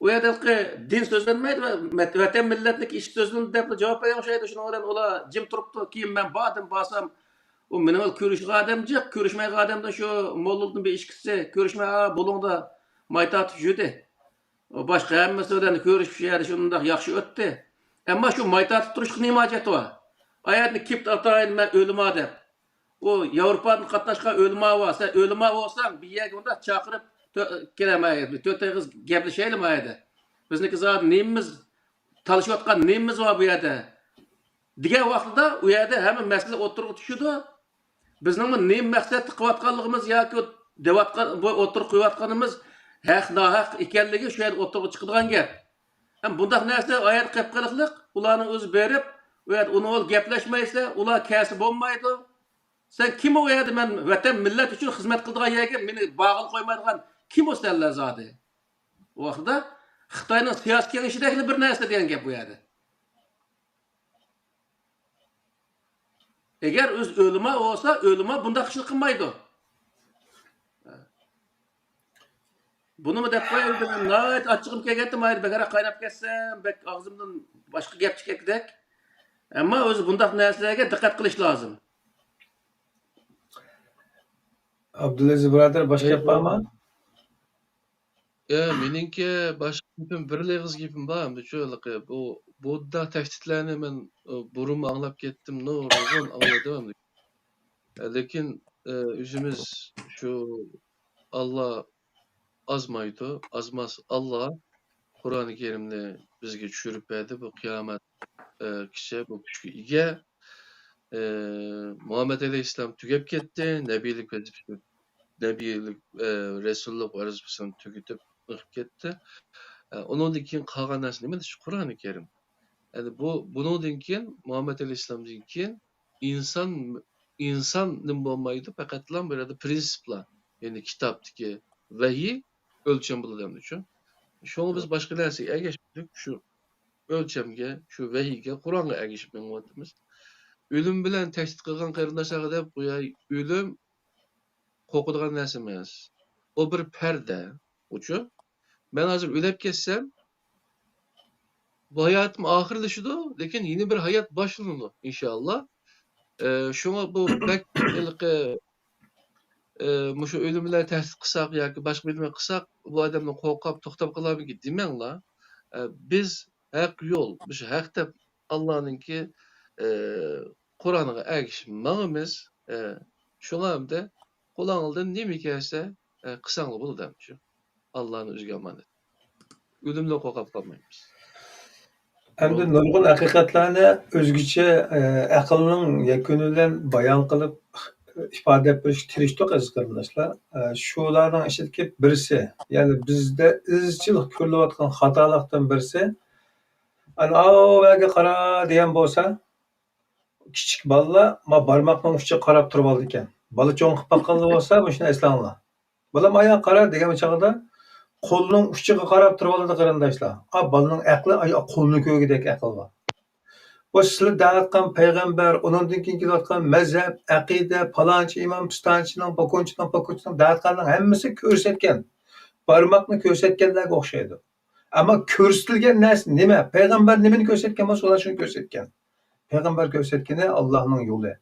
ئۇ يەردە ھېلىقى دىن سۆزلەنمەيدۇ، ۋەت-، ۋەتەن مىللەتنىڭكى ئىشى سۆزلىنىدۇ دەپلا جاۋاب بەرگەن ئوخشايدۇ. شۇنىڭ بىلەن ئۇلار جىم تۇرۇپتۇ. كېيىن مەن باردىم، بارسام، ئۇ مېنىڭ بىلەن كۆرۈشىدىغان ئادەم جىق، كۆرۈشمەيدىغان ئادەمدىن شۇ موللىدىن بىر ئىككىسى كۆرۈشمەي، ئا، بۇلۇڭدا ماي تارتىپ يۈردى. ئۇ باشقا ھەممىسى بىلەن كۆرۈشۈپ، شۇ يەردە شۇنداق ياخشى ئۆتتى. ئەمما شۇ ماي تارتىپ تۇرۇشقا نېمە ھاجەت بار؟ ئايەتنى كېپىت ئاتايىن، مەن ئۆلىما دەپ. ئۇ ياۋروپادىن قاتناشقان ئۆلىما بار. سەن ئۆلىما بولساڭ، بىر يەرگە مۇنداق چاقىرىپ، تۆ-، كېلە، مايا، تۆت ئېغىز گەپلىشەيلى مايەدە. بىزنىڭكى زادى نېمىمىز، تالىشىۋاتقان نېمىمىز بار بۇ يەردە؟ دېگەن ۋاقتىدا ئۇ يەردە ھەممە مەسىلە ئوتتۇرىغا چۈشىدۇ. بىزنىڭمۇ نېمە مەقسەتتە قىلىۋاتقانلىقىمىز ياكى دەۋاتقان، بۇ ئوتتۇرىغا قويۇۋاتقىنىمىز ھەق، ناھەق ئىكەنلىكى شۇ يەردە ئوتتۇرىغا چىقىدىغان گەپ. ھەم بۇنداق نەرسە ئايەت قېلىپ قېلىقلىق، ئۇلارنىڭ ئۆزى بېرىپ، ئۇ يەردە ئۇنىڭ بىلەن گەپلەشمەيسە، ئۇلار كەلسە بولمايدۇ. سەن كىم ئۇ يەردە مەن ۋەتەن، مىللەت ئۈچۈن خىزمەت قىلىدىغان يەرگە مېنى بارغىلى قويمايدىغان كىم ئۇ سەنلەر زادى؟ ئۇ ۋاقىتتا خىتاينىڭ سىياسىي كېڭىشىدەكلا بىر نەرسە دېگەن گەپ بۇ يەردە. ئەگەر ئۆزى ئۆلىما بولسا، ئۆلىما بۇنداق ئىشنى قىلمايدۇ. بۇنىمۇ دەپ قوياي، مەن ناھايىتى ئاچچىقىم كەلگەنتى، ماھىر، بەكرەك قايناپ كەتسەم، بەك ئاغزىمدىن باشقا گەپ چىقىدىكەندەك. ئەمما ئۆزى بۇنداق نەرسىلەرگە دىققەت قىلىش لازىم. ئابدۇلئەزىز بۇرادەر، باشقا گەپ بارمۇ؟ يا، مېنىڭكى باشقا گېپىم، بىرلا ئېغىز گېپىم بار ئەمدى شۇ ھېلىقى. بۇ، بۇنداق تەھدىتلەرنى مەن، ئى، بۇرۇنمۇ ئاڭلاپ كەتتىم، نۇرغۇن ئاڭلىدىم ئەمدى. لېكىن، ئى، ئۆزىمىز شۇ ئاللا ئازمايدۇ، ئازماس ئاللا قۇرئانى كەرىمنى بىزگە چۈشۈرۈپ بەردى. بۇ قىيامەت، ئى، كىچە بۇ كۈچكە ئىگە. ئى، مۇھەممەد ئەلەيھىسسالام تۈگەپ كەتتى، نەبىيلىك ۋەزىپىسى، نەبىيلىك، ئى، رەسۇللۇق ۋەزىپىسىنى تۈگىتىپ ئېقىپ كەتتى. ئى، ئۇنىڭدىن كېيىن قالغان نەرسە نېمە؟ شۇ قۇرئانى كەرىم. يەنى بۇ، بۇنىڭدىن كېيىن، مۇھەممەد ئەلەيھىسسالامدىن كېيىن ئىنسان، ئىنسان نېمە بولمايدۇ، پەقەتلا بۇ يەردە پرىنسىپلار، يەنى كىتابتىكى ۋەھىي ئۆلچەم بولىدۇ ئەمدىچۇ. شۇڭا بىز باشقا نەرسىگە ئەگەشمىدۇق، شۇ ئۆلچەمگە، شۇ ۋەھىيگە، قۇرئانغا ئەگىشىپ مېڭىۋاتىمىز. ئۆلۈم بىلەن تەھدىت قىلغان قېرىنداشلارغا دەپ قوياي، ئۆلۈم قورقىدىغان نەرسە ئەمەس. ئۇ بىر پەردە، ئۇچۇ. مەن ھازىر ئۆلۈپ كەتسەم، بۇ ھاياتىم ئاخىرلىشىدۇ، لېكىن يېڭى بىر ھايات باشلىنىدۇ، ئىنشائاللا. ئى، شۇڭا بۇ بەك ھېلىقى، ئى، مۇشۇ ئۆلۈم بىلەن تەھدىت قىلساق ياكى باشقا بىر نېمە قىلساق، بۇ ئادەمدىن قورقۇپ توختاپ قالارمىكىن دېمەڭلار. ئى، بىز ھەق يول، مۇشۇ ھەق دەپ ئاللانىڭكى، ئى، قۇرئانىغا ئەگىشىپ ماڭىمىز. ئى، شۇڭا ئەمدى قولۇڭلاردىن نېمە كەلسە، ئى، قىلساڭلار بولىدۇ ئەمدى شۇ. ئاللانىڭ ئۆزىگە ئامانەت. ئۆلۈمدىن قورقۇپ قالمايمىز. ئەمدى نۇرغۇن ھەقىقەتلەرنى ئۆزگىچە، ئە، ئەقىلنىڭ يەكۈنى بىلەن بايان قىلىپ، ئىپادىلەپ بېرىشكە تىرىشتۇق، ئەزىز قېرىنداشلار. ئە، شۇلارنىڭ ئىچىدىكى بىرسى، يەنى بىزدە ئىزچىل كۆرۈلۈۋاتقان خاتالىقتىن بىرسى، ئەنە، ئاۋۇ يەرگە قارا دېگەن بولسا، كىچىك بالىلار ما بارماقنىڭ ئۇچىغا قاراپ تۇرۇۋالىدىكەن. بالا چوڭ قىلىپ باققانلار بولسا، مۇشۇنى ئەسلەڭلار. بالام، ئايا قارا دېگەن چاغدا قولنىڭ ئۇچىغا قاراپ تۇرۇۋالىدۇ، قېرىنداشلار. ئا، بالىنىڭ ئەقلى، ئاي، قولنى كۆرگۈدەك ئەقىل بار. بۇ سىلەر دەۋاتقان پەيغەمبەر، ئۇنىڭدىن كېيىن كېلىۋاتقان مەزھەپ، ئەقىدە، پالانچى ئىمام، پىستانچىنىڭ، پوكۇنچىنىڭ، پوكۇنچىنىڭ دەۋاتقاننىڭ ھەممىسى كۆرسەتكەن. بارماقنى كۆرسەتكەنلەرگە ئوخشايدۇ. ئەمما كۆرسىتىلگەن نەرسە نېمە؟ پەيغەمبەر نېمىنى كۆرسەتكەن بولسا، ئۇلار شۇنى كۆرسەتكەن. پەيغەمبەر كۆرسەتكىنى ئاللانىڭ يولى.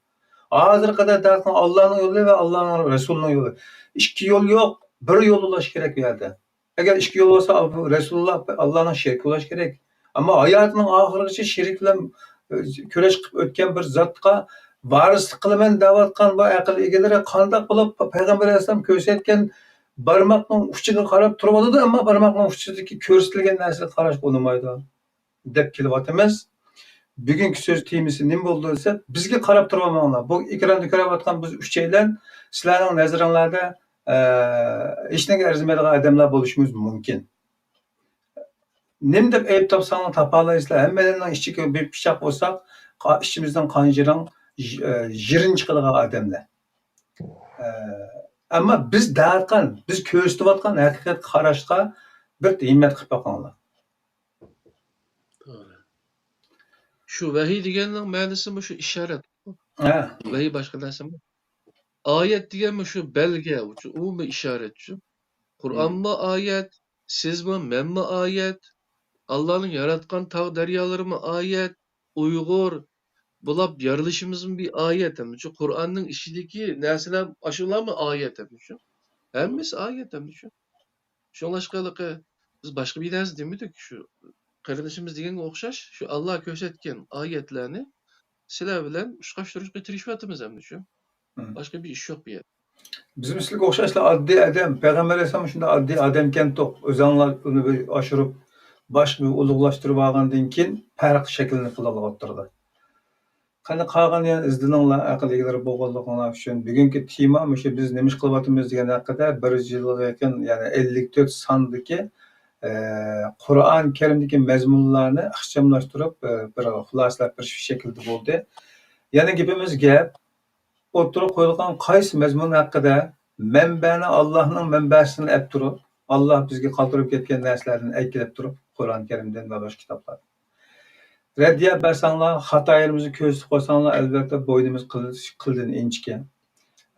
ھازىرغا قەدەر دەۋاتقان ئاللانىڭ يولى ۋە ئاللانىڭ رەسۇلىنىڭ يولى. ئىككى يول يوق، بىر يول بولۇش كېرەك بۇ يەردە. ئەگەر ئىككى يول بولسا، رەسۇلۇللا، ئاللانىڭ شېرىكى بولۇش كېرەك. ئەمما ھاياتىنىڭ ئاخىرىغىچە شېرىك بىلەن، ئە، كۈرەش قىلىپ ئۆتكەن بىر زاتقا ۋارىسلىق قىلىمەن دەۋاتقان بۇ ئەقىل ئىگىلىرى قانداق بولۇپ پەيغەمبەر ئەلەيھىسسالام كۆرسەتكەن بارماقنىڭ ئۇچىغا قاراپ تۇرۇۋالىدۇ، ئەمما بارماقنىڭ ئۇچىدىكى كۆرسىتىلگەن نەرسىگە قاراشقا بولمايدۇ دەپ كېلىۋاتىمىز. بۈگۈنكى سۆز تېمىسى نېمە بولىدۇ دېسە، بىزگە قاراپ تۇرۇۋالماڭلار. بۇ ئېكراندا كۆرۈۋاتقان بىز ئۈچەيلەن سىلەرنىڭ نەزىرىڭلاردا، ئە، ھېچنېمىگە ئەرزىمەيدىغان ئادەملەر بولۇشىمىز مۇمكىن. نېمە دەپ ئەيىب تاپساڭلار تاپالايسىلەر. ھەممەيلەننىڭ ئىچىگە بىر پىچاق بولساق، قا-، ئىچىمىزدىن قان جىرىڭ، ژ-، ئە، ژىرىن چىقىدىغان ئادەملەر. ئە، ئەمما بىز دەۋاتقان، بىز كۆرسىتىۋاتقان ھەقىقەتكە قاراشقا بىر ھىممەت قىلىپ باقىڭلار. توغرا. شۇ ۋەھىي دېگەننىڭ مەنىسى مۇشۇ ئىشارەت. ھە. ۋەھىي باشقا نەرسىمۇ؟ ئايەت دېگەن مۇشۇ بەلگە، ئۇمۇ ئىشارەت شۇ. قۇرئانمۇ ئايەت، سىزمۇ، مەنمۇ ئايەت. ئاللانىڭ ياراتقان تاغ دەريالىرىمۇ ئايەت. ئۇيغۇر بولاپ يارىلىشىمىزمۇ بىر ئايەت ئەمدى شۇ. قۇرئاننىڭ ئىچىدىكى نەرسىلەر، ئاشۇلارمۇ ئايەت ئەمدى شۇ. ھەممىسى ئايەت ئەمدى شۇ. شۇڭلاشقا ھېلىقى بىز باشقا بىر نەرسە دېمىدۇق. شۇ قېرىندىشىمىز دېگەنگە ئوخشاش، شۇ ئاللا كۆرسەتكەن ئايەتلەرنى سىلەر بىلەن ئۇچراشتۇرۇشقا تىرىشىۋاتىمىز ئەمدى شۇ. مم. باشقا بىر ئىش يوق بۇ يەردە. بىزمۇ سىلەرگە ئوخشاشلا ئاددىي ئادەم. پەيغەمبەر ئەلەيھىسسالام شۇنداق ئاددىي ئادەمكەنتۇق. ئۆزەڭلار ئۇنى بىر ئاشۇرۇپ، باشقا بىر ئۇلۇغلاشتۇرۇپ ئالغاندىن كېيىن پەرق شەكىللىنىپ قالغىلى ئولتۇرىدۇ. قېنى قالغان يەنە ئىزدىنىڭلار، ئەقىل ئىگىلىرى بولغانلىقىڭلار ئۈچۈن. بۈگۈنكى تېما مۇشۇ بىز نېمە ئىش قىلىۋاتىمىز دېگەن ھەققىدە. بىر يۈز يىلغا يېقىن، يەنى ئەللىك تۆت ساندىكى، ئە، قۇرئان كەرىمدىكى مەزمۇنلارنى ئىخچاملاشتۇرۇپ، ئە، بىر خۇلاسىلەپ بېرىش شەكلىدە بولدى. يەنە گېپىمىز گەپ، ئوتتۇرىغا قويۇلغان قايسى مەزمۇن ھەققىدە مەنبەنى ئاللاھنىڭ مەنبەسىدىن ئەپ تۇرۇپ، ئاللاھ بىزگە قالدۇرۇپ كەتكەن نەرسىلەردىن ئەكېلىپ تۇرۇپ، قۇرئان كەرىمدىن ۋە باشقا كىتابلاردىن رەددىيە بەرسەڭلار، خاتا يېرىمىزنى كۆرسىتىپ قويساڭلار، ئەلۋەتتە، بوينىمىز قىل-، قىلدىن ئىنچىكە.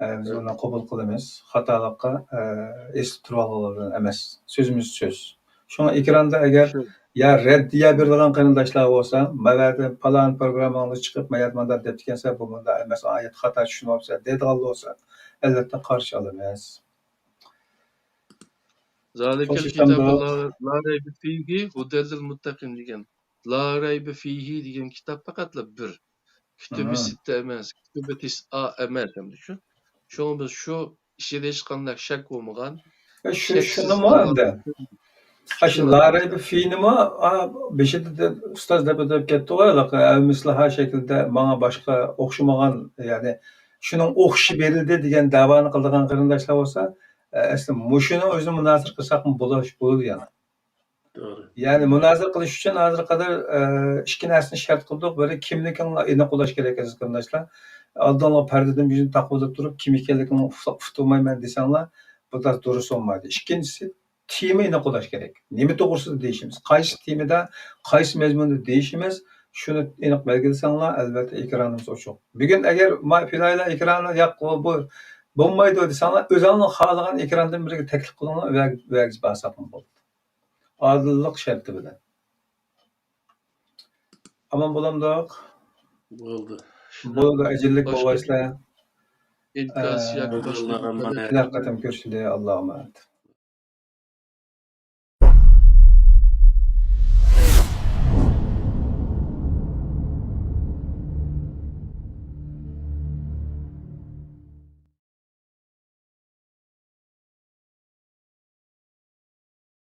ئە، بىز ئۇنى قوبۇل قىلىمىز. خاتالىققا، ئە، ئېسىلىپ تۇرۇۋالغانلار بىلەن ئەمەس. سۆزىمىز سۆز. شۇڭا ئېكراندا ئەگەر يا رەددىيە بېرىدىغان قېرىنداشلار بولسا، مەۋەدە پالان پروگرامماڭدا چىقىپ، مەيەردە مۇنداق دەپتىكەنسەن، بۇ مۇنداق ئەمەس، ئايەت خاتا چۈشىنىۋاپسەن دەيدىغان بولسا، ئەلۋەتتە قارشى ئالىمىز. ذالىكەل كىتابۇ لا، لا رەيبە فىھى ھۇدەل لىل مۇتتەقىن دېگەن. لا رەيبە فىھى دېگەن كىتاب پەقەتلا بىر. كۇتۇبى سىتتە ئەمەس، كۇتۇبى تىسئا ئەمەس، ئەمدى شۇ. شۇڭا بىز شۇ ئىچىدە ھېچقانداق شەك بولمىغان، شۇ، شەكسىز شۇنىمۇ ئەمدى. ئاشۇ لا رەيبە فىنىمۇ، ئا، بېشىدا دە-، ئۇستاز دەپ ئۆتۈپ كەتتىغۇ ھېلىقى، ئەۋ مىسلىھا شەكلىدە ماڭا باشقا ئوخشىمىغان، يەنى شۇنىڭ ئوخشىشى بېرىلدى دېگەن دەۋانى قىلىدىغان قېرىنداشلار بولسا، ئە، ئەسلى مۇشۇنىڭ ئۆزىنى مۇنازىرە قىلساقمۇ بولۇش-، بولىدۇ يەنە. توغرا. يەنى مۇنازىرە قىلىش ئۈچۈن ھازىرغا قەدەر، ئە، ئىككى نەرسىنى شەرت قىلدۇق. بىرى، كىملىكىڭلار ئېنىق بولۇش كېرەك، ئەزىز قېرىنداشلار. ئالدىڭلار پەردىدىن يۈزۈڭ تاقىۋېلىپ تۇرۇپ، كىم ئىكەنلىكىڭنى ئۇقسا-، ئۇقتۇرمايمەن دېسەڭلار، بۇ تاس دۇرۇس بولمايدۇ. ئىككىنچىسى، تېما ئېنىق بولۇش كېرەك. نېمە توغرىسىدا دېيىشىمىز، قايسى تېمىدا، قايسى مەزمۇندا دېيىشىمىز، شۇنى ئېنىق بەلگىلىسەڭلار، ئەلۋەتتە ئېكرانىمىز ئوچۇق. بۈگۈن ئەگەر ما-، پىلايلا ئېكرانى ياق، بۇ، بۇ بولمايدۇ دېسەڭلار، ئۆزۈڭلار خالىغان ئېكراندىن بىرىگە تەكلىپ قىلىڭلار، ۋە-، ۋەگىز بارساقمۇ بولدى. ئادىللىق شەرتى بىلەن. ئامان بولامدۇق؟ بولدى. بولدى، ئەجىللىك بولغايسىلەر. ئىنكاس ياكى باشقا كېلەر قېتىم كۆرۈشىلى، ئاللاغا ئامانەت.